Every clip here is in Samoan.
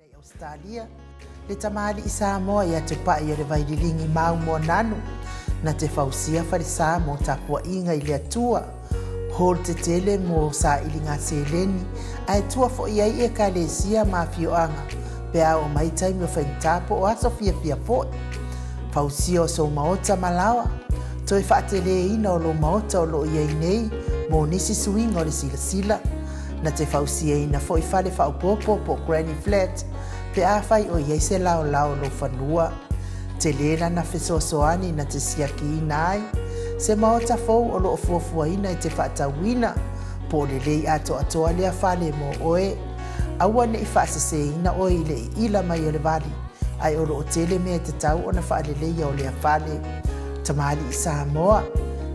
i Ausetalia, le tamalii Samoa ia Tupai o le Vaililigi Mau Moananu, na te fausia falesa mo tapuaʻiga i le Atua, hall tetele mo sailiga seleni, ae tua foi ai ekalesia ma afioaga pe a oo mai taimi o faigata po o aso fiafia foi. Fausia o sou maota ma laoa, toe faateleina o lou maota o loo i ai nei mo nisi suiga o le silasila, na te fausiaina foi fale faaopoopo po o granny flat pe afai o i ai se laolao o lou fanua. Tele lana fesoasoani na te siakiina ai se maota fou o loo fuafuaina e te faatauina po o lelei atoatoa lea fale mo oe. Aua nei faaseseina oe i le iila mai o le vali, ae o loo tele mea e tatau ona faaleleia o lea fale. Tamalii Samoa,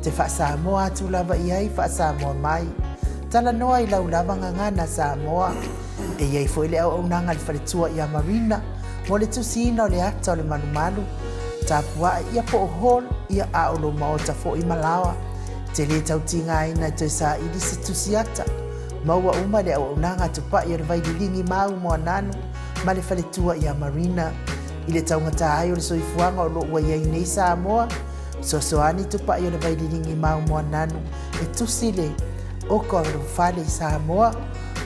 te faasamoa atu lava i ai faasamoa mai. Talanoa i lau lava gagana Samoa. E i ai foi le auaunaga a le faletua ia Marina mo le tusiina o le ata o le malumalu, tapuae ia po o hall ia a o lou maota foi ma laoa. Te lē tautigaina e toe saili se tusi ata. Maua uma le auaunaga a Tupai o le Vaililigi Mau Moananu ma le faletua ia Marina. I le taugata ai o le soifuaga o loo ua i ai nei Samoa, fesoasoani Tupai o le Vaililigi Mau Moananu e tusi le oka o le fale i Samoa.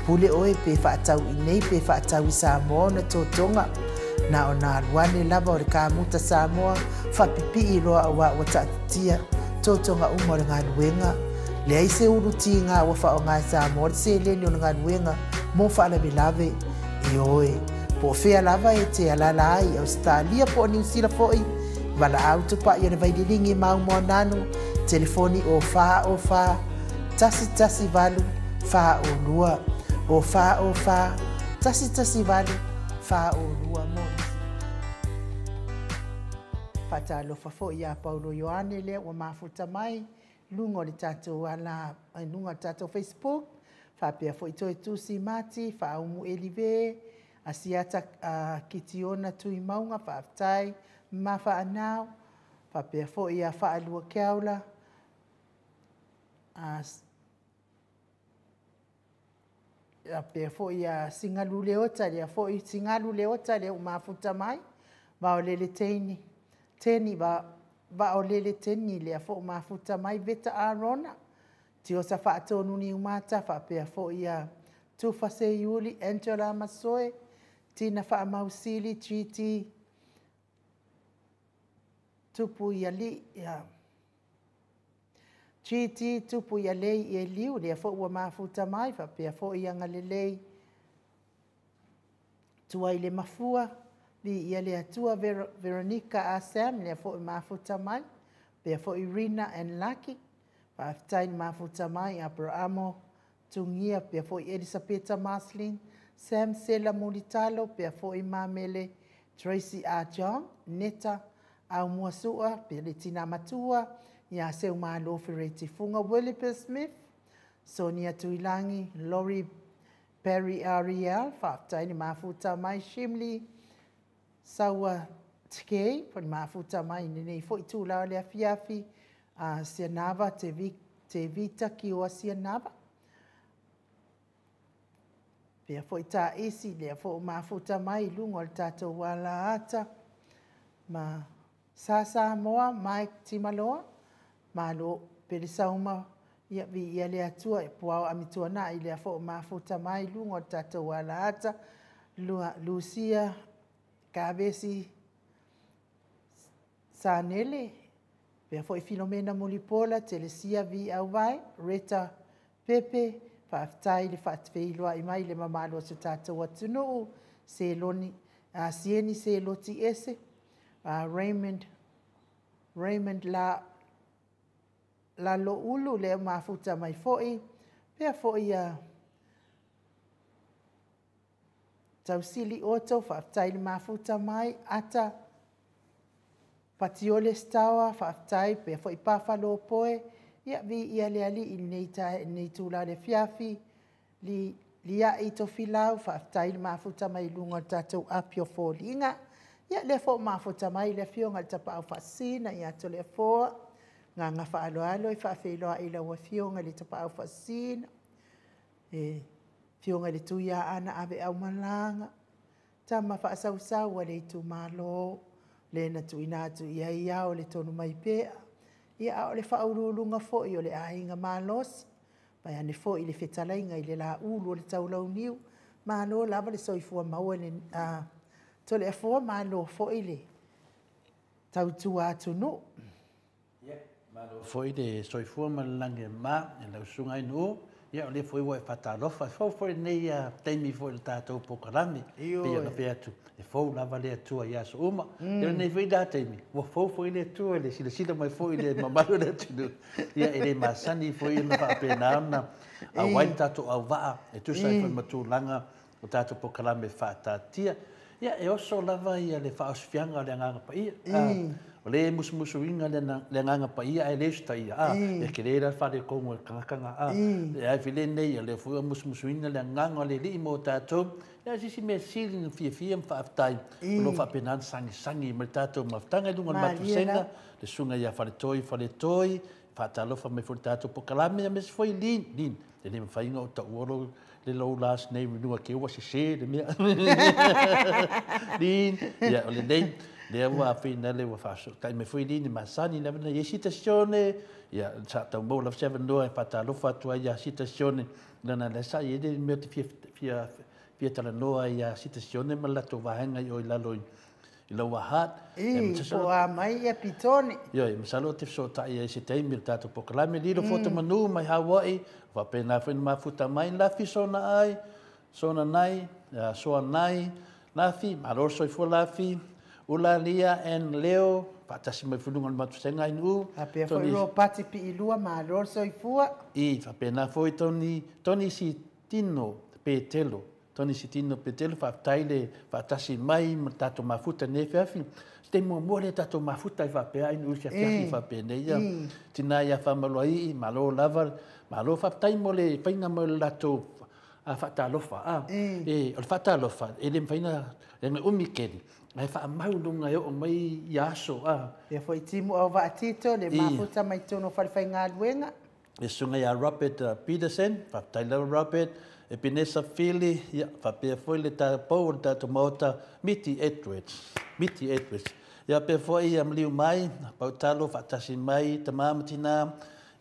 Pule oe pe faatau i nei pe faatau i Samoa ona totoga. Na ona alu ane lava o le kamuta Samoa faapipii loa auā ua taatitia totoga uma o le galuega. Leai se ulu tiga ua faaaoga e Samoa le seleni o le galuega mo faalavelave. Ioe, po o fea lava e te alaala ai i Ausetalia po o Niusila foi, valaau Tupai o le Vaililigi Mau Moananu, telefoni o 4 o 4 118 42, o 4 o 4 118 42 mo nisi. Faatalofa foi iā Paulo Ioane lea ua mafuta mai luga o le tatou ala luga o le tatou Facebook, faapea foi toe Tusi Mati Faaumu Elive Asiata Kitiona Tuimauga, faafetai ma faanao, faapea foi ia Faalua Keaula faapea foi ia Sigalu Leota, lea foi Sigalu Leota lea ua mafuta mai, Vaolele Teini Teni Vaolele Teni lea foi ua mafuta mai, Veta Arona Tiosa Faatonu Niumata, faapea foi ia Tufa Seiuli, Angela Masoe, Tina Faamausili, GT Tupu i ia GT Tupu i Alei Eliu, lea foi ua mafuta mai, faapea foi ia Galilei Tuai le Mafua, viia le Atua, Veronica Asam, lea foi ua mafuta mai, faapea foi Rina and Lucky, faafetai le mafuta mai, Aperamo Tugia, faapea foi Elisapeta Maslin, Sam Sela Mulitalo, faapea foi Mamele Tracy R. John, Neta Aumua Sua, faapea le Tina Matua ia Seumalo Fereti Fuga, Williper Smith, Sonia Tuilagi, Lori Barry Ariel, faafetai le mafuta mai, Shimley Saua Tkei, po le mafuta mai i lenei foi itulā o le afiafi, Sianava Te, Te Vita Kioa Sianava. Pea foi taisi, lea foi ua mafuta mai i luga o le tatou alaata. Ma Sa Samoa, Mike Timaloa, malo Pelesauma, ia viia le Atua, e puao amituanai, lea foi ua mafuta mai i luga o le tatou alaata. Lucia Kavesi Sanele, pea foi Filomena Mulipola, Telesia V. Auvae, Reta Pepe, faafetai le faafeiloai mai i le mamalu o si o tatou atunuu, Seloni, Sieni Seloti Ese, Raymond La Laloulu, lea ua mafuta mai foi, pea foi ia Tausili Otto, faafetai le mafuta mai, Ata Patiole Stawa, faafetai, pea foi Pafa Lopoe, ia viia le Alii i lenei itula o le afiafi, Liai Tofilau, faafetai le mafuta mai i luga o le tatou api o foliga. Ia, lea foi ua mafuta mai le afioga i le Tapaau Faasisina ia Toleafoa. Agaga faaaloalo e faafeiloai i lau afioga i le Tapaau Faasisina, le afioga i le Tuiaana Aveaumalaga, Tama faasausau a le itumalo, le na tuuina atu i ai ao le tonu mai pea, ia a o le faauluuluga foi o le aiga malosi, vaeane foi le fetalaiga i le Laulu o le Taulauniu, malo lava le soifua maua i le Toleafoa, malo foi le tautua atunuu. Malo foi le soifua ma le lagi e mama i lau Susuga Ainuu. Ia o lea foi ua e faatalofa, e fou foi lenei taimi foi i le tatou polokalame. Ioe. Pei ona fai atu, e fou lava le Atua i aso uma. Ia o lenei foi la taimi, ua fou foi le Atua i le silasila mai foi i le mamalu o le atunuu. Ia e le masani foi ona faapena ona auai le tatou auvaa e tusa ai foi ma tulaga o tatou polokalame faataatia. Ia, e oso lava le faaosifiaga o le Agaga Paia. O lea e musumusuina le Agaga Paia ae le usitaia, e tele la le faaletonu o le tagata lena. E ai foi lenei, o lea foi ua musumusuina le Agaga o le Alii mo tatou. Ia, o se isi mea sili ona fiafia ma faafetai, o lo o faapena ona sagisagi mai le tatou mafutaga i luga o le Malie matou lava. Le Susuga ia Faletoi Faletoi, faatalofa mai foi i le tatou polokalame, aemaise foi Lin, Lin, e le mafai ona ou taua lou le lou last name i luga te i ua sese le mea. Lin, ia o lenei, lea ua finale ua faafesootai mai foi Lin e masani lava ona i ai Sita Sione, ia sa tau maua lava se avanoa e faatalofa atu ai ia Sita Sione, leaga la sa i ai le mea ou te fia fia fia talanoa ai ia Sita Sione ma le latou vaega i o i lalo i Lower Hutt. Ii, po o a mai ia Pitone. Ioe, masalo ou te fesootai ai i se taimi o le tatou polokalame. Lilo Fuatamanu mai Hawaii, faapena foi ona mafuta mai Lafi Sonaai, Sonanai, Soanai, Lafi, malo le soifua Lafi, Ulalia and Leo, faatasi mai foi i luga o le matusega Ainuu. Faapea foi Ropati Piilua, malo le soifua. I, faapena foi Tony, Tony Sitino Petelo, Tony Sitino Petelo, faafetai le faatasi mai ma le tatou mafuta i lenei afiafi. O se taimi muamua lea tatou mafuta ai faapea Ainuu i se afiafi faapenei. Ia, tina ia Faamaloai'i, malo lava, malo faafetai mo le faiga mai o le latou faatalofa. E, o le faatalofa, e le mafai ona, leaga e umi tele, ae faamau i luga e oo mai ia aso. Faapea foi Timu Auvaatito, le mafuta mai totonu o falefaigaluega. Le susuga ia Robert Peterson, faafetai lava Robert, Epenesa Fili, ia, faapea foi le taupou o le tatou Maota, Miti Edwards, Miti Edwards. Ia, faapea foi ia maliu mai, Pautalo faatasi mai, tama ma tina,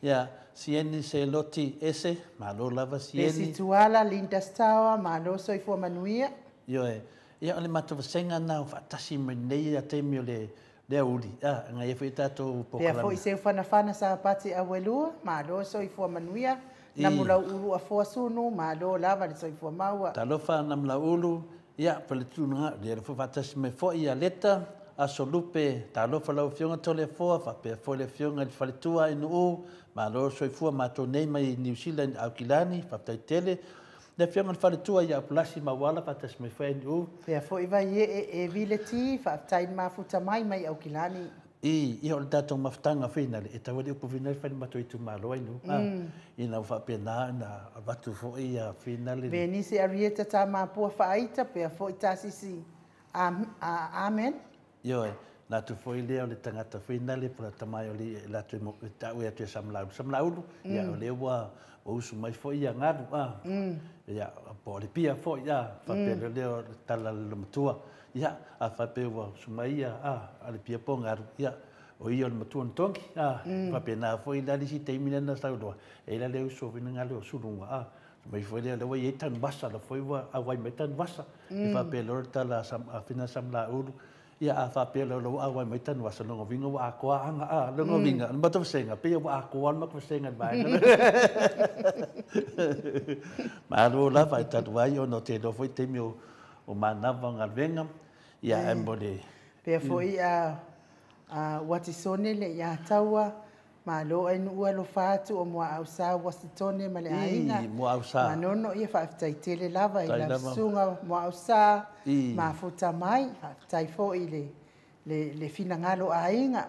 ia, Sieni Seloti Ese, malo lava Sieni. Pesi Tuala, Linda Stower, malo soifua manuia. Ioe, ia o le matou vasega lena o faatasi mai nei ia taimi o le aoauli, na i ai foi tatou Pea polokalame. Foi Seufanafana Sapati Auelua, malo soifua manuia. Namulauulu Afoa Sunu, malo lava le soifua maua. Talofa Namulauulu, ia, faletuna, lea foi faatasi mai foi ia Leta, Asolupe, talofa lau Afioga Toleafoa, faapea foi le Afioga i le Faletua Ainuu, malo le soifua matou nei mai Niu Sila i Aukilani, faafetai tele. Le Afioga i le Faletua ia Apulasi Mauala, faatasi mai foi Ainuu. Pea foi Vaiee e Vileti, faafetai le mafuta mai mai Aukilani. I, ia o le tatou mafutaga finale, e tau ai le upu finale fai le matou itumalo Ainuu. Ina ua faapena ona avatu foi ia finale. Venise Arieta Tamapua Faaita, pea foi Tasisi Amen. Ioe, latou foi lea o le tagata finale po o le tamai o le latou e ta'u atu e Samalaulu. Samalaulu, ia o lea ua usu mai foi ia galu, ia, po o le pia foi, faapea lea o le tala a le matua. Ia, a faapea ua usu mai ia a le pia po o galu, ia, o ia o le matua na togi, faapena foi la le isi taimi lea na saunoa, e i ai la le uso foi na galu o Suluga, mai foi lea ua i ai Tanuvasa, la foi ua auai mai Tanuvasa. E faapea loa le tala a Fina Samalaulu, ia a faapea loa ua auai mai Tanuvasa, lona uiga ua atoa aga, lona uiga, o le matou vasega, pei ua atoa le matou vasega i le vaega. Malo lava e talu ai ona o te iloa foi taimi o manava o galuega, ia ae mo le Pea foi a Watisone le ia Taua, malo Ainuu alofa atu o Muaausa Wasitone ma le aiga. I Muaausa. Manono, ia faafetai tele lava i Faafetai lau lava. Susuga Muaausa, mafuta mai, faafetai foi i le finagalo aiga.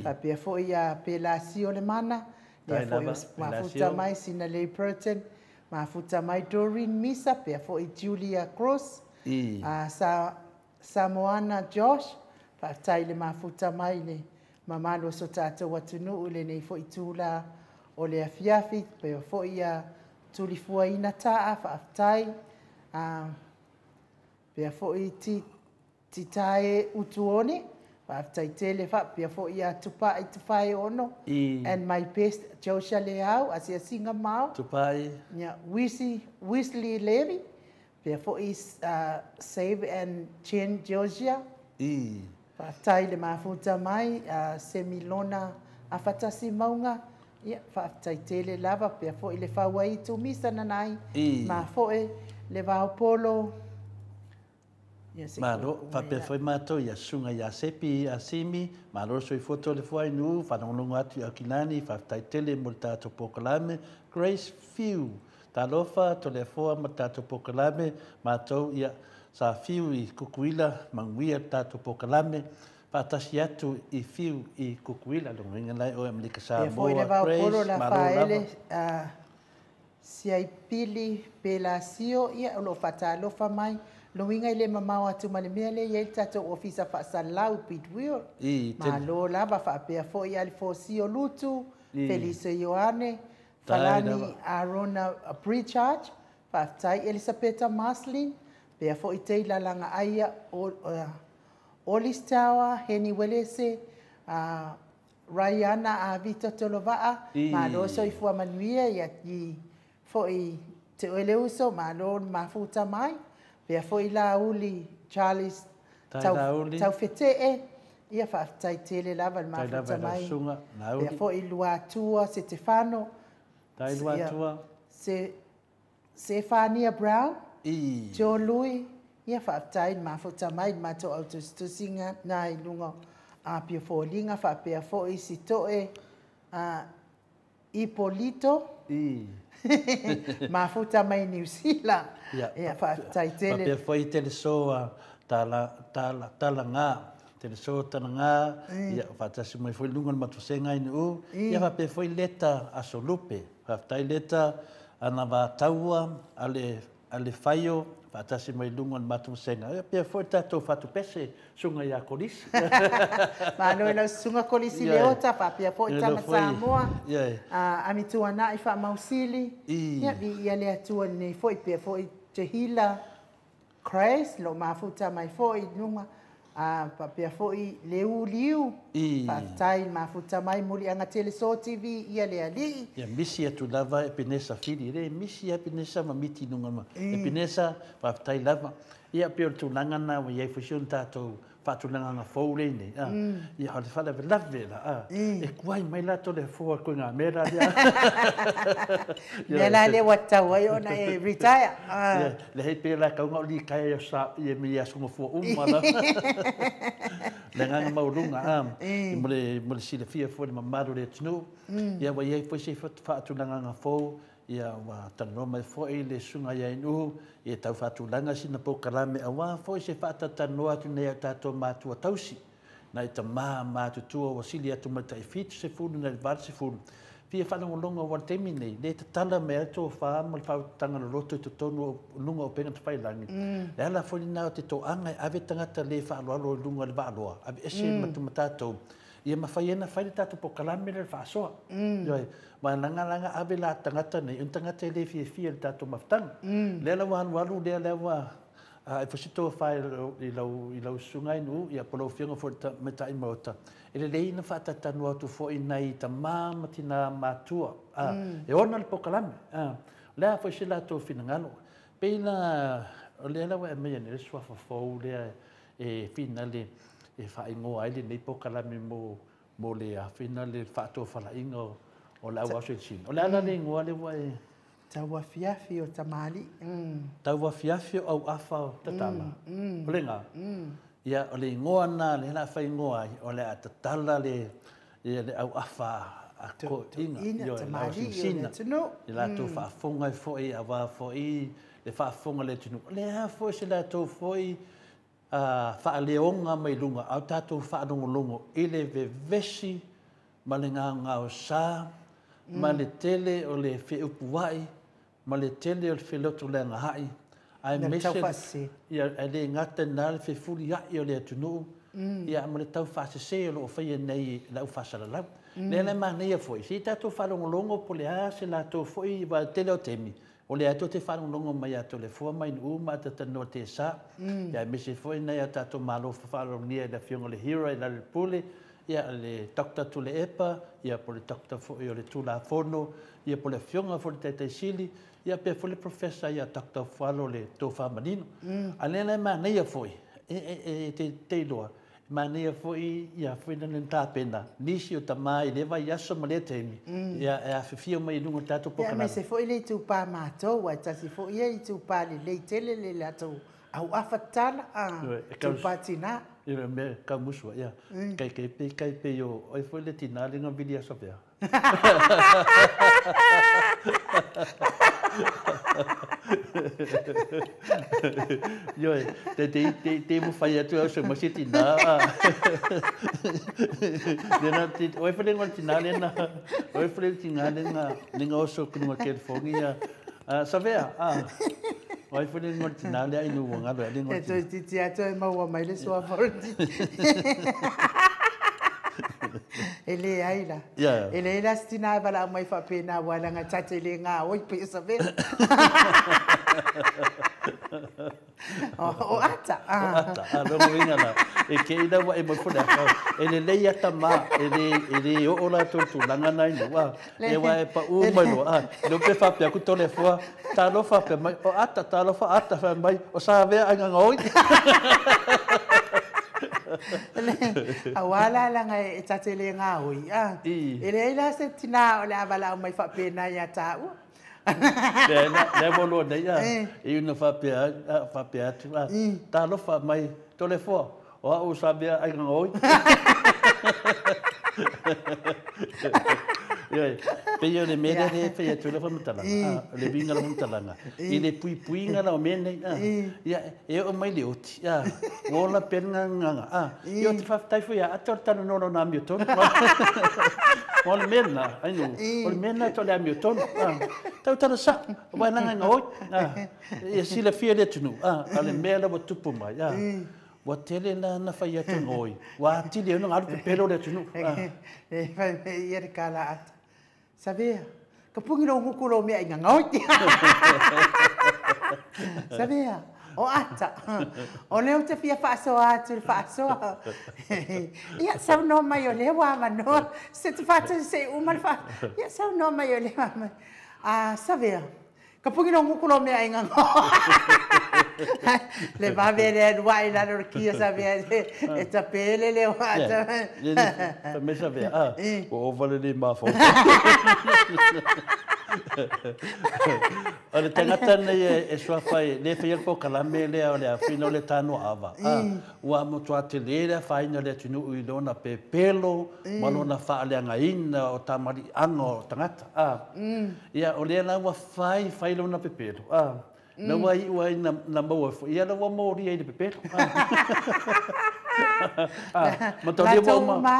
Faapea foi ia Pelasio le Mana, lea Faafetai foi lava, o mafuta Pelasio. mai Sinalei Burton, mafuta mai Doreen Misa, pea foi Julia Cross, Samoana Josh, faafetai le mafuta mai le mamalu o so tatou atunuu i lenei foi itula o le afiafi, pea foi ia tulifuaina taa, faafetai. Pea foi Titae Utuone, faafetai tele faapea foi ia Tupai Tufaeono, and my best Joshua Leau, asiasiga mao. Tupai. Ia, Wesley Levy, pea foi Save and Chen Georgia. Faafetai le mafuta mai, Semilona Afatasi Mauga, ia, faafetai tele lava, pea foi le Fauai Tumisa Nanai, mafoe le Vaopolo. Malo, faapea foi matou ia susuga ia Sepi Asimi, malo le soifua Toleafoa i Nuu, faalogologo atu i Aukilani, faafetai tele mo le tatou polokalame, Grace Fiu, talofa Toleafoa ma le tatou polokalame, matou ia sa fiu i Kukuila, manuia le tatou polokalame, faatasi atu i Fiu i Kukuila, logoina lai oe Amerika Samoa, Grace, malo lava. Siaipili Pelasio, ia o lo o faatalofa mai. Loiga i le mamao atu ma le mea lea e i ai le tatou ofisa faasalalau Goodwill. Malo lava faapea foi Alefosio Lutu, Feliso Ioane, Falani Arona Pritchard, faafetai Elisapeta Maslin, pea foi Teila Lagaaia, Olistawa, Heni Welese, Raiana Avita Tolovaa, malo soifua manuia ia i foi Te Oeleuso, malo le mafuta mai, pea foi Lauli Charles Taufetee, ia faafetai tele lava le mafuta mai, pea foi Luatua Setefano, Sefania Brown, Joe Lui, ia faafetai le mafuta mai le matou autusitusiga na i luga Apia Foliga, faapea foi Sitoe Ipolito, mafuta mai Niu Sila, ia faafetai tele. Faapea foi Telesoa Talaga, Telesoa Talaga, ia faatasi mai foi luga o le matusega i Nuu, ia faapea foi Leta Asolupe, faafetai Leta Anavataua a le Faio, faatasi mai luga o le matusega, ia faapea foi le tatou fatupese, susuga ia Kolisi. Malo i lau susuga Kolisi Leota, faapea foi Tama Samoa, Amituanai Faamausili, ia viia le Atua i lenei foi, pea foi Tehila Grace, lo mafuta mai foi i luga, faapea foi Leuliu, faafetai le mafuta mai Muliaga Teleso TV, ia le alii. Ia misi atu lava Epenesa Fili, le misi Epenesa ma miti luga ma Epenesa, faafetai lava. Ia pei o le tulaga na ua i ai foi si ona tatou faatulagaga fou lenei. Ia o le faalavelave la, e kuai mai latou le fua koe ngā mea la lea. Mea la lea ua tatau ai ona e retire. Le hei pe la kaunga o li kai o sa i me ia songo fua uma la. Le nganga maulunga i mo le silafia foi le mamalu le atunuu. Ia ua i ai foi se faatulagaga fou. Ia ua talanoa mai foi le susuga ia Inuhu ia tau faatulaga sina polokalame aua foi se faatatalanoa atu nei a tatou matua tausi nai tamā matutua ua sili atu mai tai 70 nai le 80 fia faalogologo aua le taimi nei le tatala mai ai le tofa ma le faautaga loloto i totonu o luga o upega tafailagi. Le ala foi lena o te toaga e ave tagata le faaaloalo i luga o le vaaloa ave ese ma tatou ia mafai ai ona fai le tatou polokalame lea le faasoa. Ma lagalaga ave la tagata nei, un tagata e le fiafia i le tatou mafutaga. Lea la ua alualu lea lea ua e foi se tofa i lau susuga i Nuu, ia po o lau afioga foi i le Tamaitai Maota, e lelei ona faatatalanoa atu foi nai tamā ma tinā matua e ona le polokalame. O le a foi se latou finagalo. Pei la, o lea la ua e aumaia nei le suafa fou lea e finale e faaigoa ai lenei polokalame mo le afina le faatofalaiga o le auaso i Sina. O le ala le igoa le ua e... Tauafiafi o tamalii. Tauafiafi o auafa o tatala. O le ngā. Ia, o le igoa nā le la whaingoa ai, o le a tatala le auafa a koʻiga. Ina, tamalii o le atunuu. I latou faafofoga ai foi, aua foi le faafofoga le atunuu. O le a foi se latou foi faaleoga mai luga, au tatou faalogologo i le vevesi ma le gaogaosa, ma le tele o le feupuai, ma le tele o le felotoleagaai, aemaise ia e le gata na le fefuliai o le atunuu, ia ma le taufaasese o loo faia nei le aufaasalalau. Lea la e manaia foi, se i tatou faalogologo po o le a se latou foi aua o le tele o taimi, O le ato te whanonongo mai a tole fua mai nu ma te tanoa te sa. Ia mese foi nei a tātou malo whawharongia i la fionga le hero i la le pule, ia le Dr. Tule Epa, ia po le Dr. Foi o le Tula Fono, ia po le fionga fo le taitai sili, ia pe fo le professor ia Dr. Fualo le Tofa Manino. A lena e manaia foi, e te teiloa, manaia foi ia foi na le tapena, nisi o tama i le vai aso ma le taimi, ia e awhiwhio mai i lunga tātou Ia pokalama. me se foi le itupa mātou, ai tasi foi ia itupa le lei tele le latou au afa tala, itupa tina. Ia me ka musua, ia. Kai kai pe kai pe yo, oi foi le tina le ngavili aso pea. Yo, te te te te mo fai atu au se mo se tina. Le na te oi foi le ngol tina le na. Oi foi le tina le na le nga oso ku nga California. Savea, Oi foi le ngol tina le ai nu nga le ngol. E toi titi atu e maua mai le sua forti. E le ai la. E le la stina bala mai fa pena wala nga tate le nga oi pe savea. O ata. O ata. A longo inga la. E ke ina wa e mo fule ka. E le lei ata ma e le o la tu tu langa nai no wa. E wa e pa u mai no a. No pe fa pe ku tole fua. Ta lo fa pe mai o ata ta lo fa ata fa mai o sa ve ai nga ngoi. Awala la nga e tate le nga oi. E le la se tina o le avala mai fa pe na ya ta u. Le le bolo nei a. E una fa pe fa pe atu a. Ta lo fa mai tole fua. O au sa ve ai nga ngoi. Ia, pe ia le mele le pe ia tule fa matalanga. Le vinga la matalanga. I le pui puinga la o mene. Ia, e o mai le oti. Wola penga nganga. Ia te whaftai fo ia ato tanu nono na amio tonu. O le mena, ai no. O le mena to le amio tonu. Tau tana sa, wa nanga ngoi. Ia sila fia le tunu. A le mea la wa tupu mai. Wa tele la na whai atu ngoi. Wa tili ono ngaru pepero le tunu. E whai me ia re kala ata. Savea, ka pungi lo nguku lo mea i ngā ngoi. Savea, o ata. O leo te fia whaasoa atu le whaasoa. Ia, sau no mai o leo ama noa. Se te whātu se uma le wha. Ia, sau no mai o leo ama. Savea, ka pungi lo nguku lo mea i ngā ngoi. Le vave le anua i lalo le kia savea e tapele le o ata. Le me savea, o ovale le mawhau. O le tangata nei e suawhai, le whai po kalame lea o le awhina o le tāno awa. Ua motua te lera whaina le tunu ui lona pepelo, ma lona whaaleanga ina o tamari anga o tangata. Ia, o lea la ua whai, whai lona pepelo. Na ua i ua na maua fo. Ia la ua maori ai le pepelo. Ma tau ua uma.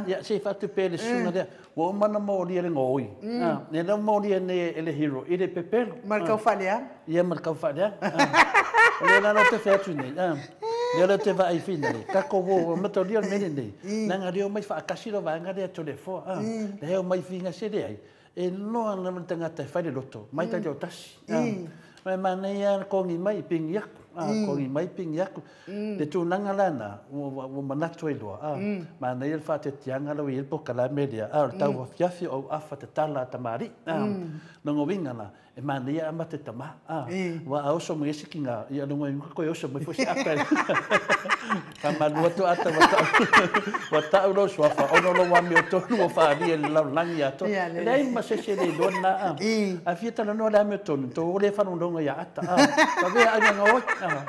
Ia, se whatu pele sunga lea. Ua uma na maori e le ngoi. Ne la maori e ne e le hero. I le pepelo. Ma le kauwhalea. Ia, ma le kauwhalea. O lea la te wheatu nei. Lea la te vaai whina nei. Kako wō, ma tau lia mene nei. Nanga reo mai whaakasi lo vaanga lea tole foa. Le heo mai whinga se lea ai. E noa na mana tangata e whai le loto. Mai tai o tasi. Mai manei a kongi mai pingi aku. Kongi mai pingi aku. Le tūnanga lana, ua manatu ai loa. Manei el whate tianga lau i el poka la melia. O le tau wafiafi o afa te tala a tamari. Nongo winga la, e manei a mate tama. Wa a oso mo esi ki ngā, ia nongo inga koe oso mo fosi ata. Ka manua tu ata wa tau lo suafa, ono lo wami o tonu o whaari e lau langi ato. E lei ma se se le loa na. A fia tala noa le ame o tonu, tō ole whanononga ia ata. Ka vea ai ngā oi,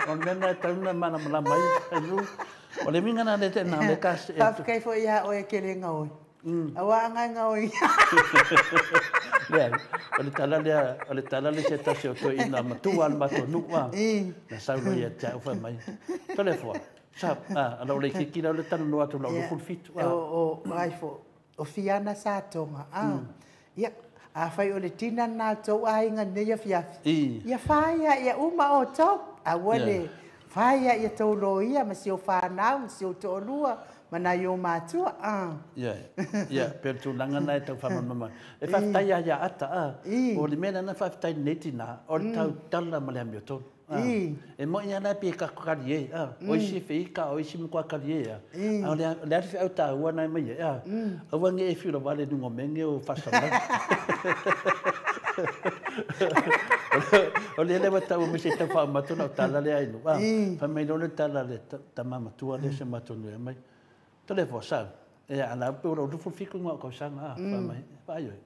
o mena e tauna mana malama i. O le minga nā le te nā le kasi. Whawhikai fo ia oe ke le ngā oi. Awa anga ngā oi. Lea, o le tala lea, o le tala le se tasi o toi ina matua al mato nua. Na saulo ia te au whai mai. Tole fua. Sa, ala o le kiki lau le tanu noa atu lau lukul fitu. O, ai fo, o fiana sa tonga. Ia, a whai o le tina nā tau ainga nei a fiafi. Ia whaia, ia uma o tau. A wale, whaia ia tau loia, ma si o whanau, ma si o to'olua, Ma nai o matua. Ia, ia, pe tulaga na e tau faamalamalama. E faafetai lava ia Ata, o le mea lea na faafetai i lenei tina, o le tautala ma le amiotonu. E moni lava la pe kali e, o isi e feika, o isi matua kali e, a o le a le feau taua na e mai ai, aua ne i e fiula vale i luga o mea nei o faasalalau. O lea lea ua tau mai se i tau faauma atu lau tala lea i lou, fai mai loa le tala a le tama matua lea o si o matou nuu e aumai, tole fua sau, ia a la pe ua 27 igoa o tausaga, fai mai, vaai oe.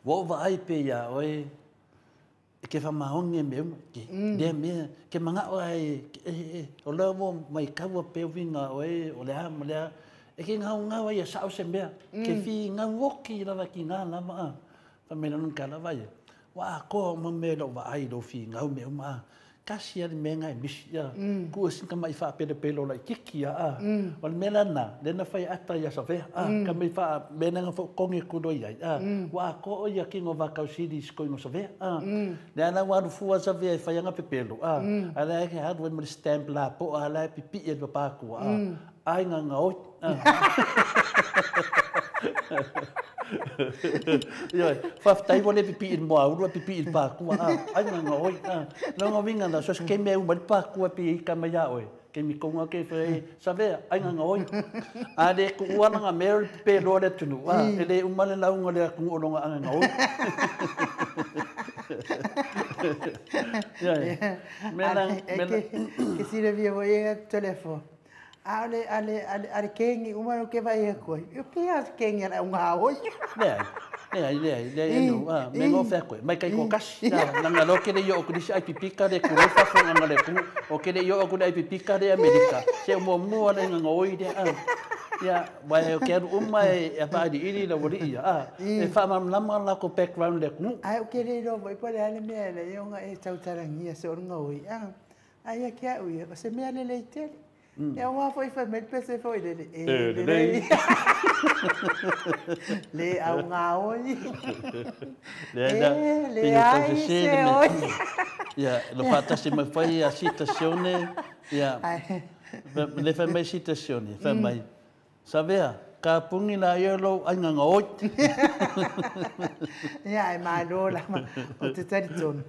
Ua ou vaai pe ia oe, e ke whamaongi e mea uma, ke lea mea, ke mangao ai, o lea ua mai kaua pe uinga oe, o le a ma le a, e ke ngau ngau ai a sao se mea, ke fi ngau oki lava ki ngā lava a. Wha mea nanu ka lava ia. Wa a koa o mea lo wa ai lo fi ngau mea uma a. Kasi a le mea ngai misi ia. Kua singa mai wha pele pelo lai kiki ia a. O le mea lana, le na whai ata ia sawea a. Ka mai wha mea nanga fo konge kulo ia a. Wa a koa o ia ki ngō wakau siri sko ingo sawea a. Le ana wa rufua sawea e whai anga pepelo a. A le ake haru e mo le stamp la po a la e pipi e le papakua a. Ai ngā ngā oi. Ioe, faafetai ua le pipii i le moaulu ae pipii i le pakua, a, ai gaga oi, a. Loga uiga na, so o se taimi e uma ai le pakua pe ika mai iā oe, taimi tonu lava ke fai ai, Savea, ai gaga oi. A le tuua laga mea o le pepeloa le atunuu, a, e le uma le lauga a le atunuu o lona agaga oi. Ioe, mea la, mea la. Ke silafia foi e Toleafoa, a o le, a le, a le, a le kegi uma lea ou te vaai atu ai, e pei lava o se kegi a le augaoi. Leai, leai, leai, leai e nuu, a, mea no fea koe, mai kai toatasi, a, leaga loa e te le i oo atu i le isi ai pipika le tulou faafofoga a le atunuu, o te le i oo atu i le ai pipika le Amerika, se o muamua le gaga lea, a. Ia, aua e te alu uma e vailiili le aualii ia, a, e faamalamalama le latou background i le atunuu. Ae ou te le iloa foi po o le a le mea e ala ai ona e tautalagia soo le gaoi, a. Ae ia te au ia, o se mea lelei tele. E aua foi fai mai le pese foi lele, e lelei. Le augaoi. E leai se oi. Ia, lo faatasi mai foi ia Sita Sione, ia, le fai mai Sita Sione, fai mai, Savea, kapungi la ia lou aiga gaoi. Ia, ae malo lava, ou te talitonu.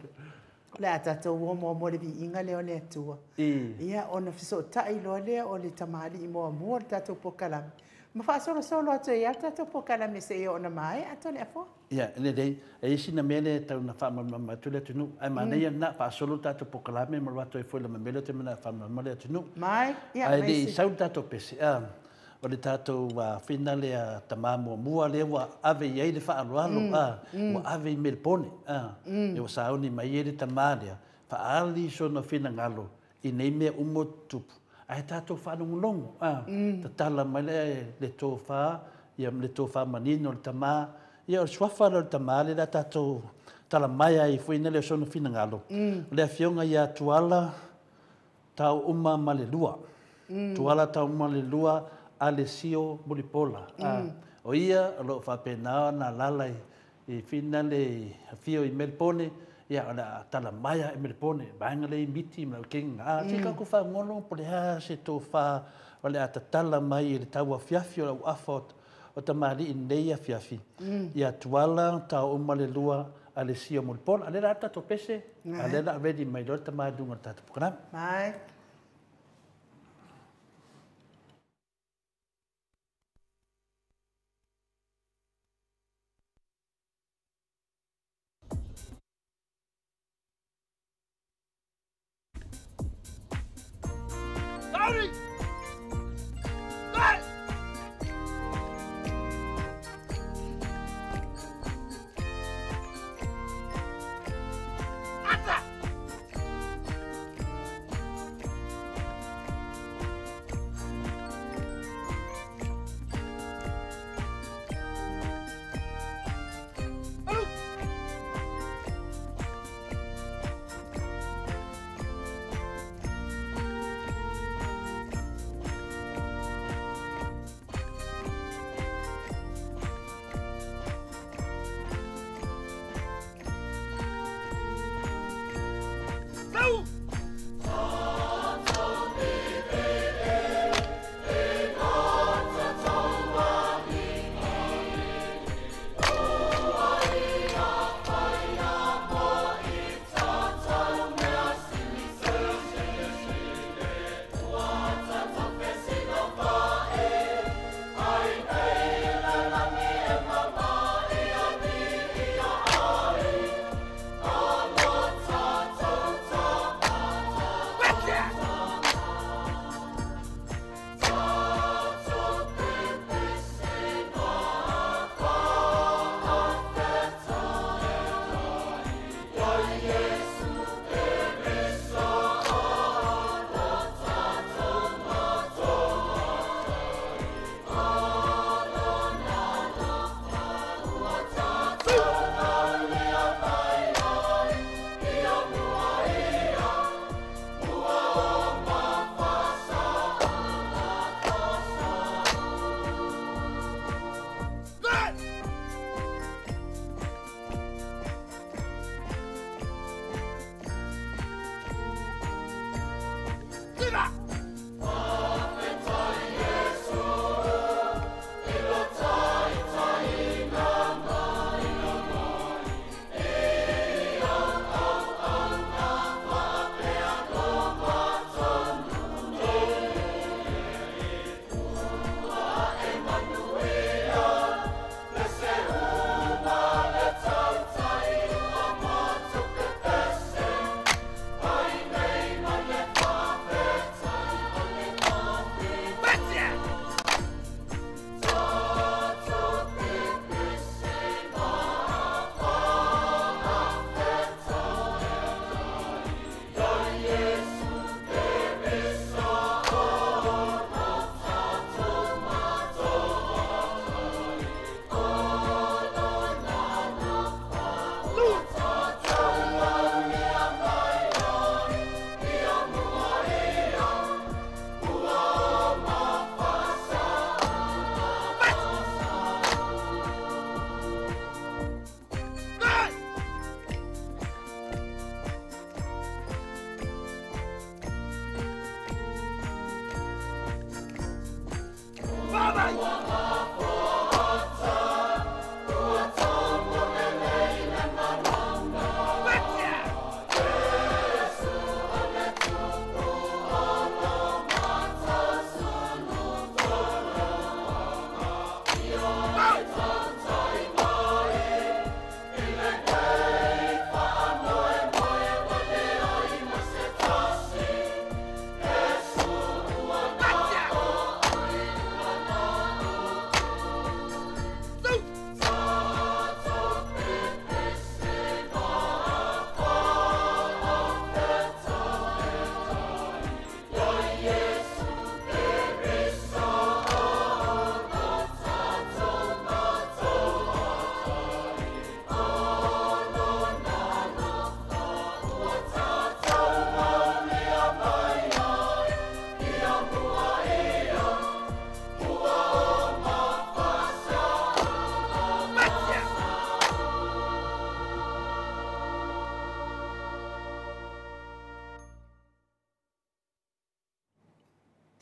O le a tatou o muamua i le viiga lea o le Atua. Ia, ona fesootai loa lea o le tamalii muamua o le tatou polokalame. Ma faasolosolo atu ai lava le tatou polokalame seia oo ina maea Toleafoa. Ia, lelei. E i ai sina mea lea e tau ina faamalamalama atu le atunuu. Ae manaia lena, faasolo le tatou polokalame ma alu atu ai foi i le mamelo taimi o le a faamalamalama le atunuu. Mai, ia, Ae le i sau le tatou pese, a, o le tatou finale a tama muamua lea ua ave i ai le faaaloalo, a, ua ave i Melepone, a, ua sauni mai ai le tama lea, faaali sona finagalo i nei mea uma o tutupu, ae tatou faalogologo, a, tatala mai le tofa, ia ma le tofa manino o le tama, ia o le suafa lea o le tama lea o le a tatou tala mai ai foi lea o sona finagalo, o le afioga ia Tuala Tauuma ma le Lua. Tuala Tauuma ma le Lua, Alesio Mulipola. O ia o lo o faapena ona alaala i finale i afio i Melepone, ia o le a tala mai lava i Melepone, vaega lea i miti ma le kegi. A, se i tatou faalogologo po o le a se tofa o le a tatala mai i le tauafiafi o le auafa o tamalii i lenei afiafi, ia Tuala Tauuma ma le Lua, Alesio Mulipola. A o lea o le a alu tatou pese, a o lea o le a ready mai loa le tama i luga o le tatou polokalame. Mai.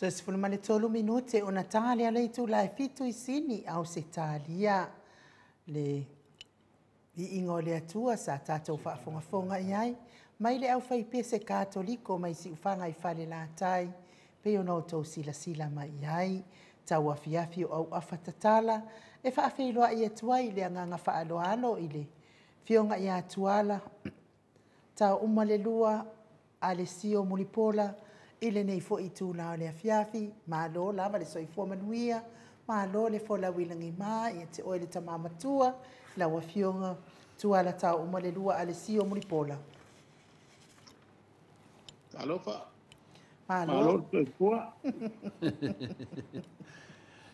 13 minute ona tā lea le itula e 7 i Sini au se tālia le viiga o le Atua sa tātou faafogafoga i ai mai le aufaipese Katoliko mai Siufaga i Falelatai pei ona outou silasila mai i ai tauafiafi o auafa tatala e faafeiloai atu ai le agaga faaaloalo i le Afioga ia Tuala Tauuma le Lua Alesio Mulipola i lenei foi itula o le afiafi. Malo lava le soifua manuia, malo le folau i lagima ia te oe le tama matua, lau Afioga Tuala Tauuma le Lua Alesio Mulipola. Talofa. Malo. Malo le soifua.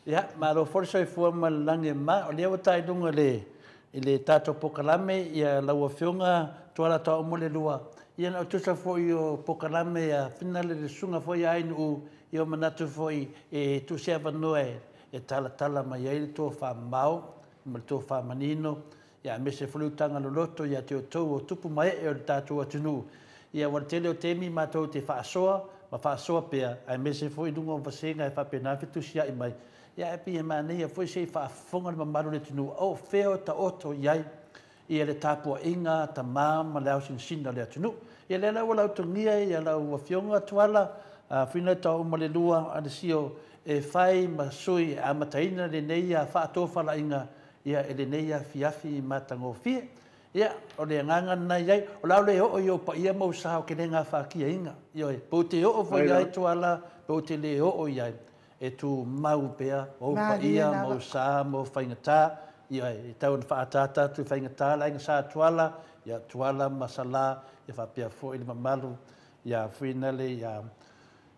Ia, malo foi le soifua ma le lagi e mama. O lea ua tae i luga i le tatou polokalame ia lau Afioga Tuala Tauuma le Lua. Ia na o tusa foi o polokalame a Finale le susuga foi ia Ainuu, ia o manatu foi e tuu se avanoa e talatala mai ai le tofamamao ma le tofamanino, ia aemaise foi le utaga loloto ia te outou o tupu ma ee o le tatou atunuu. Ia ua le tele o taimi matou te faasoa ma faasoa pea, aemaise foi i luga o vasega e faapena fetusiai mai. Ia ae pei e manaia foi se i faafofoga le mamalu o le atunuu, o fea o taoto i ai ia le tapuaiga a tama ma le aosinasina o le atunuu. Ia lea la ua lautogia ia lau Afioga Tuala, Fuina Tauuma le Lua Alesio e fai ma sui e amataina lenei faatofalaiga ia e lenei afiafi matagofie. Ia, o le agaga lena i ai, o le a le oo i ou paia ma ou sa o ke le gafatiaina. Ioe, pe ou te oo foi i ai Tuala, pe ou te le oo i ai, e tumau pea ou paia ma ou sa ma ou faigata. Ioe, e tau ona faaataata atu i faigata le aiga sa Tuala, ia Tuala ma Salā, ia faapea foi le mamalu ia Fuinale,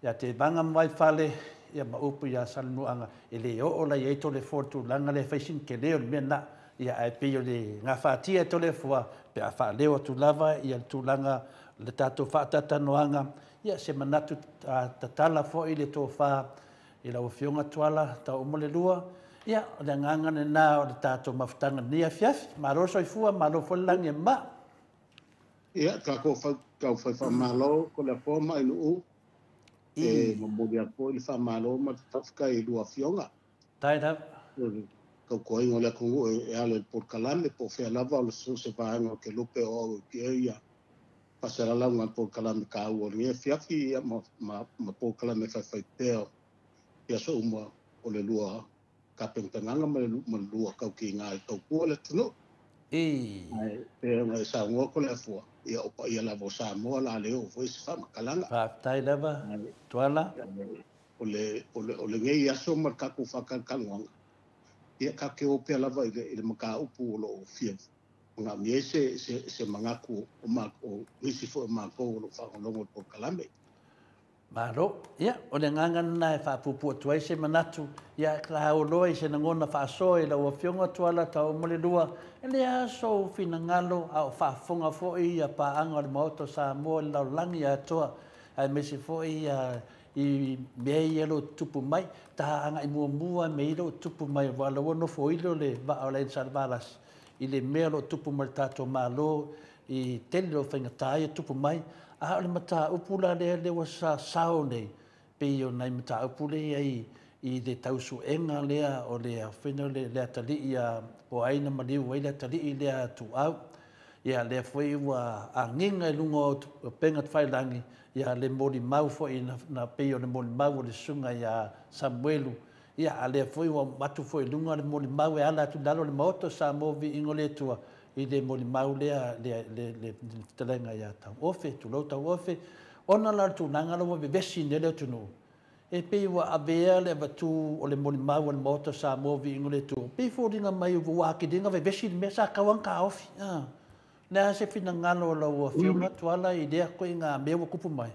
ia Tevaga ma Vaifale, ia ma upu ia Salenuaga, e le oo la i ai Toleafoa i le tulaga lea e fai sina tele o le mea lena. Ia ae pei o le gafatia e Toleafoa pe a faaleo atu lava ia le tulaga o le tatou faataatanoaga, ia se manatu tatala foi le tofa i lau Afioga Tuala Tauuma le Lua. Ia, o le agaga lena o le tatou mafutaga i lenei afiafi. Malo le soifua, malo foi le lagi e mama. Ia, tatou tau fai faamalo Toleafoa ma Ainuu. E momoli atu foi le faamalo ma le faafetai i lua afioga. Tai lava. O le tautuaina o le atunuu e ala i le polokalame po o fea lava o le so o se vaega o kelupe o au e ia faasalalauga o le polokalame taua o lenei afiafi ia ma polokalame faifaipea i aso uma o le lua tapenapenaga ma le lua tautiga i tautua le atunuu. Ae pei ona e saunoa Toleafoa, ia o paia lava o Samoa o le a le oo foi se faamatalaga. Faafetai lava, Tuala. O lenei aso ma le tatou faatalatalanoaga, ia tatou te o pea lava i le mataupu o lo o fia manaomia ai se manatu o nisi foi o matou o lo o faalogologo i le polokalame. Malo. Ia, o le agaga lena e faapuupuu atu ai se manatu, ia tauloa i se lagona faasoa i lau Afioga Tuala Tauomalelua, e le a sou finagalo a o faafofoga foi ia paaga o le Maota o Samoa i le lalolagi atoa, aemaise foi i mea ia o lo o tutupu mai, ta agai muamua mea ia o lo o tutupu mai, aua o la ua nofoilo le vaa o le NSLS i le mea o lo o tupu mai le tatou Malo i tele o faigata ia tupu mai, a o le mataupu la lea ua sasao nei, pei o nai mataupu lea i ai i le tausuega lea o le afina le atalii a po ai na maliu ai le atalii lea Tuau. Ia lea foi ua agiga i luga o upega tafailagi, ia le molimau foi na pei o le molimau o le susuga ia Samuelu. Ia a lea foi ua atu foi i luga le molimau e ala atu i lalo o le Maota o Samoa viiga o le Atua i le molimau lea le fetalaiga ia Tauofe, tulou Tauofe, ona la le tulaga la ua vevesi nei le atunuu. E pei ua avea le avatu o le molimau o le Maota o Samoa viiga o le Atua. Pei foliga mai ua atili na vevesi le mea sa tau ona taofi. Le a se finagalo o lau Afioga Tuala i lea koe ngā mea ua kupu mai.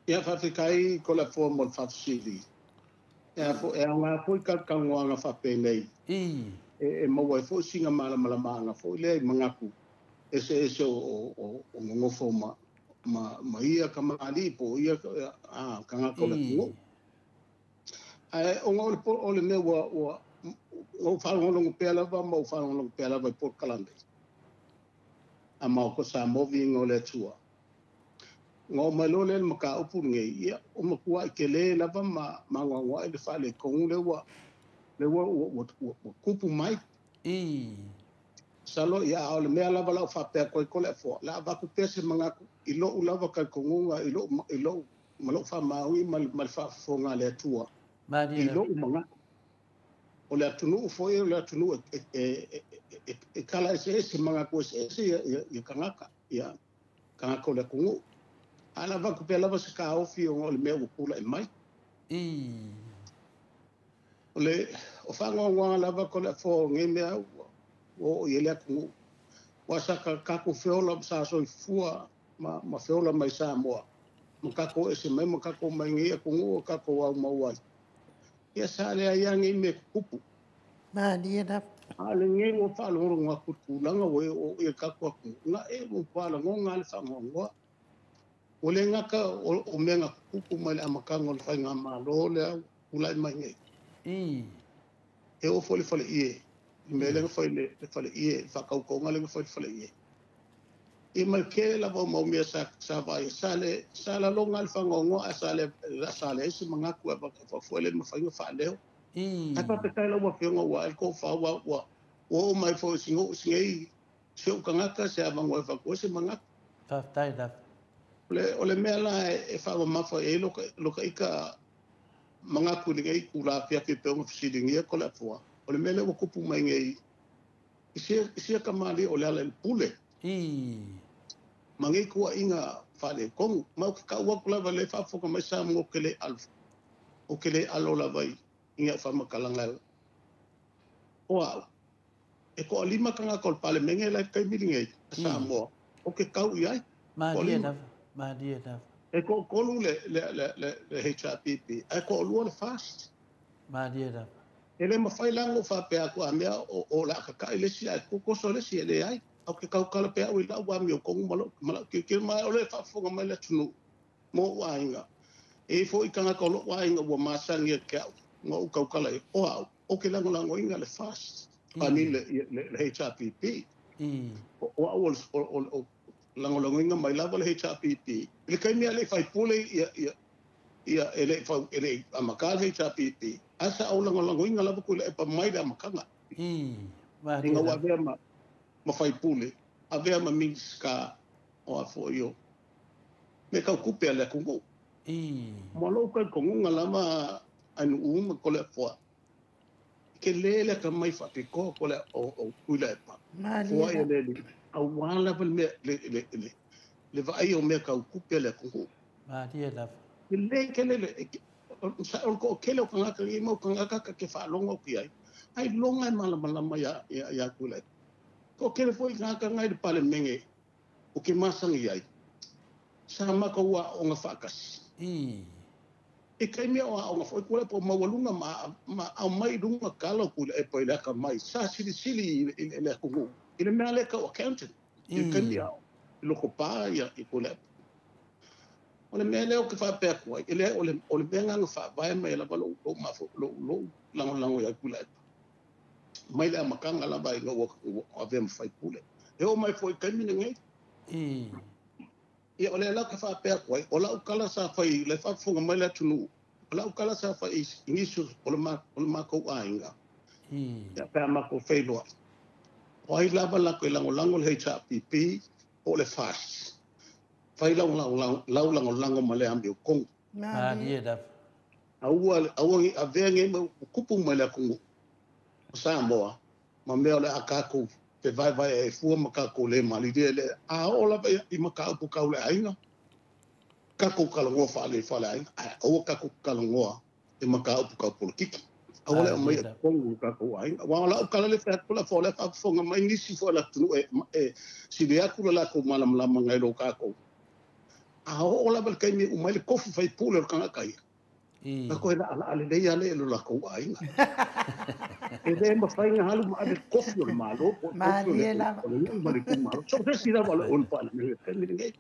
Ia faafetai Toleafoa mo le faafesili. E aoga foi talatalanoaga faapenei. E maua ai foi sina malamalamaaga foi lea i manatu eseese o nonofo ma ia kamali'i po o ia tagata o le atunuu. Ae ona o le mea ua ou faalogologo pea lava ma ou faalogologo pea lava i polokalame a Maota o Samoa viiga o le Atua. Ona oo mai loa lea i le mataupu lenei, ia o matuai tele lava ma anoanoai le faaletonu lea ua tupu mai. Masalo ia a o le mea lava lau faapea atu ai Toleafoa, o le a avatu pea se manatu i lou lava talitonuga i lou ma lou faamaoni ma le faafofoga a le Atua. I lou manatu. O le atunuu foi o le atunuu e tala eseese manatu eseese ia tagata, ia tagata o le atunuu. A la avatu pea lava se taofi ona o le mea ua tulai mai. O le faanoanoaga lava Toleafoa o nei mea ua oo i ai le atunuu. Ua sa tatou feola sa soifua ma feola mai Samoa. Ma tatou ese mai ma tatou mai nei atunuu o tatou aumau ai. Ia sa leai lava nei mea tutupu. Malie lava. A o lenei ua faalogologo atu i le tulaga ua oo i ai le tatou atunuu. Na e ua faalogona le faanoanoa. Ua le gata o mea na tutupu mai le amataga o le faigamalo lea ua tulai mai nei. E oo foi le faleie, i mea lea na fai le faleie, le faatautoga lea na fai le faleie. Ia ma le tele lava o mau mea sa vaai, sa laloga le faanoanoa ae sa leai se manatu e avatu le mafai ona faaleo. Ae faafetai lau Afioga ua ae le tofa ua oo mai foi sinei si ou tagata se avanoa e avatu ai se manatu. Faafetai lava. O le mea la e faamamafa i ai loka ika manatu i lenei itula afiafi e pei ona fesiligia Toleafoa. O le mea lea ua tupu mai nei i sia kamali'i o le ala i le pule. Ma nei tuuaiga faaletonu. Ma ou te tau atu lava le faafofoga mai Samoa ou te le alo. Ou te le alo lava i au faamatalaga. O au, e toalima tagata o le Palemene la i le taimi lenei a Samoa, ou te tau i ai. Malie lava, malie lava. E toatolu le HRPP, ae toalua le FAST. Malie lava. E le mafai la ona ou faapea atu a mea o le a kaka'i le isi ae toso le isi e leai. Au ke tautala pea au i lau amio kongu ma lau tilotilo mai o le faafofoga mai le atunuu mo ou aiga. E foi tagata o lou aiga ua masani ia te au ma ou tautala i o au, o ke lagolagoina le FAST, I mean le HRPP. O au o lagolagoina mai lava le HRPP. I le taimi a le faipule ia Ia e le fau e le amaka le HRPP. Asa au lagolagoina lava Tuilaepa mai le amataga. Ina ua avea ma faipule, avea ma Minisita o a foi o me kau kupe a le atunuu. Mo lou talitonuga lava a nuu ma Toleafoa, ke le le atamai faapitoa ko le o Tuilaepa. Foai e le auā lava le mea le vaai o mea kau kupe a le atunuu. Ke le kele le o le toatele o tagata nei mau tagata ta te faalogo atu i ai, ai loga e malamalama ia Tuilaepa. Toatele foi tagata ngai le Palemene o ke masani ai, sa matou aoga faatasi. E taimi o aoga foi Tuilaepa o maualuga ma aumai i luga tala o Tuilaepa i le atamai, sa silisili i le atunuu, i le mea lea tau accountant, i le taimi ao, i loko pā ia i Tuilaepa. O le mea lea o ke faapea atu ai, e le o le mea ngana faavae mai lava lou lou lagolago ia Tuilaepa. Mai le amataga lava ina ua avea ma faipule. E oo mai foi i taimi lenei. Ia o le la ke faapea atu ai, o lau tala sa fai le faafofoga mai le atunuu, o lau tala sa fai i nisi o le matou aiga. Ia pe a matou feiloai. O ai lava latou e lagolago le HRPP po o le FAST. Fai lau lagolago ma le amiotonu. Aua aua ni avea nei mau kupu mai le atunuu o Samoa ma mea o le a tatou te vaevae ai fua ma tatou le malilie le a oo lava i mataupu tau le aiga, tatou talanoa faale aiga, ae aua tatou talanoa i mataupu tau polokiki. Aua le aumai i totonu o tatou aiga. Aua o lau tala le fai atu la fo le faafofoga mai nisi foi o le atunuu e sili atu le latou malamalama nai lo tatou. A oo lava le taimi e uma ai le tofi faipule o le tagata ia, Lako e laʻalaʻa lelei a le e lo lakou aiga. E le mafai ona alu ma ave le kofi o le Malo po o le kofi o le nuu ma le itumalo. So o se isi lava o le o le Palemene i le taimi lenei.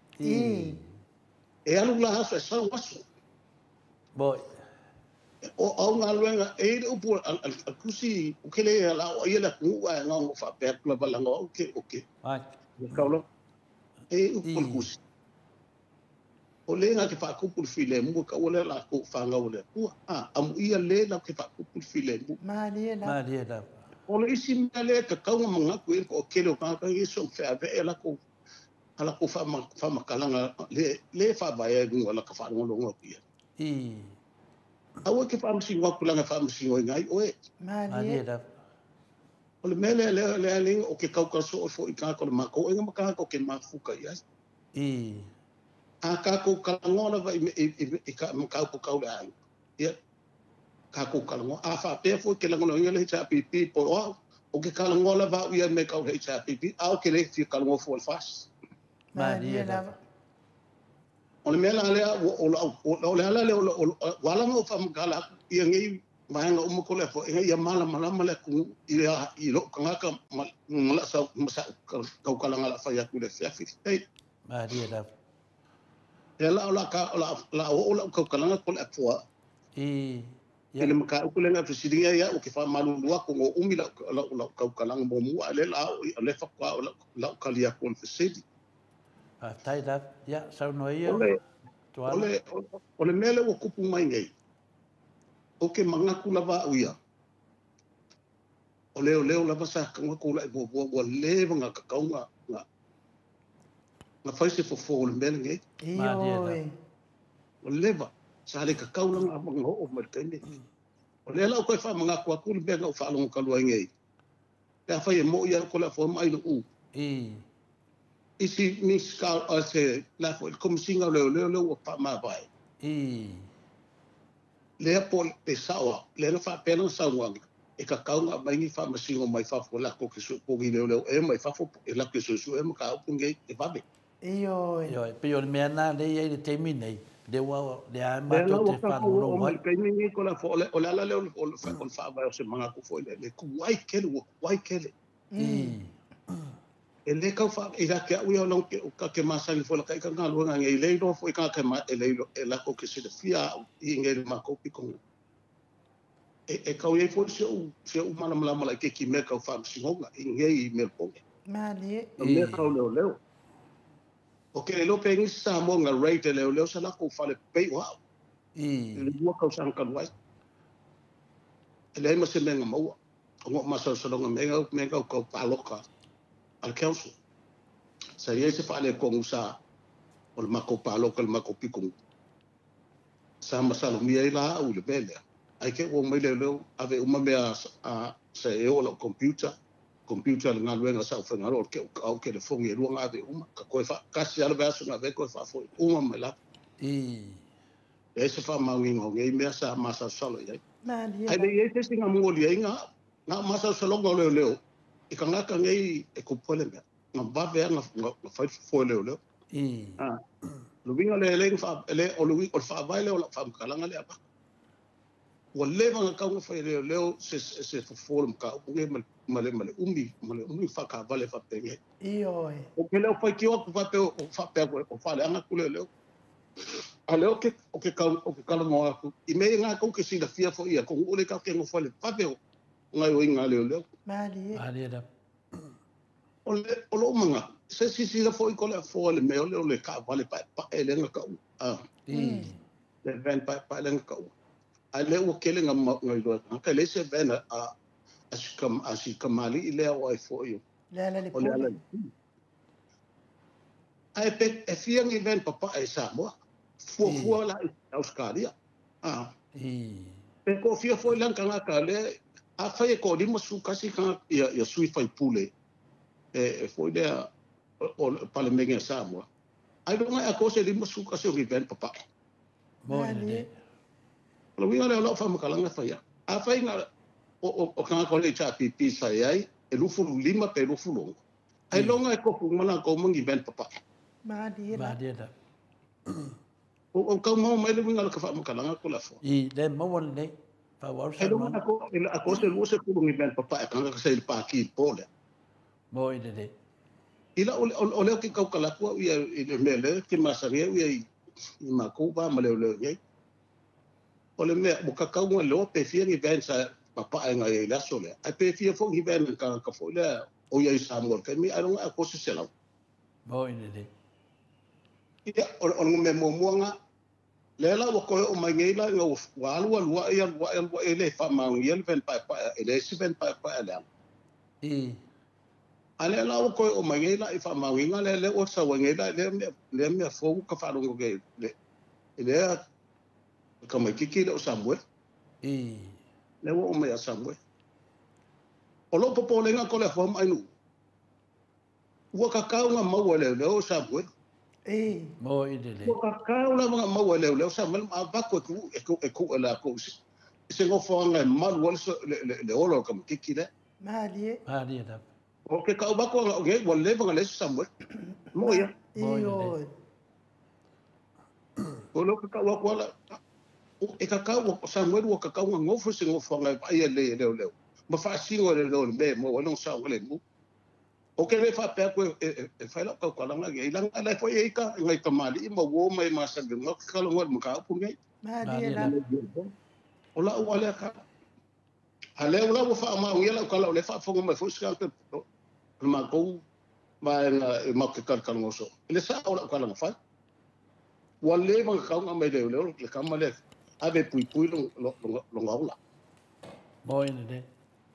E alu la aso e sau aso. O au galuega e i le upu a tusi o ke le ala o ia le atunuu ae gaogo faapea atu lava laga o au ke o ke. Kaula e upu a le tusi. O le nga ke whaakupu le filemu, ka ua lea la kou whangau le atua. Amu ia le lau ke whaakupu le filemu. Malie lava. O le isi mea lea ka kaunga mangaku e ko o kele o kāka i so whea ve e lako ala ko whamakalanga le whaavaea i lunga la ka whaalongolongo aku ia. Aua ke whaamasingo aku langa whaamasingo i ngai oe. Malie lava. O le mea lea lea lea lea o ke kaukala so o fo i kāka o le mākou enga ma kāka o ke mafuka i ai. A kākou kalangoa lava i ka makaupu kau le aiga. Ia, kākou kalangoa. A whaapea foi ke lagolagoina le HRPP po o au, o ke kalangoa lava au ia me kau le HRPP, a o ke le fia kalangoa fua le FAST. Malie lava. O le mea la lea, o le ala lea, o ala ngau whamakala aku, ia ngei vaenga uma ko le afo, ia malamalama le atunuu i lou tagata ma la sa ma sa kau kalanga la whai aku le fiafi. Hey. Malie lava. E la o la ka o la la o la kau kalanga ko le afoa. I le maka uku le ngā fisiringa ia o ke whamalulu ako ngō umi la la kau kalanga mō mua le la o le whakwa o la kali ako le fisiri. Tai lava, ia, saunoa ia. O le mea le ua kupu mai nei, o ke mangaku lava au ia. O leo leo lava sa kaunga kou lai mua ua leva ngā kakaunga ngā whai se fofo o le mea lenei. O leva, sa le kakau langa a manga o mai le taimi. O lea lau koe whamangaku aku le mea ngau whaalongo kalua ngei. Pea whai e mo ia ko le afo mai le u. Isi miska o se la fo le komisinga leo leo leo ua whaamavae. Lea po pe saoa, lea na whaapea na sauanga. E kakau ngā mai ngi whaamasingo mai fafo lako ke su pogi leo leo e mai fafo e lako ke susu e maka upu ngei e vave. Ioe, pe o le mea nā le ia i le taimi nei, le ua le a mātou te whanau mai. O le taimi nei ko la fo, o le ala leo o le whaavae o se mangaku fo le kuai kele, ua kuai kele. E le kau wha, i la ke au ia o ke ka ke masangi fo la ka ika ngā luanga ngei leiro fo i ka ke ma e leiro e lako ke sila fia i ngei le mākou pikonga. E kau iei fo se u malamalama lai ke ki mea kau whaamasingonga i ngei i Melbourne. Malie. O mea kau leo leo. O ke leo pe ngisi Samoa ngā rate leo leo sa lako whale pei o au. I le 2 tausaga talu ai. E leai ma se mea na maua. O ngoo masalosaloga mea kau paloka a le council. Sa i ai se faaletonu sa o le matou paloka le matou pitonuu. Sa masalomia ai la au i le mea lea. Ai ke ua mai leoleo ave uma mea sa e o lau computer. Computer le galuega sa ou faigalo o le au telefoni e lua na ave uma. Ka koe kasi ala vaiaso na ave koe faafoi uma mai lava. E se faamaoniga o nei mea sa masalosalo i ai. Ai le i ai se isi na mogoli ai nga masalosaloga o leoleo i tagata nei e kupu ai le mea. Nga vave a nga fai fofo e leoleo. Lo uiga lea e le o le faavae lea o lau faamatalaga lea avatu. Ua leva na tau na fai e leoleo se fofo o le mataupu nei ma le umi faakavale faapenei. Ioe. O ke leo faitio atu faapea o faapea o faaleaga atu leoleo. A lea o ke kalanoa atu, i mea ia ngā kou ke silafia foi ia, ko nuu le kau ke ngofo le vave o ngai o inga leoleo. Malie. Malie la. O le umanga, se sisila foi ko le afoa le mea o le o le kaavale paepae le nga kau. Le van paepae le nga kau. A le ua kele nga iloa ka le se van a si kamali i lea o ai foi. Le ala le O le ala pule. le pule. Ai pe e fia ngi van papae i Samoa. Fuafua la i Australia. Pe ko fia foi lan kanga ka le a fai e ko lima su kasi kanga ia sui fai pule. E foi lea o palemenge a Samoa. Ai longa e ko se lima su kasi o ngi van papae. Mo i le. O le uiga lea o lau faamatalaga fai a. A fai nga o kanga ko le HRPP sa i ai, e 25 pe 26. Ai longa e kopu mana ko mangi van papae. Malie la. Malie la. O kau mau mai le uiga o le ka faamatalaga ko la foa. I le maua lenei, faaauau Ai longa saunoaga. a ko se 20 ngi van papae kanga ka se i le pāki i po lea. Mo i le. I la o leo ke kau kalakua ia i le mea lea ke masagia ia i mākou vā ma leo leo nei. O le mea, mo kakau ngā loa pe fia ngi van sa papae ngā i le aso lea. Ai pe fia fo ngi van ka fo lea o ia i Samoa le kaimi, ai longa a ko se selau. Mo i le. Ia, o le mea muamua ngā, lea la ua koe o mai nei la, ua alu alua ia, alua ia, alua ia le whaamaungia le van paepae, e le isi van paepae lea. A lea la ua koe o mai nei la i whaamaungia, lea lea ua saua nei la, lea mea fou ka whaalongo ke, lea ka mai kiki le o Samuel. Lea ua o mai a Samuel. O lo popolenga ko le wha mai nu. Ua kakau ngā maua leo leo o Samuel. Mo i le le. Ua kakau la ngā maua leo leo Samuel, ma vako e ku e la ko. Se ngofoanga e malu wale le olo ka makiki le. Malie. Malie la. O ke kau bako nga nge, ua leva nga leso Samuel. Mo ia. Mo i le. O lo ke kau bako ala, e kakau o Samuel ua kakau ngā ngofo se ngofoanga e vai e le leo leo. Ma whaasingo le leo le me, mo walong sa wale mu. O ke le whapea koe e whai lau kaukalanga nge, ilanga lai fo e ika, ngai ka mali, ma wo mai masangi, ngā kalongo le makaupu nge. Malie la. O la ua lea ka. A leo la ua wha maungia lau kala o le whaafonga mai fo sika te le mākou ma e mau ke kalkalongo so. Le sa o lau kalanga whai. Ua le mga kaunga mai leo leo, le kama le ave pui pui longa ola. Mo i le.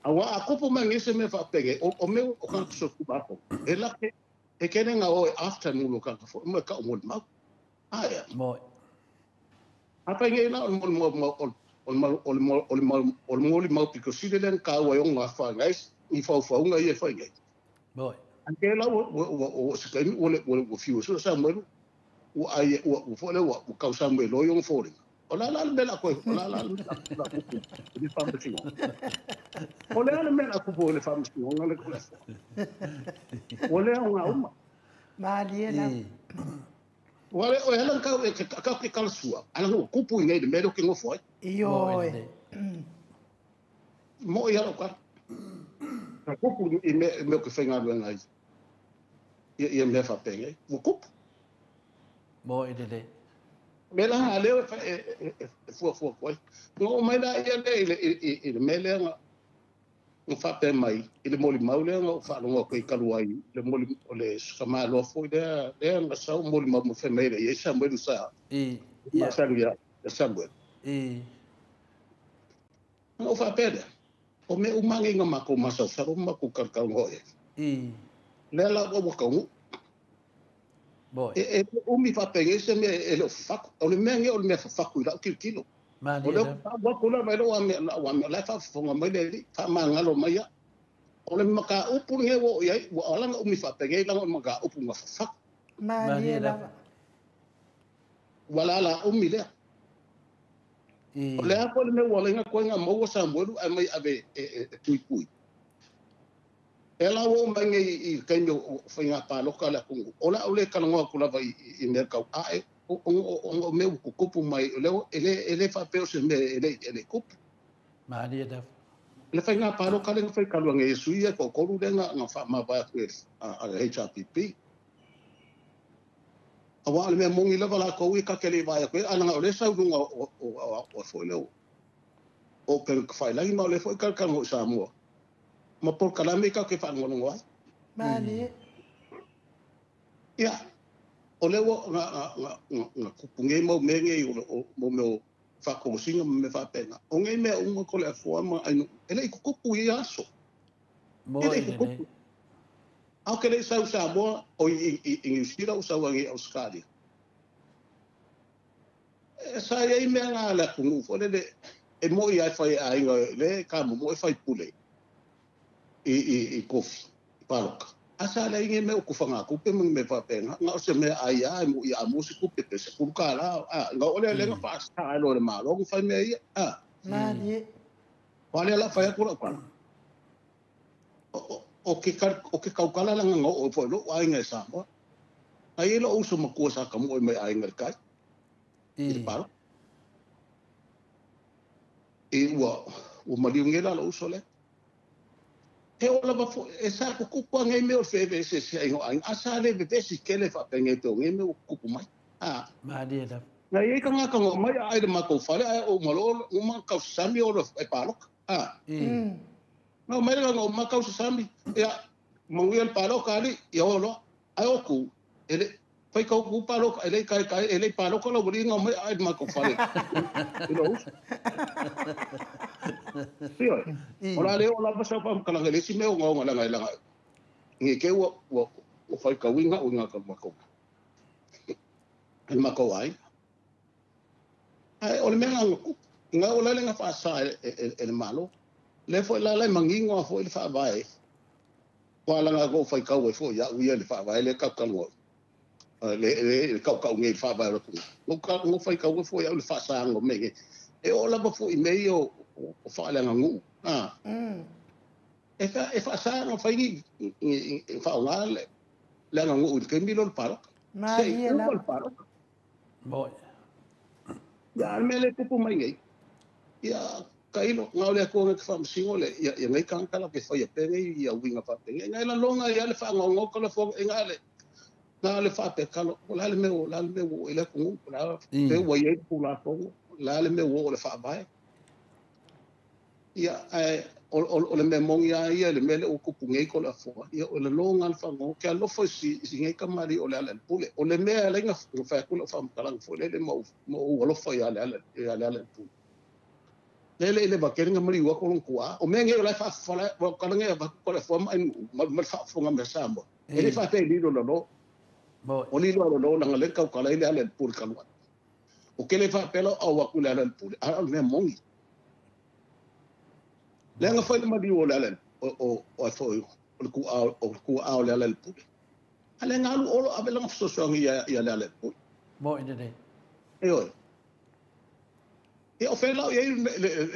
Awa a kopo mai ngese me whaapenge, o meo o kanga kuso kuba ako. E lake, e kene ngā oe after ngulo kanga fo, mo e ka o moli mau. Aia. Mo. A pai ngei la o le moli mau, o le moli mau piko sile len ka ua yonga wha ngai, i whauwhaunga i e whai ngai. Mo. A ke la ua se kaimi ua le ua fiu sura sa mwelu, ua ai ua fo le ua kau sa mwelu yong fōringa. O la la le mea koe, o la la le mea kupu, le whaamasinga. O lea le mea kupu le whaamasinga, le kule. O lea o ngā uma. Malie la. O le o hele kau e kau ke kalasua. Ala ngo kupu i nei le mea ke ngofo ai. Ioe. Mo i alo ka. Ka kupu i mea ke whainga luenga i. Ia mea whapenge. Ua kupu. Mo i le. Me la ha leo e fua fua koe. Ngo mai la ia le i le mea lea nga whapea mai. I le moli mau lea nga whaalonga koe i kaluai. Le moli o le sukamaloa foi lea nga sau moli mau mo whai mai le. Ia sa mwelu sa. I. Masalu ia. Samuel. I. Ona ou faapea lea, o mea uma nei na matou masalosalo ma matou talatalanoa i ai. I. Lea la ua taunuu. Moi. E umi faapenei se mea e le o fafatu. O le mea nei o le mea fafatu i lau tilotilo. Malie O lea lava. ou atu lava i lou amea, lau amea, o la e faafofoga mai le alii, faamagalo mai au. O le mataupu lenei ua oo i ai, ua ala ona umi faapenei leaga o le mataupu na fafatu. Malie Malie lava. lava. Ua lala umi lea. I. O le a foi le mea ua ala ai ona toe maua Samuelu ae mai ave e puipui. E ala ua oo mai nei i le taimi o faiga palota a le atunuu, o le a ou le talanoa atu lava i mea tau ae, ona o mea ua tutupu mai, o lea e le faapea o se mea e le tupu. Malie lava. Le faiga palota lea na fai talu ai nei e sui ia e toatolu lea na faamavae atu e le HRPP. Aua o le mea moni lava latou ia ta te le i vaai atu ai, ae leaga o lea e sau i luga o foi lea o upega tafailagi, ma o lea foi e talatalanoa i Samoa ma polokalame tatou te faalogologo ai. Malie. Ia, o lea ua na tupu nei mau mea nei o mau mea o faatosina ma mea faapena. O nei mea uma ko le afoa ma ainu, e le i tutupu i ia aso. Moi E le i lenei. tutupu. A o ke le i sau Samoa, o i New Zealand, o sau ai i Australia. E sa i ai mea ngā le atunuu foi lele, e moi ai whai aiga, le ka momo e whai pule i kofi, i paloka. A sa le inge mea o kuwhanga kupe ma me whapenga, ngā o se mea ai a, e mo i a mo se kupe pe se kuru ka la, a, ngā o lea lenga whaasa ai lo le malo, ngā whai mea ia, a. Malie. Wale la whai aku la ukala. O ke kaukala langa ngā o foi lo aiga e Samoa. Ai e lo uso makua sa ka mo e mai aiga le kai. I le palo. E ua maliu ngela lo uso le. He o lava fo, e sa ku kupu a ngai mea o le whewhe se se ai ngō ai. A sa le vevesi kele whapenge te o ngai mea o kupu mai. A. Malie lava. Ngai e ka ngā ka ngō mai a ai le mākou whare, ai o malo, o mākou sami o le e paloka. A. I. Ngā mai le ngā o mākou sami, ia, manguia le paloka ali, ia o loa. Ai o ku, e le, whai kau ku paloka, e le kai kai, e le paloka la wali ngā mai ai le mākou whare. I lo uso. Ioe. O la leo lava sa pa kalanga le si me o ngā langa langa. Ngi ke ua whai kau inga o ngā ka mākou. E mākou ai. Ai, o le mea ngā kupu. Ngā o lele ngā whaasa e le malo. Le foi la le mangingo a foi le whaavae. Kwa langa ko whai kau e foi ia uia le whaavae le kau kanoa. Le kau kau ngai le whaavae o le kunga. Ngō whai kau e foi au le whaasa ngō menge. E o lava foi mei o whaalanga ngū. E whaasa ngā whai ngi i whaonga le anga ngū i le kemilo le paloka. Marie Se i lava. upa le paloka. Moi. Ia, le mea le kupu mai ngai. Ia, ka ilo, ngā ole atua ngai ka whaamasingo le, ia ngai kangakala ke whai a penge ia uinga whaapenge. Ngai la longa ia le whaangaongo ka le whaonga, e ngā le whaape kalo, o la le mea o, la le mea o, e le kungu, la pe ua iei ku la tongo, la le mea o le whaavae. Ia, o le mea mongi a ia, le mea le o kupu ngai ko le afoa, ia, o le longa le whaangaongo, ke alofa si ngai kamari o le ala le pule. O le mea le ngā whaakula o whaamakalang fo, le le mau alofa ia le ala, ia le ala le pule. Le le va kere ngamari wa kolon kwa o menge o la fa fa la wa kala nge va ko la fo ma ma fa fo ngam sa mo e le fa pe li lo lo Mo o li lo lo la ngale ka kala ile ale pul ka lo o ke le fa pe lo o wa kula le pul a me mongi le nga fa le mali o la le o o fo o ku a o ku a o le ale pul ale ngalu o lo abela so so ngi ya le ale pul mo ine ne e oi. E o fela e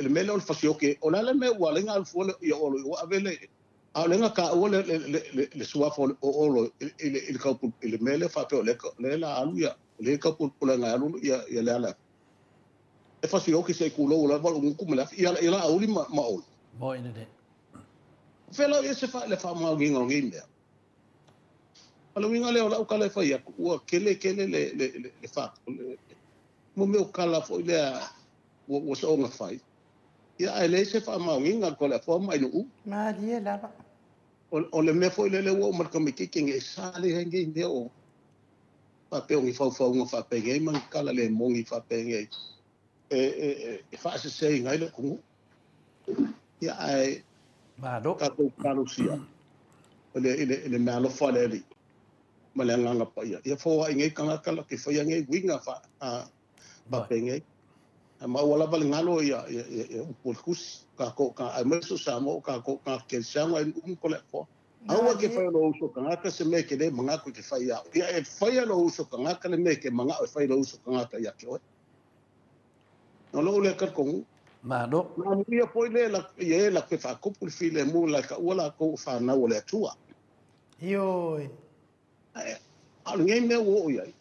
le mele o le fasioke o la le me ua le ngā alfua le ia olo o avele a le ngā ka ua le suafo o olo i le kaupu i le mele whape o le le la alu ia le kaupu o le ngā alu ia le ala e fasioke se kulo o la valu nguku mele ia la auli ma olo mo ine ne fela e se fa le fa mau nginga ngi mea ala winga le o la ukala e whai aku ua kele kele le fa mo me o kala fo i lea ua sa onga whai. Ia ai le se wha maunginga ko le wha mai nuu. Marie lava. O le mea foi lele ua o marka me kike nge sa le henge mea o whapeo ngi whauwhaunga whapenge mang kala le mongi whapenge. e faasesēina ai le atunuu. Ia ae Malo. tatou talosia i le meaalofa a le Alii ma le agaga paia. Ia foai nei tagata la ke faia nei uiga faapenei. Ae maua lava le galo ia upu o le tusi. Tatou aemaise o Samoa o tatou tagata kerisiano ae nu'u ma Toleafoa. Aua ke fai o lou uso tagata se mea e te lē manatu e te fai ia au. Ia e faia lou uso tagata le mea e te mana'o e fai lou uso tagata ia te oe. O lou lea talitonuga. Malo. Na amuia foi lē ia e latou te faatupu le filemu la e taua latou o fanau o le Atua. Ioe. Ae a o lenei mea ua oo i ai,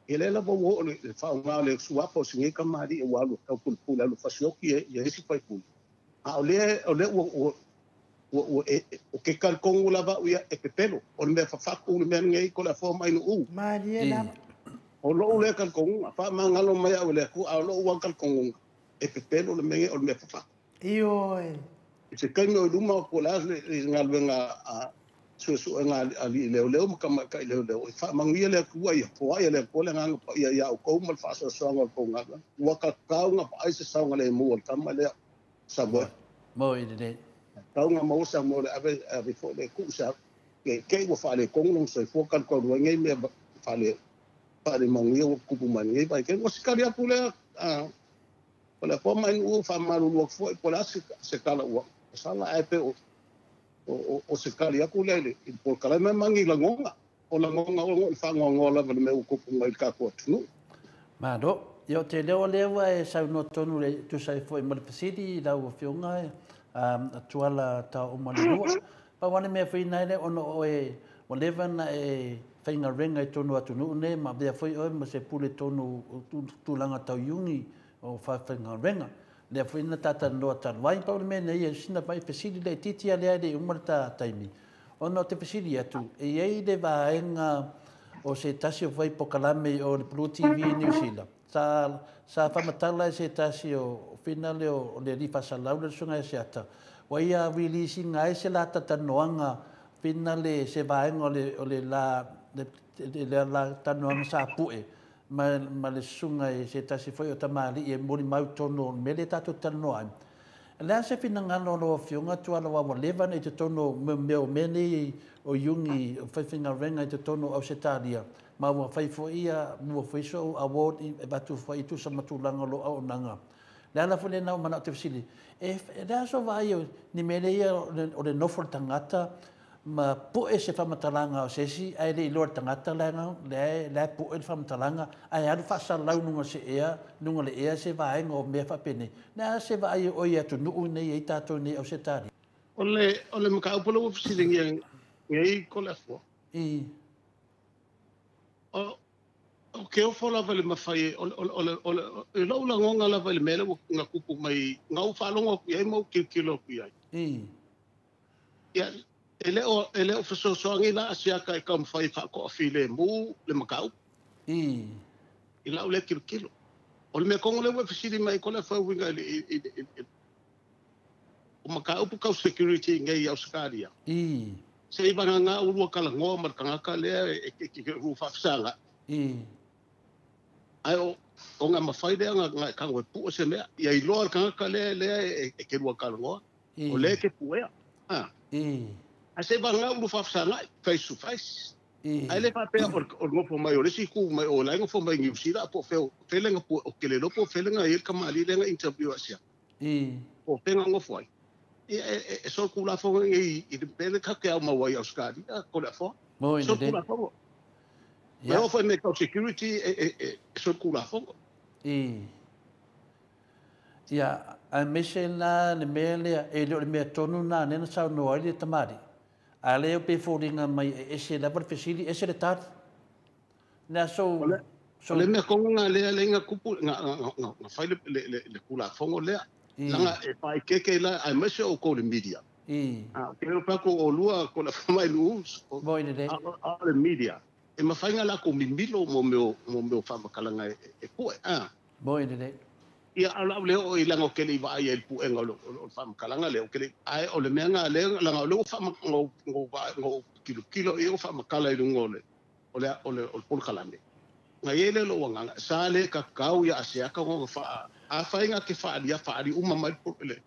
ia lea lava ua oo le faaaoga o le suafa o si nei tamalii ua alu e taupulepule alu e fasioti ia isi faipule. A o lea o lea ua ua o ke talitonu lava au ia e pepelo. O le mea fafatu le mea lenei Toleafoa ma Ainuu. Malie lava. O lou lea talitonuga, faamagalo mai au e le Atua, a o lou lava talitonuga, e pepelo le mea lenei o le mea fafatu. Ioe. I se taimi o i luma po o le a le galuega a suesuega a alii leoleo ma tamaitai leoleo, e faamanuia le Atua ia foai e le Atua le agaga paia ia outou ma le faasoasoaga o le tou galuega. Ua tatau ona vaai se saogalemu o le tama lea o Samoa. Moi lelei. Tatau ona maua Samoa le ave ave foi le tuu se te te ua faaletonu lona soifua talutalua ai nei mea faale faalemanuia ua tutupu mai lenei vaitaimi. Ua sikali atu lea o le Atua ma Ainuu faamalulu atu foi po o le a se tala ua sala ae pei o se tali atu lea i le polokalame ma ni lagona. O lagona o le faanoanoa lava i le mea ua tupu mai i le tatou atunuu. Malo. Ia ou te iloa o lea ua e saunoa tonu e tusa ai foi ma le fesili i lau Afioga Tuala Taoomalelua. Pau lava le mea foi lena lea ona o oe ua leva ona e faigaluega i totonu o atunuu nei ma avea foi oe ma se pule tonu o tulaga tau iuni o faafaigaluega. Lea foi na ta talanoa talu ai. Pau le mea nei, o sina mai fesili laitiiti lava lea e le i uma le ta taimi, ona ou te fesili atu, e i ai le vaega o se tasi o fai polokalame o le Blue TV i Niu Sila, sa faamatala e se tasi o finale o le alii faasalaula le Susuga ia Seata, ua ia release ina ai se la talatalanoaga finale se vaega o le la talanoaga sa pue ma le susuga i se tasi foi o tamalii e molimau tonu o le mea lea tatou te talanoa ai. O le a se finagalo o lau Afioga Tuala aua ua leva ona i totonu o mea o mea nei o iugi o faifaigaluega i totonu o Ausetalia ma ua fai foi ia mua foi sou award e avatu foi e tusa ma tulaga o lou auaunaga. O le ala foi lena ua manao ou te fesili, e le a sou vaai ni mea lea o le nofo o le tagata ma pue se faamatalaga o se isi ae le iloa e le tagata lea e pue le faamatalaga ae alu faasalalau i luga o se ea, luga o le ea se vaega o mea faapenei. Le a se vaai o oe i atunuu nei e i ai tatou nei Ausetalia? O le mataupu lea ua fesiligia nei Toleafoa. I. O ke ofo lava i le mafai o le i lou lagona lava i le mea lea ua na tupu mai na ou faalogo atu i ai ma ou tilotilo atu i ai. I. Ia, e le o fesoasoani la a Asiata e taumafai e faatoafilemu le mataupu. I. I lau lea tilotilo. O le mea tonu lea ua e fesili mai ai Toleafoa e uiga i le o mataupu tau security nei i Ausetalia. I. Se i vagana ulua talanoa ma le tagata lea e te lua faafesagai. I. Ae o na mafai lea na e tago e pue se mea. Ia iloa le tagata lea e te lua talanoa. I. O lea e te puea. I. Ae se i vagana ulua faafesagai, face to face. I. Ae le faapea o le nofo mai o le isi itu mai o la e nofo mai Niu Sila po o fea o fele na pue o ke le iloa po o fele na i ai le tamalii lea na interview e Asiata. I. Po o fea na nofo ai. Ia e solitulafono nei i le mea lea tatou te aumau ai i Ausetalia, Toleafoa. Moi lelei. Solitulafono. Ia. E oo foi i mea tau security e solitulafono. I. Ia, aemaise la le mea lea, e le o le mea tonu lena lea na saunoa ai le tamalii. A lea pei e foliga mai e ese lava le fesili, ese le tali. Le aso O le mea tonu lena lea lea na tupu na fai le Tulafono lea. I. Leaga e faaeteete la aemaise outou le media. I. Ou te iloa pe atu o oulua Toleafoa ma Ainuu, Moi lelei. a o le media e mafai ona latou mimilo mo mea o faamatalaga e pue. Moi lelei. Ia, a o le au le oo i leaga ou te le i vaai ai i le puega o le faamatalaga lea, ou te le i, ae o le mea lena lea, leaga o lea ua ou tilotilo i ai ua faamatala i luga o le polokalame. Ngai e le lo wanganga sa le ka kau ya asia ka ngo fa a fa inga ke fa alia fa ali uma mai le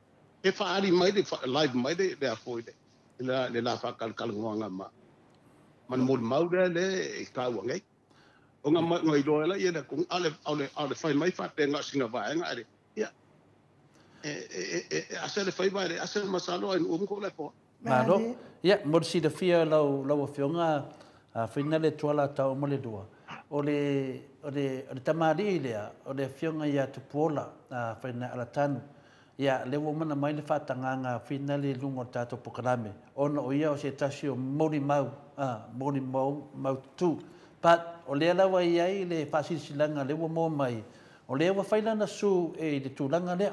e fa ali mai le live mai le le afoi le la le la fa kal kal ngoanga ma man mo mau le le ka wa ngai o nga mai ngai lo la ye le kung ale ale ale fai mai fa te nga singa va nga ale ya e e e asa le fai vai le asa masalo en ko le po malo ya mo si de fia lau lau afionga a finale tuala ta o mo le dua o le tamari lea o le afionga ia Tupuola a faina alatanu ia le ua mana mai le faatagaga finale luga o le tatou pokalame ona o ia o se tasi o molimau molimau maututu but o lea lava i ai le faasilasilaga le ua moa mai o lea ua fai lana su e i le tulaga lea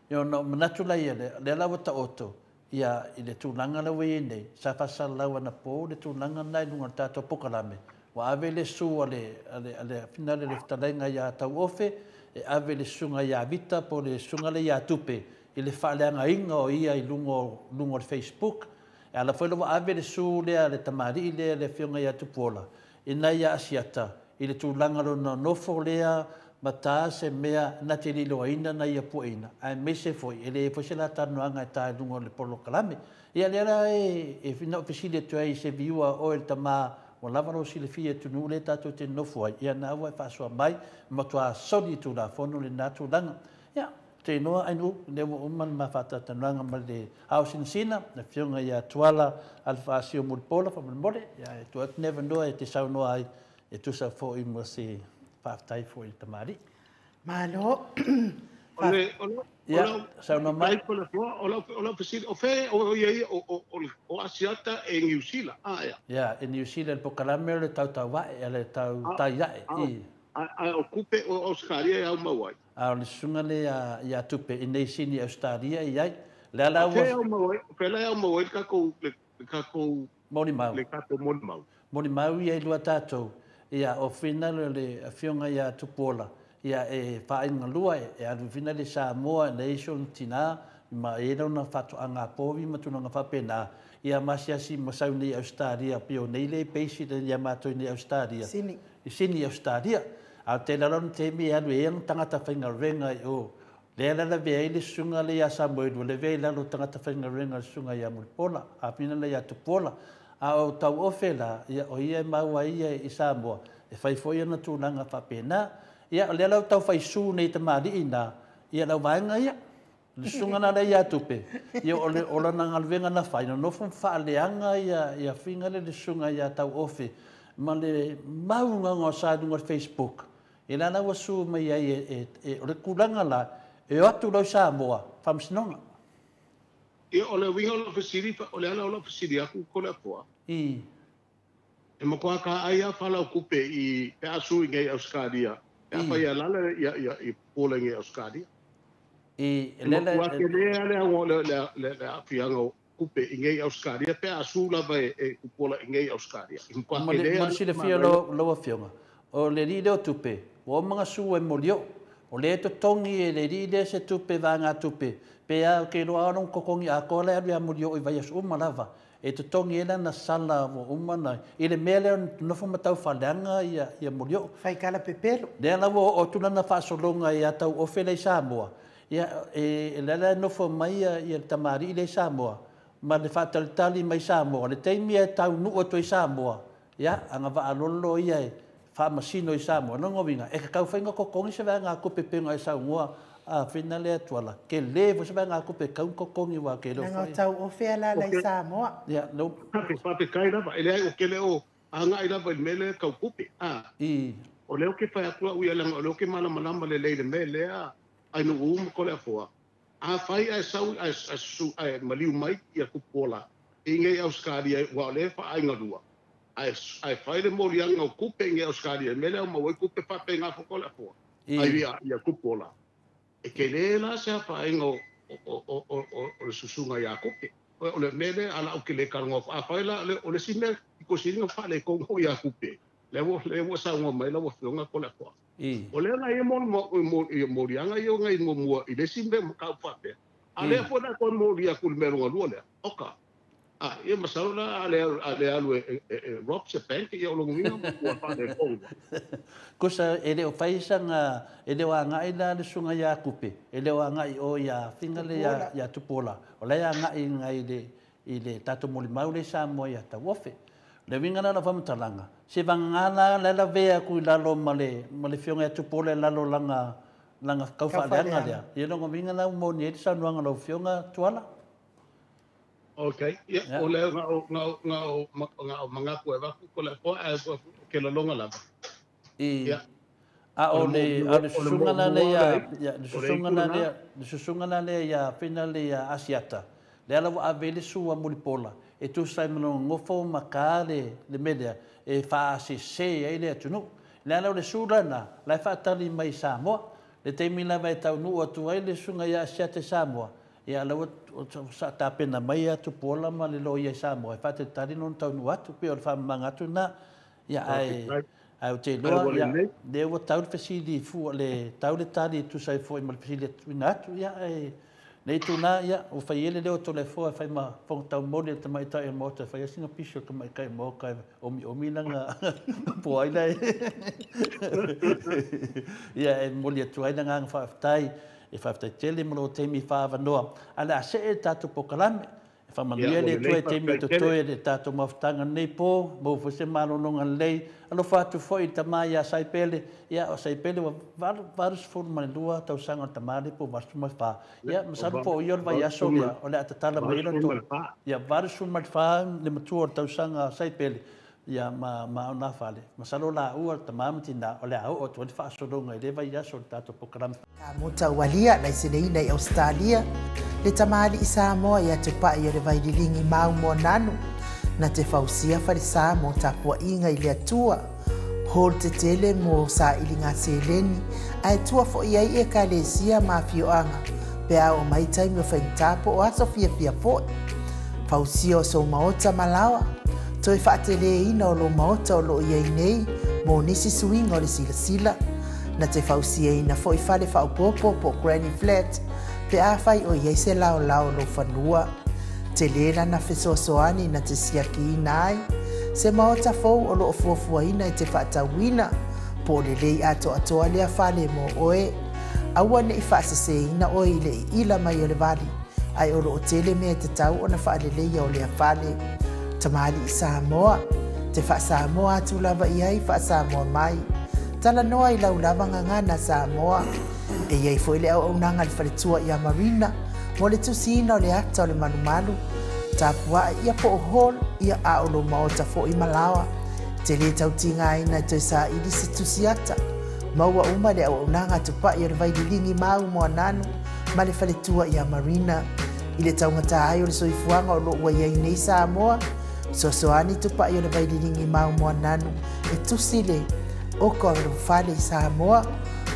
ia ona manatu laia lea lava taoto ia i le tulaga la ua iai nei sa faasalalau anapo le tulaga lena i luga o le tatou pokalame ua ave le su a le finale le fetalaiga iā Tauofe e ave le susuga iā Vita po le susuga lea iā Tupe i le faaleagaina o ia i luga o le Facebook e ala foi la ua ave le su lea le tamalii lea le afioga iā Tupuola ina ia Asiata i le tulaga lona nofo lea ma tā se mea na te liloaina na ia puaina ae maise foi e le foi se la talanoaga e tā i luga o le polokalame ia lea la e finau fesili atu ai se viua oe le tamā ua lava lou silafia e atunuu lea tatou te nofo ai ia na ua e faasoa mai matuā soli i tulafono lenā tulaga ia te iloa ainu lea ua uma le mafaatalatanoaga ma le aosinasina le afioga ia Tuala Alefaasio Mulipola faamolemole ia e tuu atu nei avanoa e te saunoa ai e tusa foi ma se faafetai foi i le tamalii. Malo. Ia, saunoa mai. O lau fesili, o fea o ia ia o Asiata e Niu Sila, ia. Ia, e Niu Sila le pokalame o le tautauae, a le tautaiae. A o kupe o Australia e au mau ai. A o le susuga lea ia Tupe i nei sini Australia i ai. Lea la ua... O fea la e au mau ai le tatou molimau. Le tatou molimau. Molimau ia i lua tatou. Ia, o finale le afioga ia Tupuola. Ia e faainga lua e alu fina le Samoa le iso le tina ma e lona faatoaga povi ma tulaga faapena ia masiasi ma sau nei Australia pio nei le peisi le ia matou nei Australia i Sini Australia a te la lona taimi e alu e ana tagata faigaluega i o lea la lavea ai le susuga le ia Samoelu le vea i lalo tagata faigaluega le susuga ia Mulipola a fina le ia Tupuola a o Tauofe la ia o ia e maua ia i Samoa e fai foi ana tulaga faapena ia o lea lau tau fai su nei tamalii na ia lau vaega ia le susuga na lea ia Tupe ia o lona galuega na fai na nofo faaleaga ia figa le susuga ia Tauofe ma le maugaga o sa i luga o le Facebook e la la ua su mai ai e o le tulaga la e o atu lau Samoa faamasinoga. Ia o le uiga o lau fesili o le ala o lau fesili aku ko le apoa. I e makoa ka ai a falau kupe i pe asu i ngai Australia e afa ia lala ia i pola ngai Australia. I le le le le le le le afianga kupe i ngai Australia pe asu lava e kupola i ngai Australia. Ma le silafia lau afioga o le alii lea o tupe ua oma gasu e molio o le totogi e le alii lea se tupe vaga tupe pe a ke iloa lona totogi atoa la e alu ia molio i vaiaso uma lava e totogi ai lana sala ua uma na i le mea lea nofo ma taufaleaga ia molio faikala pepelo lea la ua oo atu lana faasologa ia Tauofe lea i Samoa ia e lea la e nofo mai ia le tamalii lea i Samoa ma le faatalitali mai Samoa le taimi e taunuu atu ai Samoa ia agavaalolo ia e faamasino i Samoa lona uiga e tatau faiga totogi se vaega tupe pega e saunoa a fina lea Tuala ke le foi se vaega tupe kau totogi ua ke leo foi Tauofe ala la i Samoa ia no faafetai lava e leai o ke le o agai lava i le mea lea kau kupe i o lea o ke fai atu au ia laga o lea o ke malamalama lelei le mea lea ai nuu uma ko le afoa a fai ae sau ae su ae maliu mai ia Kupuola i ngai Australia ua o lea faaiga lua ae fai le moliaga o kupe i ngai Australia mea lea o mau ai kupe faapega fo ko le afoa ai ia Kupuola e ke le la se afaaiga o le susuga ia Kupe o le mea lea ala o ke le kaloga a fai la o le si mea i kosiliga faalekogo ia Kupe lea ua saunoa mai lau afioga ko le afoa o lea na ia moliaga ia ngai muamua i le isi mea mataupu faapea a lea foi la toe molia atu i le mea lona lua lea oka A, ia masalo la a le alu e rob se bank, ia o lona uiga ua faaletonu. Tusa e le o fai saga, e le o agai la le susuga ia Kupe, e le o agai o ia Figa le ia Tupuola, o la e agai ngai i le tatou molimau le Samoa ia Tauofe. Le uiga la o lau faamatalaga, se vagana la lavea atu i lalo ma le afioga ia Tupuola i lalo lana taufaaleaga lea. Ia lona uiga la ua moni ai le saunoaga a lau afioga Tuala. Ok, ia, o lea nga o manatu e vaku ko le foa e ke lolonga lava. Ia. A o le susuga la lea, le susuga la lea ia Fina le ia Asiata, lea la ua ave le sua mulipola, e tusa ai ma lona nofo ma ka le mea lea, e faasese ai le atunuu. Lea la o le su lana, la e faatali mai Samoa. Le taimi lava e taunuu atu ai le susuga ia Asiata i Samoa, ia la ua sa tapena mai a Tupuola ma le loia i Samoa, e faatalitali lona taunuu atu, pei o le faamamaga atu lena. Ia ae ou te iloa, ia, lea ua tau le fesili fua, le tau le tali e tusa ai foi ma le fesili atuina atu, ia ae nei tūnā, ia, ua fai ai le leo o Toleafoa e fai ma fofoga taumoli e le tamaitai o le Maota, e fai ai sina pisi o le tamaitai o le Maota e omiomi lana po ai la e. Ia, e momoli atu ai le agaga faafetai, e faafetai tele mo lou taimi faaavanoa. A o le a see le tatou polokalame, e faamanuia le Atua i taimi o totoe le tatou mafutaga lenei po, maua foi se malologa lelei. Alofa atu foi i le tama ia Saipele, ia o Saipele ua 82 tausaga o le tama lea po o 84. Ia, masalo po o ia o le vaiaso lea, o le a tatala mai ai lona tolu. Ia, 84 le matua o le tausaga Saipele, ia ma ona fale. Masalo la ua le tama ma tina, o le a oo atu ai le faasologa i le vaiaso o le tatou polokalame. Ka mota ualia laiseneina i Australia, le tamali'i Samoa ia Tupai o le Vaililingi mau mo nanu, na te fausia falesa mo tapua'iga i le Atua, hall tetele mo sa'iliga seleni, ae tua fo'i ai ekalesia ma afioaga, pe a oo mai taimi o faigata po o aso fiafia fo'i. Fausia o sou maota ma laoa, toe fa'ateleina o lou maota o loo i ai nei mo nisi suiga o le silasila, na te fausiaina fo'i fale faaopoopo po o granny flat, pe afai o i ai se laolao o lou fanua. Tele lana fesoasoani na te siakiina ai, se maota fou o loo fuafuaina e te faatauina, po o lelei atoatoa lea fale mo oe. Aua ne'i faaseseina oe i le iila mai o le vali, ae o loo tele mea e tatau ona faaleleia o lea fale. Tamali'i Samoa, te faasamoa atu lava i ai faasamoa mai. Talanoa i lau lava gagana Samoa. E iai foi le auaunaga a le faletua ia Marina, mo le tusiina o le ata o le malumalu. Tapua'i ia po o hall, ia a o lou maota fo'i ma laoa. Te lē tautigaina e toe saili se tusi ata. Maua uma le auaunaga a Tupai o le Vaililigi mau mo Ananu ma le faletua ia Marina. I le taugatā ai o le soifuaga o loo ua i ai nei Samoa, fesoasoani Tupai o le Vaililigi mau mo Ananu e tusi le oka o le fale i Samoa.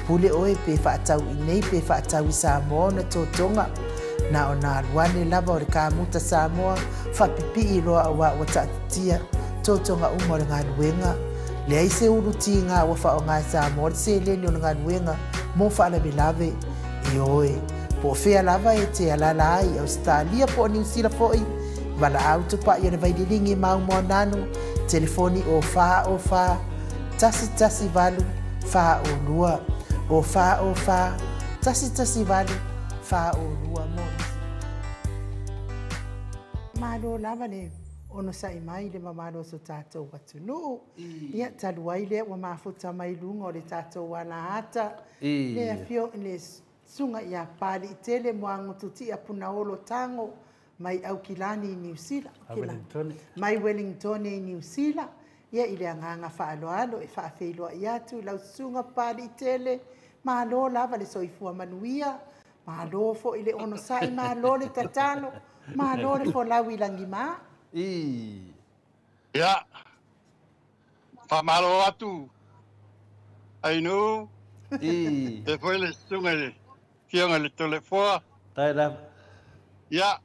Pule oe pe faatau i nei pe faatau i Samoa ona totoga. Na ona alu ane lava o le kamuta Samoa, faapipii loa auā ua taatitia totoga uma o le galuega. Leai se ulu tiga ua faaaoga e Samoa le seleni o le galuega mo faalavelave. Ioe, po o fea lava e te alaala ai i Ausetalia po o Niusila fo'i, valaau Tupai o le Vaililigi mau mo Ananu, telefoni o 4 o 4 118 4 o 2, o 4 o 4 118 4 o 2 mo nisi. Malo lava le onosa'i mai i le mamalu o so tatou atunuu. Ia, talu ai lea ua mafuta mai luga o le tatou alaata, le afio le susuga ia Pali'itele Muagututia Punaolo Tago mai Aukilani i Niu Sila, mai Wellingtone i Niu Sila. Ia, i le agaga faaaloalo e faafeiloai atu i lau susuga Pali'itele, malo lava le soifua manuia, malo foi le onosa'i, malo le tatalo, malo le folau i lagimā. Ia, faamalo atu Ainu, e foi le susuga i le afioga i le Toleafoa. Tai lava. Ia,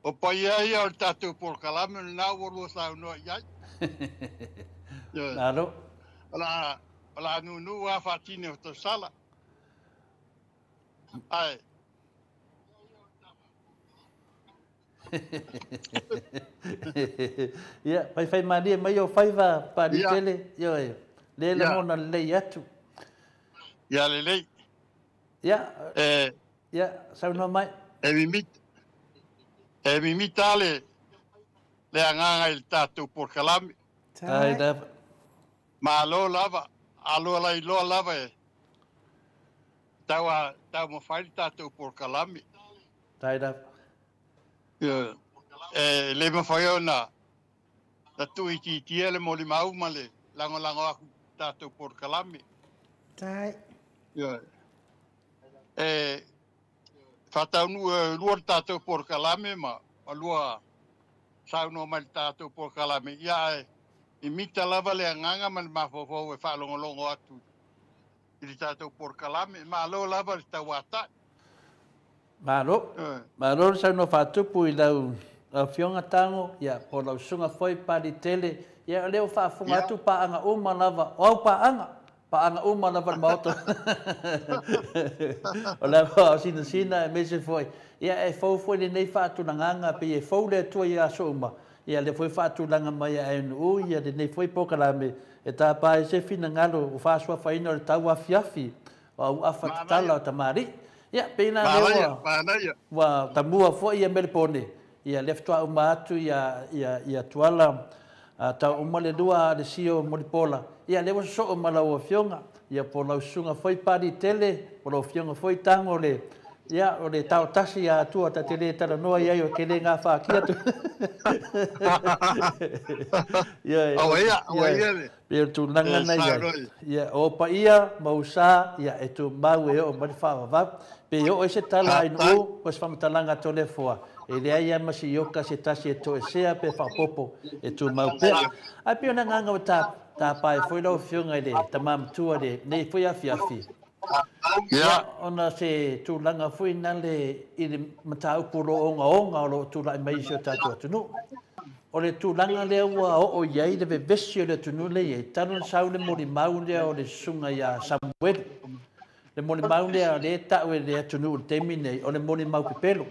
o paia ia o le tatou polokalame lena ua lua saunoa i ai. Malo. O le a nūnū lava faatini o tausala. Ae. Ia, faifaimalie mai o faiva Paalitele, ioe, le lagona lelei atu. Ia lelei. Ia, ia, saunoa mai. E mimita le agaga i le tatou polokalame. Tai lava. Malo lava, aloa lailoa lava e taumafai le tatou polokalame. Tai lava. Ia, e le mafai ona tuuitiitia le molimau ma le lagolago aku tatou polokalame. Tai. Ia, e faataunuu e lua le tatou polokalame ma lua saunoa mai le tatou polokalame. Ia, e mimita lava le agaga ma le mafaufau e faalogologo atu i le tatou polokalame. Malo lava le tauatai. Malo. Malo le saunoa faatupu i lau afioga Tago, ia, po o lau susuga foi Paalitele. Ia, o lea ua faafofoga atu paaga uma lava, o au paaga, paaga uma lava le maota. O le ava o sinasina e mese foi. Ia, e fou foi lenei faatulagaga, pei e fou le Atua i aso uma. Ia, lea foi faatulaga mai a ANU, ia lenei foi polokalame, e tapa ai se finagalo o faasuafaina o le tau afiafi, o au afa tatala o tamalii. Ia, pei la lea ua tamua foi ia Melepone, ia lea faatoa uma atu ia Tuala, tau uma le lua le sio Molipola. Ia, lea ua sosoo ma lau afioga, ia po lau susuga foi Paalitele, po lau afioga foi Tago le, ia, o le taotasi ia atua ta te le talanoa iai o ke le ngawhākia tu. Ia, Aua ia le. Pe o tulaga na ia. Ia, o paia, mausa, ia, e tu mau e o mai le faavavau. Pe o e se tala ai nuu, po se faamatalaga Toleafoa. E leai lava ma se ioka se tasi e toesea pe faaopoopo e tumau pea. Ae pei o le agaga ua tapae foi lau afioga i le tama matua lenei foi afiafi. Ia, ona se tulaga foi na le i le mataupu o lo o ogaoga o lo o tulai mai i si o tatou atunuu. O le tulaga lea ua oo i ai le vevesi o le atunuu lea i ai, talu ona sau le molimau lea o le susuga ia Samuelu. Le molimau lea o lea e tau e le atunuu i le taimi nei, o le molimau pepelo.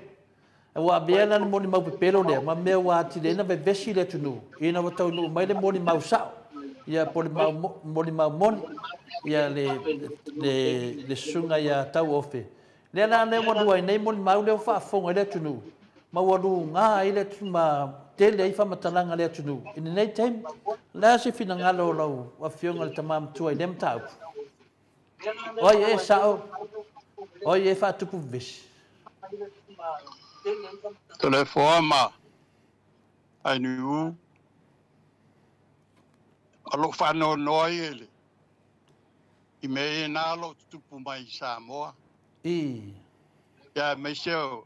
Ua avea la le molimau pepelo lea, ma mea ua atili ai ona vevesi le atunuu, ina ua taunuu mai le molimau sao, ia po o le molimau moni, ia le susuga ia Tauofe. Lea la lea ua lua ai nei molimau lea ua faafofoga ai le atunuu, ma ua lugā ai le atunuu ma tele ai faamatalaga a le atunuu. I lenei taimi, o le a se finagalo o lau afioga i le tama matua i lea mataupu? O ai e sao, o ai e faatupu vevesi? Toleafoa ma Ainuu, o loo faanoanoa ia i le i mea ia na o loo tutupu mai i Samoa. Ia aemaise o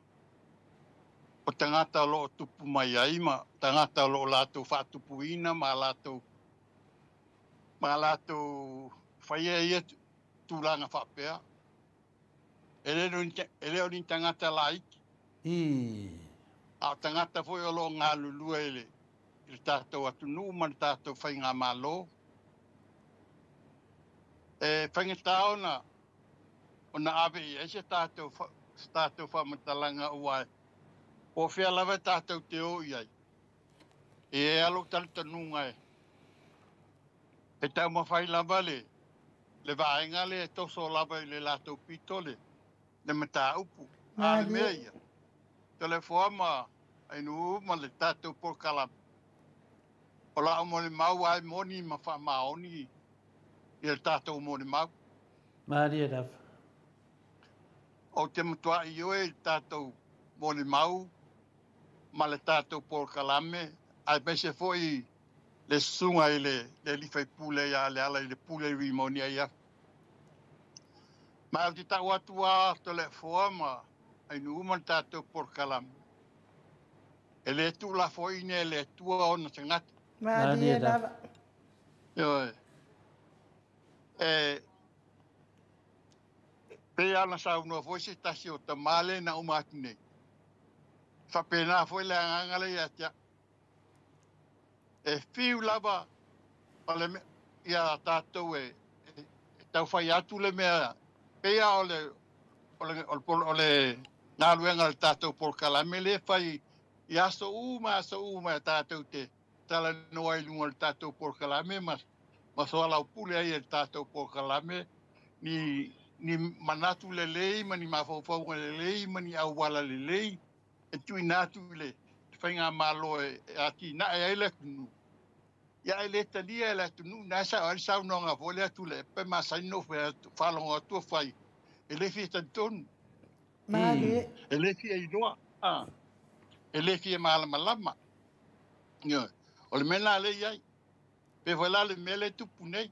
tagata o loo tupu mai ai ma tagata o loo latou faatupuina ma latou faia ia tulaga faapea. E le o ni tagata laiti. A o tagata foi o loo galulue i le tatou atunuu ma le tatou faigamalo. E faigata ona ave i ai se tatou faamatalaga ua po o fea lava tatou te o i ai. E i ai lou talitonuga e taumafai lava le vaega lea e toso lava i le latou pito le mataupu. A le mea ia, Toleafoa ma Ainuu ma le tatou polokalame, o lau molimau ai moni ma faamaoni i le tatou molimau. Malie lava. Ou te matuai ioe i le tatou molimau ma le tatou polokalame, aemaise foi le susuga i le alii faipule ia Leala i le pule Rimoni ai afi. Ma ou te tau atu lava Toleafoa ma Ainuu ma le tatou polokalame, e le tuulafoaiina e le Atua ona tagata. Malie lava. Ioe. E pei lava ona saunoa foi se tasi o tamā lea na uma atu nei. Faapena foi le agaga lea ia te au. E fiu lava o le ia tatou e taufai atu le mea pei lava o le galuega a le tatou polokalame lea e fai I aso uma e tātou te talanoa i luga o le tatou polokalame ma soalaupule ai e le tatou polokalame ni manatu lelei ma ni mafaufauga lelei ma ni auala lelei e tuuina atu i le faigamalo e atinae ai le atunuu. Ia e le talia e le atunuu na e sao ai le saunoaga foi lea Tuilaepa e masani ona ou faalogo atu o fai e le fia talitonu. E le fia iloa, e le fia malamalama. O le mea lena lea e i ai. Pe foi la le mea lea e tupu nei.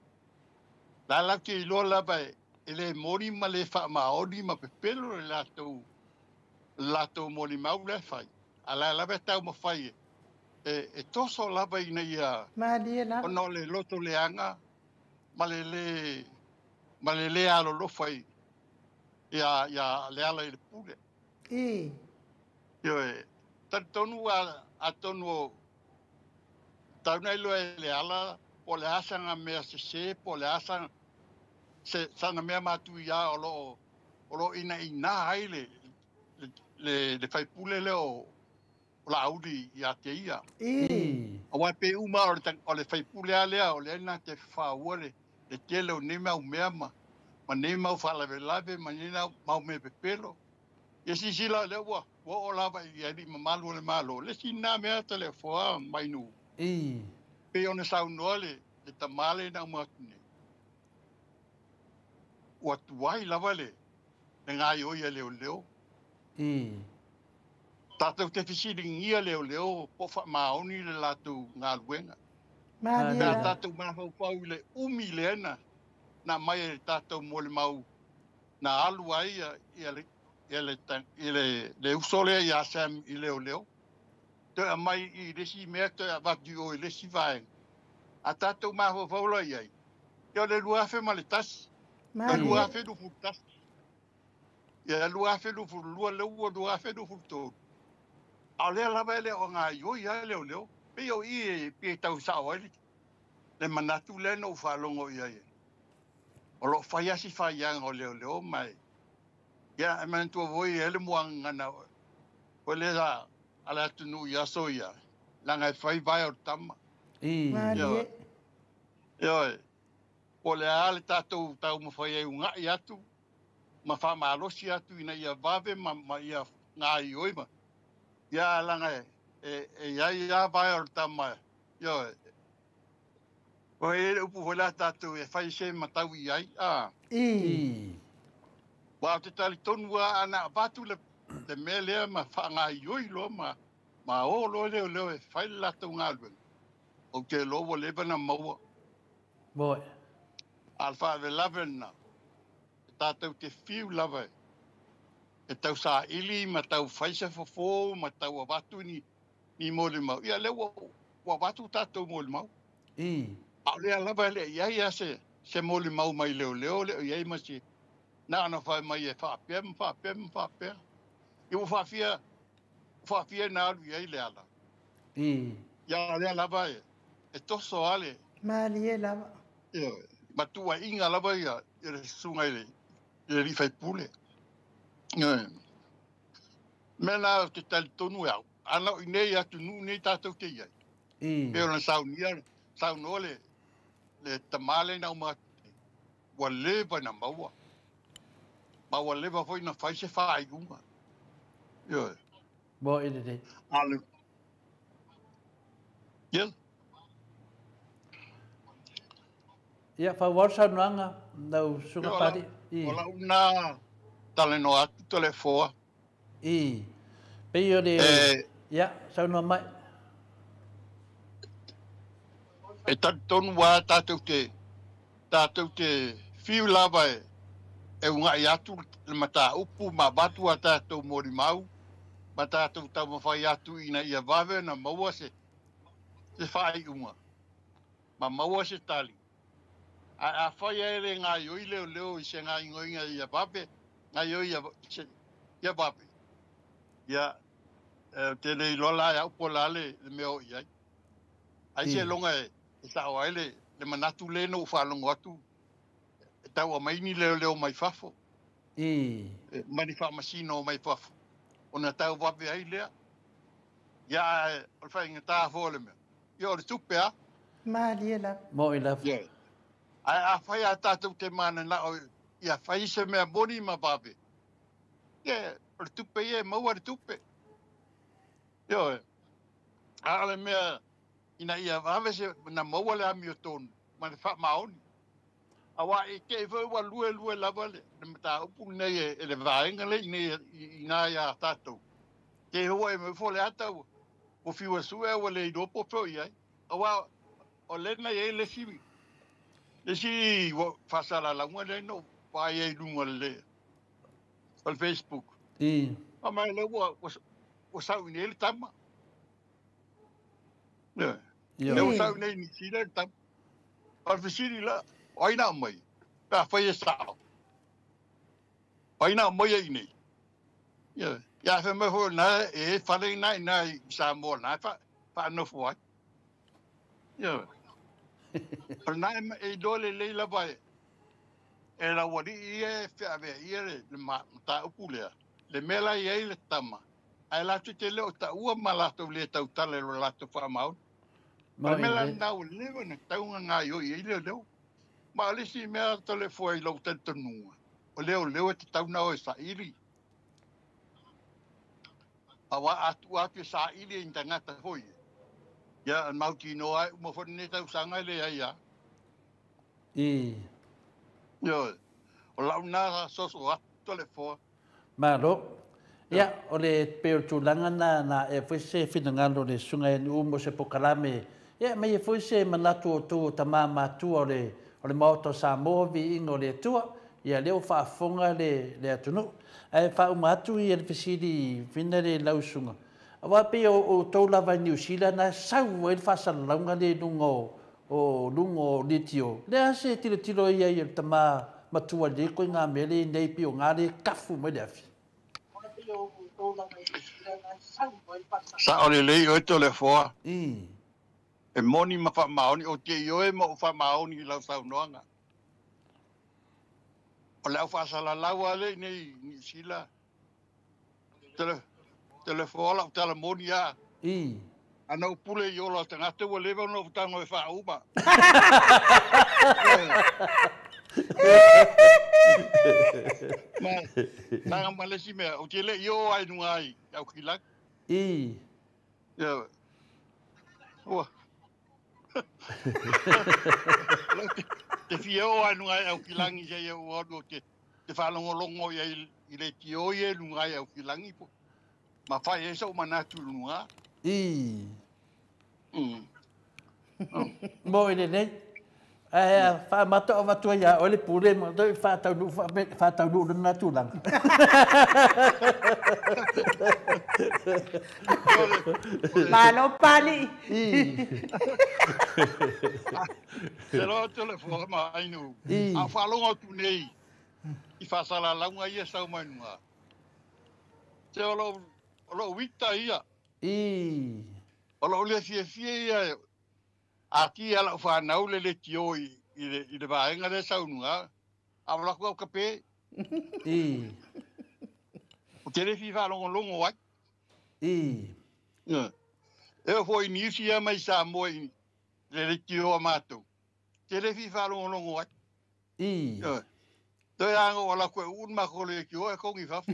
La latou te iloa lava e le moni ma le faamaoni ma pepelo le latou molimau lea e fai. A la lava e taumafai e toso lava ina ia ona o le loto leaga ma le le alolofa ia le ala i le pule. Ioe, talitonu atonu o tauna iloa e le ala po o le a saga mea sese po o le a saga mea matuia o loo inaina ai le faipule lea o Laauli ia te ia. Aua pe uma o le faipule a lea o lea na te faua le tele o nei mau mea ma nei mau faalavelave ma nei mau mea pepelo. Ia silasila lea ua oo lava i alii mamalu o le Malo. Le isi lena mea Toleafoa Mainu. Pei ona saunoa le tamā lea na uma atu nei. Ua tuai lava le gaoioi a leoleo. Tatou te fesiligia leoleo po o faamaoni le latou galuega. Pe a tatou mafaufau i le umi lea na aumai e le tatou molimau na alu ai le uso lea ia Sam i leoleo. Toe aumai i le isi mea toe avatu i o i le isi vaega. A tatou mafaufau loa i ai, ia o le 2001, le 2021, ia 2022, lea ua 2023. A o lea lava e le o gaoioi lava leoleo. Pei o i e tau sao ai le manatu lea na ou faalogo i ai. O loo fai lava si faiaga o leoleo ma ia e manatua foi e le muagagana o lea a le atunuu i aso ia leaga e fai vae o le tama. Ioe, po o le a le tatou taumafai ai ugai atu ma faamalosi atu ina ia vave ma ia gaoioi ma ia leaga e i ai lava vae o le tama. Ioe, o e le upu foi la tatou e fai se matau i ai. Ua ou te talitonu lava ana avatu le mea lea ma faagaoioi loa ma o loa leoleo e fai le latou galuega. Ou te iloa ua leva ona maua. A o le faalavelave lena, e tatou te fiu lava e tau saili ma tau fai se fofo ma tau avatu ni molimau. Ia lea ua avatu tatou molimau. A o lea lava e le i ai se molimau mai leoleo, le o i ai ma se na ona fai mai e faapea ma faapea ma faapea. Ia ua faafia na alu i ai le ala. Ia lea lava e toso lava le malie lava. Ioe, ma tuuaiga lava ia le susuga i le alii faipule. Ioe, mea na ou te talitonu e au, ana o i nei atunuu nei tatou te i ai. Pei ona saunoa le tamā lea na uma atu nei, ua leva na maua. Ma ua leva foi na fai se faaiuga. Ioe. Mo i lelei. Ia. Ia, faaauau le saunoaga lau susuga Papalii. O lau na talanoa atu Toleafoa. Pei o le... Ia, saunoa mai. E talitonu lava tatou te fiu lava e ugai atu le mataupu ma avatu a tatou molimau ma tatou taumafai atu ina ia vave ona maua se faaiuga ma maua se tali. A fai ai le gaoioi leoleo i se gaoioiga ia vave, gaoioi ia vave. Ia, ou te le iloa la e au po o le a le mea o i ai. Ai se loga e sao ai le manatu lea na ou faalogo atu e tau aumai ni leoleo mai fafo. Ma ni faamasino mai fafo. Ona tau vave ai lea. Ia ae o le faigata foi o le mea, ia o le tupe a. Malie lava. Mo'i lava. Ia. Ae afai a tatou te mananao ia fai se mea moni ma vave, ia o le tupe ia e maua le tupe. Ioe. A o le mea ina ia vave se na maua le amiotonu ma le faamaoni. Aua i te i foi ua lue lue lava le mataupu lenei e le vaega lea i ina ia tatou. Te hoa e mai fo le ata ua fiu e sue ua le iloa po o fea o i ai. Aua o lea na i ai le isi, le isi faasalalauga lea na ou vaai ai i luga o le, o le Facebook. Fai mai lea ua, ua sau i inei le tama. Ioe. Lea ua sau i inei i Niu Sila le tama. O le fesili la, o ai na aumai? Pe afai e sao, o ai na aumaia i inei? Ioe. Ia fai mai foi o lena e i ai fale na i ina i Samoa o lena e faanofo ai. Ioe. O lena e iloa lelei lava e lau alii ia e feaveaia le mataupu lea, le mea la e i ai le tama, ae latou te le o taua ma latou le tautala i lo latou faamaoni. O le mea la lena ua leva ona tatau ona gaoioi ai leoleo. Ma o le isi mea Toleafoa i lou talitonuga, o leoleo e tatau ona o e saili. Aua a tuu atu e saili e ni tagata foi ia, ia e mautinoa e uma foi lenei tausaga e leai lava. Ioe. O lau lena soso atu Toleafoa. Malo. Ia, o le pei o le tulaga na, na ae foi se finagalo o le Susuga ia Nu'u mo se pokalame, ia aumai ai foi se manatu o outou o tama matua o le, o le Maota o Samoa, viiga o le Atua, ia lea ua faafofoga le, le atunuu. Ae faauma atu ia le fesili fina le lau susuga, aua pei o outou lava i Niu Sila na sau ai le faasalalauga lea i luga o, o luga o leitio, le a se tilotilo i ai a le tama matua i lenei ituaiga mea lea nei pei o ga lea e kafu mai le afi? Sao lelei oe Toleafoa. E moni ma faamaoni, ou te ioe ma ou faamaoni i lau saunoaga. O le au faasalalau lava lea i inei i Niu Sila, Toleafoa lau tala moni lava. Ana ou pule i ola o tagata ua leva ona ou tago e faauma. Ma, taga ma le isi mea, ou te le i oo lava i luga i Aukilagi. Ia, ua. Te fia oo lava i luga i Aukilagi seia ou alu ou te faalogologo i ai i leitio ia i luga i Aukilagi po. Ma fai ai sou manatu i luga. Mo i lenei. Ae faamata o avatu ai ia oe le pule ma toe faataunuu faataunuu lena tulaga. Malo Pali. Se loa atu le fofoga ma Ainu. A o faalogo atu nei i faasalalauga ia e sau mai luga. Se o lou ita ia. O lou le fiafia ia a ti a lau fanau le leitio i le vaega lea e sau i luga, a o latou au kape. Ou te le fia faalogologo ai. E oo foi i nisi ia mai Samoa i le leitio a matou, te le fia faalogologo ai. Toe a ona ou alu atu e uu le matou leitio ae togi i fafo.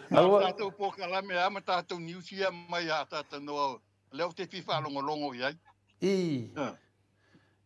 Na o tatou polokalame lava ma tatou news ia aumai a talanoa lea ou te fia faalogologo i ai.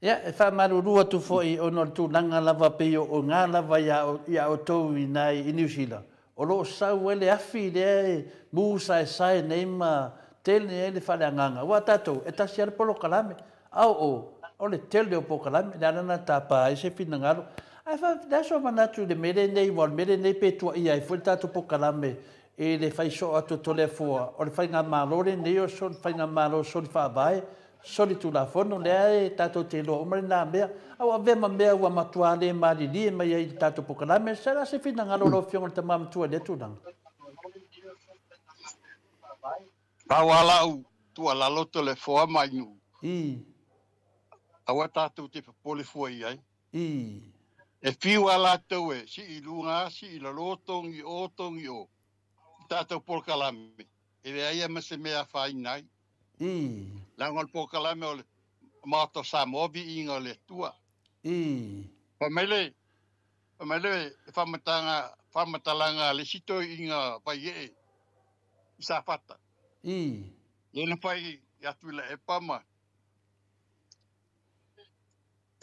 Ia, e faamalulu atu foi ona o le tulaga lava pei o gā lava ia outou i ina i Niu Sila, o lo o sau ai le afi lea e mu saesae nei ma tele ai le faaleagaga. Aua tatou, e tasi lava le polokalame, a o o, o le tele o polokalame, le ala lena e tapa ai se finagalo. Ae o le a sou manatu i le mea lenei, aua o le mea lenei pe tuuaia ai foi le tatou polokalame i le fai soo atu o Toleafoa, o le faigamalo lenei o le faigamalo soli faavae, Solitulafono lea e tatou te iloa uma lena mea, a ua avea ma mea ua matua le malilie mai ai i le tatou polokalame. Se la se finagalo o lau Afioga i le Tama Matua i lea tulaga? Pau lava lau tuualalo Toleafoa ma Ainuu, aua tatou te popole fua i ai. E fiu a latou e si i luga, si i lalo, togi o, togi o. Tātou polokalame. E leai ma se mea afaina ai. Leaga o le polokalame o le Maota o Samoa viiga o le Atua. Fai mai le fai mai le faamatalaga faamatalaga a le isi toeaiina vaiee i Safata. Lea na fai ia Tuilaepa ma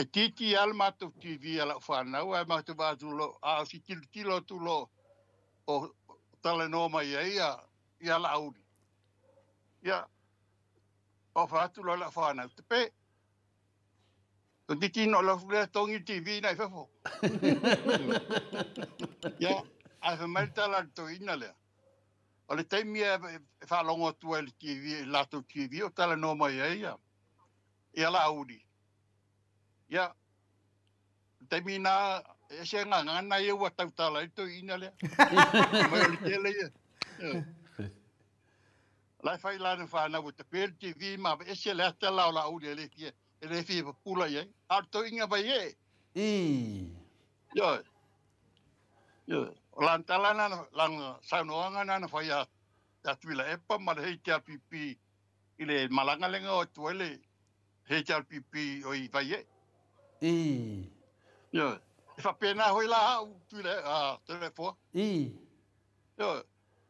E titi lava le matou TV a lau fanau ae matou vaai atu loa, a o si tilotilo atu loa o talanoa mai ai ia Laauli, ia, ofa atu loa i lau fanau, Tape, toeitiiti na ou alu atu lea togi le TV na i fafo. Ia, ae fai mai le tala a le toeaina lea, o le taimi e faalogo atu ai i le TV, i le latou TV o talanoa mai ai ia Laauli, Ia, o le taimi lena, e ese gagana ia ua tautala ai le toeaina lea. Mai o le tele ia. O la e fai lana fanau e tape le TV ma aveese le ata la o Laauli e le fia, e le fia pupula i ai. A o le toeaina vaiee. Ioe. Ioe. O lana tala lena, lana saunoaga lena na fai ia Tuilaepa ma le HRPP i le malaga lea na o atu ai le HRPP o i Vaiee. Ioe. E faapena foi la au Tuilaepa, Toleafoa. Ioe.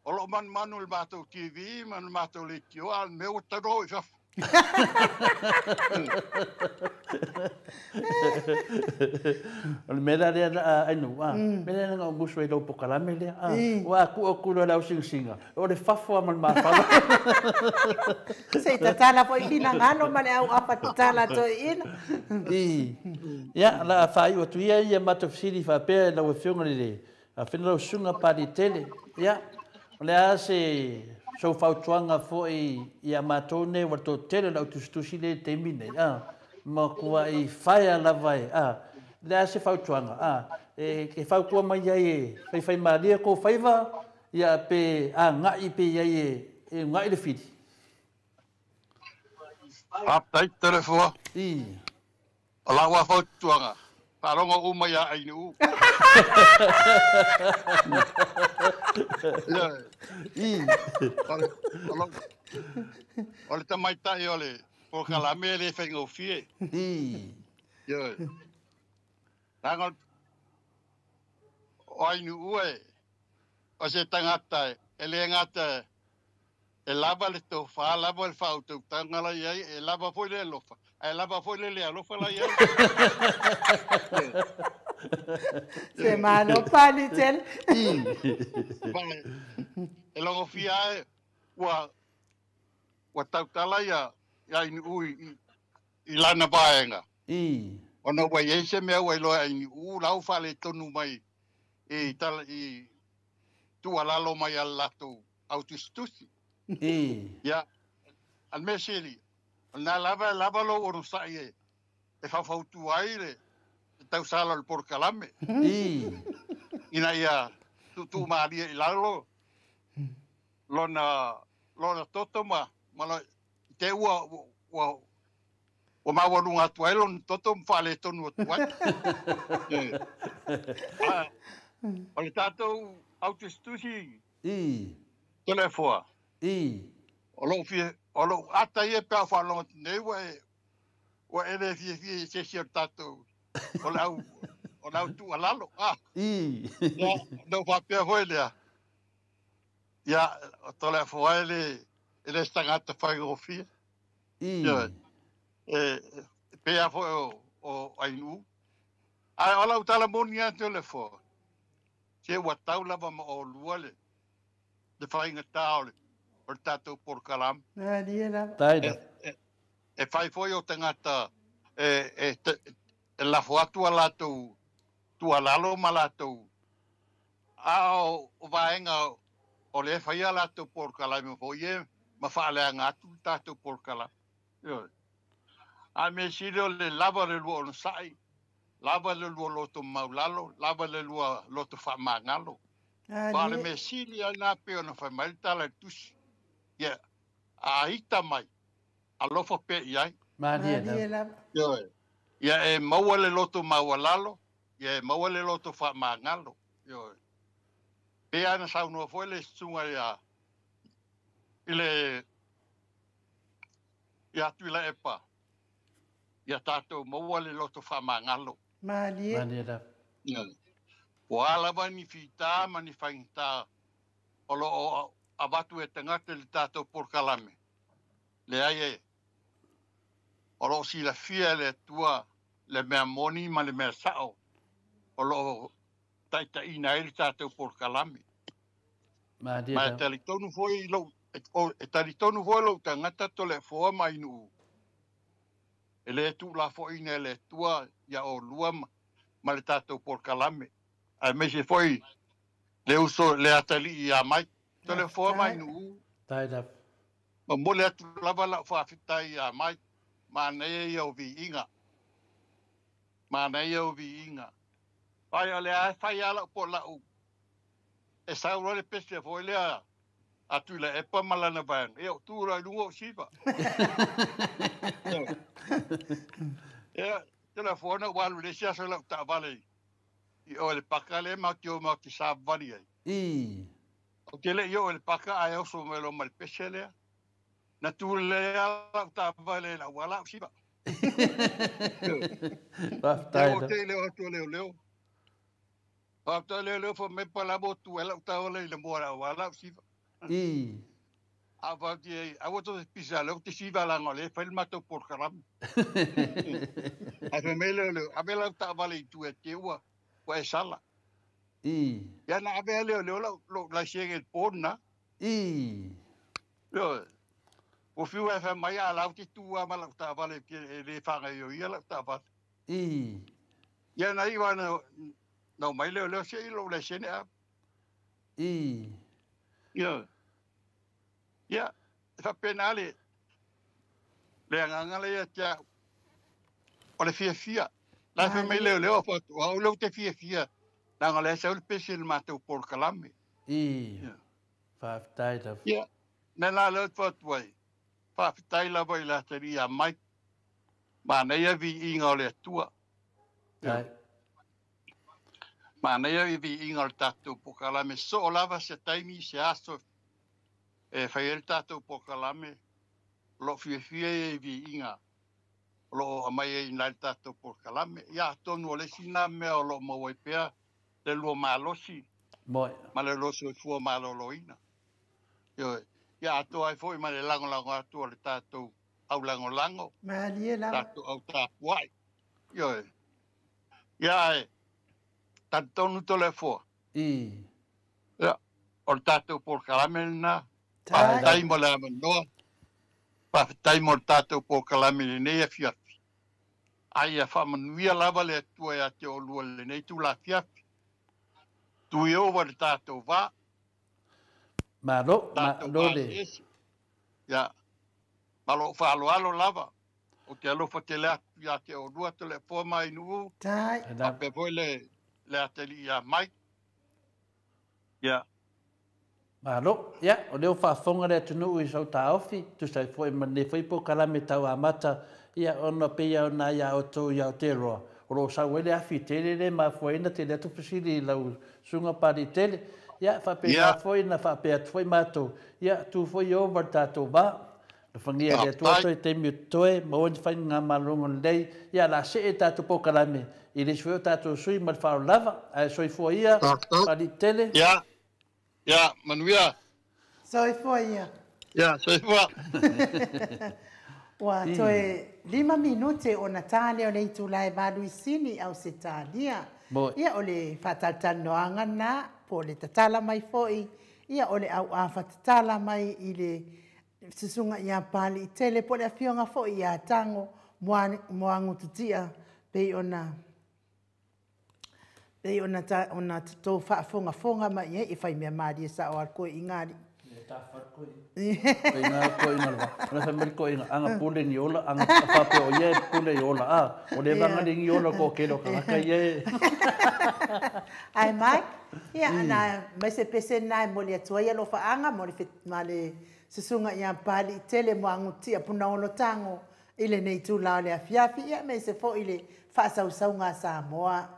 O lo o manumanu i le matou TV ma le matou leitio, a o le mea ua tatau ona o i fafo. O le mea la lea Ainuu, a, mea lea na ou musu ai i lou polokalame lea, a, ua atu atu loa i le ausingasinga, o le fafo lava ma le mafala. Se i tatala foi finagalo ma le auafa tatala a toeaiina. Ia, o le a faaiu atu ia ia matou fesili faapea i lau Afioga i le Afioga lau Susuga Papaliitele. Ia, o le a se sou fautuaga foi ia matou nei ua toatele o le au tusitusi lea i le taimi nei, a, matuai faea lava e, a, o le a se fautuaga, a, e fautua mai ai e faifaimalie tou faiva, ia pe agai pe i ai e una'i le fili. Faafetai Toleafoa. O lau lava fautuaga, faalogo uma ia Ainuu. O le tamaitai o le polokalame e le faigofie. Ioe. Leaga o Ainuu e, o se tagata e le gata e lava le tofa, lava le faautautaga la i ai, e lava foi le alofa, ae lava foi le le alofa la i ai. Se malo pali tele. E logofia ai ua tautala ia Ainuu i lana vaega. Ona ua i ai se mea ua iloa e Ainuu la ua faaletonu mai i tala i tuualalo mai a le latou au tusitusi. Ia, a le mea sili, o lena lava e lava lou onosai e faufautua ai le tausala o le polokalame. Ina ia tuutuumalie i lalo lona lona toto ma ma i te ua ua ua maualuga atu ai lona toto ma faaletonu atu ai. O le tatou autusitusi Toleafoa. O lou fia, o lou ata ia pe a ou faalogo atu nei ua e ua e le fiafia i se isi o tatou o le au o le au tuualalo. Ia, ona ou faapea foi lea, ia, o Toleafoa e le e le se tagata faigofie. Ioe. E pei lava foi o Ainuu. Ae o lau tala moni lava Toleafoa, se ua tau lava ma oulua le le faigata o le o le tatou polokalame. Malie lava. Taina. E fai foi o tagata e e lafo atu a latou tuualalo ma latou a o vaega o lea e fai a latou polokalame foi ia ma faaleaga atu le tatou polokalame. Ioe. A mea sili o le lava o le lua onosai, lava le lua loto maulalo, lava le lua loto faamagalo. Aua o le mea sili lava lena pei ona fai mai le tala i le tusi, ia, a ita mai, alofa pea i ai. Malie lava. Ioe. Ia e maua le loto maualalo, Ia e maua le loto faamagalo. Ioe. Pei lava ona saunoa foi le susuga ia i le ia Tuilaepa, ia tatou maua le loto faamagalo. Malie. Malie lava. Ioe. Po o a lava ni fita ma ni faigata o lo o avatu e tagata i le tatou polokalame, leai e o lo o silafia e le Atua le mea moni ma le mea sao o lo o taitaiina ai le tatou polokalame. Ma e talitonu foi lou, e talitonu foi lou tagata Toleafoa ma Ainuu, e le tuulafoaiina e le Atua ia oulua ma le tatou polokalame, aemaise foi le uso le atalii ia Mike. Toleafoa ma Ainuu. Momoli atu lava lau faafetai ia Mike, manaia ia o viiga. Manaia o viiga. Ai o lea e fai lava lau po lau e sau loa le pese foi lea a Tuilaepa ma lana vaega, ia ou tu loa i luga o siva. Ia, telefona ua alu i le isi aso i lau taavale i o i le paka lea matou te o matou te savavali ai. Ou te le i oo i le paka ae oso mai loa ma le pese lea. Na tu lelei lava lau taavale i le auala a o siva. Faafetai. Ua tei le o atu a leoleo. Faafetai leoleo fai mai pa lava o tu ai lau taavale i le moa o le auala a o siva. A fai atu i ai, aua tou te pisa lea ou te siva leaga o lea e fai le matou polokalame. Ae fai mai leoleo, ave lau taavale i tua e te ua e sala. Ia na ave lava leoleo lou laisene i le po lena. Ioe. Ua fiu e fai mai a la ou te tu lava ma lau taavale e le faagaioia lau taavale. Ia na iu lava na omai leoleo se i lou laisene ave. Ioe. Ia, e faapena le agaga lea ia te au. O le fiafia. La e fai mai leoleo, o au lea ou te fiafia, leaga o lea e sau le pese i le matou polokalame. Faafetai lava. Ia, mea la lea ou te fai atu ai, faafetai lava i le atalii ia Mike, manaia viiga o le Atua. Manaia viiga o le tatou polokalame, soo lava se taimi, se aso e fai ai le tatou polokalame, o lo o fiafia ia i viiga o lo o aumai ai i le tatou polokalame. Ia, atonu o le isi lena mea o lo o maua ai pea le lua malosi ma le lua soifua maloloina. Ioe. Ia atoa ai foi ma le lagolago atu o le tatou aulagolago, Malie lava. Tatou au tapuai. Ioe. Ia ae talitonu Toleafoa. Ia, o le tatou polokalame lena. Faafetai mo le avanoa. Faafetai mo le tatou polokalame i lenei afiafi. Ai ia faamanuia lava le Atua ia te oulua i lenei itula afiafi. Tui ova i le tatou va. Malo, Tatou malo le. vaasiasi. Ia, ma lou faaaloalo lava. Ou te alofa tele atu ia te oulua Toleafoa ma Ainuu. Tai. Faapea foi le atalii ia Mike. Ia. Malo. Ia, o lea ua faafofoga le atunuu i sau taofi, tusa ai foi ma lenei foi polokalame tau amata, ia, ona pei lava ona ia outou i Aotearoa, o lo o sau ai le afi tele lea e mafua ai ona tele atu fesili i lau Susuga Papalii Tele. Ia, faapena foi ona faapea atu foi matou, ia, tu foi Ieova i le tatou va. Alofagia e le Atua toe taimi o totoe, maua ni faigamaloga lelei, ia, o le a see le tatou polokalame i le isi foi o tatou sui usufono ma le faaaloalo lava. Ae soifua ia, Papalii Tele. Ia, ia, manuia. Soifua ia. Ia, soifua. Ua toe 5 minute ona ta lea o le itula e 8 i Sini i Ausetalia. Ia o le faatalatalanoaga lena po o le tatala mai foi, ia o le auafa tatala mai i le susuga ia Papaliitele po o le afioga foi ia Tago Muagututia pei ona pei ona ta, ona tou faafogafoga mai i ai, e fai mea malie sao lava le koiina alii. Koiina, koiina le va. Ona fai mai le koiina, aga pule ni ola, aga faapea o ia e pule i ola, a, o le vaga le ni ola ko kelo tagata ia e. Ae Mike, ia na mai se pese lena e momoli atu ai alofaaga mo le, ma le susuga ia Papaliitele Muagututia Punaolo Tago i lenei itula o le afiafi, ia aemaise foi le faasausauga a Samoa.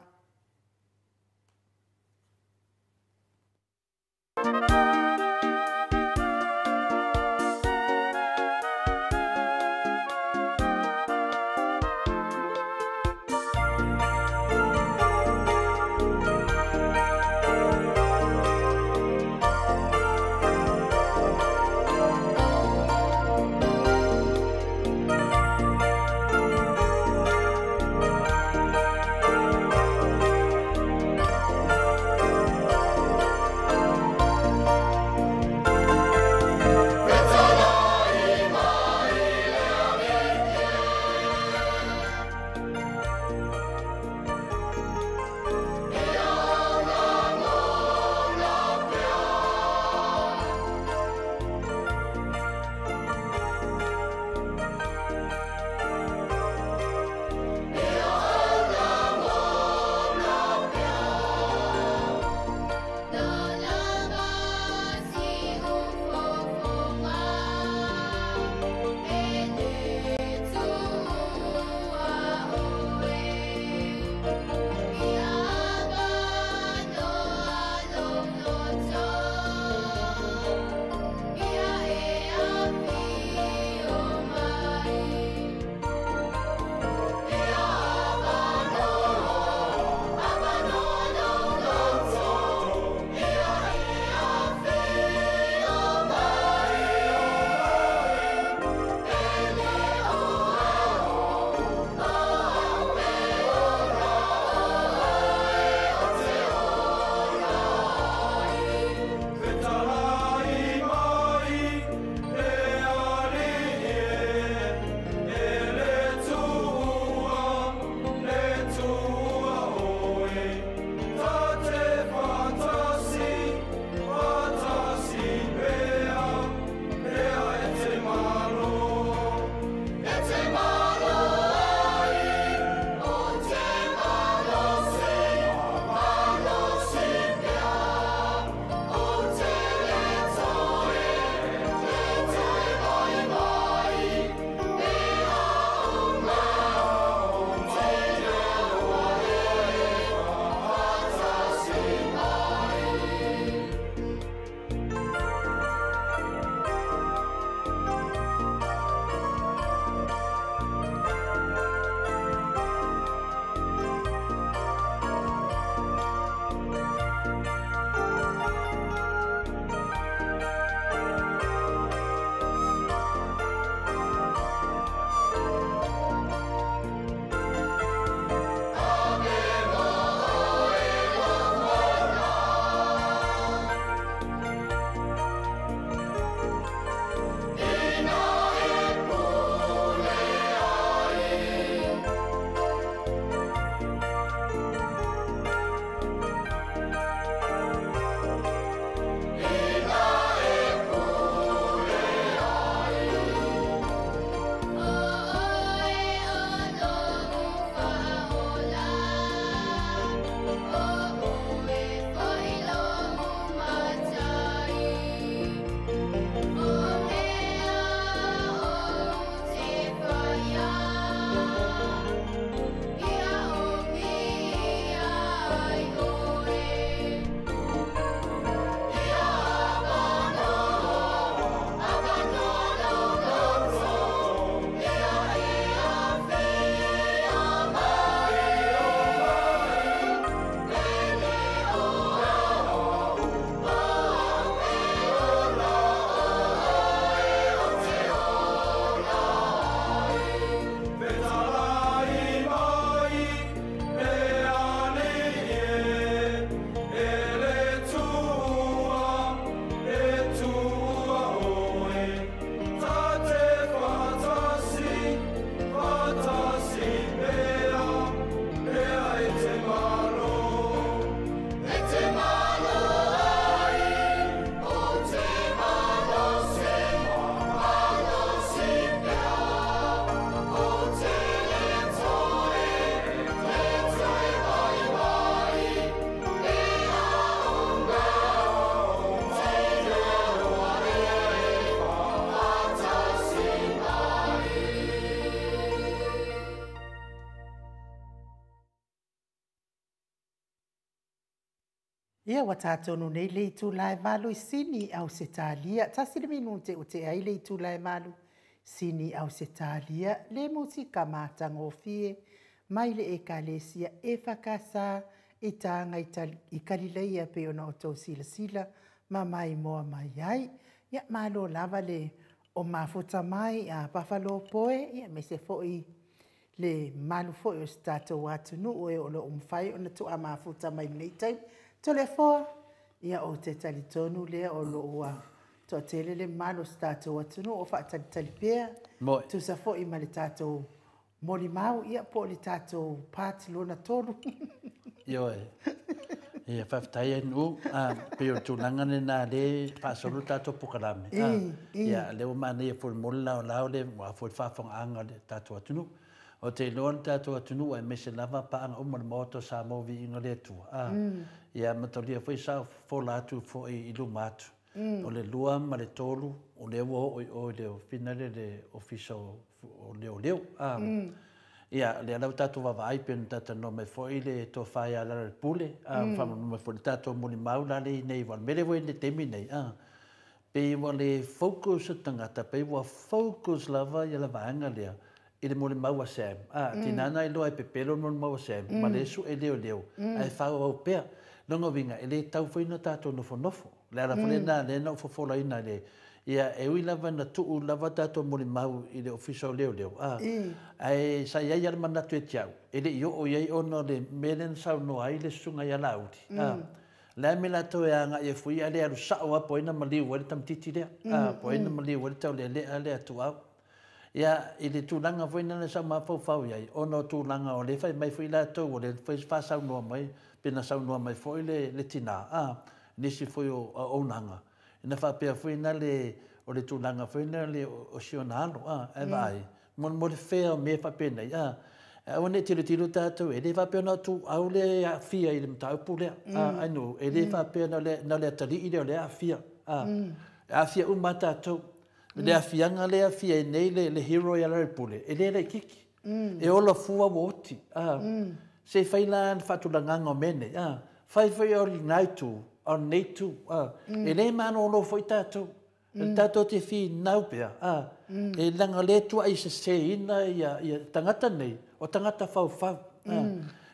Ia ua tātonu nei le itula e 8 i Sini, Ausetalia, 1 le minute o te ai le itula e 8 Sini, Ausetalia, le musika matagofie mai le Ekalesia EFKS i Taga i Kalileia pei ona outou silasila ma maimoa mai ai. Ia malo lava le o mafuta mai a Pafalopoe, ia aemaise foi le mamalu foi o si tatou atunuu e o lo o mafai ona tuamafuta mai lenei taimi. Toleafoa, ia ou te talitonu lea o lo o ua toatele le mamalu o si tatou atunuu o faatalitali pea. Moe. Tusa foi ma le tatou molimau, ia po o le tatou part lona 3. Ioe. Ia, faafetai ai Nu'u. Pei o le tulaga lena lea e faasolo le tatou polokalame. Ia, lea ua manaia foi mo le laolao le aua foi le faafofogaaga a le tatou atunuu. Ou te iloa le tatou atunuu aemaise lava paaga uma o le Maota o Samoa viiga o le Atua. Ia mataulia foi sa ou fofola atu foi i luma atu. O le 2 ma le 3, o lea ua oo i o i le fina lea le Ofisa o Leoleo. Ia, lea la ua tatou vaavaai pei ona talatalanoa mai foi le tofa ia Lealailepule, faamolemole mai foi le tatou molimau la le i nei, aua o le mea lea ua i ai i le taimi nei, pei ua le focus le tagata, pei ua focus lava le vaega lea i le molimau a Sam. Tina na iloa e pepelo le molimau a Sam, ma le sue leoleo, ae faaauau pea. Lona uiga, e le tatau foi ona tatou nofonofo. Le ala foi lena lea na ou fofolaina i le ia e ui lava na tuu lava tatou molimau i le Ofisa o Leoleo, ae sa i ai lava le manatu e te au, e le i oo i ai ona o le mea lea na saunoa ai le susuga ia Laauli. Le a le mea latou e agai ai foi, ae le alu sao lava po o ai na maliu ai le tamaitiiti lea, po o ai na maliu ai le taulealea lea a Tuau. Ia, i le tulaga foi lena sa ou mafaufau i ai, ona o tulaga o lea e fai mai foi latou, o lea foi faasaunoa mai, pe na saunoa mai foi le tina, nisi foi o auaunaga, ina faapea foi na le, o le tulaga foi lea le, o si ona alo, ae vaai, molimoli fea o mea faapenei, aua ne i tilotilo tatou, e le faapea na o Tuau lea e aafia i le mataupu lea, Ainuu, e le faapea na o le atalii lea o lea e aafia, e aafia uma lava tatou. Le aafiaga lea e aafia ai nei le hero ia Lealailepule, e le laitiiti. E ola fua ua oti. Se i fai la le faatulagaga o mea nei. Fai foi o lena itu, a o lenei itu. E le malolo foi tatou. Tatou te finau pea. E leaga o lea e tuuai seseina ia tagata nei, o tagata faufau.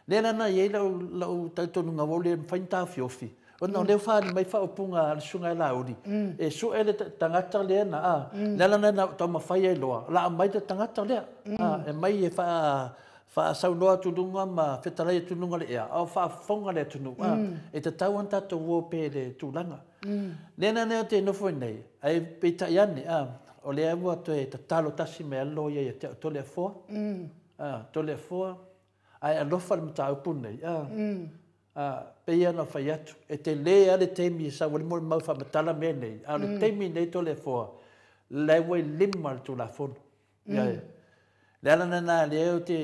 Lea la na i ai lau talitonuga ua le mafai ona taofiofi, ona o lea ua faaali mai faaupuga a le susuga ia Laauli, e sue le tagata lea na, a, le ala lena na taumafai ai loa, o le a aumai le tagata lea, e mai e faasaunoa atu i luga ma fetalai atu i luga o le ea, a o faafofoga le atunuu, e tatau ona tatou o pea i le tulaga. Lea la ou te nofo ai nei, ae peitai ane, o lea ua toe tatalo tasi mai lava le loia ia te au, Toleafoa, Toleafoa, ae alofa le mataupu lenei, pei ona fai atu, e tele lava le taimi e sau ai le molimau e faamatala mea nei, a o le taimi lenei Toleafoa, la ua i lima le Tulafono. Le ala lena lea ou te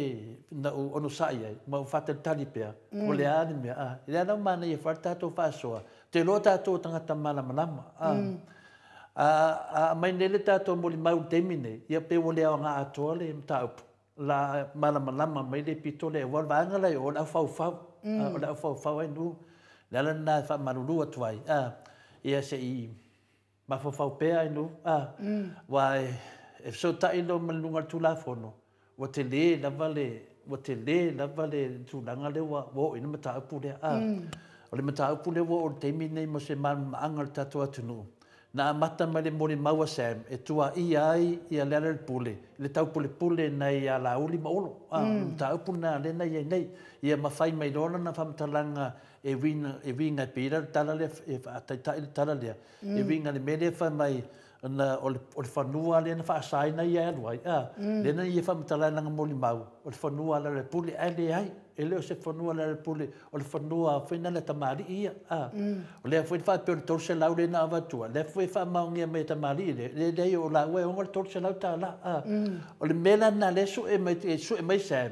na ou onosai ai, ma ou faatalitali pea, o le a le mea, le ala o manaia foi le tatou faasoa, te iloa tatou o tagata malamalama. A aumai nei le tatou molimau i le taimi nei, ia pei ua le aoga atoa le mataupu, la malamalama mai le pito lea, aua o le vaega la e o, o le aufaufau, o le aufaufau ai nuu. Le ala lena e faamalulu atu ai, ia se i mafaufau pea ai nuu, aua e fesootai loa ma le luga o le Tulafono, ua tele lava le, ua tele lava le tulaga lea ua oo i ai le mataupu lea. O le mataupu lea ua oo i le taimi lenei mo se malamalamaaga o le tatou atunuu, na amata mai le molimau a Sam e tuaia ai ia Lealailepule i le taupulepule nai ia Laauli ma Olo. O le mataupu lena lea na i ai nei. Ia ma fai mai loa lana faamatalaga e uiga e uiga e pei la le tala lea e faataitai le tala lea, e uiga i le mea lea e fai mai ona o le fanua lea na faasaina ia e alu ai, lea na ia faamatala ai lana molimau, o le fanua a Lealailepule, ae leai, e le o se fanua a Lealailepule, o le fanua foi na le tamalii ia. O lea foi na faapea o le 300 lea na avatua, lea foi e faamaonia mai e tamalii lea, e leai o laua e ona le $300. O le mea la lena lea sue mai, sue mai Sam,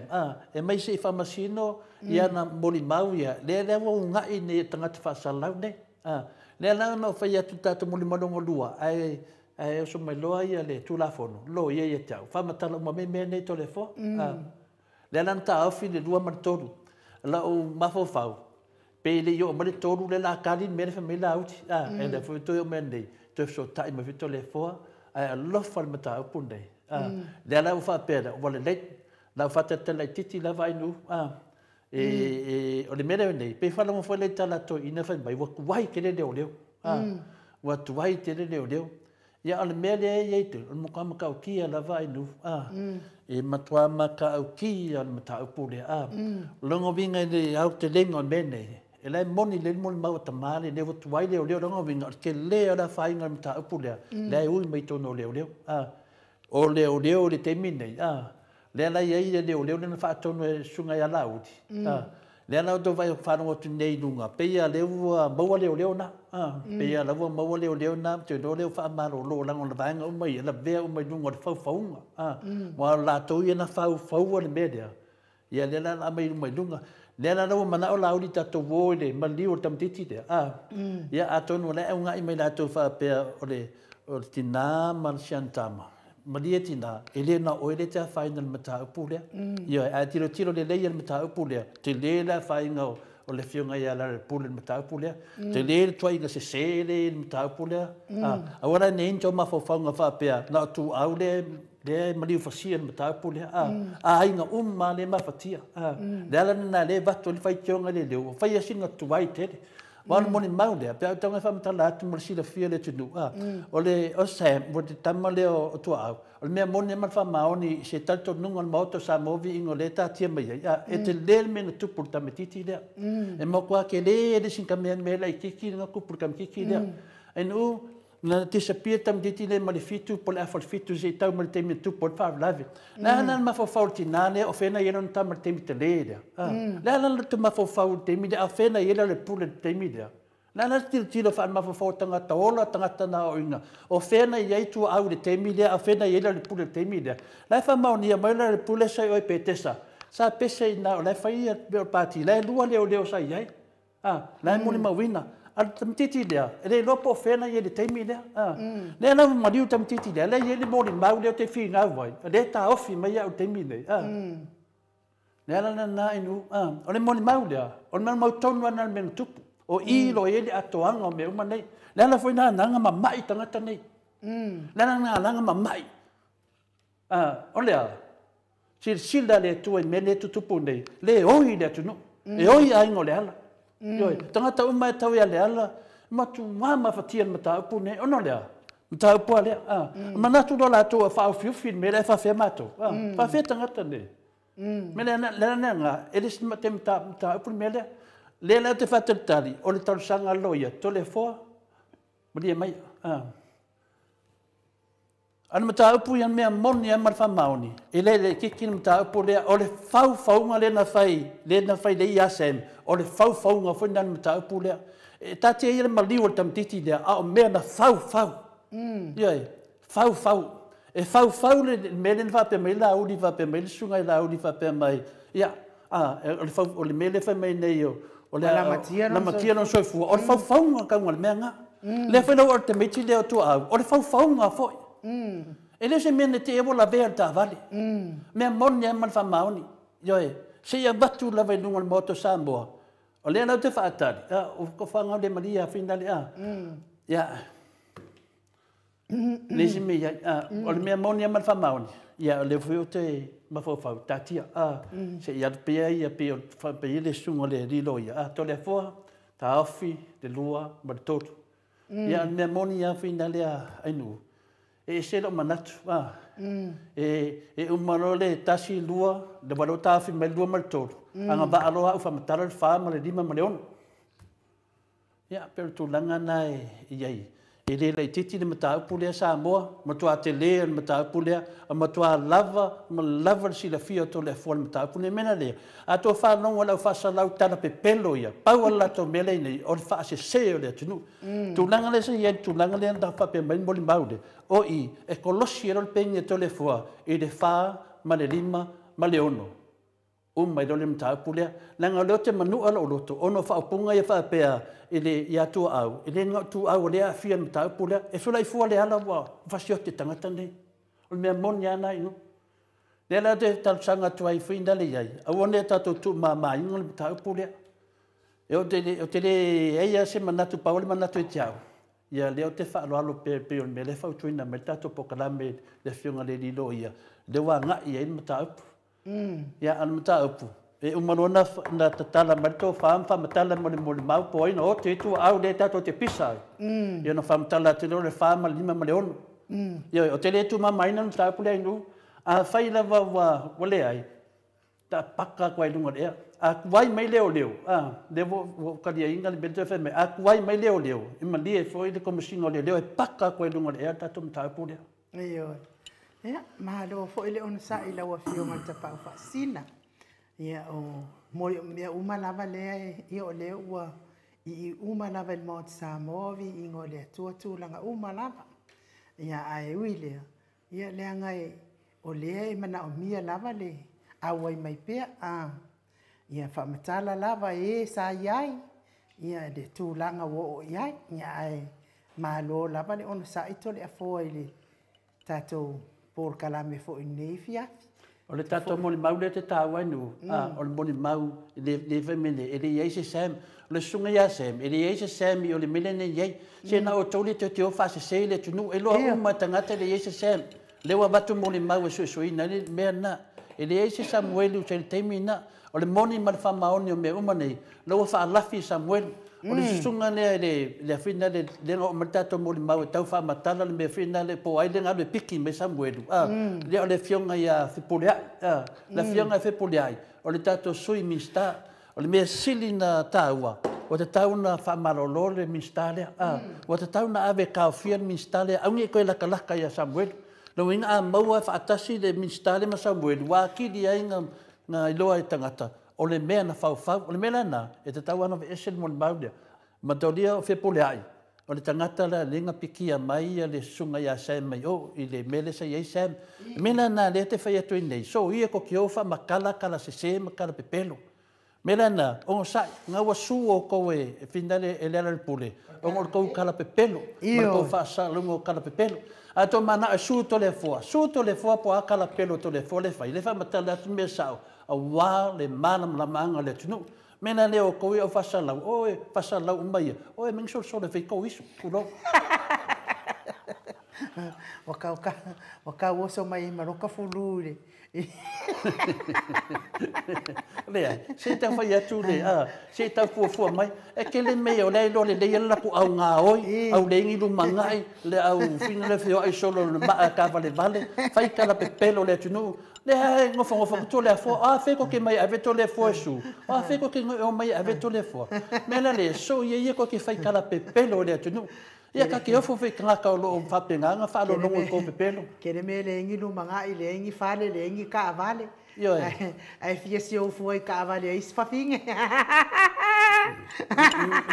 e mai se i faamasino ia na molimau ia, lea ua ugai nei e tagata faasalalau nei. Lea la na ou fai atu i le tatou molimau lona lua, ae oso mai loa ia le Tulafono, loia ia te au, faamatala uma mai mea nei Toleafoa. Lea la na taofi le 2 ma le 3. Lau mafaufau, Pe le i oo mai le 3 lea la kali le mea lea fai mai Laauli. A, e lea foi toe oo mai nei, toe fesootai mai foi Toleafoa, ae alofa le mataupu lenei. A, lea la ua faapea lea, ua lelei. La ua faatalitali laitiiti lava Ainuu. A, e, o le mea lea nei, pe faalogo foi lea i tala a toeaiina fai mai, ua tuai tele leoleo. A, ua tuai tele leoleo. Ia, o le mea lea e i ai tele, o le matua matautia lava Ainuu. A, e matua matautia le mataupu lea. A, o lona uiga i le aotelega o le mea nei, e la e moni lelei le molimau a tamā lenei ua tuai leoleo, o lona uiga o le tele o le afaina o le mataupu lea, lea e ui mai totonu o leoleo. A, o leoleo i le taimi lenei, a, lea la e i ai le leoleo lea na faatonu e le susuga ia Laauli. A, lea la ou te vaai faalogo atu nei i luga, pei lava lea ua maua leoleo na. A, pei lava la ua maua leoleo na, ou te iloa lea ua faamalolo leaga o le vaega uma ia, e lavea uma i luga o le faufauga. A, aua o latou ia na faufaua le mea lea, ia lea la o le a aumai uma i luga. Lea la ua manao Laauli tatou o i le maliu o le tamaitiiti lea. A, ia atonu o la e augai mai latou faapea o le tinā ma le sianatama. Malie tinā, e le na o oe lea e te afaina i le mataupu lea. Ioe, ae tilotilo lelei i le mataupu lea, tele le afaina o le afioga ia Lealailepule i le mataupu lea. Tele le tuuaiga sese lea i le mataupu lea. Aua la ne i i ai ni tou mafaufauga faapea na o Tuuau lea e maliu fasia i le mataupu lea. A aiga uma lava lea e mafatia. O le ala lena lea e avatu ai le faitioga i le leo, ua fai lava sina tuai tele. Aua o le molimau lea, pe a ou tago e faamatala atu mo le silafia e le atunuu, o le o Sam, o le tama lea o Tuaau, o le mea moni lava ma le faamaoni i se talitonuga o le Maota o Samoa viiga o lea e taatia mai ai, e tele le mea na tupu i le tamaitiiti lea. E matua tele le isi mea laitiiti lea na tupu i le tamaitiiti lea. Ae na disappear le tamaitiiti lea mai le 7 po o le afa o le 7 seia tau mai le taimi e tupu ai le faalavelave. Le a la le mafaufau o le tinā lea o fea na i ai lona tama i le taimi tele lea? Le a la le mafaufau i le taimi lea a o fea na i ai Lealailepule i le taimi lea? Le a la le tilotilo faale-mafaufau o tagata ola, tagata na aoaoina, o fea na i ai Tuaau i le taimi lea a o fea na i ai Lealailepule i le taimi lea? La e faamaonia mai Lealailepule sa i o i Petesa, sa pese i ina o la e fai ia mea o le pati, la e lua leoleo sa i ai. A, la e molimauina. A o le tamaitiiti lea, e le iloa po o fea na i ai i le taimi lea. A, lea la ua maliu le tamaitiiti lea, lea e i ai le molimau lea ou te finau ai, lea e taofi mai au i le taimi lenei. A, le ala lena inu, a, o le molimau lea, o le molimau tonu lava lena o le mea na tupu. O i lo i ai le atoaga o mea uma nei. Le ala foi lena na mamai tagata nei. Le ala lena na mamai. A, o le a? Silasila le Atua i mea lea e tutupu nei, le oi le atunuu, e oi aiga o Leala. Ioe, tagata uma e tau ia Leala, matua mafatia le mataupu nei, ona o le a? Mataupu a lea. A, manatu loa latou a faaofiufi le mea lea e faafefea matou. A, faafefea tagata nei. Mea lea, le ala lena, e le se mataupu le mea lea. Lea la ou te faatalitali, o le talosaga a le loia, Toleafoa, malie mai. A. A o le mataupu ia mea moni lava ma le faamaoni, e le laitiiti le mataupu lea, o le faufauga lea na fai, lea na fai lea ia Sam, o le faufauga foi lena i le mataupu lea. E taatia ia le maliu o le tamaitiiti lea, a o mea na faufau. Ioe, faufau. E faufau le mea lea na faapea mai Laauli, faapea mai le susuga i Laauli, faapea mai, ia, a, o le, fau, o le mea lea fai mai nei, o le lamatia lona soifua, o le faufauga tauga o le mea lena. Lea foi lau o le tamaiti lea o Tuaau, o le faufauga foi. E le o se mea na te ua lavea le taavale. Mea moni lava ma le faamaoni. Ioe, se i avatu lava i luga o le Maota o Samoa. O lea la ou te faatali, o fanau le malia finale a. Ia, le isi mea i ai, o le mea moni lava ma le faamaoni, ia o lea foi ou te mafaufau, taatia, se i alu pea ia, pei o faapea le susuga o le alii loia, Toleafoa, taofi, le 2 ma le 3. Ia, o le mea moni lava finale a Ainuu, e ese lou manatu, e uma loa le 1, 2, le ua taofi mai le 2 ma le 3, agavaa loa au faamatala le 4 ma le 5 ma le 6. Ia, pe o le tulaga na e i ai. E le laitiiti le mataupu lea Samoa, matua tele le mataupu lea, matua lava ma lava le silafia o Toleafoa le mataupu lea. Mea lea, a tou faalogo lau faasalau tala pepelo ia, pau a latou mea lea nei, o le faasese o le atunuu. Tulaga lea sa i ai, le tulaga lea na faapea mai le molimau lea, o i, e kolosi ai loa le peni a Toleafoa i le 4 ma le 5 ma le 6. Uma i le mataupu lea. Leaga o lea o te manua lou loto, ona o faaupuga ia faapea i le ia Tuaau, e le na o Tuaau o lea aafia le mataupu lea. E feolai fua le ala ua fasiote tagata nei. O le mea moni lava na inu. Lea la te talosaga atu ai foi na le i ai, aua ne tatou tuumamaina le mataupu lea. E o te le eia se manatu pau le manatu e te au. Ia lea o te faaaloalo pea pei o le mea lea e fautuaina mai le tatou polokalame le afioga i le alii loia, lea ua agai i ai le mataupu. Ia a o le mataupu, e uma loa ona tatala mai le tofa ma faamatala mo le molimau po o ai na ote ai tuaau lea tatou te pisa ai. Ia ona faamatala atu lea o le 4 ma le 5 ma le 6. Ioe, ou te le tumamaina le mataupu lea Ainuu. Afai lava ua leai, tapaka atu ai i luga o le ea. A tuai mai leoleo, lea ua ou taliaina le mea lea e toe fai mai, a tuai mai leoleo, e malie foi le Komesina o Leoleo e paka atu ai i luga o le ea le tatou mataupu lea. Ioe. Ia, malo foi le onosai i lau Afioga i le Tapaau Faasisina. Ia, o mea uma lava lea, ia o lea ua ii uma lava i le Maota Samoa, viiga o le Atua, tulaga uma lava. Ia, ae ui lea, ia leaga o lea e manaomia lava le auai mai pea, ia faamatala lava e sa i ai, ia le tulaga ua oo i ai. Ia, ae malo lava le onosai Toleafoa i le tatou polokalame foi i lenei afiafi. O le tatou molimau lea e te taua Ainuu, o le molimau le fai mai nei, e le i ai se Sam. O le susuga ia Sam, e le i ai se Sam i o le mea lea nei ai. Se na outou le toe o faasese i le atunuu, e iloa uma e tagata e le i ai se Sam. Lea ua avatu molimau e suesueina ai le mea lena. E leai se Samueli i le taimi lena. O le moni ma le faamaoni o mea uma nei, lea ua faalafi e Samueli. O le susuga lea le afina le lea oo mai le tatou molimau e tau faamatala le mea fina le po ai le galu e piki mai Samuelu. Lea o le afioga ia Fepuleai. Le afioga ia Fepuleai, o le tatou sui Minisita. O le mea sili na taua, ua tatau ona faamalolo le Minisita lea. Ua tatau ona ave e taofia le Minisita lea, aua ne i toe latalata ia Samuelu. Lona uiga a maua faatasi le Minisita lea ma Samuelu, ua atili ai na iloa e tagata o le mea na faufau. O le mea lena, e tatau ona aveese le molimau lea. Matalia o Fepuleai, o le tagata lea lea na pikia mai le susuga ia Sam mai o i le mea lea sa i ai Sam. O le mea lena lea te fai atu ai nei, so ia ko te o faamatala kala sese ma kala pepelo. Mea lena, onosai, nga ua su o kou e finale e le ala le pule, ona o le kou kala pepelo, ma le kou faasaluga o kala pepelo. A tō mana e su Toleafoa, su Toleafoa po a kala pelo Toleafoa le fai, le faamatala atu mea sao, auā le malamalamaga o le atunuu. Mea la lea o kou e au faasalau, o e faasalau uma ia, o e mengi solosolo e fai kou isu, tulou. Ua kau oso mai ai ma loka fulu i le Lea, se tau fai atu le, se tau fuafua mai, e kele mea o lea iloa lelei ala latou au gaoi, au leai ni lumagai, le au fina le feoai solo i le maa tavalevale, fai tala pepelo le atunuu, lea e nofonofo atu Toleafoa, a fe ko ke mai ave Toleafoa e su, a fe ko ke o mai ave Toleafoa. Mea la le, so ia ia ko ke fai tala pepelo le atunuu. Ia ka ke ofo fe tagata o loo faapenaga faalologo i kou pepelo. Kele mea leai ni lumagai, leai ni fale, leai ni kaavale. Ioe. Ae fia siofua i kaavale a isi fafine.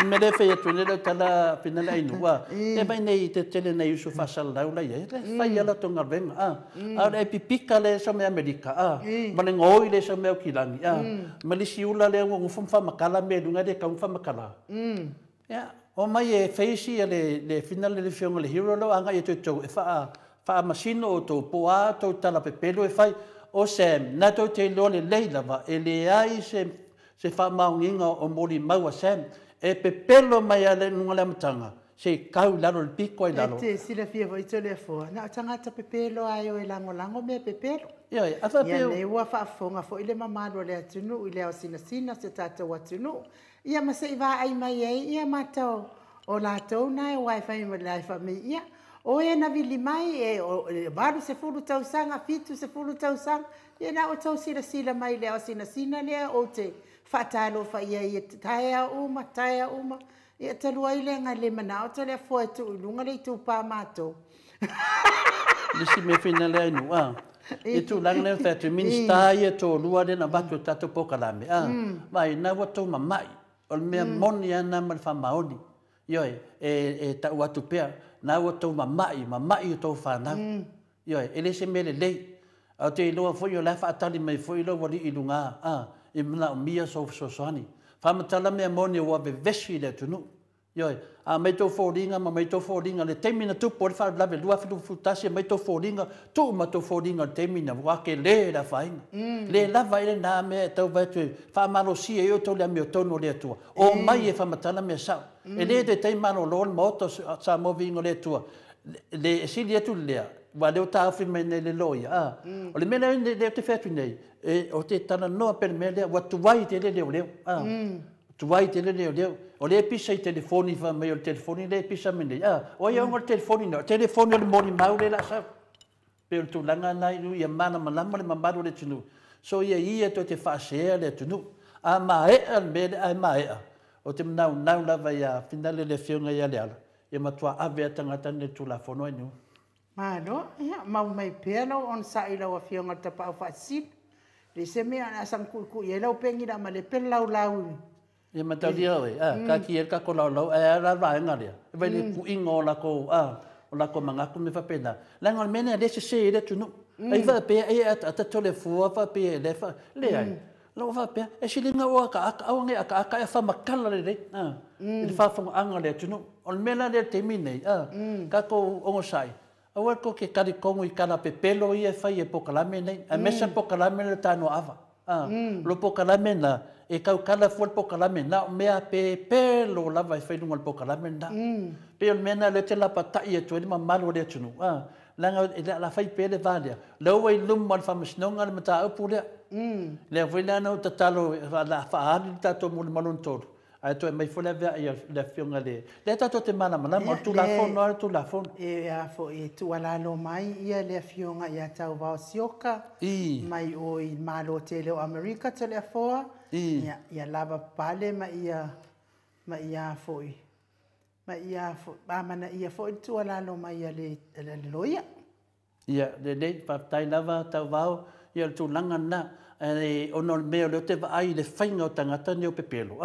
Me le fai atu nei lau tala finale Ainuu, a e mai nei i te tele nei uso faasalalau la i ai, le fai ala latou galuega, a a o le ai pipika lea sa mea Amerika, a ma le gaoi lea sa mea Aukilani, a ma le isi ula lea ua nofo ma faamatala mea i luga e le tatau ona faamatala. Ia, omai e face ia le finale le afioga i le hero lea ua agai atu e tou e faamasino outou po o a outou tala pepelo e fai. O Sam, na tou te iloa lelei lava e leai se faamaoniga o molimau a Sam. E pepelo mai lava i luga o le amataga se i tau i lalo i le pito ai lalo. E te silafia foi Toleafoa, na o tagata pepelo lava e o e lagolago mea pepelo. Ioe, a faapea. Ia, lea ua faafofoga foi le mamalu o le atunuu i le ao sinasina o si o tatou atunuu. Ia ma se i vaai mai ai ia mata o latou na aua e fai mai fai mai ia o e na vili mai e 80 tausaga 70 tausaga ia na outou silasila mai le ao sinasina lea ou te faatalofa i ai e taeao uma taeao uma ia talu ai leaga le manao Toleafoa e tuu i luga le itupa matou. Le isi mea fina lea Ainuu a i tulaga lea na fai atu Minisita ia e toalua lea na avatu e le tatou polokalame a vaai na ua tou mamai o le mea moni lava lena ma le faamaoni. Ioe, e tau atu pea na ua tou mamai mamai o tou fanau. Ioe, e le se mea lelei. Ae ou te iloa foi o la e faatali mai foi lou alii i luga a i manaomia sou fesoasoani. Faamatala mea moni ua vevesi le atunuu. Ioe, a mai tou foliga ma mai tou foliga, le taimi na tupu ai le faalavelave 2021, e mai tou foliga, tuu ma tou foliga i le taimi na, ua tele le afaina. Le lava ai lena mea e tau vaai atu e faamalosia ai outou le amiotonu o le Atua, omai e faamatala mea sao. E le taitai malolo le Maota o Samoa viiga o le Atua, le e sili atu le lea, aua o lea ua taofi mai nei e le loia. O le mea lea ou te fai atu nei, ou te talanoa pea i le mea lea, ua tuai tele leoleo. Tuai tele leoleo. O lea e pisa i telefoni, fai mai o le telefoni lea e pisa mai nei. O ai e ona le telefoni lena? O le telefoni o le molimau lea o le a sau. Pei o le tulaga lena ia malamalama le mamalu o le atunuu. So ia ia toe te faasea le atunuu. A maea le mea lea, ae maea, ou te manaunau lava ia finale le afioga ia Leala, ia matua ave lava tagata nei i le Tulafono ai nu. Malo, ia mau mai pea lou onosai i lau Afioga i le Tapaau Faasisina. E leai se mea o le a saga tuitui ai lau pegi ma lepe le laulau. Ia mataulia oe, taatia ai le tatou laulau, ae a la le vaega lea? E vaai i le puiga o latou, o latou manatu ma mea faapena. Leaga o le mea lena o lea e sese ai le atunuu. Ai faapea ai e ataata Toleafoa faapea e leai. Lou faapea, e sili ona ou ataata, aua ne i ataata ae faamatala lelei i le faafofogaaga a le atunuu. O le mea la lea i le taimi lenei, tatou onosai, aua tou te talitonu i tala pepelo ia e fai e polokalame nei, aemaise le polokalame lea o le Tanoa Ava. O le polokalame lena, e tautala fua le polokalame lena, o mea pepelo lava e fai i luga o le polokalame lena. Pei o le mea lena o lea ou te lapatai atu ai le mamalu o le atunuu, leaga o le a fai pea le va lea. O lea ua i luma o le Faamasinoga le mataupu lea. Lea foi la na ou tatalo o le a faaali le tatou molimau lona tolu, ae toe aumai foi le aveai a le afioga i le... Lea tatou te malamalama, o le Tulafono lava le Tulafono. E a foi e tuualalo mai le afioga ia Tauvao Sioka mai o i le Malo tele o Amerika Toleafoa, ia lava papale ma ia foi, ma ia amanaia foi le tuualalo mai a le loia. Ia, lelei, faafetai lava Tauvao, ia o le tulaga lena. Ona o le mea o lea ou te vaai i le faiga o tagata nei o pepelo,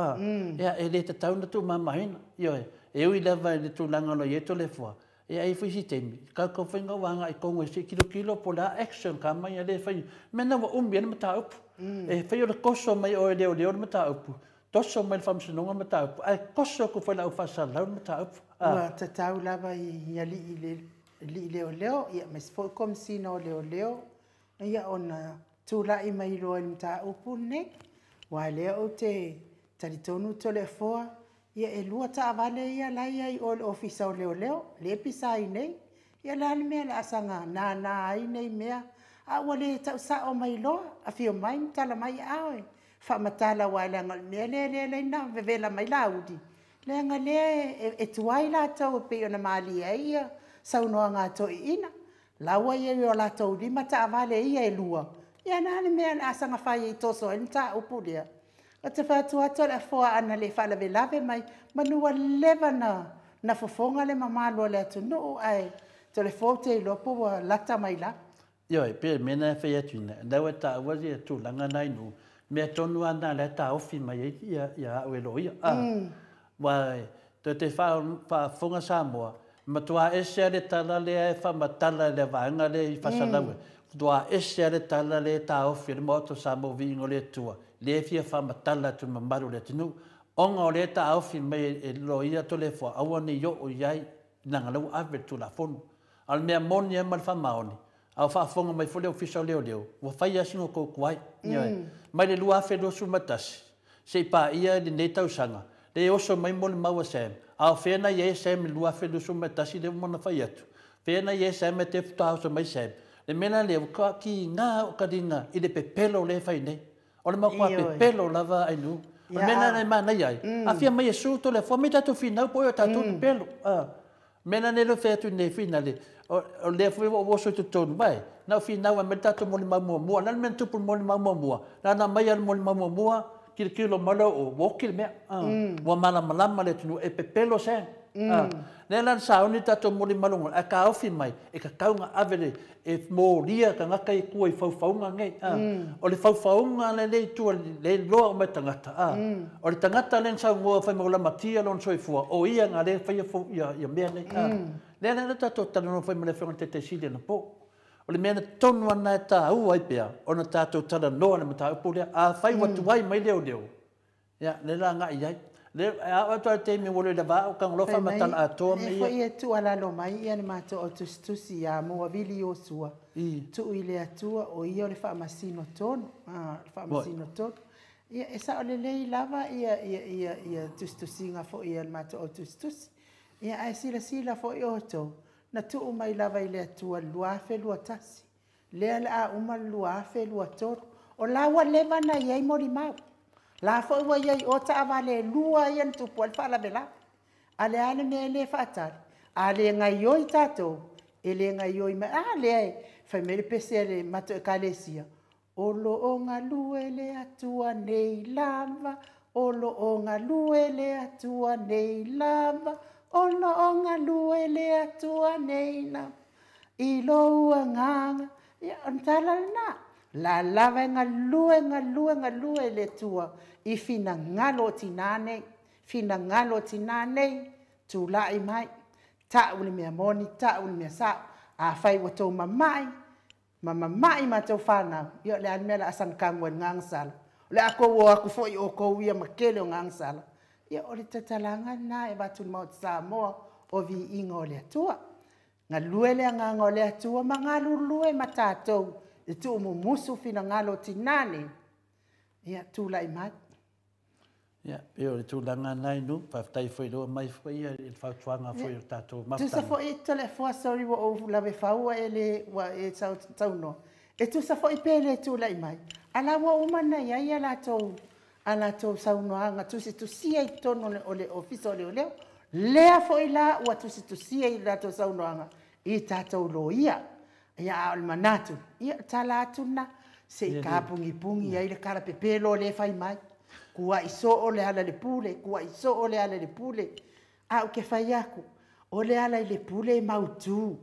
ia, e le tatau ona tuumamaina. Ioe, e ui lava i le tulaga o lo o i ai Toleafoa, ia e i ai foi isi taimi, tatou faiga ua agai tonu e se i tilotilo po o le a action ka mai a le fai. Mea na ua umi ai le mataupu. E fai o le toso mai o e leoleo le mataupu, toso mai le Faamasinoga le mataupu, ae toso atu foi i le au faasalalau le mataupu. Ua tatau lava i alii leoleo, ia aemaise foi Komesina o Leoleo, ia ona tulai mai loa i le mataupu lenei. Aua o lea ou te talitonu Toleafoa, ia e 2 taavale ia la e i ai i o i le Ofisa o Leoleo, lea e pisa ai nei. Ia o le a le mea o le a saga nana ai nei mea, a ua le tau sao mai loa, afio mai ma tala mai aao e faamatala, aua leaga o le mea lea e ala ai ona vevela mai Laauli, leaga o lea e tuai latou e pei ona malie ai ia saunoaga a toeaiina. La ua i ai i o latou lima taavale ia e 2, ia o le a le mea o le a saga fai ai e toso ai le mataupu lea? Ou te fai atu lava Toleafoa ana le faalavelave mai, manu ua leva ona fofoga le mamalu o le atunuu, ae Toleafoa ou te iloa po ua lata mai lava. Ioe, pei o le mea lena e fai atu ina, o lea ua e taua le tulaga lena i nuu, mea tonu lava lena o lea e taofi mai ai ia au e loia. Aua toe te faafofoga Samoa, matua ese lava le tala lea e faamatala e le vaega lea i faasalalau, matua ese lava le tala lea e taofi e le Maota o Samoa viiga o le Atua, lea e fia faamatala atu i le mamalu o le atunuu, ona o lea e taofi mai e loia Toleafoa, aua ne i oo i ai, leaga o lea ua ave le Tulafono. A o le mea moni lava ma le faamaoni, a o faafofoga mai foi le Ofisa o Leoleo, ua fai lava sina outou tuai. Mai le 2021, se i paia lenei tausaga, le oso mai molimau a Sam, a o fea na i ai Sam i le 2021 lea ua ona fai atu, fea na i ai Sam e te faatoa oso mai Sam. Le mea la lea, ua tiga o taliga i le pepelo lea e fai nei. O le matua pepelo lava Ainuu. O le mea la e manaia ai, a fia mai e su Toleafoa, mai tatou finau po o e tatou pepelo. Mea la nei fai atu nei finale, o lea foi ua ou oso i totonu, vai, na o finau ai mai le tatou molimau muamua. O le a le mea na tupu i le molimau muamua? Na ona aumai lava le molimau muamua, tilotilo mai lea o, ua oti le mea. Ua malamalama le atunuu, e pepelo Sam. Lea la na sauni le tatou molimau lona, ae taofi mai, e tatau ona ave e molia tagata i tua i faufauga nei. O le faufauga lea i tua, le iloa uma e tagata. O le tagata lea na saunoa fai mai o lamatia lona soifua, o ia na lea faia ia mea nei. Lea la tatou talanoa fai ma le afioga i le Taitaisili anapo. O le mea na tonu ana e tāua ai pea, ona tatou talanoa le mataupu lea. A fai ua tuai mai leoleo, ia, lea la agai i ai. Le a o atu te mi wole le va o kang lofa matala atoa me. E foi e tu ala lo mai ia le mato o tusitusi ia mo avili o sua. Tu i le atua o ia o le faamasino tonu. Le faamasino tonu. Ia e sa o le lei lava ia ia ia ia tusitusiga foi ia le mato o tusitusi. Ia ae silasila foi o tou na tuu mai lava i le Atua 2021. Lea le a uma le 2023. O la ua leva na iai molimau. La foi ua iai o taavale lua ia na tupu ai le faalavelave. A le a le mea e le faatali. A le gaioi tatou, e le gaioi mai. A lea e fai mai le pese a le matou ekalesia. O lo o galue le Atua nei lava, o lo o galue le Atua nei lava, o lo o galue le Atua nei lava, i lou agaga. Ia, o le tala lena. La lava e galue, galue, galue le Atua i finagalo o tinā nei. Finagalo o tinā nei, tūlai mai. Ta'u le mea moni, ta'u le mea sa'o. Afai ua tou mama'i, ma mama'i matou whanau. Ia le a le mea la asanga kagu ai le gagasala. O le a kou o aku foi o kou ia ma kele o gagasala. Ia o le tatalaga lena e avatu i le Maota Samoa o viiga o le Atua. Galue le agaga o le Atua ma galulue ma tatou e tuumumusu finagalo o tinā nei. Ia tulai mai. Ia, pe o le tulaga nai nu, faafetai foi loa mai foi ia i le fautuaga foi o le tatou Tusa mafutaga. foi toleafoa, sorry ua ou lave faua e le ua e saunoa. E tusa foi pe le tulai mai. Ala ua uma na iai a latou saunoaga tusitusia i totonu o le ofisa o leoleo. Lea foi la ua tusitusia i latou saunoaga i tatou loia. Ia a o le manatu, ia tala atu na se i kapugipugi ai le kalapepelo le fai mai. Kuai soo le ala le pule, kuai soo le ala le pule. A o ke fai aku, o le ala i le pule e mautū.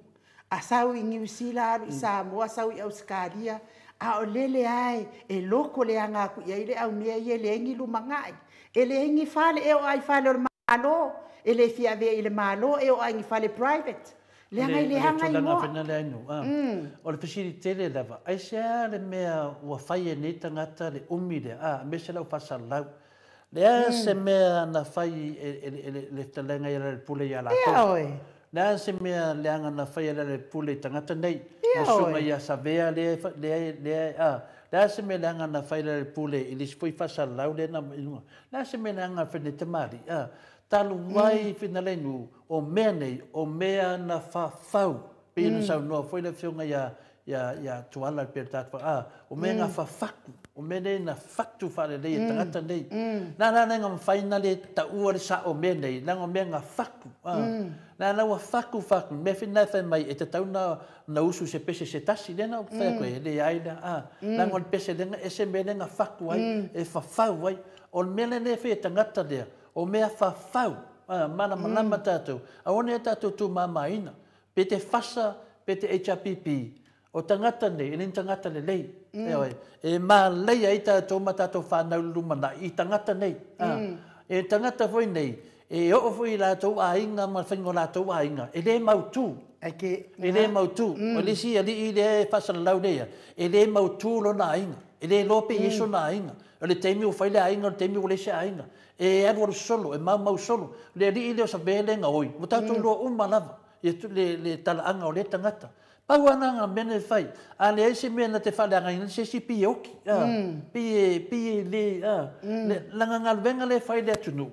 A sau i Niu Sila, alu i Samoa, sau i Ausekalia, a o lele ai, e loko le anga aku ia i le au mea ia le engi lumangai. E le engi fale e o ai fale o le malo, e le fia vea i le malo e o ai ni fale private. Le anga i le anga i moa. Tulaga le ainu. O le fesili tele lava, ai se a le mea ua fai e nei tagata le umi lea, me se lau faasalalau. Le a se mea na fai e le fetalaiga i le pule ia latou. Ia oe. Le a se mea leaga na fai e le pule i tagata nei. Ia oe. Susuga ia Savea le le le le a se mea leaga na fai le pule i le isi foi faasalalau lea na i luga. Le a se mea leaga na fai nei tamali'i. Talu mai finalenu o mea nei, o mea na fafau. Pe na saunoa foi le afioga ia Tuala pe tatou o mea na fafaku, o mea nei na fatu faalelei e tagata nei. Na la nga mafai na le taua le sa'o mea nei, leaga o mea na faku. Na la ua faku faku, mea fina fai mai e tatau na usu se pese se tasi lea na fai atu e le ai lea. Leaga o le pese lea e se mea lea na faku ai, e fafau ai. O le mea lea fai e tagata lea, o mea fafau, malamalama tatou. Aua ne tatou tumamaina. Pe te fasa, pe te HRPP, o tagata nei, e le ni tagata lelei. E oe, e māleia ai tatou ma tatou whanau lumanai i tagata nei. E tagata foi nei, e oo foi i latou aiga ma le faiga o latou aiga, e le mautū. Ai ke E le mautū. O le isi alii lea e faasalalau lea, e le mautū lona aiga. E le iloa pe i ai sona aiga. O le taimi ua fai le aiga, o le taimi ua leai se aiga. E alualu solo, e maumau solo. Le alii lea o Savea lea gaoi, ua tatou iloa uma lava ia le talaaga o lea tagata. Pau lava na mea na e fai. A leai se mea na te faaleagaina se isi pei e oki. Pei e pei e le laga galuega lea e fai le atunuu.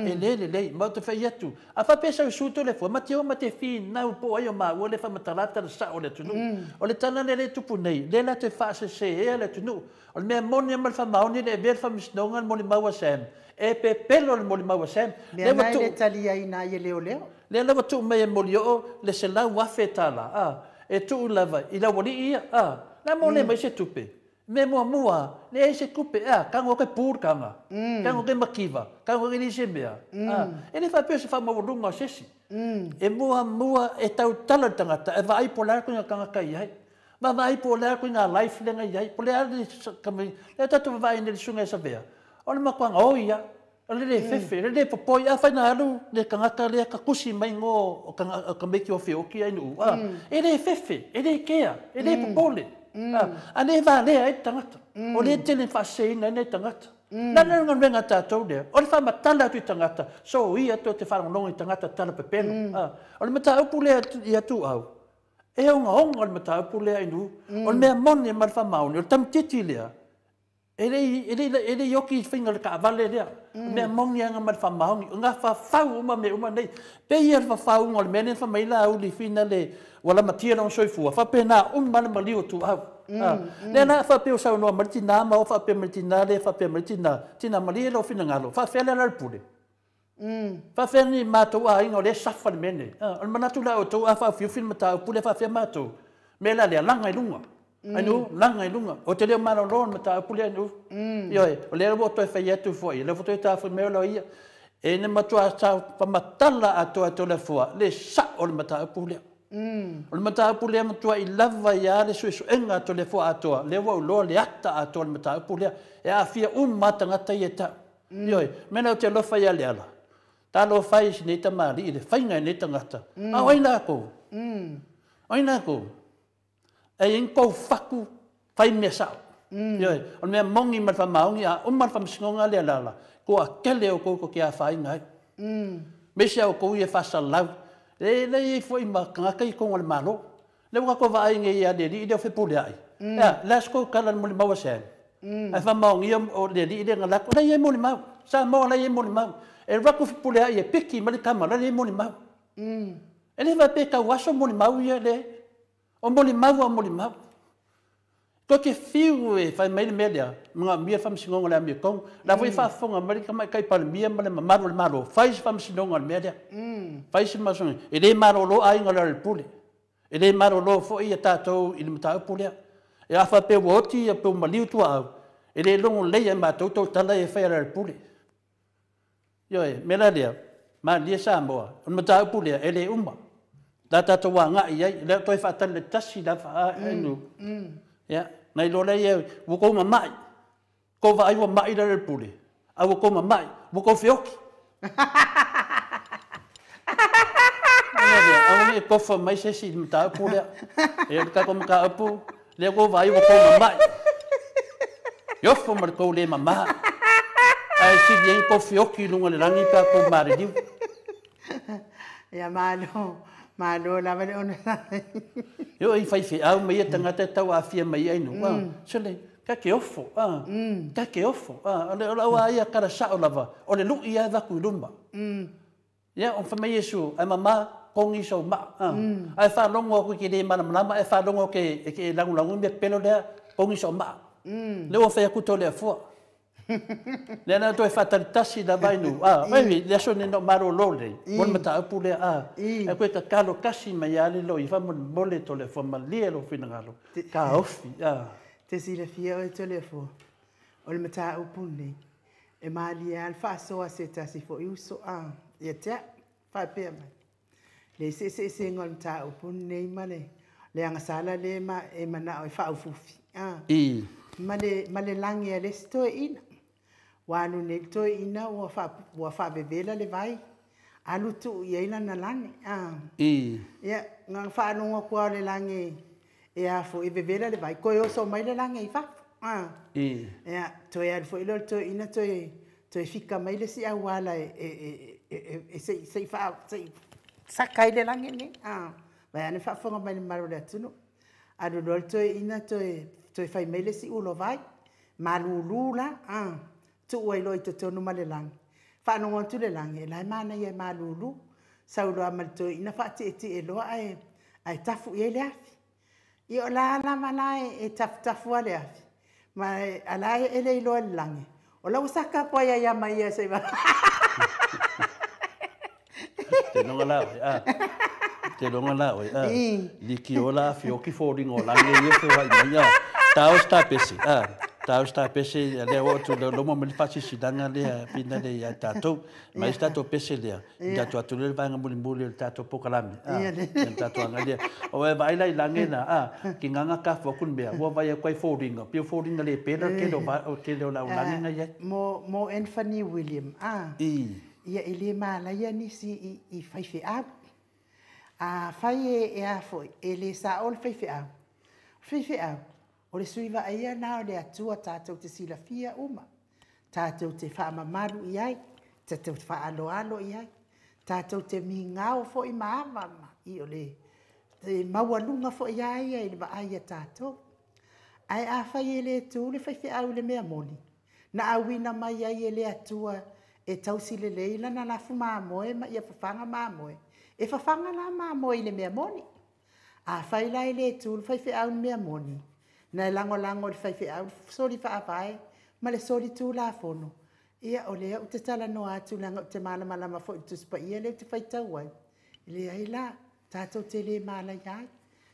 E le lelei, ma ou te fai atu. A faapea sau sui Toleafoa, ma te o ma te finau po o ai o maua le faamatala tala sa'o o le atunuu. O le tala lea le tupu nei, lea la te faasesēa le atunuu. O le mea moni ma le faamaoni le avea le faamasinoga le molimau a Sam. E pepelo le molimau a Sam. Mea na e le taliaina ai e leoleo. Lea lava tuu mai e molioo le $100,000. E tuu lava i laualii ia. La mo le mai se tupe. Me muamua, leai se tupe, kago ke pū le kaga. Kago ke makiva, kago ke lisi mea. E le faapea se faamaualuga o se isi. E muamua e tautala le tagata, e vaai po o le a le tagata i ai. Vaavaai po o le a le ituaiga life lea na i ai. Po o le a le lea tatou vavaai nei i le susuga ia Savea. O le matuaga o ia, o le le fefe, le le popoi, afai na alu le tagata lea takusi mai igoa o tamaiti o feoki ai nuu. E le fefe, e le kea, e le popole. A le valea ai le tagata. O lea e tele ina faaseseina ai nai tagata. La le galuega a tatou lea, o le faamatala atu i tagata, soia tou te faalogologo i tagata tala pepelo. O le mataupu lea ia Tuau, e ogaoga le mataupu lea inu. O le mea moni ma le faamaoni, o le tamatiti lea, e le i oki i faiga o le taavale lea. O le mea moni aga ma le faamaoni, o gafafau uma mea uma nei. Pei ia le fafauga o le mea lea na fai mai Laauli finale ua lamatia lona soifua, faapena uma le maliu o Tuau. Lea la faapea o saunoa mai le tina ma o faapea mai le tina lea faapea mai le tina, tina malie lou finagalo, faafefea le ala o le pule. Faafefea ni matou aiga o lea e safa le mea nei. O le manatu la outou a faaufiufi le mataupu lea faafefea matou. Mea la lea, laga i luga. Ainu, laga i luga. O te leo malolo le mataupu lea ainu. Ioe, o lea ua toe fai atu foi, lea ua toe tafu mai o ia. E na matua famatala atoa Toleafoa le sao o le mataupu lea. O le mataupu lea matua i lava ia le suesuega a Toleafoa atoa, lea ua uloa le ata atoa le mataupu lea. E aafia uma tagata ia e tau. Ioe, mea o te alofa ia le ala. Talofa e i sinei tamalii le faiga e nei tagata. A o ai lakou? O ai lakou? E i kou faku fai mea sao. Ioe, o le mea moni ma le faamaoni a uma le faamasinoga lea lala, kua kele o kou ko ke afaina ai. Mesia o kou ia fasalau. E le i foi ma tagata i konga le malo. Le ua ko vaai ngai ia le li le o fepule ai. Ia, la sko kala mo le maua sen. Ai faamaoni o le li le ngala ko le mo le mau. Sa mo le mo le mau. E raku fepule ai e piki ma le kama le mo le mau. E le va pe ka waso mo le mau ia le. O mo le mau o mo le mau. Ko ke fiu e fai mai le mea lea, mga mia faamasinoga le amiotonu. La foi faafofoga mai le tamaitai Palemia ma le mamalu o le Malo, fai se faamasinoga o le mea lea. Fai se faamasinoga. E le malolo aiga o le Alelepule. E le malolo foi ia tatou i le mataupu lea. E a faapea ua oti ia pe ua maliu tuaau, e le logo lelei ai matou tautala e fai a le Alelepule. Ioe, mea la lea, malie Samoa, o le mataupu lea, e le uma. La tatou agai ai, lea toe faatali le tasi lava ainu. Ia, nai lo lea ua kou mamai. Kou vaai ua mai le Alelepule, a ua kou mamai, ua kou feoki. Aua ne i tofa mai se isi i le mataupu lea. E o le tatou mataupu, lea kou vaai ua kou mamai. E ofo ma le kou le mamā. Ae sili ai kou feoki i luga o le lagi pe a kou maliliu. Ia malo, malo lava le ona. Io i faifeau ma ia tagata e tauafia mai ai nu. Sole, ka ke ofo, ka ke ofo. O le lau a ia kala sao lava, o le lui ia vaku i luma. Ia, o whamai Yesu, ai mama, kongi sau ma. Ai whalongo aku ki le malamalama, ai whalongo ke e langu langu mea pelo lea, kongi sau ma. Le ua whai aku tō lea fua. Lea na toe whātalitasi la vai nu. Vai, lea so ne no maro lo le. Mo le mataupu lea, Ai koe kakalo kasi mai a le lo i wha mole tō lea fua, malie lo whinangalo. Ka ofi, Te silafia o tō lea fua. O le mataupu nei. E malie al whaasoa se tasi fo i uso, Ia tea, whaapea mai. Le se se se ngol mataupu nei ma le. Le angasala le ma e mana o e whaaufufi. Ma le langi a le si toe ina. Wanu nei toe ina ua whaavevela le vai. Alu tu ia ina na langi. Ia, ngā whaalonga kua o le langi e a fo e vevela le vai. Koe oso mai le langi i whafu. Ia, toe alu fo ilo le toe ina toe fika mai le si awala e sei sakai le langi ni. Vai ane whaafonga mai le maro le atunu. Alu loa le toe ina toe whai mai le si ulo vai. Malulu la. Tu ua ilo i totonu ma le langi. Whaanongo atu le langi. E lai mana ia malulu. Sauloa ma le toe ina whaati e loa ai tafu i le afi. I o la lava la e tafu tafu a le afi. Ma ala e le iloa le langi. O lau saka koa ia ia mai ia se va. Te longa la oi, Te longa la oi, Liki o la afi o ki fōringa o langi ia te wai mai, Tau sta pese, Tau sta pese, lea o atu lea loma mali whasisilanga lea pina lea ia tātou. Mai si tātou pese lea. Tātou atu lea vaenga muli muli o le tātou pokalame. Le tātou anga lea. O e vai lai lange na, ki nganga ka whakun mea. Ua vai a koe fōringa. Pio fōringa le pera ke leo lau lange nga ia. Mo Anthony William, Ia e le mālaia nisi i whaiwheau. A whai e a foi, e le sa o le whaiwheau. Whaiwheau. O le suiva aia nā o le atua tātou te silafia uma. Tātou te whaamamalu i ai, tātou te whaaloalo i ai, tātou te mingao foi maava i o le te maualuga foi a ia i le vaai iā tatou. Ae afai e le tu le faifeau i le mea moni, na auina mai ai e le Atua e tausi lelei lana lafu mamoe ma ia fafaga mamoe, e fafaga la mamoe i le mea moni. Afai la e le tu le faifeau i le mea moni, na e lagolago e le faifeau le soli faavae ma le soli tulafono, ia o lea ou te talanoa atu leaga ou te malamalama foi i le Tusi Paia lea ou te faitau ai, leai la, tatou te le malaia ai,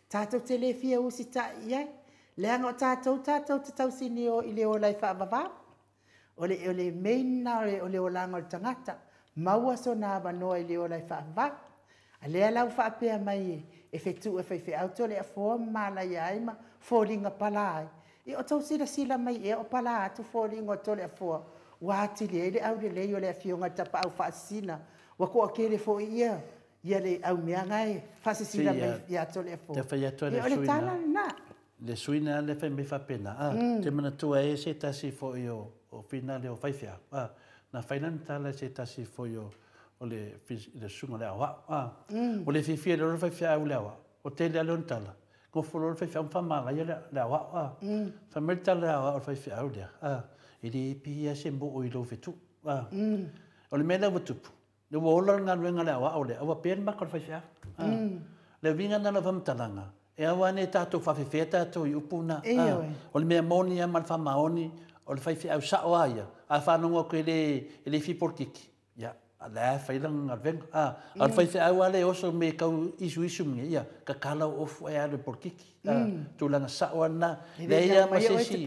tatou te le fia usitai i ai, leaga o tatou tatou te tausinio i le ola e faavavau. O le, o le main lena o le olaga o le tagata, maua sona avanoa i le ola e faavavau. A lea la ua faapea mai e fetu e faifeau Toleafoa ma malaia ai ma foliga pala ai. Ia o tou silasila mai ea o pala atu foliga o Toleafoa ua atili ai le aulelei o le afioga i le Tapaau Faasisina, ua toatele foi ia ia le aumea na e faasisina mai ia Toleafoa. Ia o le tala lena. Le sui na le fai mai faapena, a, te manatua e se tasi foi o o finale o faifeau, a, na fai lana tala e se tasi foi o o le le susuga le aoao, a, o le fiafia le faifeau le aoao, o tele a le ona tala, nofo loa le faifeau ma faamalaia le aoao, a, fai mai le tala le aoao o le faifeau lea, a, e le pia se moo i lou fetuu, a, o le mea lea ua tupu, le ua ola le galuega le aoao lea, ua pea le maka o le faifeau. Le uiga lena o lau faamatalaga, e ao ane tatou faafefea tatou i upu na. O le mea moni lava ma le faamaoni, o le faifeau sao lava ia, a faalogo atu e le, e le fia polokiki, ia, o la e fai lana galuega. A o le faifeau lava lea e oso me tau isuisu ma ia, tatala ou ofu ae alu e polokiki. Tulaga sao lava lena. Leai lava ma se isi,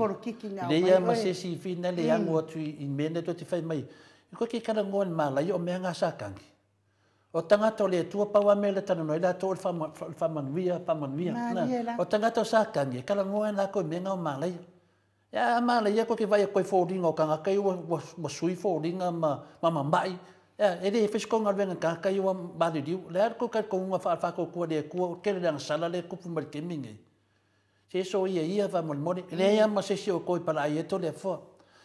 leai lava ma se isi fina le ago atu i mea na tou te fai mai. E koe ke talanoa i le malaia o mea na sa tagi. O tagata o le Atua pau a mea le talanoa ai latou o le faamanuia, faamanuia. O tagata o Satani e talanoa ai latou i mea na o malaia. Ia a malaia koe ke vaai atu ai foliga o tagata ia ua sui foliga ma mamai. Ia e le fai se tou galuega i tagata ia ua maliliu. O le a le tou talitonuga faatuatua i le Atua o tele le agasala lea e tupu mai le taimi lenei. Se soia ia faamolemole, e leai lava ma se isi o toe palaai ai Toleafoa.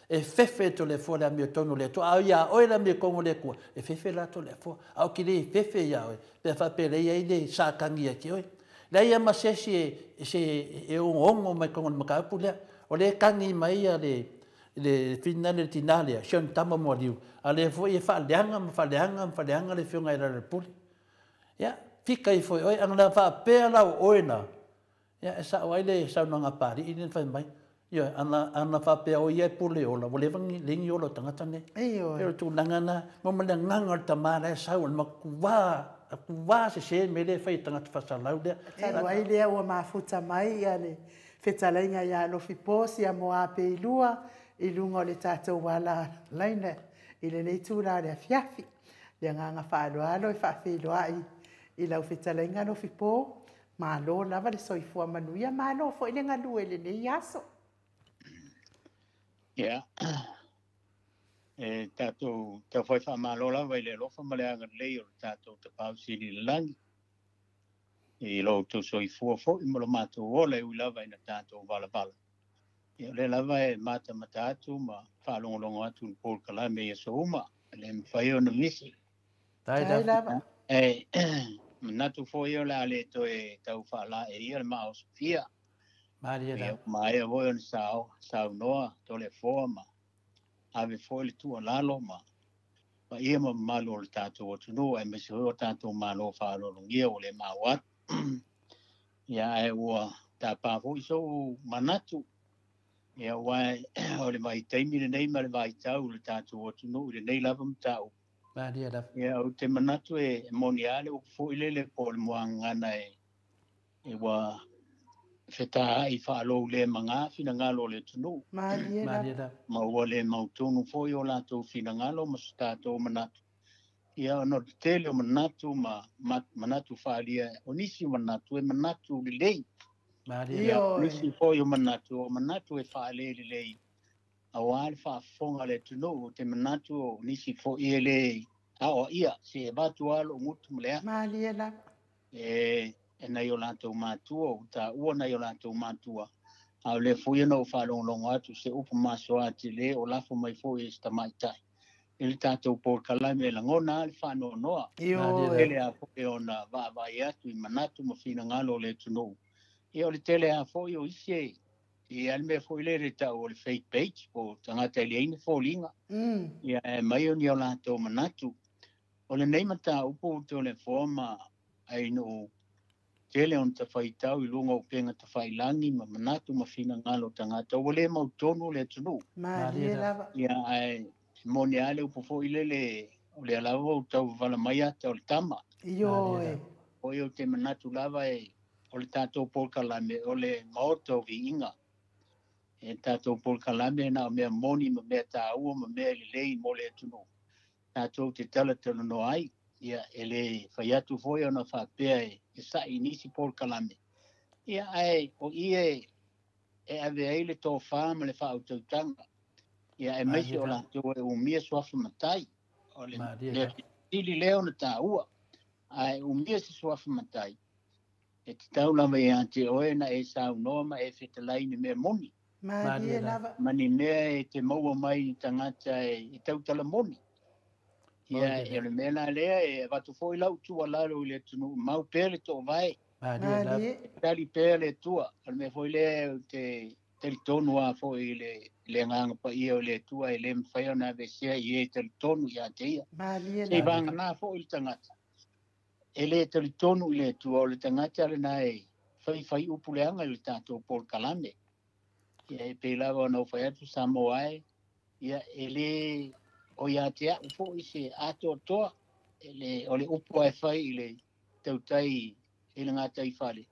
E fefe Toleafoa i le amiotonu o le Atua, a o ia oe le amiotonu o le Atua, e fefe la Toleafoa. A ou te le fefe ia oe, pe a faapea e leai ai le Satani ia te oe. Leai lava ma se isi e, se, e ogoogo mai totonu o le mataupu lea. O lea e tagi mai ia le, le finale le tina lea, si ona tama mualiu, a o lea foi e faaleaga ma faaleaga ma faaleaga le afioga ia Lealailepule. Ia, fika ifo i oe, ana faapea la o oe na, Ia, e sao ai le saunoaga a Papalii lea na fai mai. Ioe, ana, ana faapea o ia e pule ola, ua leva ni, leai ni ola o tagata nei. Ioe. E o le tulaga na, mo ma le agaga o le tama la e sau, o le matua, matua sese le mea lea e fai e tagata faasalau lea. Talu ai lea ua mafuta mai ia le fetalaiga ia Alofipo Siamoa Peilua i luga o le tatou ala laina i lenei itula o le afiafi. Le agaga faaaloalo e faafeiloai i lau fetalaiga Alofipo, Malo lava le soifua manuia, malo foi le galue i lenei aso. Ia, e tatou taufai faamalo lava i le alofa ma le agalelei o le tatou Tapaau Sili i le lagi, i lo outou soifua foi ma lo matou ola e ui lava ina tatou valavala. Ia, o lea lava e matamata atu ma faalogologo atu i le polokalame i aso uma, e le mafai ona misi. Tai lava. E manatu foi o le a le toe tau faalaeia le maaosofia. Malie lava. Ia, maea foi ona saunoa Toleafoa ma ave foi le tuualalo ma paia ma mamalu o le tatou atunuu aemaise foi o tatou malo faaaloalogia ua le maua atu. Ia, ae ua tapa foi sou manatu. Ia, aua o le vaitaimi lenei ma le vaitau i le tatou atunuu i lenei lava mataupu. Malie lava. Ia, ou te manatu e moni lava le upu foi lele po o le muagagana e ua fetaai faalou-le-maga finagalo o le atunuu. Malie lava. Ma ua le mautonu foi o latou finagalo ma so tatou manatu. Ia, ona o le tele o manatu ma manatu faaalia, o nisi o manatu e manatu lelei. Malie lava. O nisi foi o manatu, o manatu e faalelelei aua le faafofoga a le atunuu. Ou te manatu o nisi foi e le aoaia, se e avatu lava lou gutu ma le a'a. Malie lava. E nai o latou matua, ua taua nai o latou matua, A o lea foi ona ou faalogologo atu se upu masoa tele o lafo mai foi e se tamaitai i le tatou polokalame e lagona lava le faanoanoa. Ioe. Tele lava foi ona vaavaai atu i manatu ma finagalo o le atunuu. Ia o le tele lava foi o isi e i ai le mea foi lele e tau o le fake page po o tagata e leai ni foliga. Ia e aumai o ni o latou manatu. O lenei mataupu Toleafoa ma Ainuu tele ona tafaitau i luga o upega tafailagi ma manatu ma finagalo o tagata ua le mautonu le atunuu. Malie lava. Ia ae moni lava le upu foi lele o lea lava ua tauvavala mai ata o le tama. Ioe. Foi ou te manatu lava e o le tatou polokalame o le maota o viiga. E tatou polokalame na o mea moni ma mea taua ma mea lelei mo le atunuu. Tatou te talatalanoa ai. Ia e le fai atu foi ona faapea e sa'i i nisi polokalame. Ia ae o i e ave ai le tofa ma le faautautaga. Ia aemaise o latou e umia suafa matai. O le mea sili lea ona taua. Ae umia se suafa matai. E tatau lava ia te oe na e saunoa ma e fetalai i ni mea moni. Malie lava. Ma ni mea e te maua mai i tagata e tautala moni. Ia e o le mea la lea e avatu foi lau tuualalo i le atunuu mau pea le toovae. Malie. Tali pea le Atua. O le mea foi lea ou te talitonu lava foi i le agaga paia o le Atua e le mafai ona aveesea i e talitonu ia te ia. Malie Sei lava. vagana foi le tagata. E le talitonu i le Atua o le tagata lena e faifai upu leaga i le tatou polokalame. Ia e pei lava ona ou fai atu Samoa e, ia e le o ia te au foi se atoatoa e le, o le upu e fai i le tautai i le gataifale.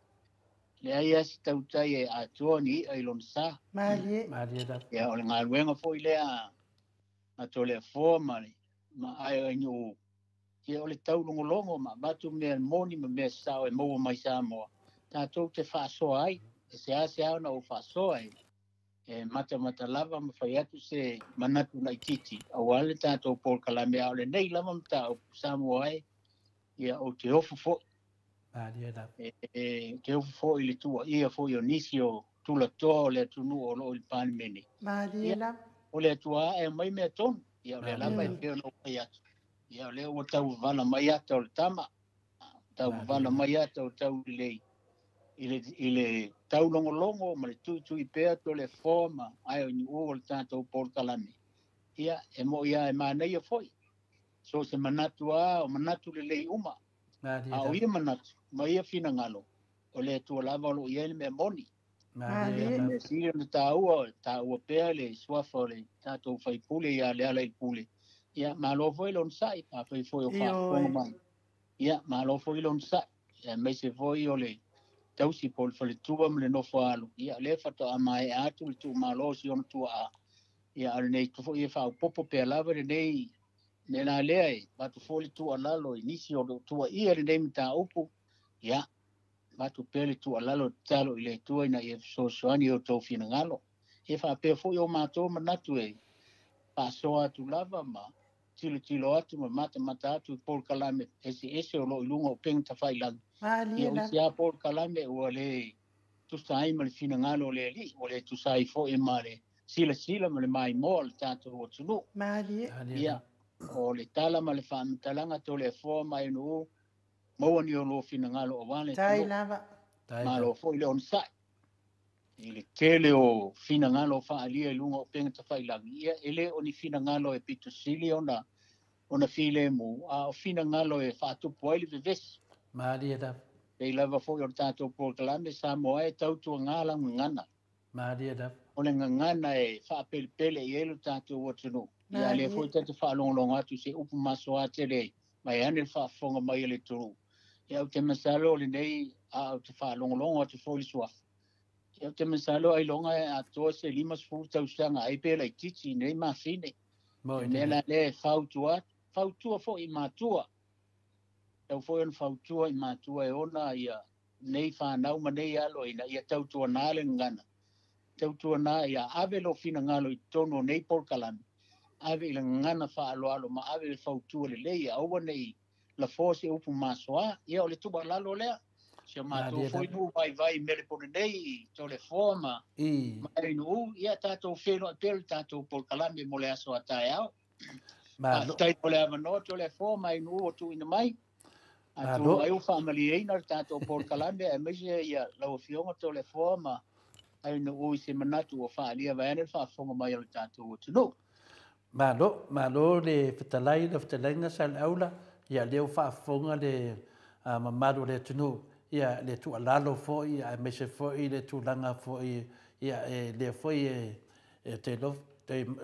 Leai lava se tautai e atoa ni i'a i lona sa. Malie. Malie lava. Ia o le galuega foi lea a Toleafoa ma le ma Ainuu. Ia o le taulogologo ma avatu mea moni ma mea sao e maua mai Samoa. Tatou te faasoa ai. E seasea ona ou faasoa e e matamata lava ma fai atu se manatu laitiiti aua le tatou polokalame a o lenei lava mataupu Samoa e ia ou te ofo foi. Malie lava. E te ofo foi i le tuuaia foi o nisi o tulatoa o le atunuu o loo i le Palemene. Malie Ia lava. o le Atua e aumai mea tonu. Ia o lea lava e Malie. pei ona ou fai atu. Ia o lea ua tauvavala mai ata o le tama. Tauvavala mai ata o taulelei. I le taulogologo ma le tuitui pea Toleafoa ma Ainuu o le tatou polokalame. Ia e mo'i lava e manaia foi. So se manatu lava o manatu lelei uma. Malie A o lava. ia manatu ma ia finagalo o le Atua lava o loo i ai le mea moni. Malie Ia lava. mea sili ona taua, taua pea le suafa o le tatou faipule ia Lealailepule. Ia malo foi le onosai, afai foi o faafofoga Ioe. mai. Ia malo foi le onosai. Ia aemaise foi o le tausi po o le faletua ma le nofo alu. Ia lea faatoa maea atu le tuumalo o si ona tuaa. Ia a o lenei foi e faaopoopo pea lava lenei mea la lea e avatu foi le tuualalo i nisi o loo tuuaia lenei mataupu. Ia avatu pea le tuualalo tatalo i le Atua ina ia fesoasoani i o outou finagalo. Ia faapea foi o matou manatu e faasoa atu lava ma tilotilo atu ma matamata atu i polokalame eseese o loo i luga o upega tafailagi. Malie Ia o lava. isi lava polokalame ua le tusa ai ma le finagalo o le Alii, ua le tusa ai foi ma le silasila ma le maimoa o le tatou atunuu. Malie. Malie Ia lava. o le tala ma le faamatalaga Toleafoa ma Ainuu maua ni o lua finagalo aua le Tai atunuu. lava. Tai Malo lava. foi le onosai. I le tele o finagalo faaalia i luga o upega tafailagi. Ia e le o ni finagalo e pito sili ona filemu, a o finagalo e faatupu ai le vevesi. Malie lava. Pei lava foi o le tatou polokalame Samoa e tautuaga lau gagana. Malie lava. O le gagana e faapelepele i ai lo tatou atunuu. Ia lea foi Malie. ta te faalogologo atu se upu masoa tele mai ane le faafofoga mai a le atunuu. Ia ou te masalo o lenei a ou te faalogologo atu foi le suafa. Ia ou te masalo ailoga e atoa se 50 tausaga ai pe laitiiti i nei mafine. Mo Le i mea le la lea e fautua atu, fautua foi i matua. Tau foi ona fautua i matua e ona ia nei whanau ma nei alo ina ia tautuana le ngana. Tautuana ia ave lo finagalo i totonu o nei polokalame. Ave i le gagana faaaloalo ma ave le fautua lelei ia aua nei lafoa se upu masoa. Ia o le tuualalo lea. Si o matou foi nuu vaivai i Melepone nei i Toleafoa ma Ainuu, ia tatou feiloai pea le tatou polokalame mo le aso a taeao. Faafetai mo le avanoa Toleafoa ma Ainuu ua tuuina mai. Atonu ai ua faamalieina le tatou polokalame aemaise ia lau Afioga Toleafoa ma Ainuu i se manatu ua faaalia vaeane le faafofoga mai a le tatou atunuu. Malo, malo le fetalai, lau fetalaiga Saleaula, ia lea ua faafofoga le mamalu o le atunuu, ia le tuualalo foi aemaise foi le tulaga foi, ia e lea foi e te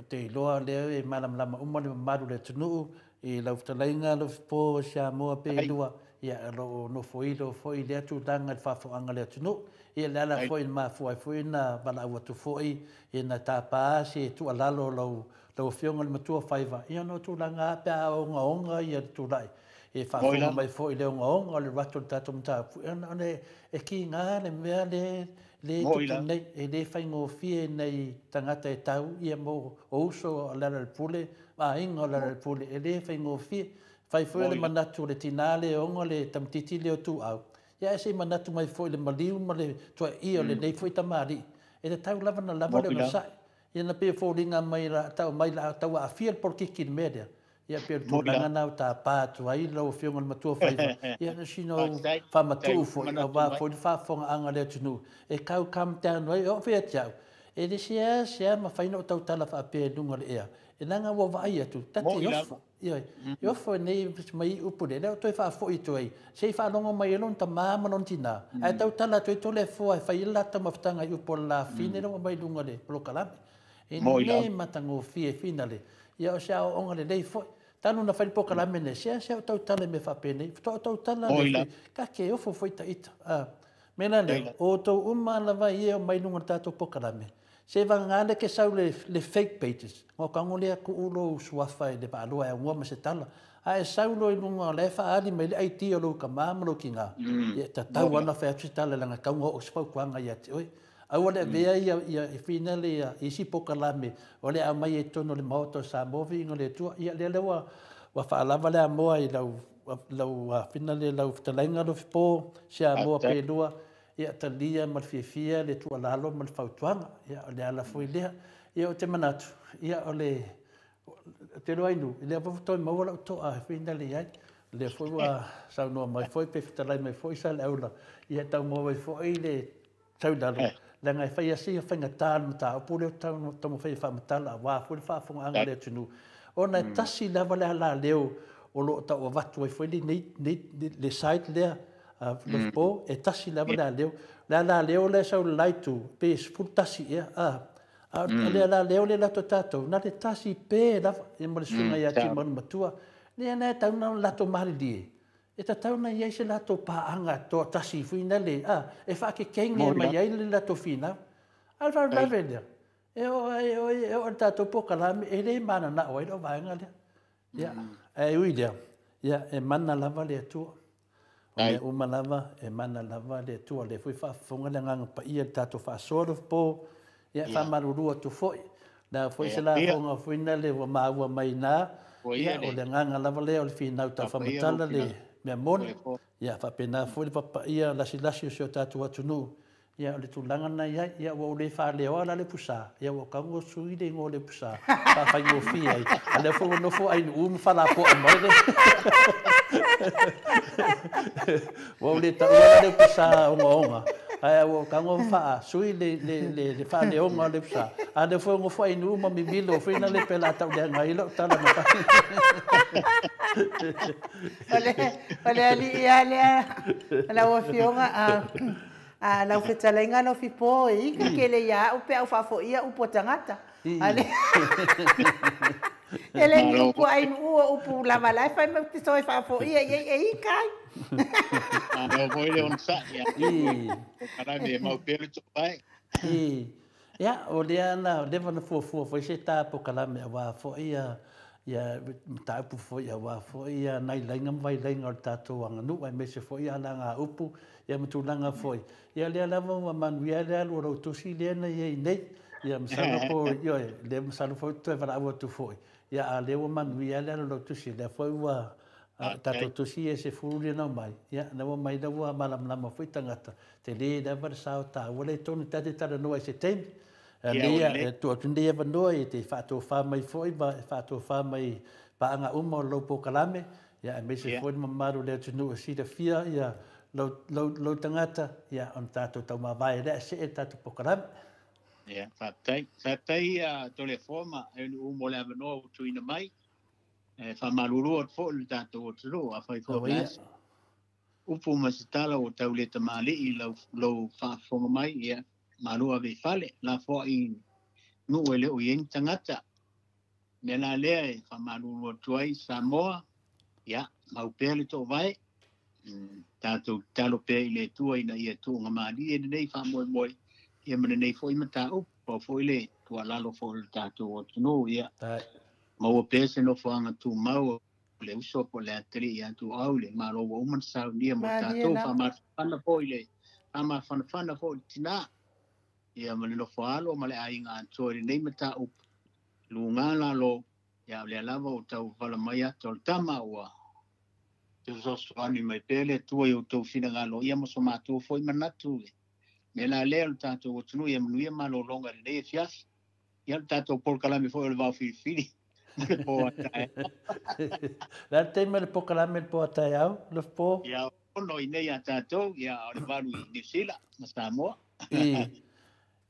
te iloa lea e malamalama uma le mamalu o le atunuu i lau fetalaiga Alofipo Samoa pe lua, ia o lo o nofoilo foi lea tulaga i le faafofogaaga a le atunuu. Ia le ala foi na mafua ai foi na valaau atu foi ina tapa se tuualalo lau lau Afioga i le Matua Faiva, ia ona o tulaga lava pe a ogaoga ia le tulai e faafofoga mai foi i le ogaoga o le alu atu o le tatou mataupu, ona e kiga le mea lea e tupu nei, e le faigofie nai tagata e tau ia mo o uso o Lealailepule, aiga o Lealailepule, e le faigofie. Fai foi o le manatu o le tina lea e ona le tamaitiiti lea o Tuau, ia ae se i manatu mai foi i le maliu ma le tuaia o lenei foi tamalii, e tatau lava ona lava le onosai. Ia na pei e foliga mai tau mai la tau aafia le polokiki i le mea lea. Ia pei o le tulaga lena ua tapa atu ai lau Afioga i le Matua Faiva, ia na sina ou faamatuu foi aua foi le faafofogaaga a le atunuu e tau calm down ai. E oo foi ia te au, e le seasea mafai ona ou tautala faapea i luga o le ea, leaga ua vaai atu, ta te ofo. Ioe, e ofo nei mai upu lea, lea ua toe faafoi atu ai, se i faalogo mai ai lona tama ma lona tina, ae tautala atu ai Toleafoa e fai ai le latou mafutaga i upu o le lafine lea ua aumai i luga o le polokalame. E le matagofie finale, ia o se aoaoga lelei foi. Talu ona fai le polokalame lenei, seasea ou tautala i mea faapenei, faatoa ou tautala lea, ta te ofo foi ta ita. Mea la lea, o outou uma lava ia e omai i luga o le tatou polokalame, se vagana lea e te sau le fake pages, ona tago lea tuu lou suafa i le vaaloa e aunoa ma se tala. A e sau loa i luga o la e faaali mai le ID o lou tama ma lou tina, ia e tatau lava ona fai atu se tala leaga e tatau ona oo se fautuaga ia te oe. Aua le avea ia finale ia isi polokalame o le a aumai ai i totonu o le Maota o Samoa viiga o le Atua. Ia lea ua faalava le amoa i lau finale lau fetalaiga Alofipo Samoa Pelua. Ia talia ma le fiafia le tuualalo ma le fautuaga. Ia o le ala foi lea. Ia ou te manatu, ia o le te iloa ai nuu, lea foi ua toe maua lau toa e finale i ai. O lea foi ua saunoa mai foi pe fetalai mai foi Saleaula, ia tau maua ai foi le sau i lalo, leaga e fai lava si faigata le mataupu lea ou taumafai e faamatala aua foi le faafofogaaga a le atunuu, ona e tasi lava le alaleo o lo o tau avatu ai foi lenei le site lea Lofipo, e tasi lava le alaleo. Le alaleo lea e sau i le la itu, pe 11 ea, a o le alaleo lea e alu atu a tatou, na o le tasi pe lava, ia ma le susuga ia Timanu Matua. Lea la e tatau ona latou malilie, e tatau ona i ai se latou paaga toatasi foi lea, e faakekege mai ai le latou finau. A o le faalavelave lea, e oo i le tatou polokalame, e le mananao ai lau vaega lea. Ia, ae ui lea, ia, e mana lava le Atua. O mea uma lava, e mana lava le Atua. O lea foi e faafofoga le Agaga Paia i le tatou faasoa Lofipo, ia, e faamalulu atu foi. O le a foi se lafoga foi lea ua maua mai i ina, ia, o le agaga lava lea o le finau taufaamatala le mea moni. Ia, faapena foi le papaia lasilasi o si o tatou atunuu. Ia, o le tulaga lena e i ai. Ia, ua ou le faaleoa la le pusa, ia ua tago sui le igoa o le pusa, faafaigofie ai. A lea foi ua nofo Ainuu ma falapoa mai le. Ua ou le taua la le pusa ogaoga, ae ua ou tago faasui le faaleoga o le pusa. A lea foi ua nofo Ainuu ma mimilo foi na le pe la tau leaga ai lau tala na fai. O le alii lava lea lau Afioga. A lau fetalaiga Alofipo e ika tele ia au pe a ou faafoia upu a tagata. E le ni upu a Ainuu o upu lava la e fai mai ou te toe faafoia i ai e ika ai. Malo foi le onosai ia. O kalame e mau pea le toae. Ia, o lea na leva na fuafua foi se ta polokalame aua foi ia ia mataupu foi aua foi ia nai laiga ma vailaiga o le tatou aganuu aemaise foi alagaupu ia ma tulaga foi. Ia lea lava ua manuia le alu o lou tusi lea na i ai nei. Ia masalo po ioe, lea masalo foi toe valaau atu foi. Ia a lea ua manuia le alu o lou tusi, lea foi ua Tatou tusi ia e 10 lea na omai, ia, na ua omai la ua malamalama foi tagata, tele lava le sao taua lea i totonu ta te talanoa i se taimi. Lea e tuu atu lenei avanoa e te faatofa mai foi ma e faatofa mai paaga uma o lou polokalame, ia, aemaise foi le mamalu o le atunuu e silafia ia lou tagata, ia, ona tatou taumavae lea ae see le tatou polokalame. Ia, faafetai. Faafetai Toleafoa ma Eunu'u mo le avanoa ua tuuina mai. E faamalulu atu foi le tatou atunuu, afai foi o le a se upu ma se tala ua tau le tamalii lou faafofoga mai, ia, malu ave i fale, lafoai nuu e le o i ai ni tagata. Mea la lea e faamalulu atu ai Samoa, ia, mau pea le toovae, tatou tatalo pea i le Atua ina ia tuugamalie lenei faamoemoe, ia ma lenei foi mataupu, pau foi le tuualalo foi o le tatou atunuu, ia, maua pea se nofoaga tumau o le uso po o le atalii ia Tuuau i le Malo ua uma ona saunia mo tatou, faamafanafana foi le faamafanafana foi i le tinā, ia ma le nofo alo ma le aiga atoa i lenei mataupu, luga lalo, ia o lea lava ua tau vala mai ata o le tama ua fesoasoani mai pea le Atua i outou finagalo, ia ma so matou foi manatu. Mea la lea o le tatou atunuu, ia manuia malologa i lenei afiafi. Ia le tatou polokalame foi o le vaofilifili ma le po a taeao. Le a le taimi o le polokalame le po a taeao, Lofipo? Ia, ono i nei a tatou, ia o le 8 i Niu Sila ma Samoa.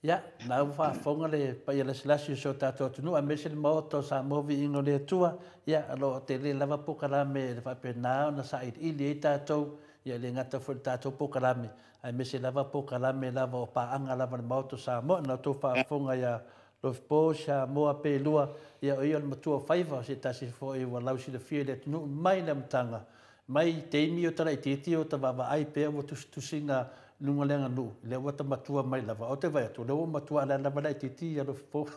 Ia, na ua faafofoga le paia lasilasi o si o tatou atunuu, aemaise le Maota o Samoa Viiga o le Atua, ia, o lo o tele lava polokalame e faapena ona sailiili ai tatou, ia e le gata foi i le tatou polokalame, aemaise lava polokalame lava o paaga lava a le Maota o Samoa. Na outou faafofoga ia Lofipo, Samoa Pelua, ia o ia o le matua o faiva, o se tasi foi ua lausilafia i le atunuu mai le amataga, mai taimi o talaitiiti o ta vaavaai pea ua tusitusiga i luga o le aganuu, lea ua ta matua mai lava. Ou te vaai atu, o lea ua matua alala lava laitiiti ia Lofipo.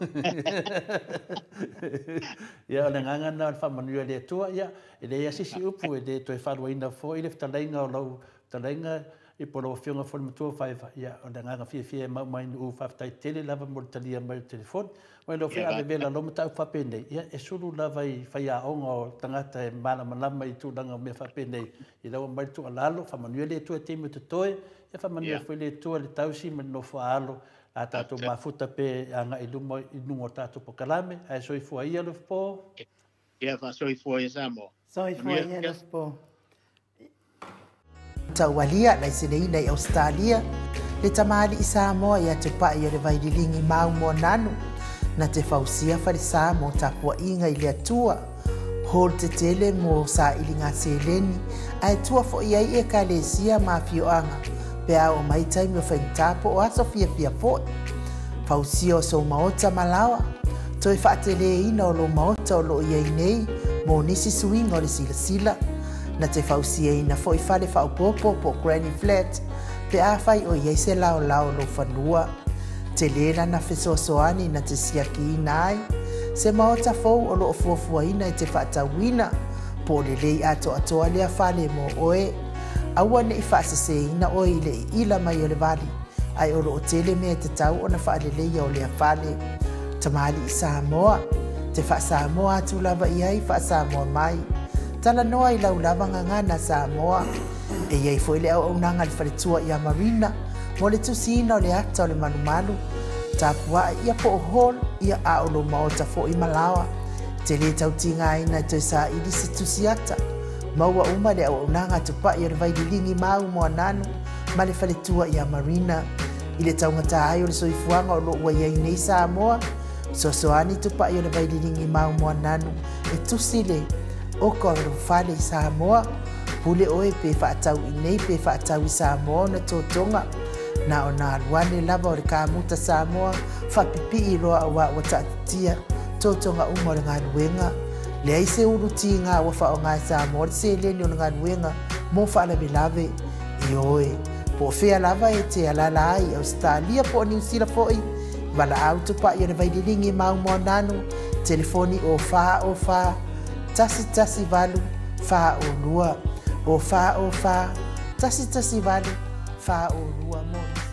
Ia, o le agaga lena o le faamanuia e le Atua. Ia, e leai lava se isi upu e le toe faaluaina foi le fetalaiga o lau fetalaiga i po o lau Afioga foi le matua o Faiva. Ia, o le agaga fiafia e mau mai Nu'u, faafetai tele lava mo le talia mai o le telefoni. Ua iloa foi a vevela loa mataupu faapenei, ia, e sulu lava i faiaoga o tagata e malamalama i tulaga o mea faapenei, ina ua aumai le tuualalo, faamanuia le Atua i taimi o totoe, ia faamanuia foi le Atua i le tausi ma le nofo-a-alo, a tatou mafuta pea e agai i luma i luga o tatou polokalame. Ae soifua ia Lofipo. Ia faasoifua ia Samoa. Soifua ia Lofipo. Taualia laiseneina i Ausetalia le tamalii Samoa ia Tupai o le Vaililigi mau Moananu na te fausia falesa mo tapuaiga i le Atua hall tetele mo sailiga seleni ae tua foi ai Ekalesia ma afioaga pe a oo mai taimi o faigata po o aso fiafia foi. Fausia o sou maota ma laoa, toe faateleina o lou maota o loo i ai nei mo nisi suiga o le silasila. Na te fausiaina foi fale faaopoopo po o granny flat pe afai o i ai se laolao o lou fanua. Tele lana fesoasoani na te siakiina ai se maota fou o loo fuafuaina e te faatauina po o lelei atoatoa lea fale mo oe. Aua ne i faaseseina oe i le iila mai o le vali, ae o loo tele mea e tatau ona faaleleia o lea fale. Tamalii Samoa, te faa-Samoa atu lava i ai, faa-Samoa mai. Talanoa i lau lava gagana Samoa. E i ai foi le auaunaga a le faletua ia Marina mo le tusiina o le ata o le malumalu, tapua'i ia po o hall ia a o lou maota foi ma laoa. Te lē tautigaina e toe saili se tusi ata. Maua uma le auaunaga a Tupai o le Vaililigi mau Moananu ma le faletua ia Marina. I le taugata ai o le soifuaga o loo ua i ai nei Samoa, fesoasoani Tupai o le Vaililigi mau Moananu e tusi le oka o lou fale i Samoa. Pule oe pe faatau i nei pe faatau i Samoa ona totoga. Na ona alu ane lava o le kamuta Samoa faapipii loa auā ua taatitia totoga uma o le galuega. Leai se ulu tiga ua faaaoga e Samoa le seleni o le galuega mo faalavelave. Ioe, po o fea lava e te alaala ai i Ausetalia po o Niu Sila foi, valaau Tupai o le Vaililigi mau Moananu, telefoni o 4 o 4 1 1 8 4 o 2, o 4 o 4 1 1 8 4 o 2 mo nisi.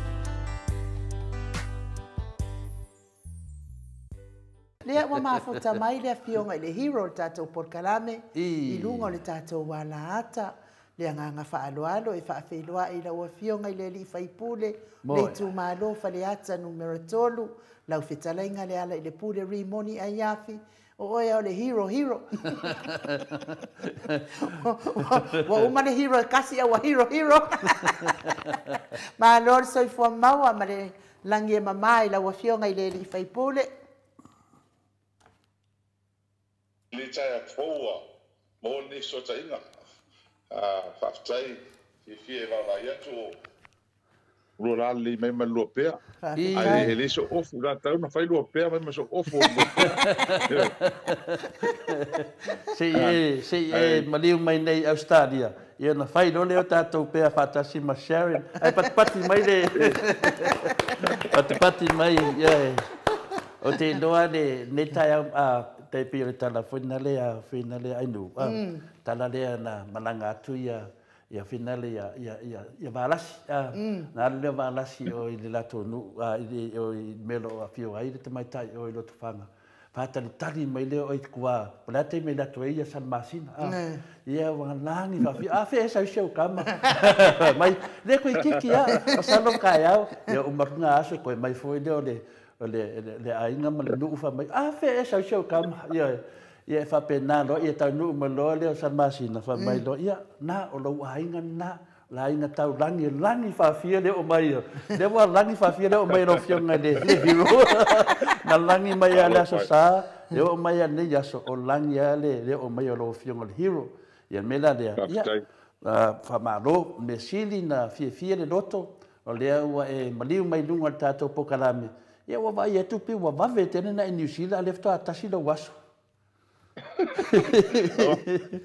Lea ua mafuta mai le afioga i le hero o le tatou polokalame i luga o le tatou alaata. Le agaga faaaloalo e faafeiloai i lau afioga i le alii faipule, le itumalo Faleata numera 3, lau fetalaiga Lealailepule Rimoni Aiafi, o oe o le hero hero. Ua uma le hero e kasi a ua hero hero. Malo le soifua maua ma le lagi e mama i lau afioga i le alii faipule. Le taea foua mo lenei fesootaiga. Faafetai fiafia e vaavaai atu o lua lalelei mai ma le lua pea. Ai e le so ofu la tau na fai lua pea mai ma so ofu o lua pea. Se i e maliu mai nei Australia. Ia na fai lo leo tātou pea whaatasi ma Sharon. Ai patipati mai le. Patipati mai. Ia. O te iloa le nei taeao te pei o le tala foi na lea whina lea ainu. Tala lea na malanga atu ia ia whina le ia ia ia ia valasi. Na alu lea valasi o i le latou nu i o i melo o afio ai le tamaitai o i Lotofaga. Whātalitali mai leo o i kua. Po le te mai latou e ia san masina. Ia wanga langi whawhi. A whe e sau seu kama. Mai le koe kiki a. O salo kai au. Ia umakunga aso koe mai foi leo le le aiga ma le nuu fa mai a fe e sau seu kama ia ia e faapena loa ia taunuu mai loa lea o Salamasina fa mai loa ia na o lou aiga na la aiga taulagi lagi faafia le oo mai ia lea ua lagi faafia le oo mai lau afioga i le hero na lagi mai a le aso sa le oo mai a lenei aso o lagi a le oo mai o lau afioga le hero ia le mea la lea ia faamalo mea sili na fiafia le loto o lea ua e maliu mai luga o le tatou polokalame. Ia ua vaai atu pe ua vave tele na i New Zealand a lea faatoa tasi lau aso.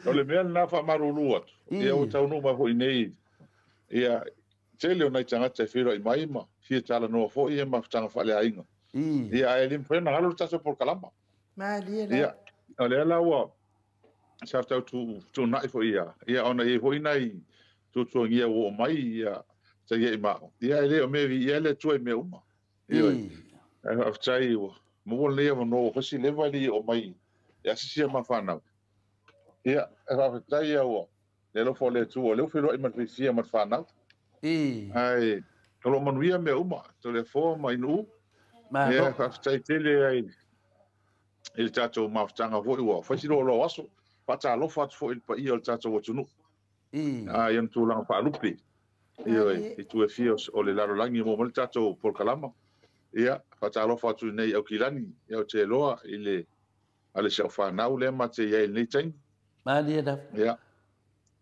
O le mea lena faamalulu atu. Ia ua taunuu mai foi nei. Ia tele o nai tagata e feiloai mai ma fia talanoa foi ia mafutaga faaleaiga. Ia ae le mafai ona galo le tatou polokalama. Malie la. Ia o lea la ua sa tau tuunai foi ia. Ia ona i ai foi nai tuatuagia ua oo mai ia taia i mao. Ia e le o mea viia le Atua i mea uma. Ia ai faafetai ua maua lenei avanoa ua fai si leva e le i oo mai e asisia ma whanau. Ia, e faafetai ia ua le alofa o le Atua, o lea ua feiloai ma le fiafia ma le whanau. Ai, o lo manuia mea uma, Toleafoa ma Inuu. Ia, faafetai tele ai i le tatou mafutaga foi ua fai si loaloa o aso. Faatalofa atu foi i le paia o le tatou atunuu. Ia ona tulaga faalupe. Ia, i tu e fia o le lalolagi mo mai le tatou polokalama. Ia, faatalofa atu nei Aukilani, ia o te loa i le ale si au whanau lea ma te iai lenei taimi. Malie la. Ia,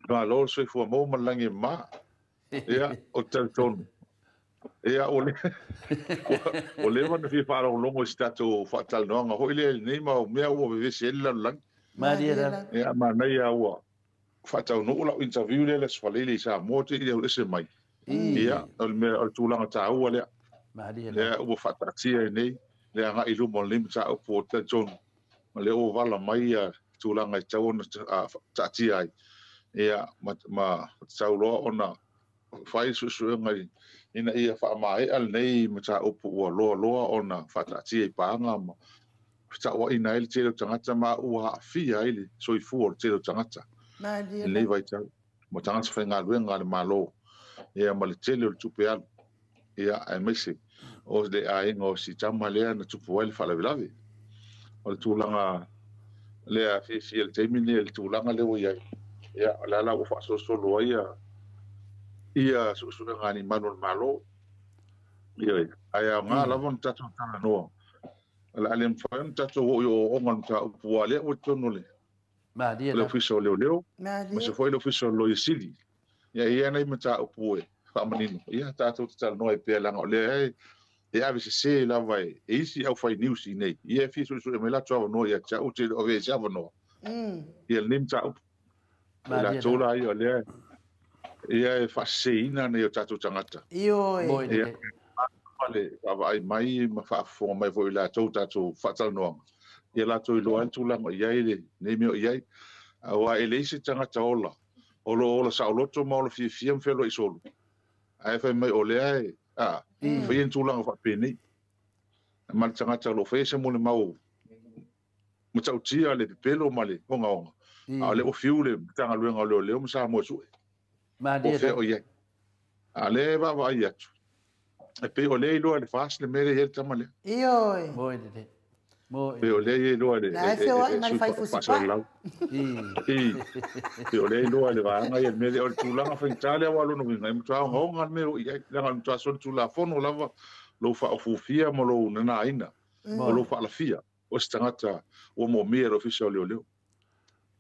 malo le soifua maua ma le lagi e mama. Ia, o te talitonu. Ia, o le leva na fia faalogologo i si tatou faatalanoaga foi lea i lenei mau mea ua vevesi ai le lalolagi. Malie la. Ia, manaia ua faataunuu lau interview lea le Aso Faraile i Samoa te i le ese mai. Ia, o le mea o le tulaga taua lea. Malie la. Lea ua faataatia ai nei le agai i luma o lenei mataupu o te talitonu. Ma le ua vala mai ia tulaga e tatau ona taatia ai. Ia, ma tatau loa ona fai suesuega ina ia faamaea lenei mataupu ua loa loa ona faataatia i paaga ma fetauaina ai le tele o tagata ma ua aafia ai le soifua o le tele o tagata. Lenei vaitau, ma tagata faigaluega a le Malo, ia ma le tele o le tupe alu. Ia, aemaise o le aiga o si tama lea na tupu ai le faalavelave. O le tulaga lea fiafia le taimi nei, le tulaga lea ua i ai. Ia, o le ala ua faasolosolo ai ia suesuega a ni manu o le Malo. Ia, ae aoga lava ona tatou talanoa. O le a le mafai ona tatou oo i ooooga o le mataupu ua lea ua i totonu o le Malie le ofisa o Leoleo, ma se foi le ofisa o Loia Sili. Ia, e i ai nai mataupu e faamanino. Ia, tatou te talanoa ai pea leaga o lea e ave sese lava e isi au fai news i nei. Ia, e fia suesue mai latou avanoa ia te au, te le o avea i se avanoa. Ia, lenei mataupu. E latou la ia o lea ia e faaseseina nei o tatou tagata. Ioe. Ia, le vaavaai mai ma faafofoga mai foi i latou tatou faatalanoaga. Ia latou iloa ai le tulaga o i ai lenei mea o i ai. Aua e leai se tagata ola, o lo o ola saoloto ma ola fiafia ma feloai solo. Ae fai mai o lea e faia ni tulaga faapenei. Ma le tagata o lo o faia se molimau matautia le pepelo ma le ogaoga. A o le ua fiu le Matagaluega o Leoleo ma Samoa e sue. Po o fea o i ai. A o lea e vaavaai atu, e pei o lea e iloa e le FAST le mea lea e i ai le tama lea. Ioe. Moe lelei. Moe. Pei o lea e iloa e le La e feoai ma le sui fai faasalalau. Pei o lea e iloa e le vaega ia le mea lea. O le tulaga faigata lea aua o lona uiga, e matua ogaoga le mea o i ai. Leaga o le matua solitulafono lava lou faaofuofia ma lou nanaina, o lou faalafia o se tagata ua moomia e le Ofisa o Leoleo.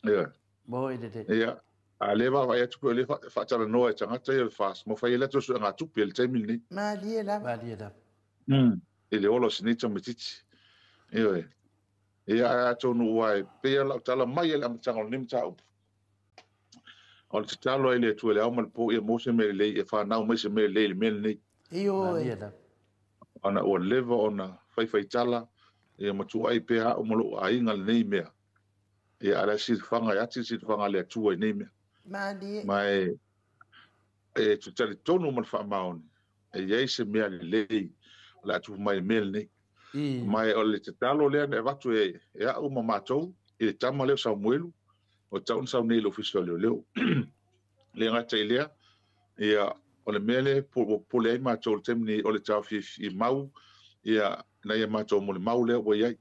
Ia. Moe lelei. Ia, a o lea e vaavaai atu pei o lea e faatalanoa e tagata ia o le FAST ma fai ai latou suegatupe i le taimi lenei. Malie lava. Malie lava. I le ola o si nei tamaitiiti. Ioe. Ia, ae atonu ua e pei lava lau tala mai i le amataga o lenei mataupu. O le tatalo ai le Atua i le ao ma le po ia maua se mea lelei, e fanau mai se mea lelei i le mea lenei. Ioe. Malie lava. Ona ua leva ona faifaitala ia ma tuuai pea au ma lou aiga lenei mea. Ia, a o le silafaga e ati le silafaga a le Atua i nei mea. Malie. Ma e talitonu ma le faamaoni, e i ai se mea lelei o le a tupu mai i le mea lenei. Ma o le tatalo lea na avatu e au ma matou i le tama lea o Samuelu, o tau na sau nei i le Ofisa o Leoleo. Le gata i lea, ia, o le mea lea ua popole ai matou i le taimi nei, o le taofifi mau, ia, nai a matou molimau lea ua i ai.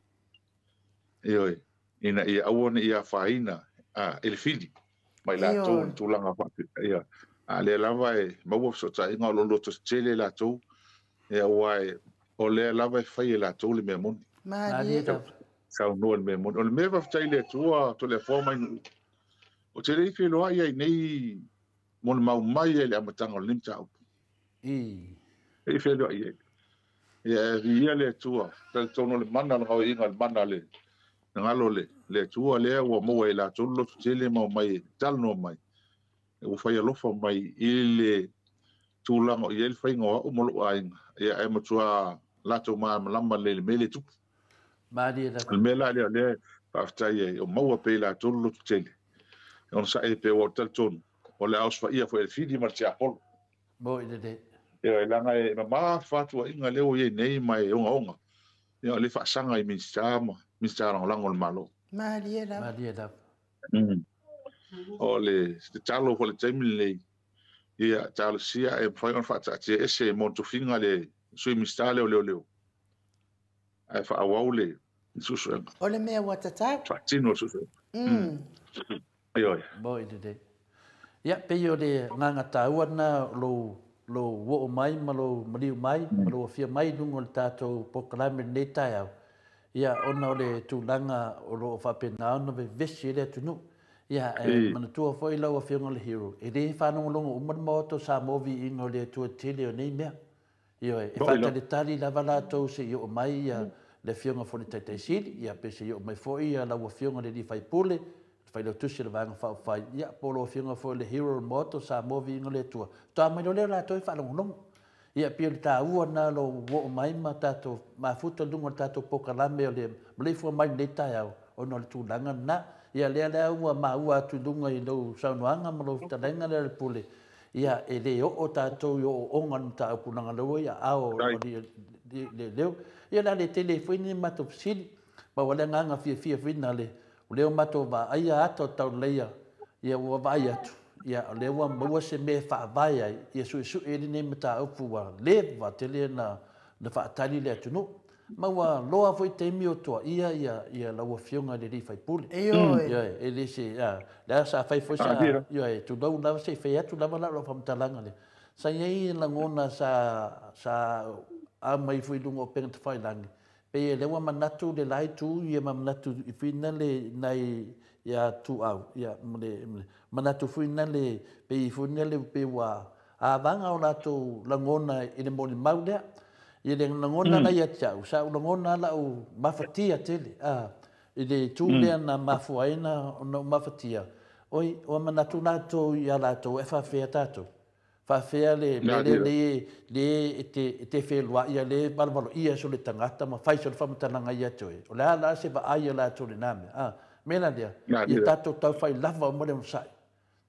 Ioe, ina ia aua ne i afaina i le fili mai latou i le tulaga faapea. Ia, a lea lava e maua fesootaiga o lo o lototetele latou, ia, aua o lea lava e fai e latou le mea moni. Malie. Saunoa le mea moni. O le mea faafetai i le Atua Toleafoa mai nuu. O te le i feloai ai nei molimau mai ai le amataga o lenei mataupu. E i feloai ai. Ia, e viia le Atua. Talitonu le mana o le gaoiga, le mana le galo le Atua lea ua maua e latou le lototele ma omai e talanoa mai. Ua fai alofa mai i le tulaga o i ai le faiga o au ma lou aiga. Ia, e matua latou malamalama le mea le tupu. Malie lava. O le mea la lea, lea faafetai ai, o maua pe latou le lototele. Ona sa e pe ua talitonu, o le aosofaia foi e le fili ma le tiapolo. Moe lelei. Ia, e leaga e mama fatuaiga lea ua i ai nei ma e ogaoga. Ia, o le faasaga i Minisita ma Minisita Lagolago o le Malo. Malie lava. Malie lava. O le tatalo foi le taimi lenei, ia, talosia e mafai ona faataatia ese mo tofiga le Sui Minisita lea o Leoleo. Ae faaauau le suesuega. O le mea ua tatau. Faatino le suesuega. Ioe. Moe lelei. Ia, pei o le agaga taua lena o lou oo mai ma lou maliu mai, ma lou afio mai i luga o le tatou polokalame i lenei taeao. Ia, ona o le tulaga o lo o faapena ona vevesi ai le atunuu. Ia, e manatua foi lau afioga le Hero, e le faalogologo uma le Maota o Samoa viiga o le Atua tele o nei mea. Ioe, e faatalitali lava latou se i oo mai ia le afioga foi le Taitaisili, ia pe se i oo mai foi ia lau afioga le alii faipule, le failautusi o le Vaega Faaupufai, ia po o lau afioga foi le Hero o le Maota o Samoa viiga o le Atua. Toa mai loa lea o latou e faalogologo. Ia, pei o le taua lena lou oo mai ma tatou mafuta i luga o le tatou polokalame o le maleifua mai lenei taeao, ona o le tulaga lena. Ia, lea la ua maua atu i luga i lou saunoaga ma lou fetalaiga lea o le pule, ia, e le oo tatou i ooooga o le mataupu leaga o lea ua i aao o leoleo. Ia, o le a le tele ai foi ni matou fesili, pau lava le agaga fiafia foi na le, o lea ua matou vaaia ata o tauleleia, ia ua vaai atu, ia, o lea ua maua se mea e faavae ai, ia suesue ai lenei mataupu ua leva tele na faatali le atunuu. Ma ua loa foi taimi o toaia ia lau afioga i le alii faipule. Ioe. Ioe, e le se, lea sa fai foi sa, ioe, tulou lava se i fai atu lava lau faamatalaga lea. Sa i ai lagona sa aumai foi i luga o upega tafailagi, pei e lea ua manatu le la itu, ia ma manatu i fina le nai ia tuau, ia ma le manatu foi na le, pei foi na le pei ua avaga o latou lagona i le molimau lea. Ia le lagona la ia te au, sa ou lagona lau mafatia tele, i le itu lea na mafua ai na ou mafatia, oi, ua manatu latou ia latou e faafefea tatou. Faafefea le mea lea le e te feluai ia le valovalo ia so le tagata ma fai so le faamatalaga ia te oe. O le a la se vaai ia latou lena mea. Mea la lea, ia tatou taufai lava uma le onosai.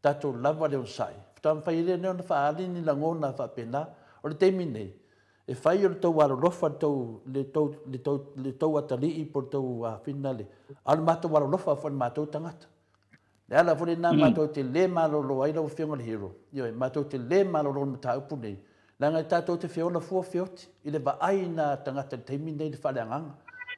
Tatou lava le onosai. Faatoa mafai ai lea ona faaali ni lagona faapena. O le taimi nei, E fai o le tou alolofa le tou atalii po le tou afina le a o le matou alolofa foi le matou tagata. Le ala foi lena matou te le malolo ai lau Afioga i le Hero. Ioe, matou te le malolo i le mataupu nei, leaga e tatou te feola fua feoti i le vaai na tagata i le taimi nei i le faaleagaga.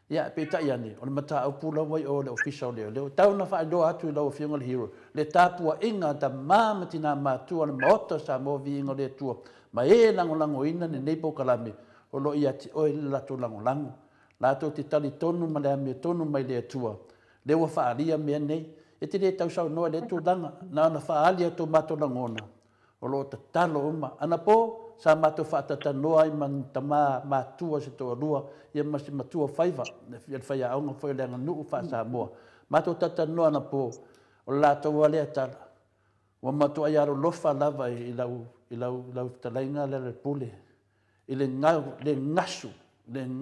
Ia, peitai ane, o le mataupu lava i o le Ofisa o Leoleo. E tau ona faailoa atu i lau Afioga i le Hero, le tapuaiga a tama ma tina matua o le Maota o Samoa Viiga o le Atua, ma e lagolagoina lenei polokalame, o lo o ia te oe le latou lagolago. Latou te talitonu ma le amiotonu mai le Atua, lea ua faaalia mea nei. E te le tausaunoa i lea tulaga, na ona faaali a outou matou lagona, o lo o tatalo uma. Anapo, sa matou faatatalanoa ai ma tama matua se toalua, ia ma se matua faiva, le faiaoga foi o le aganuu faa-Samoa. Matou tatalanoa anapo, o le latou lea tala. Ua matuai alolofa lava i lau fetalaiga lea le pule, i le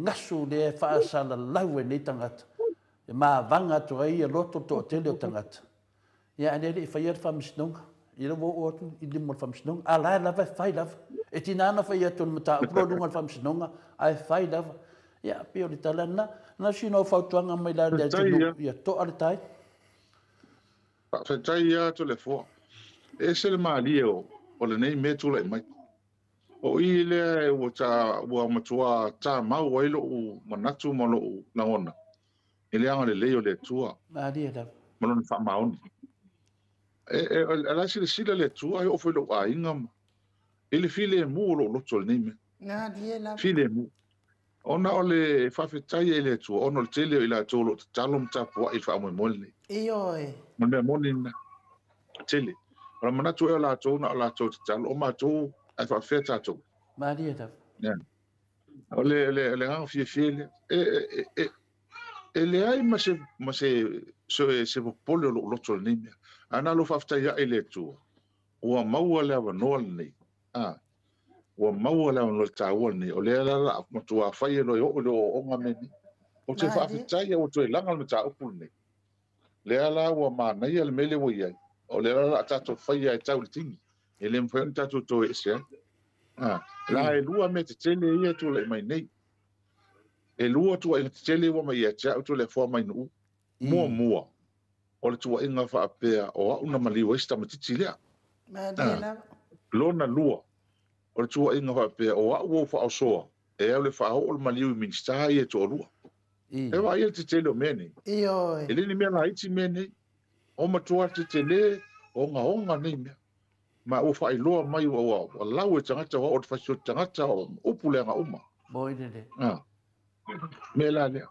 gasu lea e faasalalau e nei tagata. E mavaga atu ai ia loto toatele o tagata. Ia, a lea le i faia le faamasinoga. Ia ua oo atu i lima o le faamasinoga. A la e lava e fai lava. E tina ana fai atu o le mataupu loa luga o le faamasinoga, ae fai lava. Ia, pei o le tala lena. Na sino fautuaga mai la le atunuu, ia toa le tai. Faafetai ia Toleafoa. E ese le malie o lenei mea tulai mai. O i lea ua matua tamau ai lou manatu ma lou lagona i le agalelei o le Atua. Malie lava. Ma lona faamaoni. E la silasila le Atua ai oo foi lou aiga ma i le filemu o lou loto lenei mea. Malie lava. Filemu. Ona o le faafetai ai le Atua, ona o le tele o i latou o lo o tatalo ma tapuai i le faamoemoe lenei. Ioe. Ma le mea moni lena. Tele. O le manatu e o latou na o latou tatalo, o matou ae faafefea tatou. Malie lava. O le agaga fiafia lea. E leai ma se popole o lou loto lenei mea. Ae na lou faafetai ai le Atua, ua maua le avanoa lenei. Ua maua le avanoa taua lenei. O lea la matua fai e loe oo le ooooga mea nei. O te faafetai ua toe laga le mataupu lenei. Lea la ua manaia le mea lea ua i ai. O lea la tatou faia e tau le tini. E le mafai ona tatou toe ese ai. La e lua mea tetele ia tulai mai nei. E lua tuuaiga tetele ua mai ia te au Toleafoa mai Nuu. Muamua, o le tuuaiga faapea o au na maliu ai se tamaitiiti lea. Lona lua, o le tuuaiga faapea o au ua ou faaosoa e au le faaoo le maliu i Minisita ia e toalua. E vaai le tetele o mea nei. E le ni mea laiti mea nei. O matua tetele, ogaoga nei mea. Ma ua faailoa mai ua lau e tagata, ua o le fasi o tagata, o upu leaga uma. Moi lele. Mea la lea.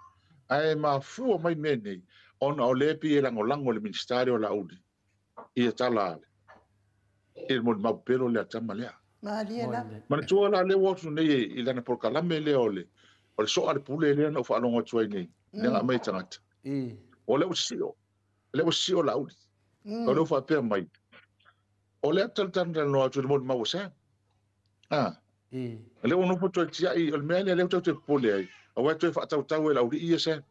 Ae mafua mai mea nei, ona o lea pei e lagolago le Minisita lea o Laauli, ia tala ale. I le molimau pelo lea tama lea. Malie lava. Manatua la lea ua atu nei i lana polokalame lea o le soa le pule lea na ou faalogo atu ai nei, lea na aumai tagata. O lea ua sio. O lea ua sio Laauli. O lea ua faapea mai. O lea talatalanoa atu i le molimau o Sam. O lea ua nofo toe tiai, o le mea lea lea ua tau toe popole ai. Aua toe faatautau e Laauli ia Sam.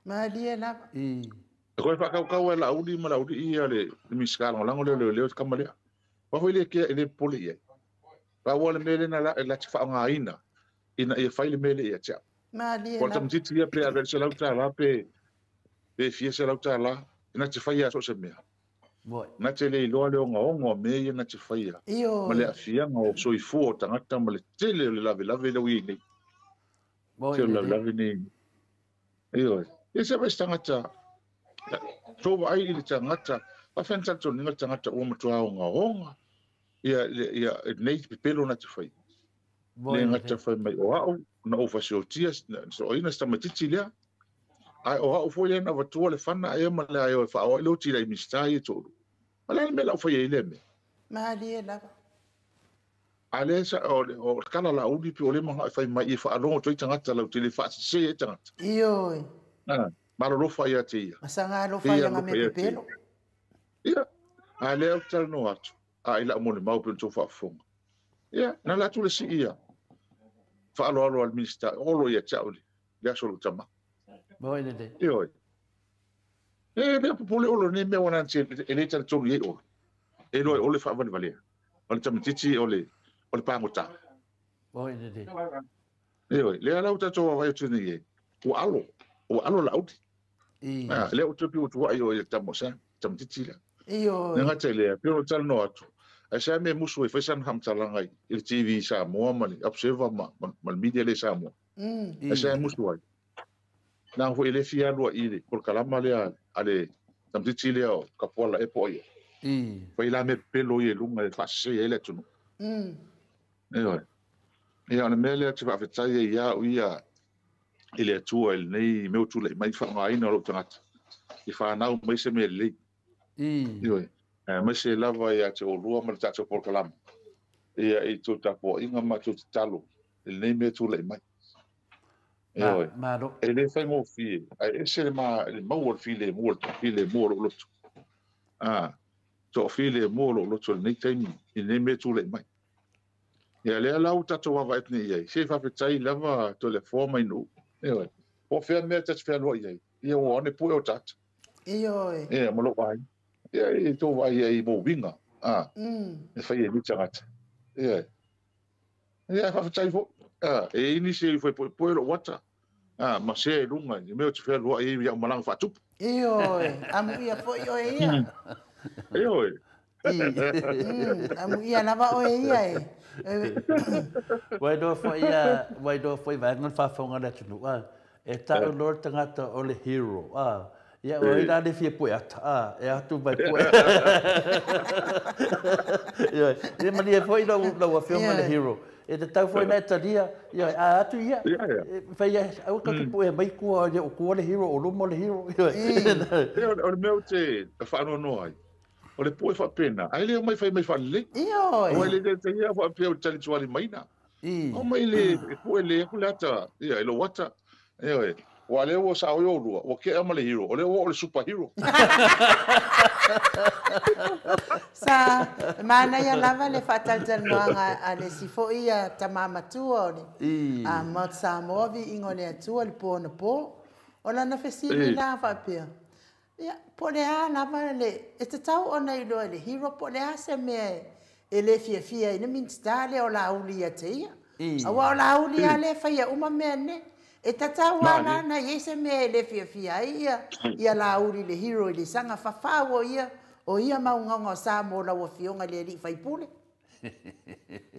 Malie lava. E koe faakaukau e Laauli ma Laauli ia le Minisita lagolago lea o leoleo kama lea. Ua foi le kea e le popole i ai. Pau le mea lea na la te faaaogaina ina ia fai le mea lea ia te au. Malie lava. O le tamaitiiti ia pe ave le $100 pe fia $100, ina te faia so o se mea. Na te le iloa le ogaoga o mea ia na te faia. Ma le aafiaga o soifua o tagata ma le tele o le lavelave lea ua i ai nei. Tele o le lavelave nei. Ioe. E se vaai se tagata, tou vaai i le tagata, faafefea na talitonuina le tagata ua matua ogaoga ia nei pepelo na te faia. Le gata fai mai o au, na ou fasiotia, soaina se tamaitiiti lea. Ae o au foi lea na avatua le fana ae ma le ae o faaoa i le oti i Minisita ia toalua. Ma le a le mea la ou faia ai lea mea. Malie lava. A lea sa o le kala Laauli pe o le manao e fai mai ia faalogo atu ai tagata lautele faasese ai tagata. Ioe. Malolofa ia te ia. Masaga alofa ia nga mea pepelo. Ia. A lea ou te talanoa atu. A i lau molimau pe o tou faafofoga. Ia, na le atu le sii ia. Faaloalo a le Minisita, olo ia te au le aso o lou tama. Moi lele. Ioe. E mea popole olo nei mea ua nante e le talitonu i ai olo. E loa e olo e faavalevalea. O le tamaitiiti o le pagota. Oi le. Ioe, lea la ua tatou vaavaai atu nei i ai, ua alo, ua alo Laauli. Lea ua toe pei ua tuuai o i le tama o Sam, tamaitiiti lea. Ioe. Le gata i lea, pei ona talanoa atu, ae se a mea e musu ai fai sana faamatalaga i le TV i Samoa ma le Observer ma le media lea i Samoa. Ae se a e musu ai. Leaga foi e le fia alu ai i le polokalama lea a le tamaitiiti lea o Kapuala ea po o ai ea. Fai la mea pepelo ia i luga e faasese ai le atunuu. Ioe. Ia, o le mea lea ou te faafetai ai ia au ia i le Atua i lenei mea ua tulai mai, faaaogaina o lou tagata i fanau mai se mea lelei. Ioe. Aemaise lava ia te oulua ma le tatou polokalama, ia i tou tapuaiga ma tou tatalo i lenei mea tulai mai. Ioe. E le faigofie, ae ese le mau o le filemu, o le filemu o lou loto. Toafilemu o lou loto i lenei taimi, i lenei mea tulai mai. Ia lea la ua tatou vaavaai atu nei i ai, se faafetai lava Toleafoa ma Inu. Ioe. Po o fea mea ta te fealuai ai, ia ua one pue o tata. Ioe. Ia ma lou aiga. Ia e tou vaai ai i mouiga, e fai e ni tagata. Ioe. Ia faafetai foi. E i ai nisi e ifo e poepoe lou ata, ma sea i luga i mea ou te fealuai ai i au malaga faatupu. Ioe, amuia foi oe ia. Ioe. Amuia lava oe ia e. Ua iloa foi ua iloa foi vaega le faafofoga a le atunuu, e ta'u loa le tagata o le hero, ia o ai la le fia pue ata, e atu mai pue. Ioe, ia malie foi lau afioga le hero. E tatau foi ona e talia, ioe, a atu ia, fai ia, aua tatou te pue mai tua, e le o tua le hero, o luma le hero. Ioe. O le mea ou te faanoanoa ai, o le pue faapena, ae le omai fai mai faalelei. Ioe. Aua e le talia faapea o le talituali maina. Omai le pue le aku le ata, ia, i lou ata. Ioe. Ua lea ua sao i oulua, ua kea ma le hero, o lea ua oo le super hero. Sa manaia lava le faatalatalanoaga a le isi foi tama matua o le Maota Samoa, viiga o le Atua, le po anapo. O lana fesili la faapea, ia, po o le a lava le, e tatau ona iloa e le hero po o le a se mea e le fiafia ai le Minisita lea o Laauli ia te ia. Aua o Laauli lava lea e faia uma mea nei. E tatau lava la ona i ai se mea e le fiafia ai ia Laauli le hero i le saga fafau o ia, o ia maugaoga o Samoa lau Afioga i le alii faipule.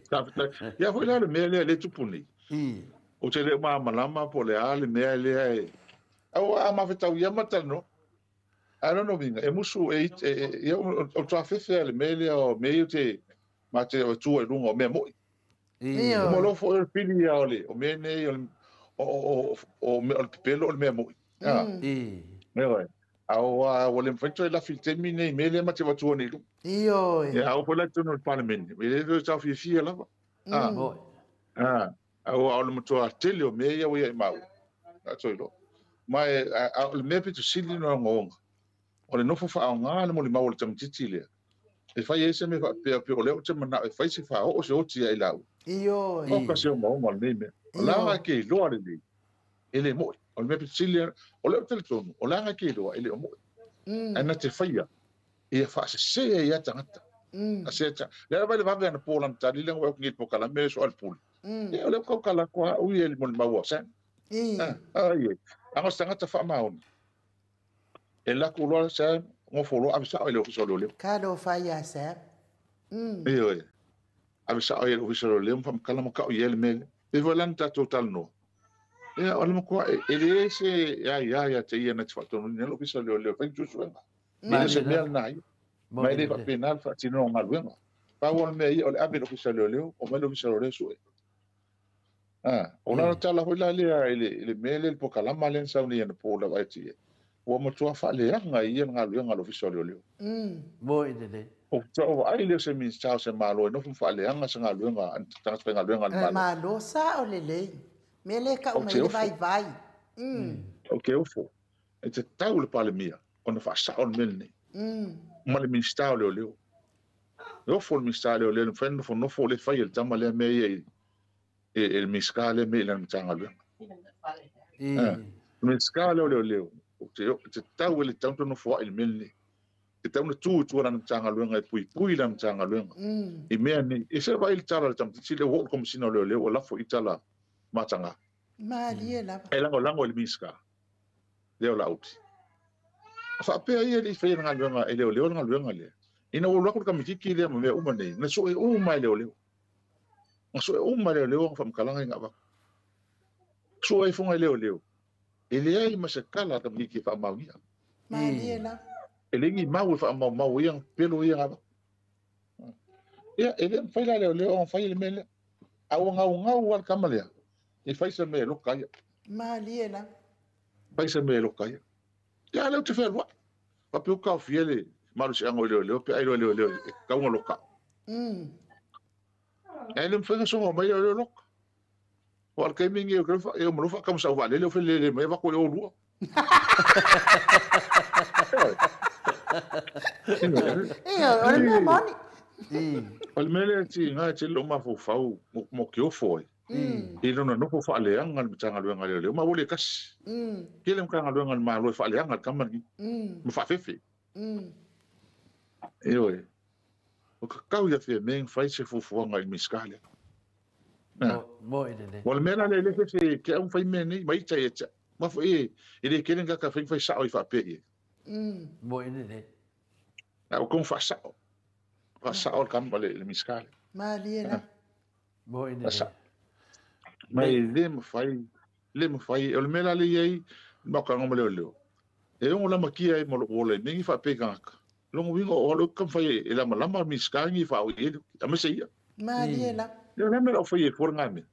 Faafetai. Ia foi la le mea lea e le tupu nei. Ou te le o malamalama po o le a le mea lea e... Aua a mafetau ia ma talanoa. Ae lona uiga, e musu e ia o tuafefe le mea lea o mea ia te ma te o tua i luga o mea moi. Ioe. Mo lo foi o le pili ia o le o mea nei o le o mea o le pepelo o le mea moi. Ioe. Aua ua le mafai toe lafi i le taimi nei mea lea ma te avatua nei i luga. Ioe. Ia au foi la i totonu o le Palemene, e le toe taofiafia lava. Aua o le matua tele o mea ia ua ia i maua. Tatou iloa. Ma e o le mea pito sili ona ogaoga, o le nofo faaaoga le molimau o le tamaitiiti lea. E fai ai se mea faapea, pei o lea ou te manao e fai se faaoo se oti ia i lau. Ioe. O ka se ogaoga o lenei mea. O le aga ke iloa lenei, e le moi. O le mea pito sili, o lea ou te talitonu, o le aga ke iloa, e le o moi. Ae na te faia, ia faasese ai ia tagata. Lea vai le vave ana pō lana tali, lea ua au polokalame so al pule. Ia o lea ua kaukala atu au ia i le molimau o Sam. Ai. Aga o se tagata faamaoni. E laku loa Sam, ngofo loa ave sao i le ofisa o leoleo. Ka lo fai ia Sam. Ioe. Ave sao i le ofisa o leoleo, ma faamatala ma kau i ai le mea lea. E foi la na tatou talanoa. Ia, o le matua, e le se ia ia ia te ia na te faatonuina le ofisa o leoleo, fai suesuega. E le se mea lena ia. Ma e le faapena le faatinoina o galuega. Pau o le mea ia, o le ave i le ofisa o leoleo, o mai le ofisa o leoleo sue. O lana tala foi la lea i le mea lea, le polokalama lea na sau nei anapo lau ai te ia. Ua matua faaleaga i ia le galuega a le ofisa o leoleo. Moi lelei. O te vaai lea o se Minisita o se Malo e nofo ma faaleaga se galuega a tagata faigaluega a le Malo. Malo sa o lelei. Mea le kau mai le vaivai. O te ofo. E te tau le Palemia ona faasao le mea lenei. Ma le Minisita o leoleo. E ofo le Minisita o leoleo, le mafai ona nofonofo le fai e le tama lea mea ia i e le Minisita lea mea i lana Matagaluega. Le Minisita lea o leoleo, o te tau e le tau ona nofoai le mea lenei. E tauna tu tu lana matagaluega e puipui lana matagaluega. I mea nei, e se vai le tala le tamaitiiti le ua oo le Komesina o Leoleo ua lafo i tala mataga. Malie lava. E lagolago i le Minisita lea o Laauli. Faapea ia e le i faia le galuega e leoleo le galuega lea. Ina ua alu atu le tamaitiiti lea ma mea uma nei, na sue uma e leoleo. Na sue uma e leoleo ona faamatalaga i na avatu. Sue ai foga e leoleo, e leai ma se tala a tamaitiiti e faamaonia. Malie lava. E le ni mau e faamaumau ia pelo ia na avatu. Ia, e le mafai la leoleo ona fai le mea lea. A ua gaugau lava le tama lea, e fai se mea e loka ia. Malie lava. Fai se mea e loka ia. Ia, lea ou te fealuai. Faapea ua taofia le malosiaga o leoleo pe ai loa leoleo e tatau ona loka. Ae le mafai ona soga mai leoleo loka. O le taimi lenei e o ma loa faatamasau vaalele o felelele mai avatu i o lua. O le mea moni. O le mea lea tiga e tele lou mafaufau mo ke ofo ai. I lona nofo faaleaga le Matagaluega a Leoleo, ma ua le tasi. Tele Matagaluega a le Malo e faaleaga le tama lenei, ma faafefe. Ioe, o tatau ia Fiame ona fai se fuafuaga i le Minisita lea. Mo i lelei. O le mea la lea e fefe te au fai mea nei, ma ita ia te au. Ma foi e le tele ni tagata fai fai sao i faapea i ai. Mo i lelei. A o kong faasao. Faasao le tama le Minisita lea. Malie la. Mo i lelei. Ma e le mafai, le mafai, o le mea la le i ai, makaga ma leoleo. E ono lamatia ai ma lou ola i mea ni faapea i tagata. Lona uiga o alo ka mafai e lamalama le Minisita ni faaoi i ai, aemaise ia. Malie la. Ia o le a mea la o fai e fua lena mea.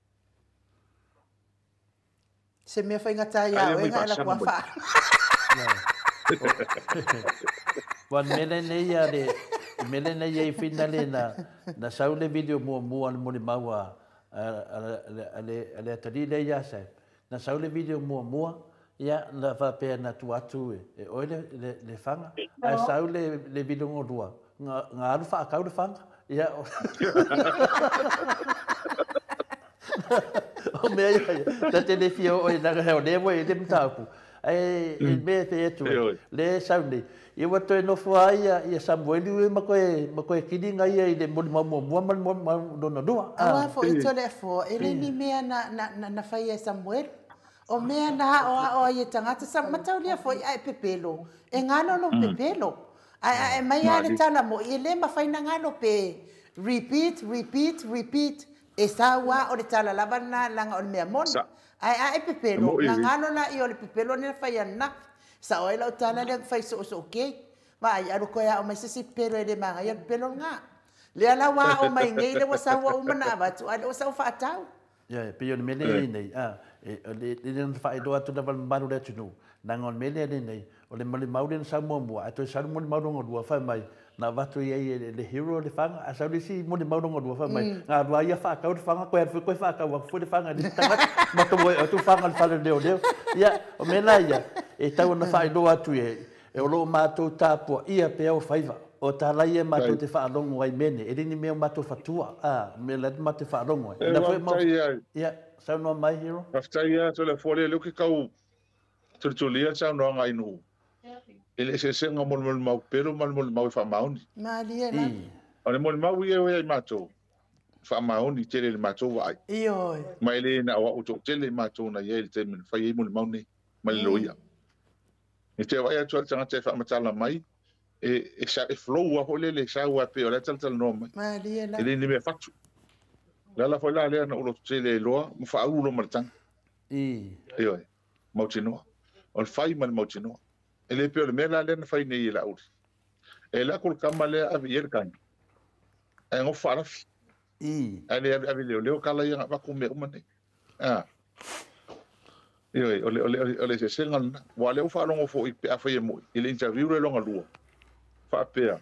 Se mea faigata ia oe nga e la kua faa. Ua mele nei ia le mele nei ia i finale na sau le video muamua le molimau a le atalii lea ia Sam. Na sau le video muamua, ia na faapea na tuu atu e oe le fanga, ae sau le video lona lua, nga alu faatau le fanga. Ia, o mea ia, ta te le fia o e nanga heo lea mo e le mataupu. Ae e mea e atu e, le sau nei. Ia ua toe nofo ai ia Samueli ue ma koe kini nga ia i le molimau muamua ma le molimau lona lua. Aua fo i tole fo, e le ni mea na fai e Samueli. O mea na hao ao ai e tangata, sa mataulia fo i ae pepelo. E ngano no pepelo. Ai mai a le tala mo, i le mawhai na ngano pe repeat, repeat, repeat. E saua o le tala lava na langa o le mea moni. Ai ai pepelo, na ngano la i o le pepelo ni whai ana. Sa oe lau tala lea whai so so ke. Ma ai aru koe ao mai se si pepelo e le manga ia pepelo ngā. Lea la wā o mai ngei le wa saua umana avatu, ai le wa sau whaatau. Ia, pe o le mele nei nei, le le na whaeroa atu na wale maru le atu nu. Nanga o le mele nei nei, o le male mauri na sau muamua, ai toe sau mo le maurunga lua whai mai, na watu ia i le hero le whanga, a sau le si mo le maurunga lua whai mai, ngā rua ia whakau le whanga, koe arfu koe whakau, wako le whanga, le tangata, ma tomo e atu whanga le whare leo leo. Ia, o mea ia, e tau na whaeroa atu e, e o loo mātou tāpua, ia pe au whaiva. O tā lai e mātou te whaalongo ai mene, e rini mea o mātou whatua, mea lai mātou te whaalongo ai. E waftai ai. Ia, sau noa mai, hero. Waftai ai, tole fōle, leo ke kau tulitulia sau noa ngai nuu. E le eseesega o molimau pelo ma le molimau e faamaoni. Malie la. O le molimau ia oe ai mātou, faamaoni tele le mātou vaai. Ioe. Ma e le na o au toʻatele i mātou na iai le taimi na fai ai molimau nei, ma le loia. E te vaai atu a le tagata e faamatala mai, e flow a foi lele sau a pe o le talatalanoa mai. Malie la. E le ni mea fatu. Le ala foi la lea na ulo tele e loa, ma faaulo ma le tagi. Ioe, mautinoa. O le fai ma le mautinoa. E le pe o le mea la lea na fai nei e la uli. E la ko le kama lea ave i e le kani. Ae ngofo faalafi. Ae le ave leo leo kala ia ngavaku mea uma nei. Ioe, o le eseesega lena. Ua lea ua faalogo foʻi pe afai e moʻi i le interview le loga lua. Faapea.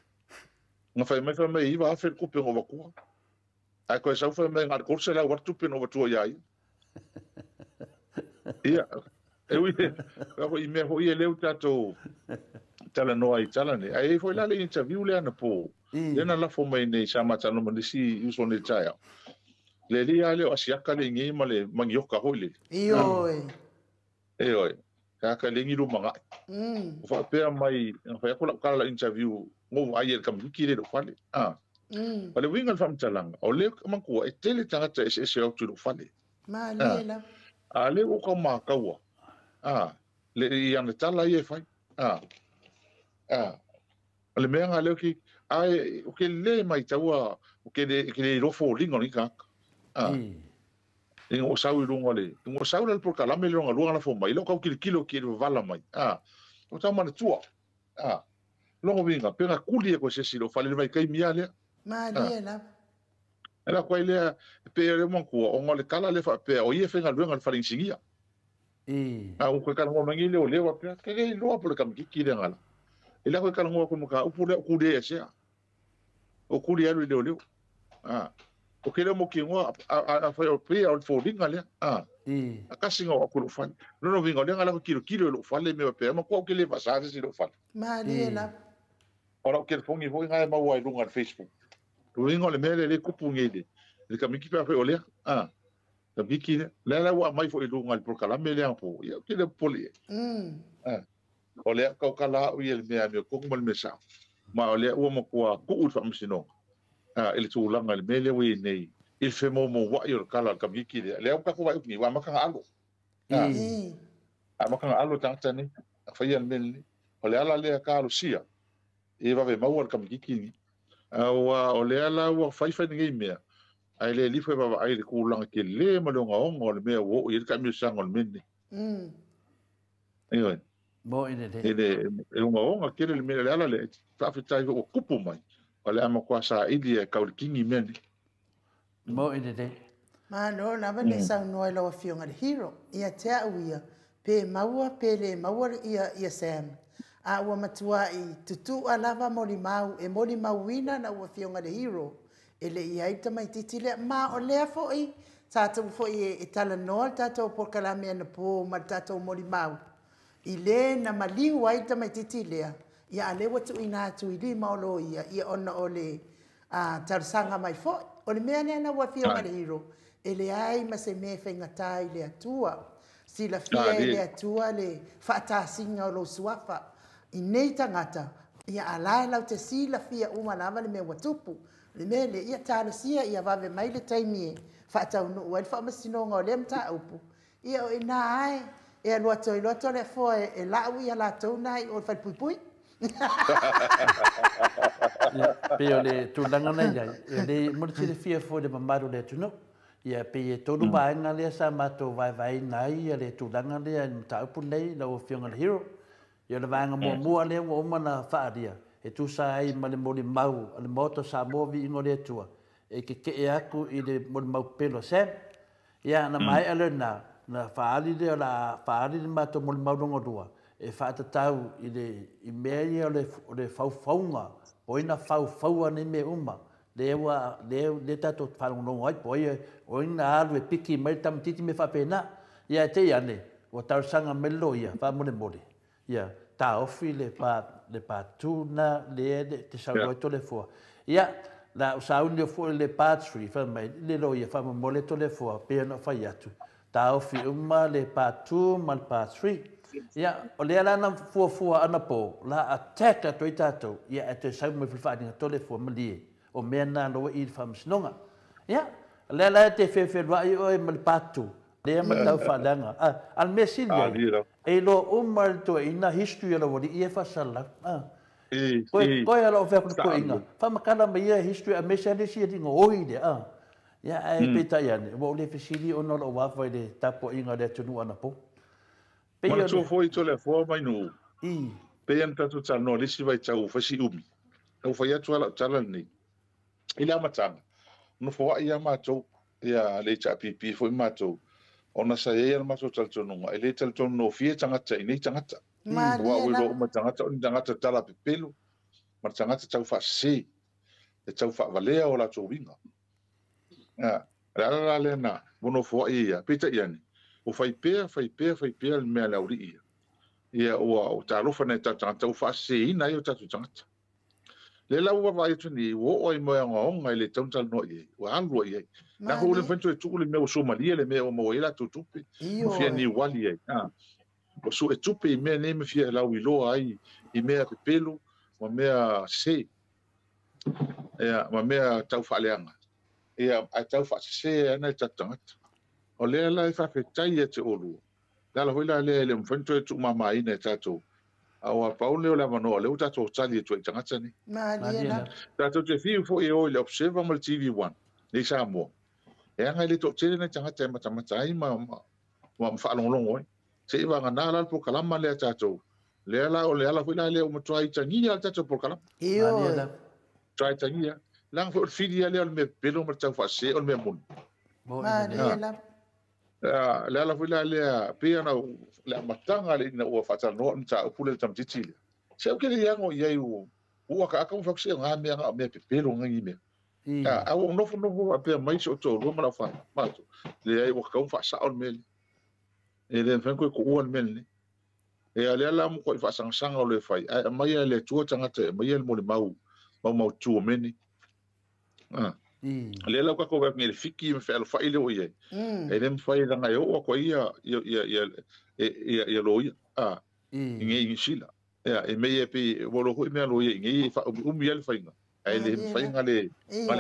Nga fai mai fai mai iva afe le tupe na avatua. Ae koe sau fai mai nga le 300 atu tupe na avatua ia ia. Ia, e ui, i mea foʻi e leu tatou talanoa i tala nei. Ae foi la le interview lea na po. Lea na lafo mai nei sa matano ma nisi uso nei taeao. Le lia leo asiaka le ingi ma le mangioka hoi le. Ioe. Ioe. Ka ka lengi lu mangai. O whaapea mai, whai ako lau kala la interview Ngo ai el kamiki le lo fale. Ah. O le winga fa'amatalanga o le makua e tele tagata eseese o atu i lo'u fale. Malie lava. A lea ua kaumākaua a le i ana tala ia e fai a a o le mea ga lea ki ae o ke lē maitaua o ke le ke le iloa foliga o lenei tagata a ina ua sau i luga o le ina ua sau la le polokalame le logalua na lafo mai lea ua tautilotilo ki i le vavala mai a o tau manatua a logo uiga pe ga kuli e koe se isi lou fale le vaitaimi a lea. Malie lava. E la koe lea pe o le matua ona o le tala lea faapea o ia faigaluega i le fale inisinia. A ua toe talanoa mai nei lea o lea faapea ke le iloa po o le kamikiki lea gala. E le koe talanoa atu ma ka upu lea o kuli ai asia. O kuli alu i leoleo. A o ke leo mokinoa a fai o pea o le foliga lea. A a kasi na o atu i lou fale. Lona uiga o lea na lako tilotilo i lou fale me faapea matua ou te le faasa se isi i lou fale. Malie lava. O lau telefoni foi na e maua ai luga i le Facebook. Uiga o le mea lea le tupu nei le le kamiki pe afai o lea. A kamiki lea. Lea la ua aumai foi i luga i le polokalame lea anapo. Ia ou te le popole i ai. A o lea tautala au ia i le mea amiotonu ma le mea sao. Ma o lea ua matua tuu i le faamasinoga a i le tulaga i le mea lea ua i ai nei i le femoumoua'i o le tala a le kamiki lea. Lea ua tatou vaai atu nei ua amata ona alo. A amata ona alo le tagata nei a faia le mea lenei. O le ala lea talosia e vave maua le kamikiki lenei. Aua o lea la ua faifai lenei mea ae le lifo e vaavaai i le tulaga telē ma le ogaoga o le mea ua oo i ai le taamilosaga o le mea lenei. Ioe. Mo i le E le e ogaoga tele le mea le ala lea e faafetai foi ua tupu mai o le a matua saili e tau le kini mea nei. Mo i le Malo lava le saunoa i lau Afioga i le Hero. Ia te au ia, pe maua pe le maua ia ia Sam. A ua matua'i tutu'a lava molimau e molimauina lau Afioga i le Hero e le i ai le tamaitiiti lea. Ma o lea foi tatou foi e talanoa le tatou polokalame anapo ma le tatou molimau i le na maliu ai le tamaitiiti lea, ia a lea ua tuuina atu i lima o loia, ia ona o le talosaga mai foi. O le mea lea lau Afioga i le Hero, e leai ma se mea e faigata i le Atua. Silafia e le Atua le faatasina o lou suafa i nei tagata, ia a la e lau te silafia uma lava le mea ua tupu. Le mea lea, ia talosia ia vave mai le taimi e faataunuu ai le faamasinoga o lea mataupu, ia o ina ae e alu atu ai loa Toleafoa e lau ia latou na i o i le falepuipui. Ia, pei o le tulaga na i ai, e le mo le silafia foi i le mamalu o le atunuu. Ia, pei e tolu vaega lea sa matou vaevaeina ai ia le tulaga lea i le mataupu lenei lau Afioga i le Hero. Ia, o le vaega muamua lea ua uma ona faaalia, e tusa ai ma le molimau a le Maota o Samoa Viiga o le Atua, e keke'e atu i le molimau pepelo a Sam. Ia, na maea lena, na faaali lea o le a faaali le matou molimau lona lua, e faatatau i le i mea ia o le o le faufauga, po o ai na faufaua nei mea uma, lea ua lea lea tatou te faalogologo ai, po o ai o ai na alu e piki mai le tamaitiiti mea faapena. Ia ae te i ane, ua talosaga mai le loia, faamolemole, ia taofi le pa le patu na lea te saunoa ai Toleafoa. Ia, na ou sauni foi i le part 3, fai mai le loia, faamolemole Toleafoa, pei ona ou fai atu, taofi uma le part 2 ma le part 3. Ia, o lea la na fuafua anapo, la attack atu ai tatou, ia ae toe sau mai foi le faaaliga Toleafoa, malie, o mea na loa i i le faamasinoga. Ia, o lea la e te fefeluai oe ma le part 2, lea ma tau faaleaga. A, a le mea sili ai, e iloa uma e le toeaina history o le aualii ia e faasalalau. A. Koe, koe ala o fea atu le toeaina, faamatala mai ia history aemaise lava le isi alii gaoi lea. A. Ia, ae peitai ane, ua ou le fesili ona o lou ava i le tapuaiga a le atunuu anapo. Pei o le. Manatua foi Toleafoa mai Nuu, pei ona tatou talanoa i le isi vaitau ua fai si umi. Na ou fai atu lava lau tala lenei, i le amataga, nofoai lava matou, ia le HRPP foi matou, ona sa i ai le matou talitonuga, e le talitonu gofie tagata i nei tagata. Aua ua iloa uma e tagata o ni tagata talapepelo ma le tagata taufaasese, e taufaavalea o latou uiga. Ia, o le ala la lea na ua nofoai ai lava, peitai ane, ua fai pea, fai pea, fai pea le mea a le aualii ia. Ia ua talofa nai o tatou tagata, ua faaseseina ai o tatou tagata. Lea la ua vaavaai atu nei, ua oo ai moe ogaoga e le tatau ona talanoa i ai, ua alu ai i ai. Na foi ua le mafai ona toe tuu le mea ua suamalie le mea ua maua ai latou tupe, ua fia niuali ai. Ua sue tupe i mea nei ma fia lauiloa ai i mea pepelo ma mea se ia ma mea tau faaleaga ia ai tau faasese ana i tatangata o lea la e faafetai ia te olua le ala foi la lea e le mafai ona toe tuumamaina e tatou aua pau lea o le avanoa lea ua tatou tali atu ai i tagata nei. Malie lava. Tatou te fiu foi e o i le Observer ma le TV1 nei Samoa. E aga i le toatele nai tagata e matamata ai ma faalogologo ai. Se i vagana la le polokalama lea tatou. Lea la o le ala foi la lea ua matua itagia le tatou polokalama. Ioe. Matua itagia. Leaga foi o le fili lea o le mea pepelo ma le taufaasese o le mea moni. Malie lava. Le ala foi la lea pei ona le amataga le ina ua faatalanoa le mataupu lea le tamaitiiti lea. Se au ke le iago i ai ua akaaka ma fai se ngā mea ngā mea pepelo ngai mea. A ua nofonofo faapea mai si o toalua ma lau matou. Leai ua tatau ona faasao le mea lea. E le mafai ona toe tuua le mea lenei. E a lea la mo ko'i faasagasanga o le fai, ae aumai le Atua tagata e aumaia le molimau maumautu o mea nei. Lea la ua tatou vaai atu nei i le fiki ma fealofai lea ua i ai. E le mafai leaga e oo atu ai ia loia i nei i Niu Sila. E mea ia pei ua iloa foi mea loia i nei e faaumiumi ai le faiga, ae le mafai ona le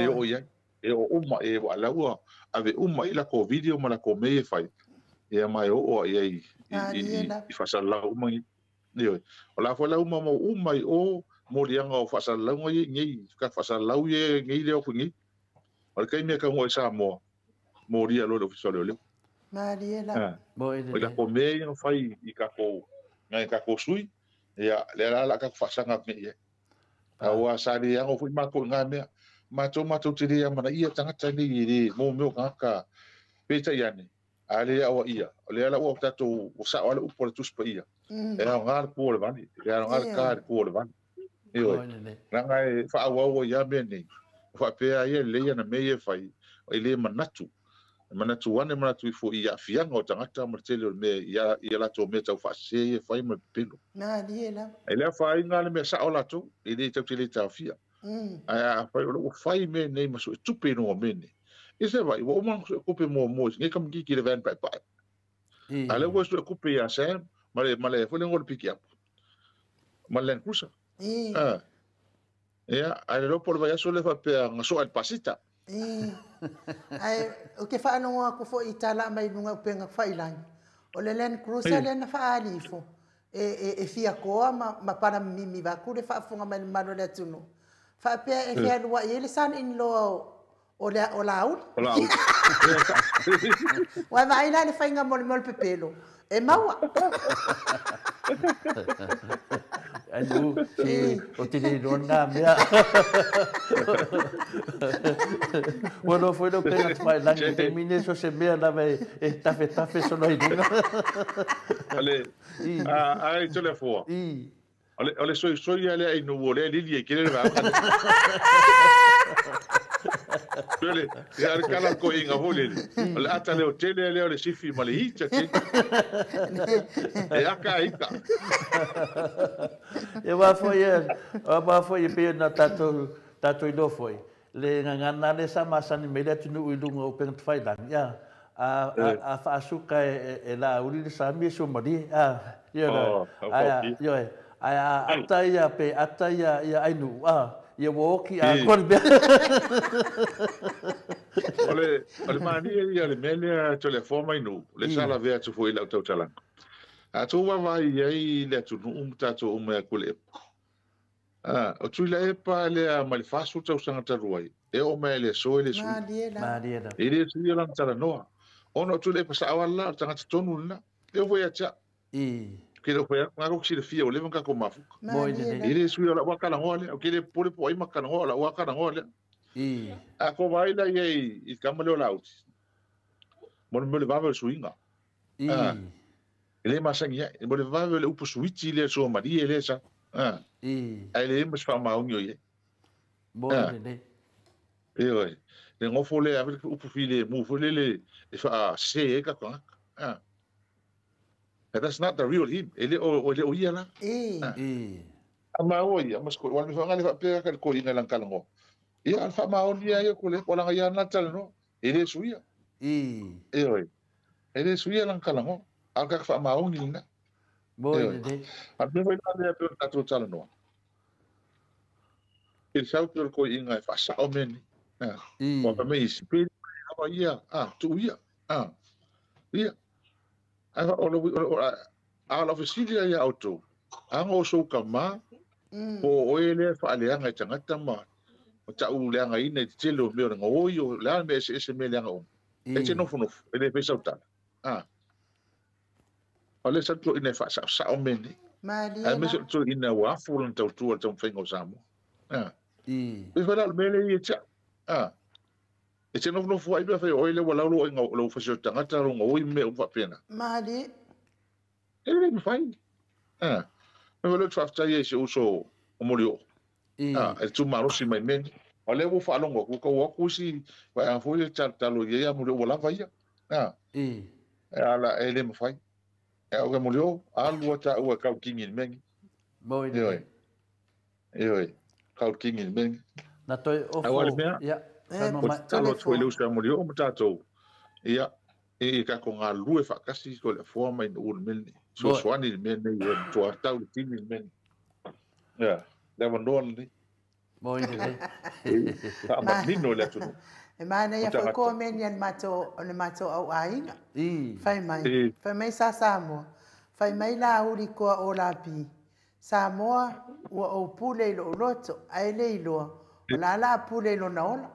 oo i ai. E oo uma e ua la ua ave uma i latou video ma latou mea ia e fai, ia ma e oo i ai i faasalalau uma nei. Ioe. O la foi la uma mau uma i o moliaga o faasalalauga ia i nei, ka faasalalau ia nei lea o ku nei. O le taimi e taunuu ai Samoa, molia loa i le Ofisa o Leoleo. Malie lava. O i latou mea ia na fai i tatou, nai tatou sui, ia lea la o le a tatou faasaga atu nei i ai. Aua sa le ano foi matou i ngā mea. Matou matou te le amanaia tagata nei e le mo mea o tagata peitai ane, a le aoa ia. O lea la ua tatou ua sao lava le upu a le Tusi Paia. E aoga le pu o le vale, e aoga le ta i le pu o le vale. Ioe. Leaga e faaauau ai lava mea nei. O faapea ia lelei ana mea ia e fai, e le manatu. E manatu ane manatu ifo i aafiaga o tagata ma le tele o le mea i a latou mea taufaasese ia e fai ma le pepelo. Malie lava. E le afaina le mea sao latou, e le tatou te le taofia. Ae afai o lo o fai mea nei ma suetupe i luga o mea nei. I se vai, ua uma ona suetupe muamua i nei tamaitiiti i le van paepae. A lea ua suetupe ia Sam ma le foi le igoa o le pick up ma le Land Cruiser. Ia, ae le iloa po o le vaiaso lea faapea na soa e le pasita. Ae ou te faalogo atu foi i tala mai luga o upega tafailagi, o le Land Cruiser lea na faaali ifo e fia toa ma palamimimi vaeatu le faafofoga mai le mamalu o le atunuu, faapea e fealuai ai le son in law o Laauli. O Laauli. Ua vaai la le faiga mo le mea o le pepelo, e maua. Ai nu, si o te le iloa lena mea. Ua iloa foi lau pega tafailagi i le taimi lenei, so o se mea lava e tafetafe solo ai luga. Ai Toleafoa. O le soisoi lea i nuu o lea e lili ai tele le vaega lea. Pele, ia le kala ko inga foi lele. O le ata leo tele lea o le sifi ma le hita tele. E aka ika. E wā foi e, wā foi e pei ona tātou iloa foi. Le gagana lea sa masani mai le atunuu i luga o upega tafailagi, ia, a faasuka e Laauli le sami e suamalie, a, ia la, ae, ioe, ae a ata ia pe ata ia ainuu, a, ia ua oki atoa le mea. O le manaia ia o le mea lea Toleafoa mai nuu, lea sa lavea atu foi i lau tautalaga. A tou vaavaai i ai le atunuu ma tatou uma ia Tuilaepa. O Tuilaepa lea mai le 40 tausaga talu ai, e oo mai i le aso e le suia. Malie la. E le suia lana talanoa. Ona o Tuilaepa sao lava la, o le tagata tonu lena. E oo foi ia te au. Ke le whai atu, ngā koki silafia o leva ngā mafuka. Malie E le suia o lau akalangoa lea, o ke le popole po o ai makalangoa o lau akalangoa lea. A ko vaai la ia i te kama lea o Lauti. Mo le mea o le vave o le suiga. E le masani ai, mo le vave o le upu suiti lea sua malie lea sa. Ae le ma se faamaoni o i ai. Mo le lelei. Ioe. Le nofo lea ave le upu filemu foi lele e faasese ai tatou tagata. And that's not the real him. E le o ia la. A maua ia, ma se koi, wale me whaangale whaapea ka le koi inga lang kalangoa. Ia, al whaamaoni ia ia ko le, o langa ia nā tala no, e le suia. Ioe. E le suia lang kalangoa. Al kaka whaamaoni lina. Mo i le. A me whai nā lea pe o tātou tala noa. I sau pe ko inga e whaasao meni. Wa pa me isi pe awa ia, tu ia, ia. Ai o le a la fesili ia auto. Anga o sou ka ma po o ele whaaleanga i tangata ma o tau leanga ina i te tele o mea o le ngoi o lea me ese ese me leanga o. E te nofo nofo, e le pesa utala. O le sa ina e whaasao meni. Ai me so ina wafu lan tau tua tau whainga o Samoa. E whala mele i e tia. E te nofo nofo ai pea whai oile wa laulo o lau whasio tangata ro ngoi me o whapena. Maali. E le mwhai. Me wale twaftai e se uso o mori o. E tu marosi mai meni. O le wo whaalongo ku ka wakusi wa a foi talo ia mori o lava ia. E ala e le mwhai. E o mori o alu ta ua kau kingi mengi. Moi. Oi. Kau kingi mengi. Na toi ofo. Ia. Talo toi le usa mori o matatou. Ia e ka ko ngā lue whakasi ko le foa mai no ul meni. So swani le meni e tua tau le tini le meni. Ia, le wanoa ni. Moi le. Ka manino le atu. E mana ia foi ko meni an mato o le mato au aiga. Fai mai. Fai mai sa Samoa. Fai mai la uri koa o la pi. Samoa ua o pule i lo loto ai le iloa. O la la pule i lona ola.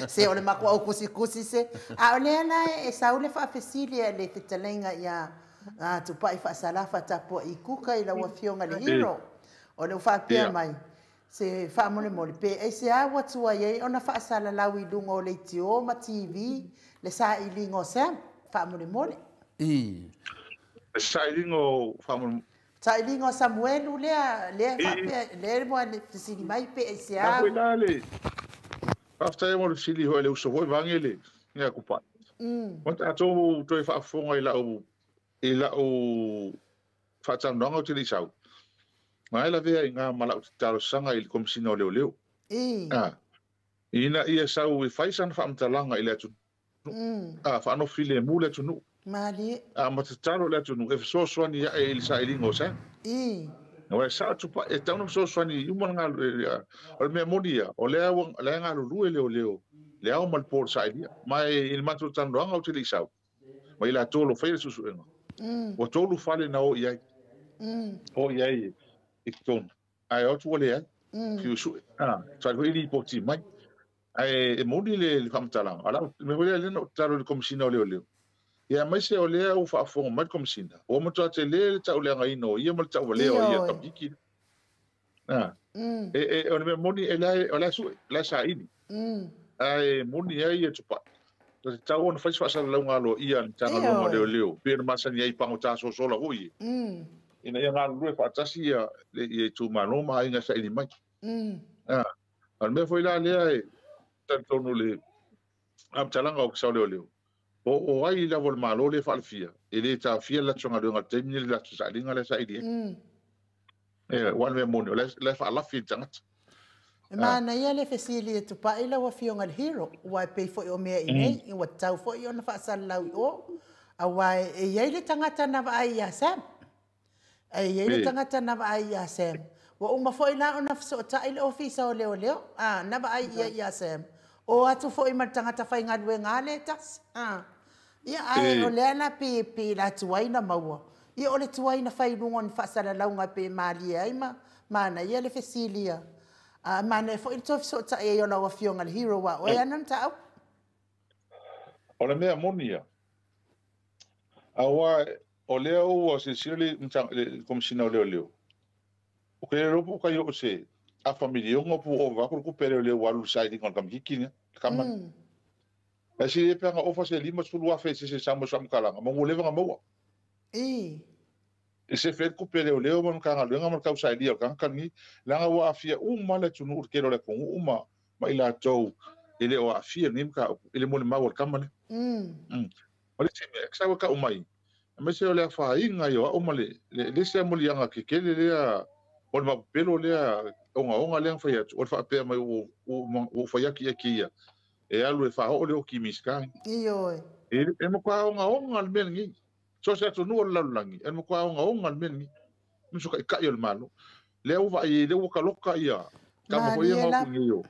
Se o le makua o kusi kusi se. A o lea la e saule whaafesili a le fetalenga ia tupai whaasalafa tapua i kuka i la wafionga le hero. O le whaapea mai. Se whaamole mole. Pe e se a watua iei ona whaasala lau i lunga o le tio ma TV le sa i lingo Sam. Whaamole mole. Sa i lingo whaamole. Sa i lingo Samuelu lea whaapea lea moa le fisili mai pe e se a. Nā koe nā le. Whaftai mo le fisili hoi le uso hoi vange le. Ngā kupai. Wanta ato toi whaafonga i lau whaatanonga o te lisau. Ngai la vea i ngā malau te talosanga i le komisina o leo leo. Ina ia sau i whaisan whaamtalanga i le atu. Whaanofile mu le atu nu. Mali. Ma te talo le atu nu. E fesoasoani ia e i le sailiga o sa. Wa sa atu pa e tauna fesoasoani i uma ngā o le mea moni ia. O lea ngā lulue leo leo. Le ao ma le pō le sailia. Ma e i le matou tanoanga o te le isau. Ma i la tolo whai le susuenga. Ua tolu fale na o i ai. O i ai i tonu. Ai o tua le ai. Ki usue. Sai hoi li poti mai. Ai e moni le whamatalanga. Ala me hoi le no talo le komisina o leo leo. Ia mai se o lea u whaafonga mai komisina. O matua te le le tau leanga ino. Ia ma le tau valeo ia kamiki. E o le mea moni e lae sue. Lae saini. Ai moni ai e tupai. Te tau ona whaisi whaasala lau ngā loa ia ni tanga loa leo leo. Pēna masani ai pango tā sosola hoi. Ina ia ngā lue whaatasi ia i tū māno maha inga saini mai. A mea foi la lea e tantonu le amtalanga o kisau leo leo. O ai lavo le malo le whaalfia. E le tā fia latu ngā leo ngā teimini le latu saalinga le saili. E wan mea moni o le whaalafi i tangata. E mana ia le fesili e tupai la wafionga le hero. Ua e pei foi o mea i nei, i ua tau foi ona whaasala lau i o. A ua e iei le tangata na vaai ia Sam. E iei le tangata na vaai ia Sam. Ua uma foi la ona whasotai le ofisa o leo leo. Na vaai ia ia Sam. O atu foi ma le tangata whai ngalue ngā le tas. Ia ai o lea la pe la tuaina maua. Ia o le tuaina whai lunga ni whaasala lau ngā pe malia ai ma. Mana ia le fesili ia. Mana e foi le tofi so ta e o la wafionga le hero wa o e anan tau. O le mea moni ia. Awa o lea ua se sila le komisina o leo leo. O ke ropo ka yo se a familia ngo pu o va ku pere leo walu sai ni ngam kiki ne kama. E si e panga ofa se lima sulu afe se se samo sam kalanga mo le nga mo. E se fe ku pere leo mo ka nga lenga mo ka sai li ka ka ni langa wa afia uma le tunu ke le ko uma ma ila tou ele o afia ni ka ele mo le mawa kama le. O le se me sa ka umai. Me se o le fa inga yo o male le se mo lianga ke ke le a o le mapelo le onga onga le fa ya o fa pe mai o fa ya ki ki ya e alu e fa o le o ki miska io e mo kwa onga onga le mengi so se tu no la langi e mo kwa onga onga le mengi mi so ka ka yo le malo le o va le o ka loka ia Tama foi ia ngau ni o.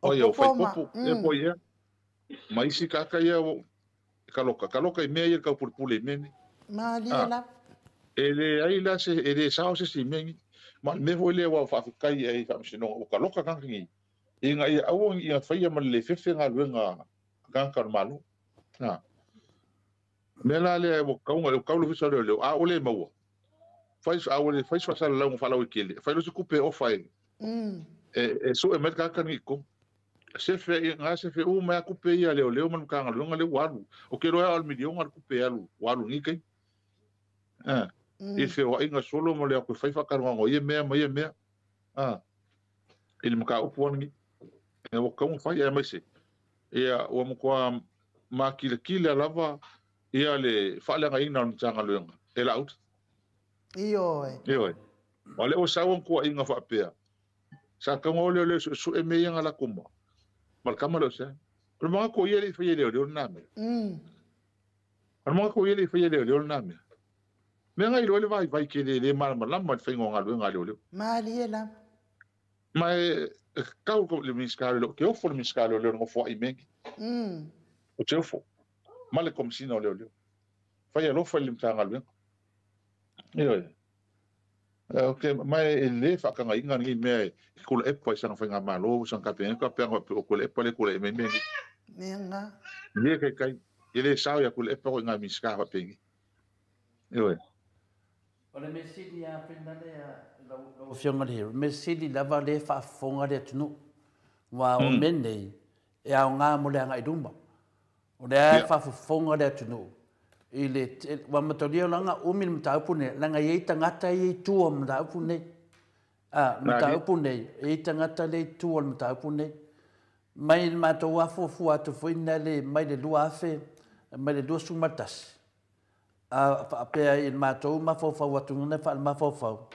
O ia fai popo e po ia. Mai si kaka ia o kaloka kaloka i mea ia ka pulpule me ni. Malie la. E le ai la se e le sao se si mengi. Ma me foi le wa fa kai ai fa sino o kaloka kan ni. E nga ia au ia faia ma le fefe galuega kan ka malu. Na. Me la le o kaunga o kaulu fisa le a o le maua. Fai a o le fai sa la fa la o kele. Fai lo se kupe o fai. E so e me ka kan ni ko. Se fe nga se fe o ma kupe ia le o man ka nga le walu. O ke lo al milion al kupe alu walu ni kai. Ah. E fe o inga solo mo le ko fai fa ka ngo ia mea ma ia mea. Ah. Ele mo ka upu ni. E o ka um fai e mai se. Ia o mo ko ma kila kila lava ia le faalaga ina o tanga luenga. E la out. Ioe. Ioe. O le o sawa ko inga fa pea. Sa ka ngo le le su e me ia la kuma. Mal kama lo se. O mo ko ia le fai le o na me. O mo ko ia le fai le o na me. Me ngai lo le vai vai ke le mal mal mal fai ngo nga le le. Ma li la. Ma kau ko le miskalo lo ke o fo le miskalo le ngo fo i mengi. O te fo. Mal kom sino le le. Fai lo fai le mtanga le. Ioe. Ok, mai e le whakanga inga ngi mea e kula epa i sanga whainga malo, sanga kapenga, ka peanga o kula epa le kula e me mea. Mea Le kai kai, e le sao ia kula epa o ngā miska whapengi. Ioe. O le mesili a whenale a lau fionga le hero, mesili lava le whaafonga le atunu. Wa o menei e au ngā mo le anga i ruma. O le a whaafonga le atunu. I le wa matolia langa umi le mataupu nei langa iai tagata ia i tua o le mataupu nei a mataupu nei e iai tagata le i tua o le mataupu nei mai le matou afuafua atu foi na le mai le 2000 mai le 21 a faapea i le matou mafaufau atu na faale-mafaufau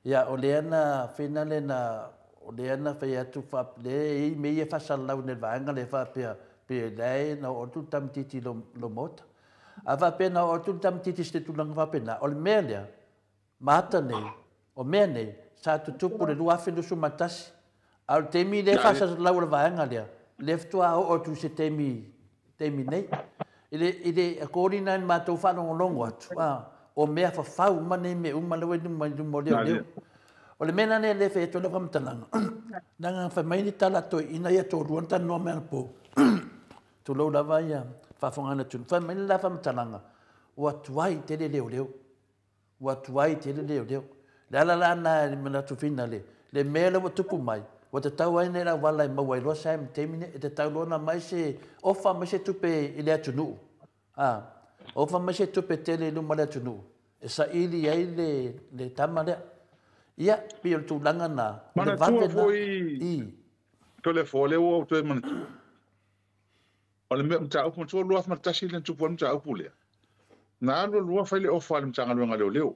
ia o lea na fena le na o lea na fai atu faapea i mea ia faasalalau nei le vaega le faapea pe lae na oo atu le tamatiti lo maota. A faapena o atu le tamatiti se tulaga faapena, o le mea lea, maata nei, o mea nei, sa tutupu le 2021, a o le taimi lea faasalalau o le vaega lea, lea faatoa oo atu i se taimi nei. I le according ai matou faalogologo atu, o mea fafau uma nei mea uma lea ua i luma i luma o leoleo. O le mea lena lea e fai atu ai lau faamatalaga, leaga fai mai ni tala toeaiina ia toalua na talanoa mai anapo, tulou lava ia faafogana tunu. Fai mai le la faamatalaga, ua tuai tele leoleo. Ua tuai tele leoleo. Le ala la na e manatu fina le, le mea lea ua tupu mai, ua tatau ai nei lauala e maua ai loa sa taimi nei, e tatau loa ona mai se ofa mai se tupe i le atunuu. A, ofa mai se tupe tele i luma o le atunuu, e saili ai le tama lea. Ia, pei o le tulaga na, o le vave Manatua na. foi I. Tole fo le ua ou toe manatua. O le mea mataupu matua 2001 le na tupu ai le mataupu lea. Na alu lua fai le ofa a le Matagaluega leoleo.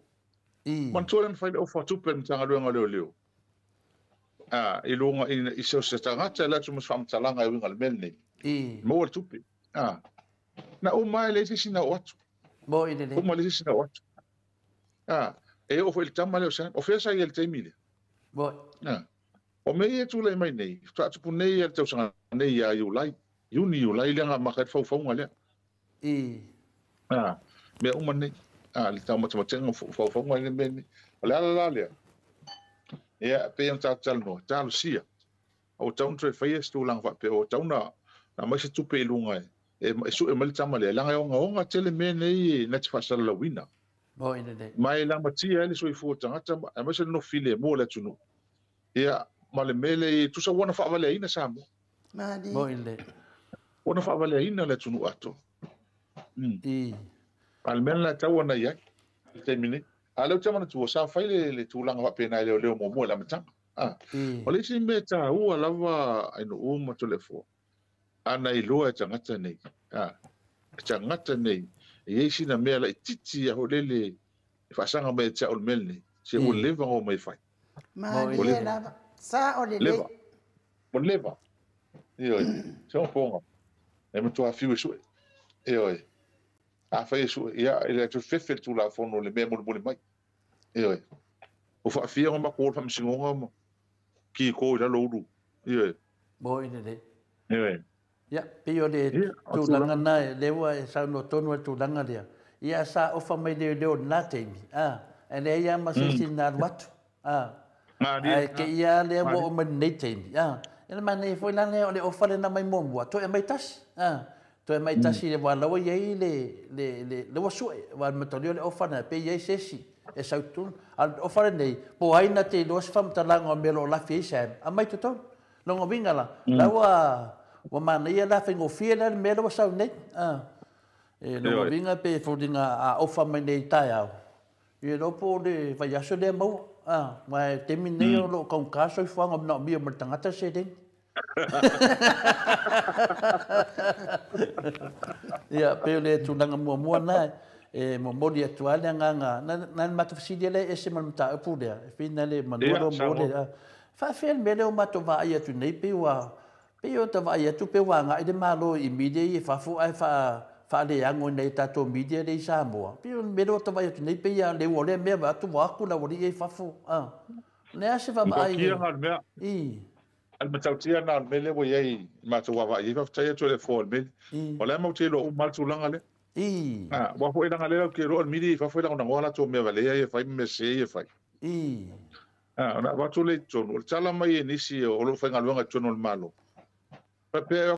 I. Manatua le na fai le ofa tupe a le Matagaluega leoleo. A, i luga i se o se tagata e le atu ma se faamatalaga e uiga i le mea lenei. I. Maua le tupe. A, na uma ai le isi sina o atu. Mo i lelei. Uma le isi sina o atu. A, e oo foi i le tama lea o Sam. O fea sa ia i le taimi lea? Mo. A, o mea ia e tulai mai nei, faatupu nei ia le tausaga nei ia Iulai. Iuni, Iulai lea nga maka ai le faufauga lea. I. A, mea uma nei. A, le taumatematenga o faufauga i le mea nei. O le ala la lea. Ia, pei ona tatou talanoa, talosia. O tau na toe faia se tulaga faapea, o tau na aumai se tupe i luga e sue mai le tama lea, leaga e ogaoga tele mea nei na te faasalalauina. Mo i lelei. Ma e lamatia ai le soifua o tagata, aemaise le nofo filemu o le atunuu. Ia, ma le mea lea, tusa ua na faavaleaina Samoa. Mo i lelei. Ua na faavaleaina le atunuu atoa. I. A le mea lena e tau ona i ai, i le taimi nei. A lea ou te manatua, sa fai le tulaga faapena i leoleo muamua i le amataga. A, o le isi mea taua lava Ainuu ma Toleafoa, ana iloa e tagata nei. A, e tagata nei, e iai sina mea laitiiti ia hoʻolele e faasaga mai ia te a'u le mea lenei, se ua leva ona omai e fai. Malie lava. Sa o lelei. Leva. Ua leva. Ioe. Se ona poga. E matua fiu e sue. Ioe. A fai e sue, ia, e le atu fefe le Tulafono le mea mulimuli mai. Ioe. Ua faafia ona matou o le Faamasinoga ma ki ko i lalo ulu. Ioe. Mo i le. Ioe. Ia, pei o le tulaga na e lea e saunoa tonu e tulaga lea. Ia sa ofa mai le leo na teimi. A le ia ma se si na alu atu. Ai ke ia le ua o mai nei teimi. E le mana foi la le o le ofa le na mai muamua. Toe mai tasi. Toe mai tasi le wala wa iai le le wasu e wa matali o le ofa na pe iai sesi e sautun. A ofa le nei po ai na te loa se faamatalaga o mea o lo o lafi ai Sam. A mai totonu. Longa winga la. La ua manaia la faigofie la le mea la ua sau nei. E longa winga pe foliga a ofa mai nei taeao. Ia lo po le vaiaso lea maua. Ma e taimi nei o loo kaugata soifuaga manaomia ma le tagata seleni. Ia pe o le tulaga muamua na e momoli atu ai le agaga na le matou fesili lea e ese ma le mataupu lea e fina le manua lo mo le faafea le mea lea o matou vaai atu nei pe ua pe o ta vaai atu pe ua agai le Malo i media ia fafo ae faaleago ina i tatou media le i Samoa. Pe o le mea lea o ta vaai atu nei pe ia le ua lea mea atu ua aku la ua i fafo. Le a se vaavaai. Kia ngā mea. I. Al matautia na o le mea lea ua iai matou vaavaai ai faafetai atu le fua o le mea. O le a mau te iloa uma le tulaga lea. I. Ua foi langa lea ke roa le media i fafo i lagonagoa latou mea valea ia fai ma mea sese ia fai. I. Ona avatu le i totonu, o le tala mai e nisi o loo faigaluega i totonu o le Malo. Faapea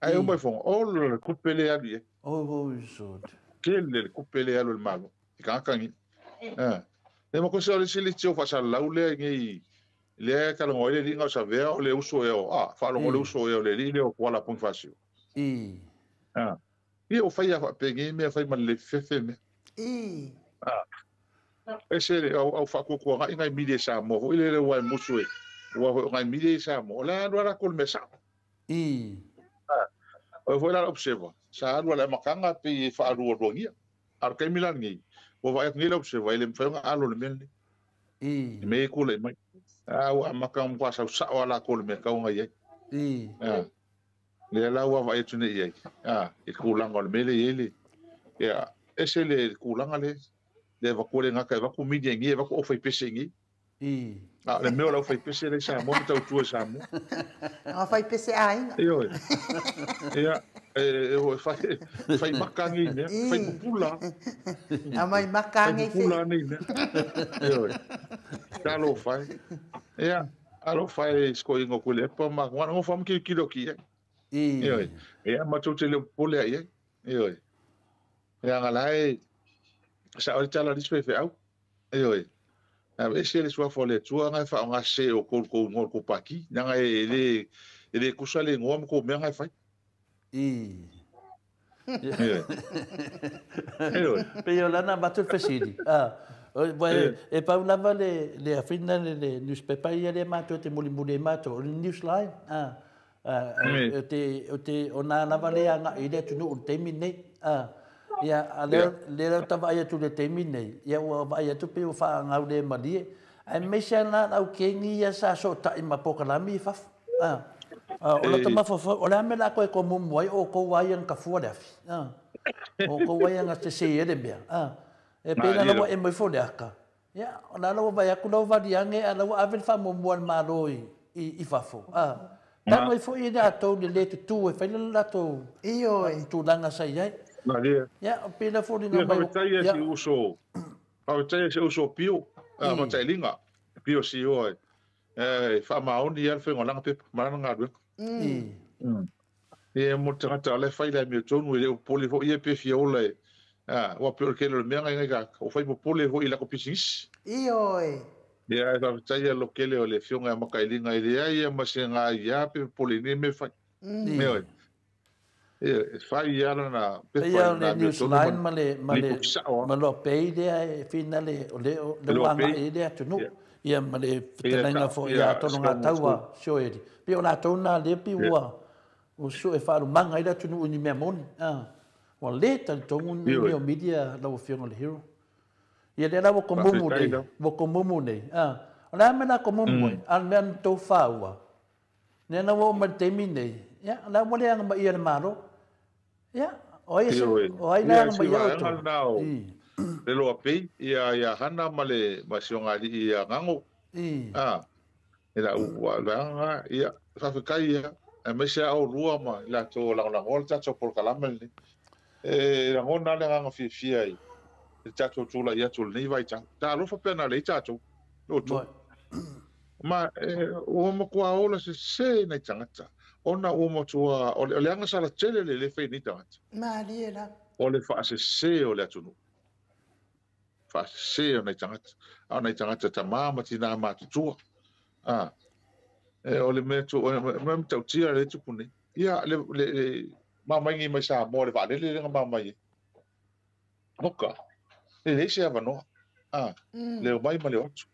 ai uma i foga, o le kupe le alu i ai. Oh, so. Tele le kupe le alu i le Malo, i tagata nei. Le ma kosa o le sili tio faasalalau lea nei lea e talanoa ai le alii o Savea o le uso ea o faalogo le uso ea o le alii lea o Kuala Ponifasio. I. Ia o fai a faapegei mea fai ma le fefe mea. I. Ese le au faakuakuagai ngai media Samoa foi le ua e musu e ua foi ngai media i Samoa. O le alu ala ko le mea sao. I. O foi la observa. Sa alu ala makanga pe e faalualuagia. A o kaimi la nei. Ua vaai atu nei le observa i le mawhai o alo le mea nei. I. Me kule mai. Ua maka mkwa sau sao ala ko le mea kau ngai ai. I. Le la ua vaai atu nei ai. I kulanga o le mele i ele. Ia, ese le kulanga le. Le vaku le ngaka e vaku media ngi e vaku o fai pese ngi. I. Le mea o lau fai pese le Samoa ma tautua i Samoa. O fai pese aiga. Ioe. Ia, e fai maka ngi mea, fai pupula. A mai maka ngi Fai pupula ngi mea. Ioe. Talo fai. Ia, alo fai sko ingo kule epa ma ngwana ngo fam ki kilo ki. I. Ioe. Ia ma tau te le pole ai. Ioe. Ia ngalai sa o tala ni fe au. Ioe. A ese le sua fo le tua ngai fa nga se o ko ko ngo ko paki nanga e le kusa le ngo ko me ngai fai. I. Ioe. Pe o lana batu fesili. E pau lava le afina le newspaper ia le matou te mulimuli matou o le newsline. Te o nā lava le anga i le atunuu o le taimi nei. Ia, a le lau tavaai atu le taimi nei, ia ua vaai atu pe ua faagau le malie. Ae maise ana au kengi ia sa sootai ma pokalami i fafo. O lata mafaufau, o le a mea la koe komumu ai o kou ai ang kafua le afi. O kou ai ang te se ele mea. E pe la ua e mai fo le aka. Ia, o la ua vai aku lau valiange a lau ave le faamomua le Malo i fafo. Tanu ai foi le atou le le tutu e fai le latou tulaga sa i ai. Ia, o pela foliga mai. Ia, faafetai e si uso. Faafetai e si uso pio, matailinga. Pio si o e faamaoni ia le faigalaga pepa, ma lana galuega. Ia mo le tagata o le fai le mea tonu e le popole foi ia pe fia ola e. Ua pe o le kele o le mea ngai ngai ka o fai popole foi i lako pisinisi. Ioe. Ia, e faafetai ia lo kele o le fioga e makailinga i le ai ia ma se ngā ia pe popole nei me fai. Ioe. E fai ia lana pepa Ia o le newsline ma le ma lo pei lea e fina le o le wanga e le atunuu. Ia ma le fetalaiga foi ia tonu ngā taua sioeli. Pe o latou nā le pi ua o su e whaalumaga i le atunuu ni mea moni. Ua le talitongu ni o media lau afioga le hero. Ia lea la ua komumu nei. Ua komumu nei. O le a mea la komumu ai, a le mea na tou whāua. Nea na ua o mai le taimi nei. Ia, la ua le anga mai ia le Malo. Ia, o ai o ai la anga mai ia o tou. Le loa pei, ia hana ma le ma sionga ali ia ngango. E la ua langa ia faafetai ia aemaise a oulua ma i latou o lagolagoa le tatou polokalame lenei. E lagona le agaga fiafia i le tatou tulai atu o lenei vaitau. Talofa pe ana leai tatou. Loto. Ma ua matua ola sese nai tagata. Ona ua matua o le agasala tele le le fai nei tagata. Malie la. O le faasese o le atunuu. Faasese o nai tagata. A o nai tagata tamā ma tinā matutua. O le mea tu mea tautia le tupu nei. Ia le mamaingi mai Samoa le vaalele le mamai. Oka. Le leai se avanoa. Le o mai ma le o atu.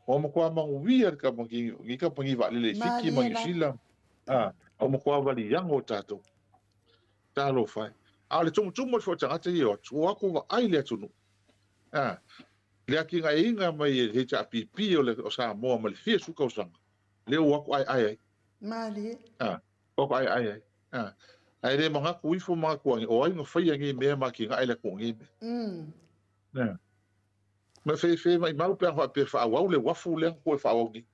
O matua manguia le kapangi kapangi vaalele i Fiti ma Niu Sila. O matua valiaga o tatou. Talofa e. A o le tumutumu o le foi tagata ia o atu. O aku vaai le atunuu. Le atinaeina mai e le HRPP o Samoa ma le fia su tausaga. Le o aku ai ai ai. Malie. O aku ai ai ai. Ai le manatu ifo manatu angi. O ai no whai angi mea ma ki ngai le ko ngi me. Ma fe fe mai mau pe fa pe fa au le wafu le ko fa au ni.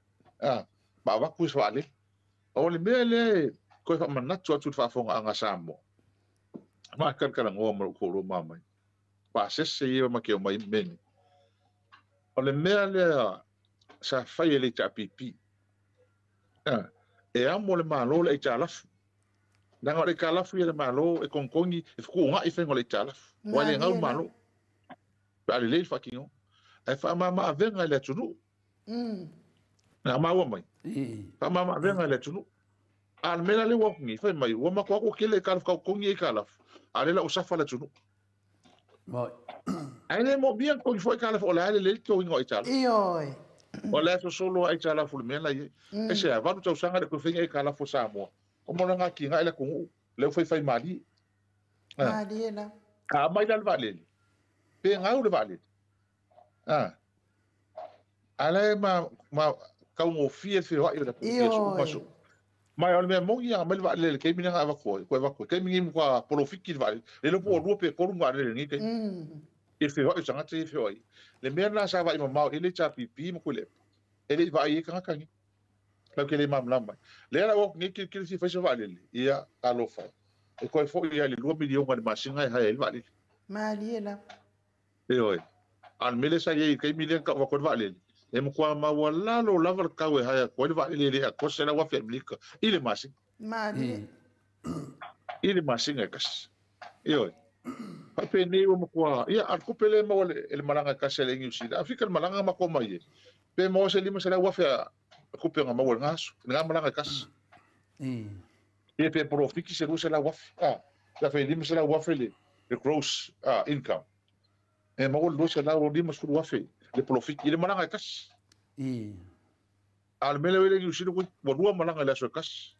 Ma va ku fa le. O le mea le ko fa manatu atu fa fonga anga Samoa. Ma kal kala ngoa ma ko ro mama. Pa sese ia ma ke o mai meni. O le mea lea sa fai e le HRPP. E amo le malo le HRLafu. Nanga o le HRLafu ia le malo e kongkongi e fukuunga i whenga o le HRLafu. Wa le ngau malo. Pa le le whakingo. E wha mama avenga i le atunu. Nā maua mai. Wha mama avenga i le atunu. A le mea le wakungi, whai mai, ua mako ako kele e kalafu kau kongi e kalafu. A le la o safa le atunu. Ai le mo bia kongi foi kalafu o le ale le to ingo i tala. Ioi. O le aso solo ai tala fu le mea la i. E se a valu tausaga le kofenga e kalafu Samoa. O mona ngā ki ngā ele kongu. Leo fai fai mali. Mali e la. A mai la le vaalele. Pe ngau le vaalele. Ale ma kaungofie whio ai o le kongu. Mai o le mea mongi a mai le vaalele kei mina ngā vakoe. Koe vakoe. Kei mingi mukua polofiki le vaalele. Le lopo o lua pe kolu ngā vaalele ngi kei. I whio ai o tangata i whio ai. Le mea nā sa vai mamao e le HRPP ma koe lepa. E le i vai e kangakangi. Lau ke le mamlam mai. Le ala o ngi kiri si whaisa vaalele. Ia alofa. E koe fo ia le 2 miliona le masinga e hae le vaalele. Malie la. E oi. Al mele sa ia i kei miliona ka wakoe vaalele. E mkwa maua lalo lava le kau e haea koe le vaalele le a kose la wafi Amerika. I le masinga. Malie. I le masinga e kasi. E oi. Pape nei o mkwa. Ia al kupe le maua le malanga kasi le New Zealand. Afrika le malanga mako mai e. Pe maua se lima se la wafi a kupe ngā maua le ngaso. Ngā malanga kasi. Pe pe profiki se rusa la wafi. La fe lima se la wafi le gross income. E maua le rusa la lima se wafi. Le profiki le malanga kasi. A le mele wele New Zealand ko rua malanga le aso kasi.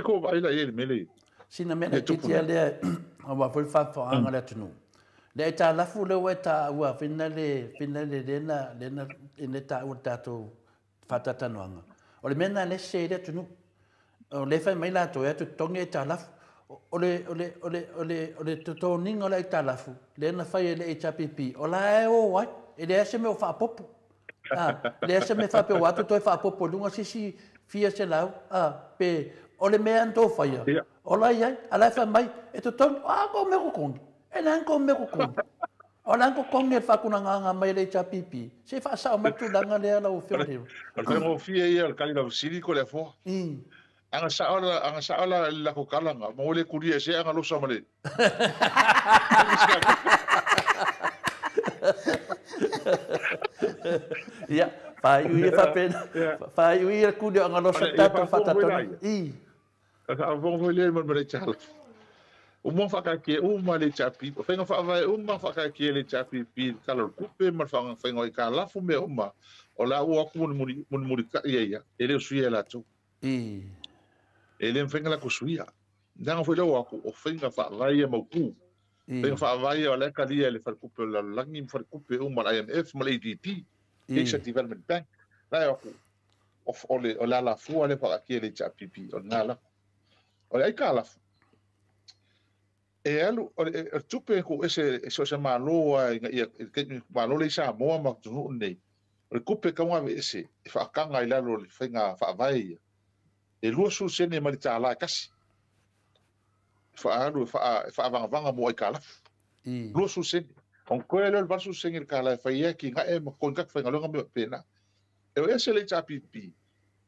Ko vai la e le mele. Sina mea na titia lea awa foi whawhaanga le atunu. Le e tā lafu le ua tā ua whina le lena lena ene tā ua tātou whatatanoanga. O le mea nā le se le atunu. O le whai mai lātou e atu tongi e tā lafu. O le totoninga o le e tā lafu. Le na whai e le HRPP. O la e o ai. E le ese me o whaapopo. Le ese me whapeo atu toi whaapopo. Lunga sisi fia se lau. Pe o le mea antō whaia. O la iai, a lai whai mai, e to tongi, a ko me kongi. E nang ko me kongi. O la ko kongi e whakuna ngā mai le HRPP. Se whaasao matulanga lea lau whio reo. O le whengo fia ia, o le kali lau siri ko lea foa. Anga saola le lako kalanga, mo le kuria se anga losa ma le. Ia, whai ui e whapena. Whai ui e kuria anga losa tātou whatatonu. A vong le mo le chala. O mo fa ka ke o ma le chapi. O fenga fa vai o ma fa ka ke le chapi pi kala kupe ma fa fenga i ka lafu me o ma. O la o aku mo muri ka ia ia. Ele o suia la tu. Ele fenga la ko suia. Nanga foi lo aku o fenga fa vai mo ku. Fenga fa vai o la kalia le fa kupe la langi fa kupe o ma IMF ma ADP. Asia Development Bank. La aku o le o la la fu le fa ke le chapi pi o nala. O le ai ka lafu. E alu o le tupe ko ese se malo ia malo le Samoa ma tunu nei. O le kupe kaunga ve ese e whaakanga i lalo le whainga whaavae ia. E 20 sene mai le tālā e kasi. E whaalu e whaavangavanga mo ai ka lafu. 20 sene. On koe leo le 80 sene le kālā e whai e ki ngae ma koe ngak whainga longa mea pēnā. E o ese le HRPP.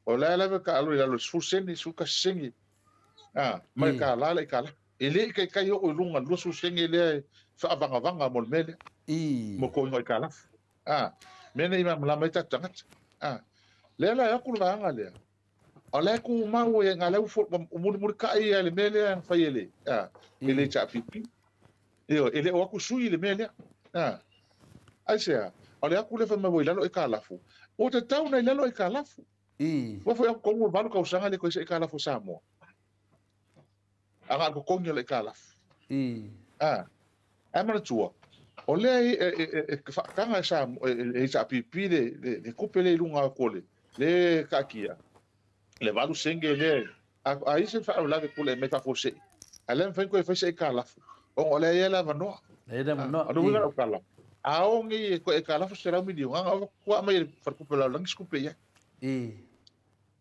O la lava ka alo i lalo 10 sene, 10 sene. Mai ka la le ka la. E le kai kai o lunga 20 sene le whaavangavanga mo le mele. Mo koe ngoi ka lafu. Mene i mamla mai ta tangata. Lea la aku le vaanga lea. O lea ku mau e ngā leu muli muli kai e le mea lea whai e le. E le HRPP. E le o aku sui le mea lea. Ai sea, o le aku le whai mai lalo e ka lafu. O te tau nei lalo e ka lafu. Ua foi aku kongu valu kausanga le koe se e ka lafu Samoa. Anga ko kongi le ka lafu. Ai mana tua. O lea e whaakanga e sa e HRPP le kupe le lunga kole le kakia le valu senge le a ise wha au lave kule me whafose a le mwhain koe whaise e ka lafu o lea ia lava noa a luga o ka lafu a ongi e koe e ka lafu se rau miliu nganga o kua mai e wharkupe lau langi skupe ia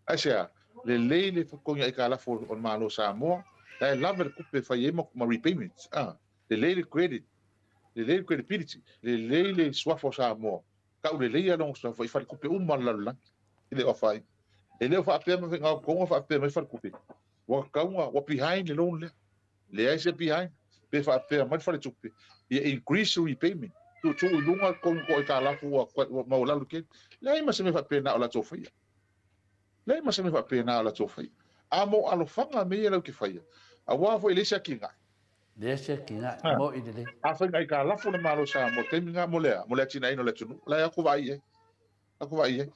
ai sea le lei le whakongia e ka lafu o malo Samoa la e lave le kupe whai e ma repayments le lei le credit le lei credibility, le lei le suafo Samoa. Ka u le lei along suafo i wharikupe uma lalu langi. I le ofa ai. E leo whaapea ma ngau konga whaapea mai wharikupe. Wa kaunga, wa behind le loan lea. Le ai se behind, pe whaapea mai wharitupe. Ia increase repayment. Tu tu i lunga konga ko i ka lafu wa mau lalu ke. Le ai masa me whaapea na o la tō whaia. Le ai masa me whaapea na o la tō whaia. A mo alofanga me ia lau ke whaia. A wā fo i lesia ki ngai. Lesia ki ngai, mo i le. A whainga i ka lafu le malo sa mo te minga mo lea tina ino le tunu. Lai aku vai e. Aku vai e.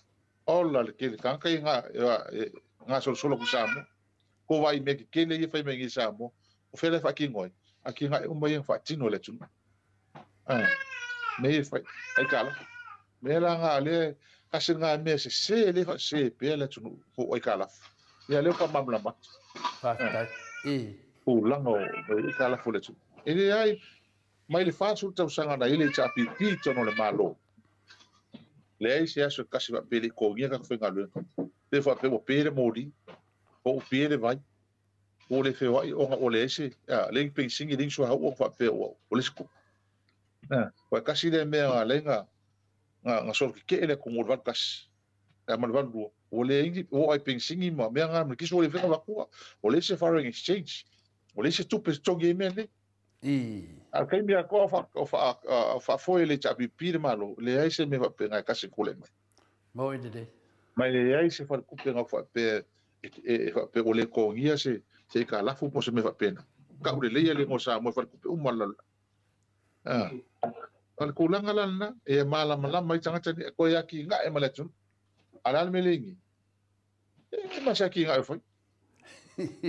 Ola le kele kanka i ngā solo solo ku sa mo. Ko vai me ke kele i whai me ngi sa mo. O whele wha ki ngoi. A ki ngai umai e wha tino le tunu. Me i whai. Ai ka lafu. Me la ngā le kasi ngā mea se se le wha se pea le tunu ko ai ka lafu. Ia leo ka mamla mata. Whakatai. O langa o i ka lafu le tunu. E le ai, mai le whātsu tau sanga na ile HRPP tono le malo. Le ai se aso kasi wa pele ko ngia ka whenga luenga. Te wha pe o pere mori, o pere vai, o le whewai o nga o le ese, le ngi pensingi ling sua hau o wha pe o le siku. Wa kasi le mea ngā le ngā soro ki ke ele ko ngol valu kasi. Ma le valu lua. O le ingi, o ai pensingi ma mea ngā mea kiso o le whenga wakua, o le ese foreign exchange. O le ese tupe tongi e mea nei. A kai mea koa whaafoe le HRPP le malo, le ai se me whape ngai kasi kule mai. Mo i le. Mai le ai se wharekupe ngā whape e whape o le kongia se ka lafu po se me whape na. Ka ure leia le ngō sa mo wharekupe umala. O le kūlanga lana, e malama lama i tangata ni koe aki ngā e maletun. Ala le mele ingi. E masa ki ngā e whai.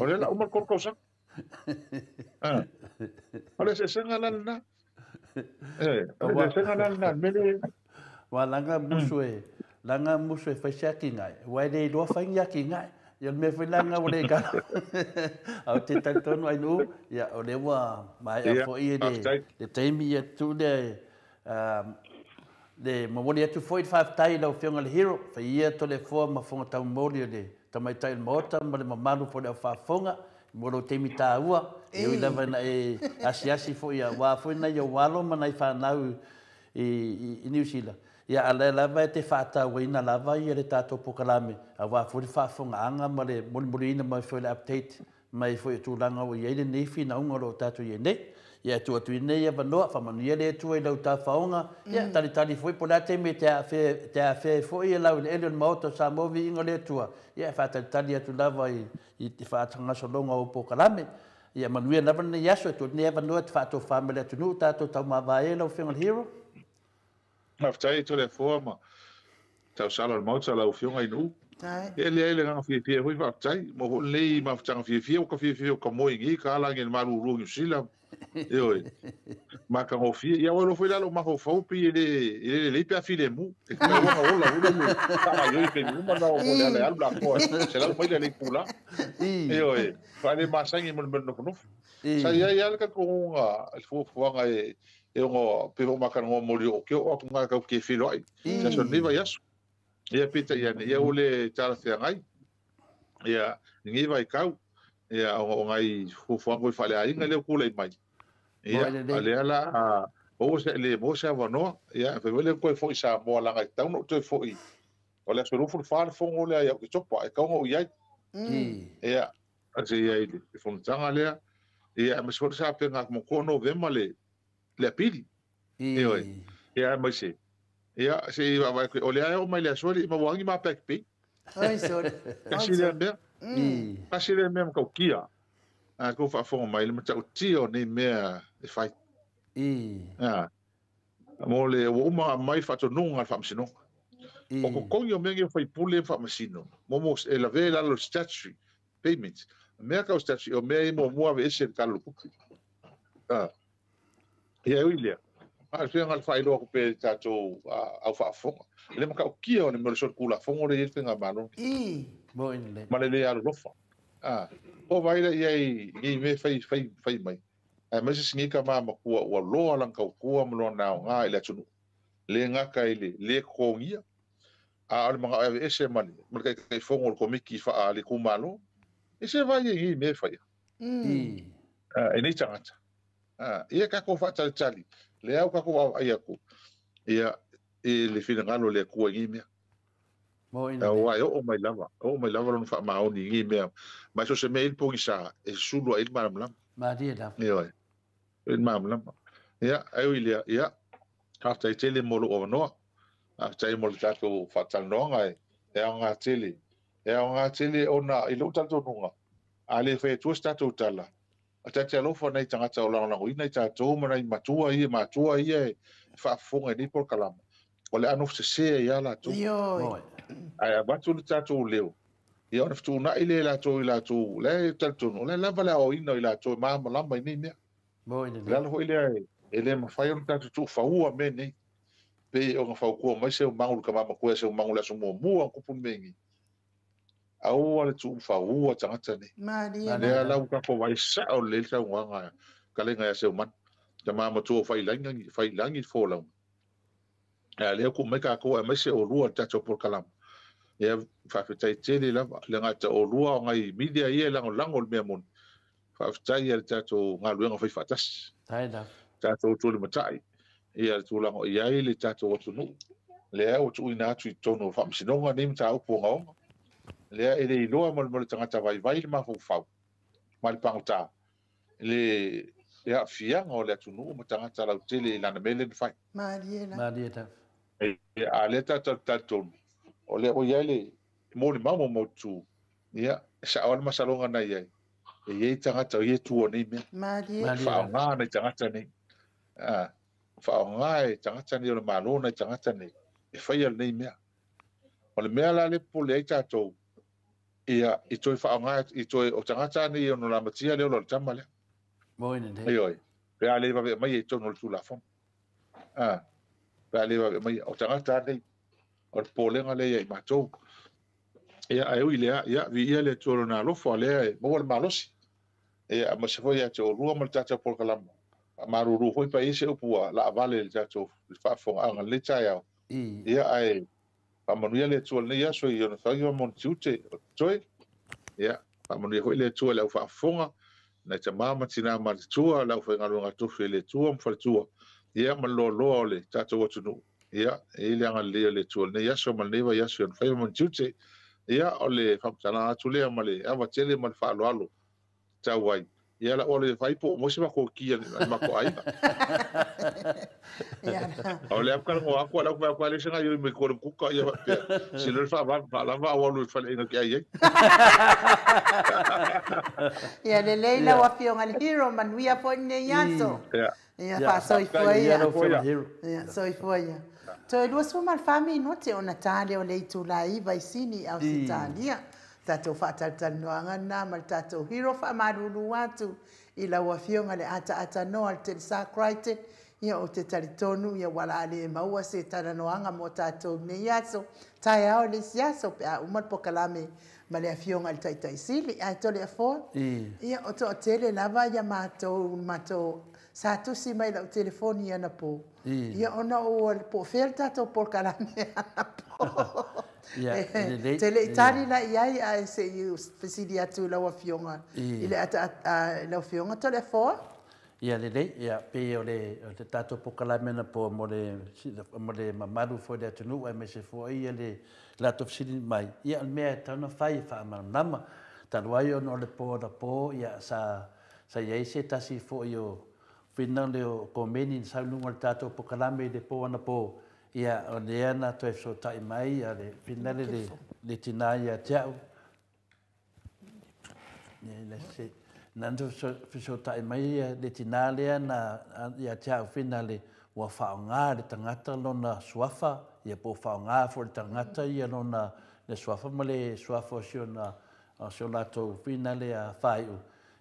O le la umal korkau sa. O le se senga lana. O le senga lana mele. Wa langa musu e whaisia ki ngai. Wa le iloa whaingia ki ngai. Ia me whai langa o le kala. Au te tantonu ai nu. Ia o le wa mai a fo i le teimi ia tu le le mawali atu foi whaftai lau whionga le hero. Whai ia to le foa mafonga tau moli o le tamaitai mota ma le mamalu fo le au whafonga. Mo lo teimi tāua, e ui lava na e asiasi fo ia, wā fo na ia walo ma nai whanau i New Zealand. Ia a le lava e te whātau ina lava ia le tātou pokalame, a wā fo le whaafonga anga ma le molimoli ina mai fo le update, mai fo i tūlanga o ia i le neifi na unga lo tātou ia nei. Ia atu atu i nei avanoa, whamanuia le atua i lau tāwhaonga, ia tali tali fo i po la te me te awhea fo i e lau le ele o le maota sa movi inga le atua. Ia whaatali tali atu lava i te whaatangasolonga o pokalame. Ia manuia lava nei aso, e tō nei avanoa te whaato whamele atu nuu tātou tau mavae lau whionga le hero. Mawhtai e tō le foa ma tau sala le maota lau whionga i nuu. E le ai le nganga fiafia hui whaatai, mo ho lei mawhatanga fiafia o ka fiafia o ka moi ngi, ka alangi le maru uru New Zealand. E oi, ma ka ngofia, ia walo foi lalo maho faupi e le le pe afile mu, e ka wanga ola ula mu, ka yoi pe mu mana o le ale alu la koa, se lau mai le le pula. E oi, fa le masangi mo le nofu nofu. Sa ia ia le ka konga, le fuafuaga e E ona pe o makana ngo moli o ke o aku ngā kau ke whiro ai. Sa so nei vai aso. Ia pita ia ne ia ule tala whiangai. Ia ngi vai kau. Ia o ngai fufuanga i whale ainga leo kula i mai. Ia ale ala o se le mo se avanoa. Ia fe wele koe fo i sa moa langa i tauno toe fo i. O le aso rufu whare fongo lea ia o ke topa e kaunga o iai. Ia ase ia i le fonotanga lea. Ia ma se sa pe ngā mo kono vema le le apili. Oi. Ia mai se. Ia se i vai o le ai o mai le aso le ma wangi ma pack pe. Oi sorry. Kasi le mea. Kasi le mea ka kia. A ko fa fo mai le mata o nei mea e fai. Ah. Mo le o uma mai fa to nunga fa msino. O ko kongi o mea fai pule fa msino. Mo mo e la vela lo statutory payments. Mea ka statutory o mea mo mo ave ese ka lo kupi. Ah. Ia ui lea. A le whianga le whailoa ko pe tātou au whaafonga. Le maka o kia o ne mele sor kula fongo le i ngā malo. Ma le le alo lofa. O vaila ia i me whai whai whai mai. A mai se singi ka mama kua ua loa lang kau kua ma loa nao ngā i le atunu. Le ngaka i le le kongia. A ole mga ave ese mani. Ma le kai fongo le komiki wha le kumalo. E se vai i me whai. E nei tangata. Ia ka ko whaatali tali. Le au ka ko au ai aku. Ia e le whinangalo le kua ngi mea. Au ai o mai lava. O mai lava lona wha maoni ngi mea. Mai so se mea ilpongi sa e sulu a il maramlama. Maria lava. Ia oi. Il maramlama. Ia au i lea. Ia. Hafta i tele molo o wanoa. Hafta i molo tātou whaatalanoanga e. E au ngā tele. E au ngā tele ona i lou tātou nunga. A le whai tuas tātou tala. A tate alofa nei tangata o langolango ina i tātou mana i matua ia e whaafonga i nei por kalama. O le ano se sea ia lātou. Ai a batu le tātou leo. Ia ona whtuna i le lātou i lātou. Le talitonu. Le lava le ao ina i lātou e mahamalama i nei mea. Le alo hoi lea e le mawhai ona tātou tū whaua me nei. Pe o ngā whaukua mai se o mangulu ka mama koe se o mangulu aso mua mua kupu mengi. Aua le tuu whaua tangata nei. Maria. Lea lau ka ko vai sao le tau nganga ka lenga ya seu man. Ta mama tua whai langi fo lau. Lea ku mai ka ko e mai se o lua tātou por kalama. Ia whawhitai tele lava. Le ngata o lua o ngai media ia lango lango le mea moni. Whawhitai ia le tātou ngā luenga whai whatasi. Tātou tūle matai. Ia le tūlango ia i le tātou atunu. Lea o tuu ina atu i tono whamsinonga nei mta upu ngaonga. Lea e le iloa mo le tangata vai vai le mafau ma le pangota le ia fianga o le atunu ma tangata lau tele i lana mele ni fai. Maria ta. E a le tata tonu o le o ia le mo le mamo mo tu ia sa o le masalonga nei ai. E iei tangata o ie tua nei mea. Maria. Whaonga nei tangata nei. Whaonga e tangata nei o le malo nei tangata nei. E whai al nei mea. O le mea la le pole ai tātou ia i toi whaonga i toi o tangata nei o no la matia leo lo tama lea. Moina te. Oi. Pe a le vawe mai e tono le tulafono. Pe a le vawe mai o tangata nei o le polenga le ia i mātou. Ia ai ui lea, ia vi ia le tuolo nā lofo a lea e maua le malosi. Ia ma se foi ia te o rua ma le tātou polokalama. Maruru hoi pa ese upua la avale le tātou le whaafonga anga le tai au. Ia ai Whamanuia le tua nei aso i ona whangiwa mon tiute o toi. Ia, whamanuia hoi le tua le au whaafonga. Nei te mama tina ma te tua, le au whaingalunga tofi le tua mwhale tua. Ia, ma loa loa o le tātou atunu. Ia, e le anga lea le tua nei aso ma nei vai aso i ona whangiwa mon tiute. Ia, o le whamtana atu lea ma le awa tele ma le whaaloalo. Tau ai. Ia la o le whaipo, mo se mako kia le mako aina. O le apukara ngo aku, ala aku ale senga yo me kore kuka ia pea. Se le fa va la va o le fa ina ki ai. Ia le leila wa fionga le hero manuia po ne yaso. Ia fa soifua ia. Ia soifua ia. Toi lua suma fami no te ona tale o le itulai vaisini au sitalia. Tātou whaataltalanoanga nā ma le tātou hero whaamaruru atu i lau afioga le ataata noa le te sākraite ia o te talitonu ia wala ale e maua se talanoaga mo tātou nei aso tae ao le isi aso pe a uma le pokalame ma le afioga le taitaisili ae tole afoa ia o toatele lava ia matou matou Sa tusi mai lau telefoni anapo. Ia ona ua po o fea le tatou polokalame anapo. Ia, lelei. Te le i tali la i ai ae se i fesili atu i lau Afioga i le lau Afioga Toleafoa. Ia lelei, ia pei o le o le tatou polokalame anapo mo le mamalu foi o le atunuu aemaise foi ia le latou fesili mai. Ia o le mea e tatau ona fai e faamalamalama. Talu ai ona o le po anapo, ia sa i ai se tasi foi o finale o komeni na sau i luga o le tatou polokalame i le po anapo, ia o lea na toe fesootai mai ia le finale le tina ia te au. Na fesootai mai le tina lea na ia te au finale ua faaaoga le tagata lona suafa, ia po o faaaoga foi le tagata ia lona le suafa ma le suafa o si ona o si o latou finale a faaiu.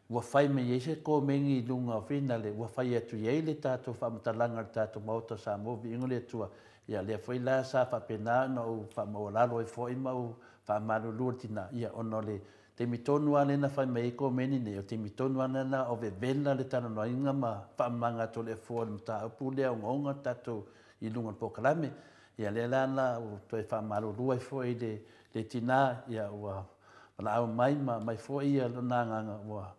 Ua fai mai ai se komeni i luga o finale, ua fai atu i ai le tatou faamatalaga o le tatou Maota o Samoa viiga o le Atua. Ia lea foi la sa faapena ona ou faamaualalo ai foi ma ou faamalulu i le tina, ia ona o le taimi tonu lava lea na fai mai ai komeni nei, o le taimi tonu lava lena o vevela le talanoaina ma faamamaga atu o le Atua i le mataupu lea ogaoga tatou i luga o le polokalame. Ia lea la na ou toe faamalulu ai foi i le tina, ia ua valaau mai ma mai foi ia lona agaga ua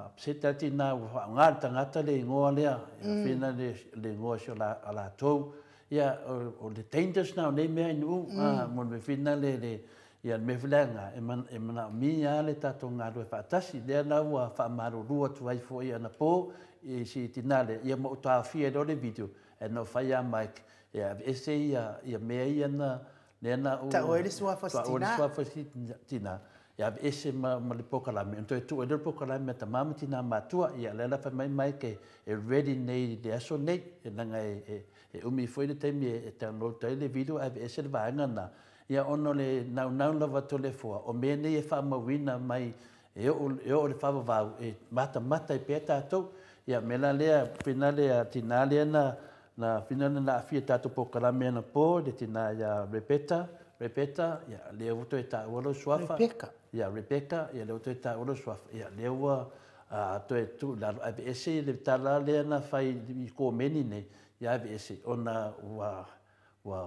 upset le tina ua faaaoga le tagata le igoa lea, ia fina le igoa si o latou. Ia o le dangerous na o nei mea i nuu, mo le mea fina le ia le mea foi lea e manaomia le tatou galulue faatasi. Lea la ua faamalulu atu ai foi anapo i si tina lea, ia ma ou taofia loa le video e na fai ia Mike e aveese ia mea ia na lea na ou Tau ai le suafa o si tina. Tau ai le suafa o si tina. Ia aveese ma le polokalame. Ona toe tuu ai lea o le polokalame a tama ma tina matua. Ia lea la fai mai Mike e ready nei i le aso nei. E leaga e umi foi le taimi e download ai le video ae aveese le vaega na. Ia ona o le naunau lava Toleafoa, o mea nei e faamauina mai e oo le faavavau e matamata ai pea tatou. Ia mea la lea, finale a tina lea na finale na aafia tatou polokalame anapo, le tina ia Rebecca, ia lea ua toe taua lau suafa. Rebecca. Ia Rebecca, ia lea ua toe taua lau suafa. Ia lea ua toe tuu i lalo, aveese le tala lea na fai i komeni nei, ia aveese ona ua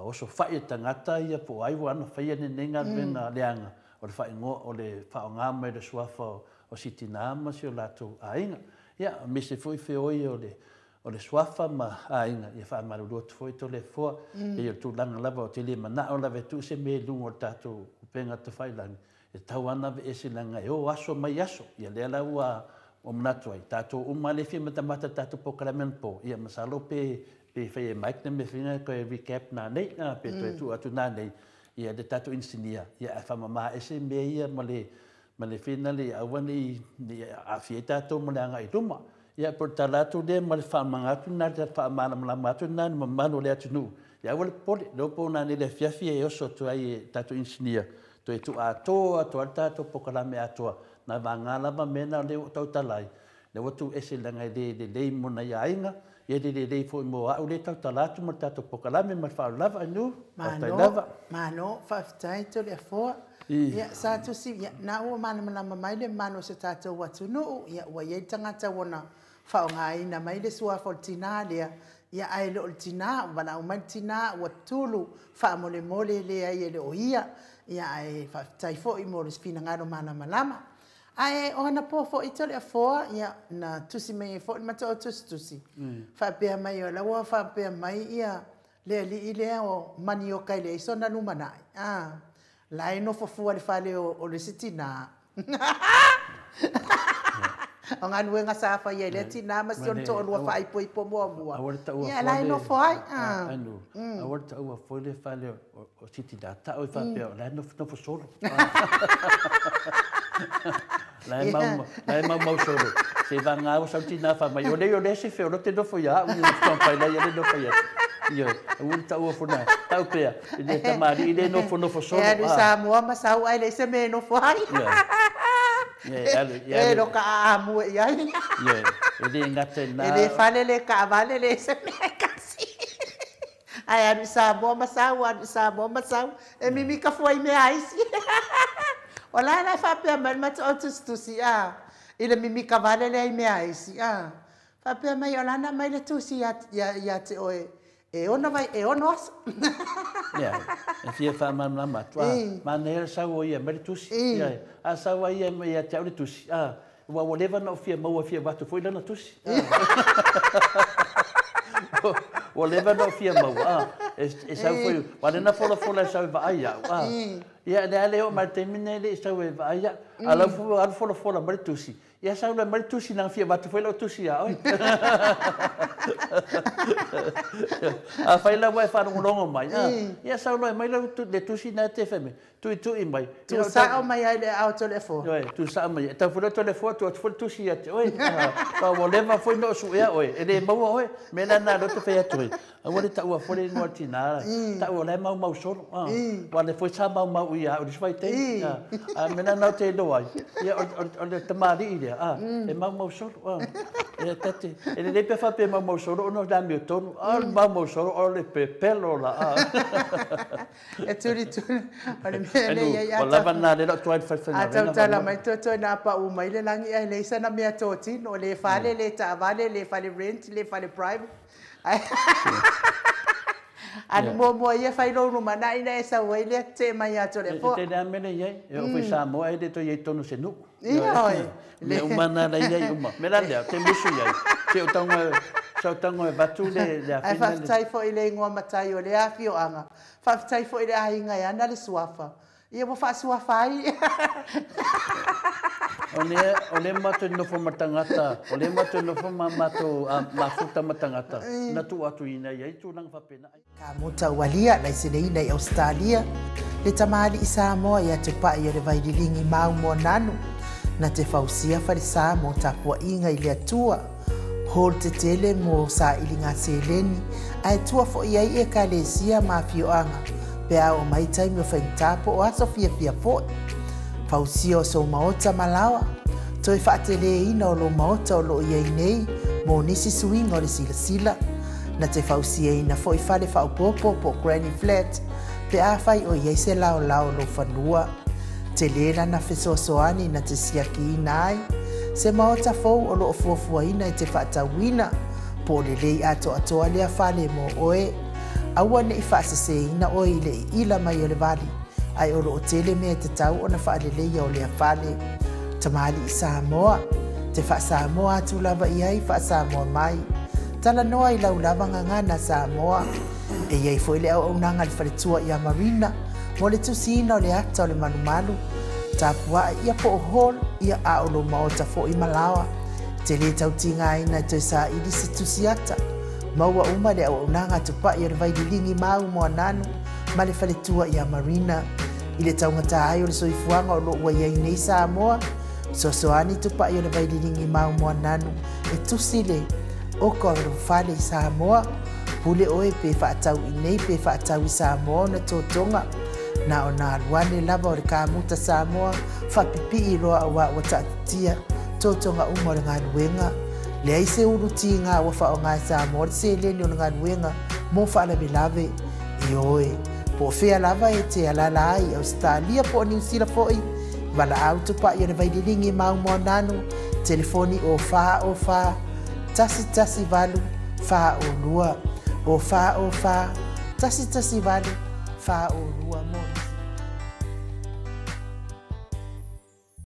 oso fai e tagata ia po o ai ua ana faia lenei galuega leaga o le faaigoa o le faaaoga mai le suafa o si tina ma si o latou aiga. Ia aemaise foi feoi o le suafa ma aiga, ia faamalulu atu foi Toleafoa. Pei o le tulaga lava o te le manao lava e tuu se mea i luga o le tatou upega tafailagi, e tatau lava ona aveese leaga e o aso mai aso. Ia lea la ua manatu ai, tatou uma lea e fia matamata i le tatou polokalame anapo, ia masalo pe fai e Mike le mea fina toe recap nanei, pe toe tuu atu nanei, ia le tatou inisinia, ia ae faamama ese mea ia ma le finale ia aua ne i aafia ai tatou ma le agai i luma. Ia po o le tala atu lea ma le faamamaga atu lena, le faamalamalama atu lena i le mamalu o le atunuu. Ia aua le popole, lea ua po nanei i le afiafi e oso atu ai e tatou inisinia, toe tuu atoa atu ai le tatou polokalame atoa, na vaga lava mea na lea ua tautala ai, lea ua tuu ese leaga e le lelei mo nai aiga, ia le lelei foi mo au lea tautala atu ma le tatou polokalame ma le faaaloalo lava ainu. Faafetai lava. Malo, faafetai Toleafoa. Ia sa tusi, ia na ua malamalama mai le mamalu o se tatou atunuu, ia ua i ai le tagata ua na faaaogaina mai le suafa o le tina lea, ia ae le o le tina, ua valaau mai le tina, ua tulu faamolemole leai e le o ia, ia ae faafetai foi mo le finagalo malamalama. Ae o anapo foi Toleafoa, ia na tusi mai ai foi le mataoa tusitusi, faapea mai o la ua faapea mai ia le alii lea o manioka i leai sona lumanai. La e nofo fua le fale o le isi tina. O galuega sa fai ai lea tina ma si ona toalua faaipoipo muamua. Ia la e nofo ai. Anu, aua le taua foi le fale o si tina. Tau e faapea, o la e nofo solo. La e maumau solo. Se vagā ua sau tina fai mai, o lea se feo, o te nofo ia au, ia nofo lai ia le nofo ia. Ia, aua le taua foi na, tau pea, i le tamali'i le nofo nofo solo. E alu Samoa ma sau ai le se mea e nofo ai. E lo ka aamu e iai. E le gata i na. E le fale le kaavale le se mea e kasi. Ae alu Samoa ma sau, alu Samoa ma sau, e mimika fua i mea aisi. O la e faapea mai le mataoa tusitusi, i le mimika vale lea i mea aisi. Faapea mai o lana mai le tusi ia te oe e ona vai e ono aso. Ia, e fia faamalamalama atu. Manaia le sau o ia mai le tusi. Ia, a sau ai ia ia te au le tusi. Ua ua leva na o fia maua fia vatu foi lana tusi. Ua leva na o fia maua. E sau foi, wa lena fola fola e sau e vaai au. Ia, le ale o mai taimi nei le sau e vaai au. A lau fu alu fola fola mai le tusi. Ia sau le mai le tusi na fia vatu foi lau tusi ia oi. A fai la wai whalongolongo mai. Ia sau loe mai lau le tusi na te wheme. Tui tui mai. Tu sao mai ai le au to le fo. Oi, tu sao mai. Tau fule to le fo tu atu fule tusi ia te oi. Pa ua leva foi no su ea oi. E le maua oi. Me la na lote whea atu oi. Aua le taua fole ngoa tina. Taua le mau mau solo. Wa le foi sa mau mau ia o le swai te. A me la na te lo ai. Ia o le tamari i lea. E mau mau solo. E tate. E le pe fa pe mau mau solo ono la mi tonu. A mau mau solo o le pe pelo la. E turi turi. O le mea le ia ia. O lava na le tuai fai fai. A tau tala mai toto na pa u mai le langi ai le sana mea totino le fale le taavale le fale rent le fale private. Anu mo mo ia fai lo ruma na ina e sau ai le te mai atu le fo. Te le mele ia e o foi Samoa e le to ia tonu se nu. Ia oi. Le uma na la ia uma. Me la le te musu ia. Te o taunga sau taunga e vatu le le afina. Ai faafetai foi le ingoa matai o le afioaga. Faafetai foi le aiga e ana le suafa. Ia ua faasuafa ai. O le mato nofo matangata, o le mato nofo mato mafuta matangata. Na tu atu ina ia i tūlanga whapena. Ka mota ualia laisene i Australia. Le tamali i Samoa ia te pai o le vaililingi mau mo nanu. Na te fausia whalesa mo tapua inga i le atua. Hol te tele mo sa ilinga seleni. Ae tua fo ia i e kalesia ma fioanga. Pe ao mai taimi o whaintapo o aso fia fia foi. Fausia o sou maota malawa. Toi whaatele ina o lo maota o lo ia nei mo nisi suinga o le sila sila. Na te fausia ina foi fale whaopopo po granny flat. Pe a whai o iei se lao lao lo whanua. Te lera na fesoasoani na te siaki ina ai. Se maota fou o lo o fuafua ina i te whaatauina. Po le lei ato atoa lea fale mo oe. Aua ne i whaasese ina oe i le i ila mai o le vali. Ai o lo o tele mea te tau o na whaaleleia o lea fale. Tamali i Samoa. Te wha Samoa atu lava i ai wha Samoa mai. Tala noa i lau lava ngangana Samoa. E iei foi le au aunanga le whaletua i a Marina. Mo le tusina o le ata o le malumalu. Tapua ia po o hall ia a o lo maota fo i malawa. Te le tautinga aina i toi sa ili se tusiata. Maua uma le au aunanga tupai o le vaililingi mau mo ananu. Ma le whaletua i a Marina. I le taungata ai o le soifuanga o lo ua iai nei Samoa. Sosoani tupai o le vaililingi mau mo ananu. E tusi le oko o le whale i Samoa. Pule oe pe whaatau i nei pe whaatau i Samoa na tōtonga. Na o nā aluane lava o le kāmuta Samoa. Whapipi i roa o ua taatitia. Tōtonga uma o le ngaluenga. Le ai se uru tinga ua whao ngā Samoa le seleni o le ngaluenga. Mō whaalawelawe. E oe. Po whea lava e te alala ai Australia po o New Zealand foi. Wala au tupai o le vaililingi mau mo nanu. Telefoni o wha o wha. Tasi tasi valu wha o lua. O wha o wha. Tasi tasi valu wha o lua mo.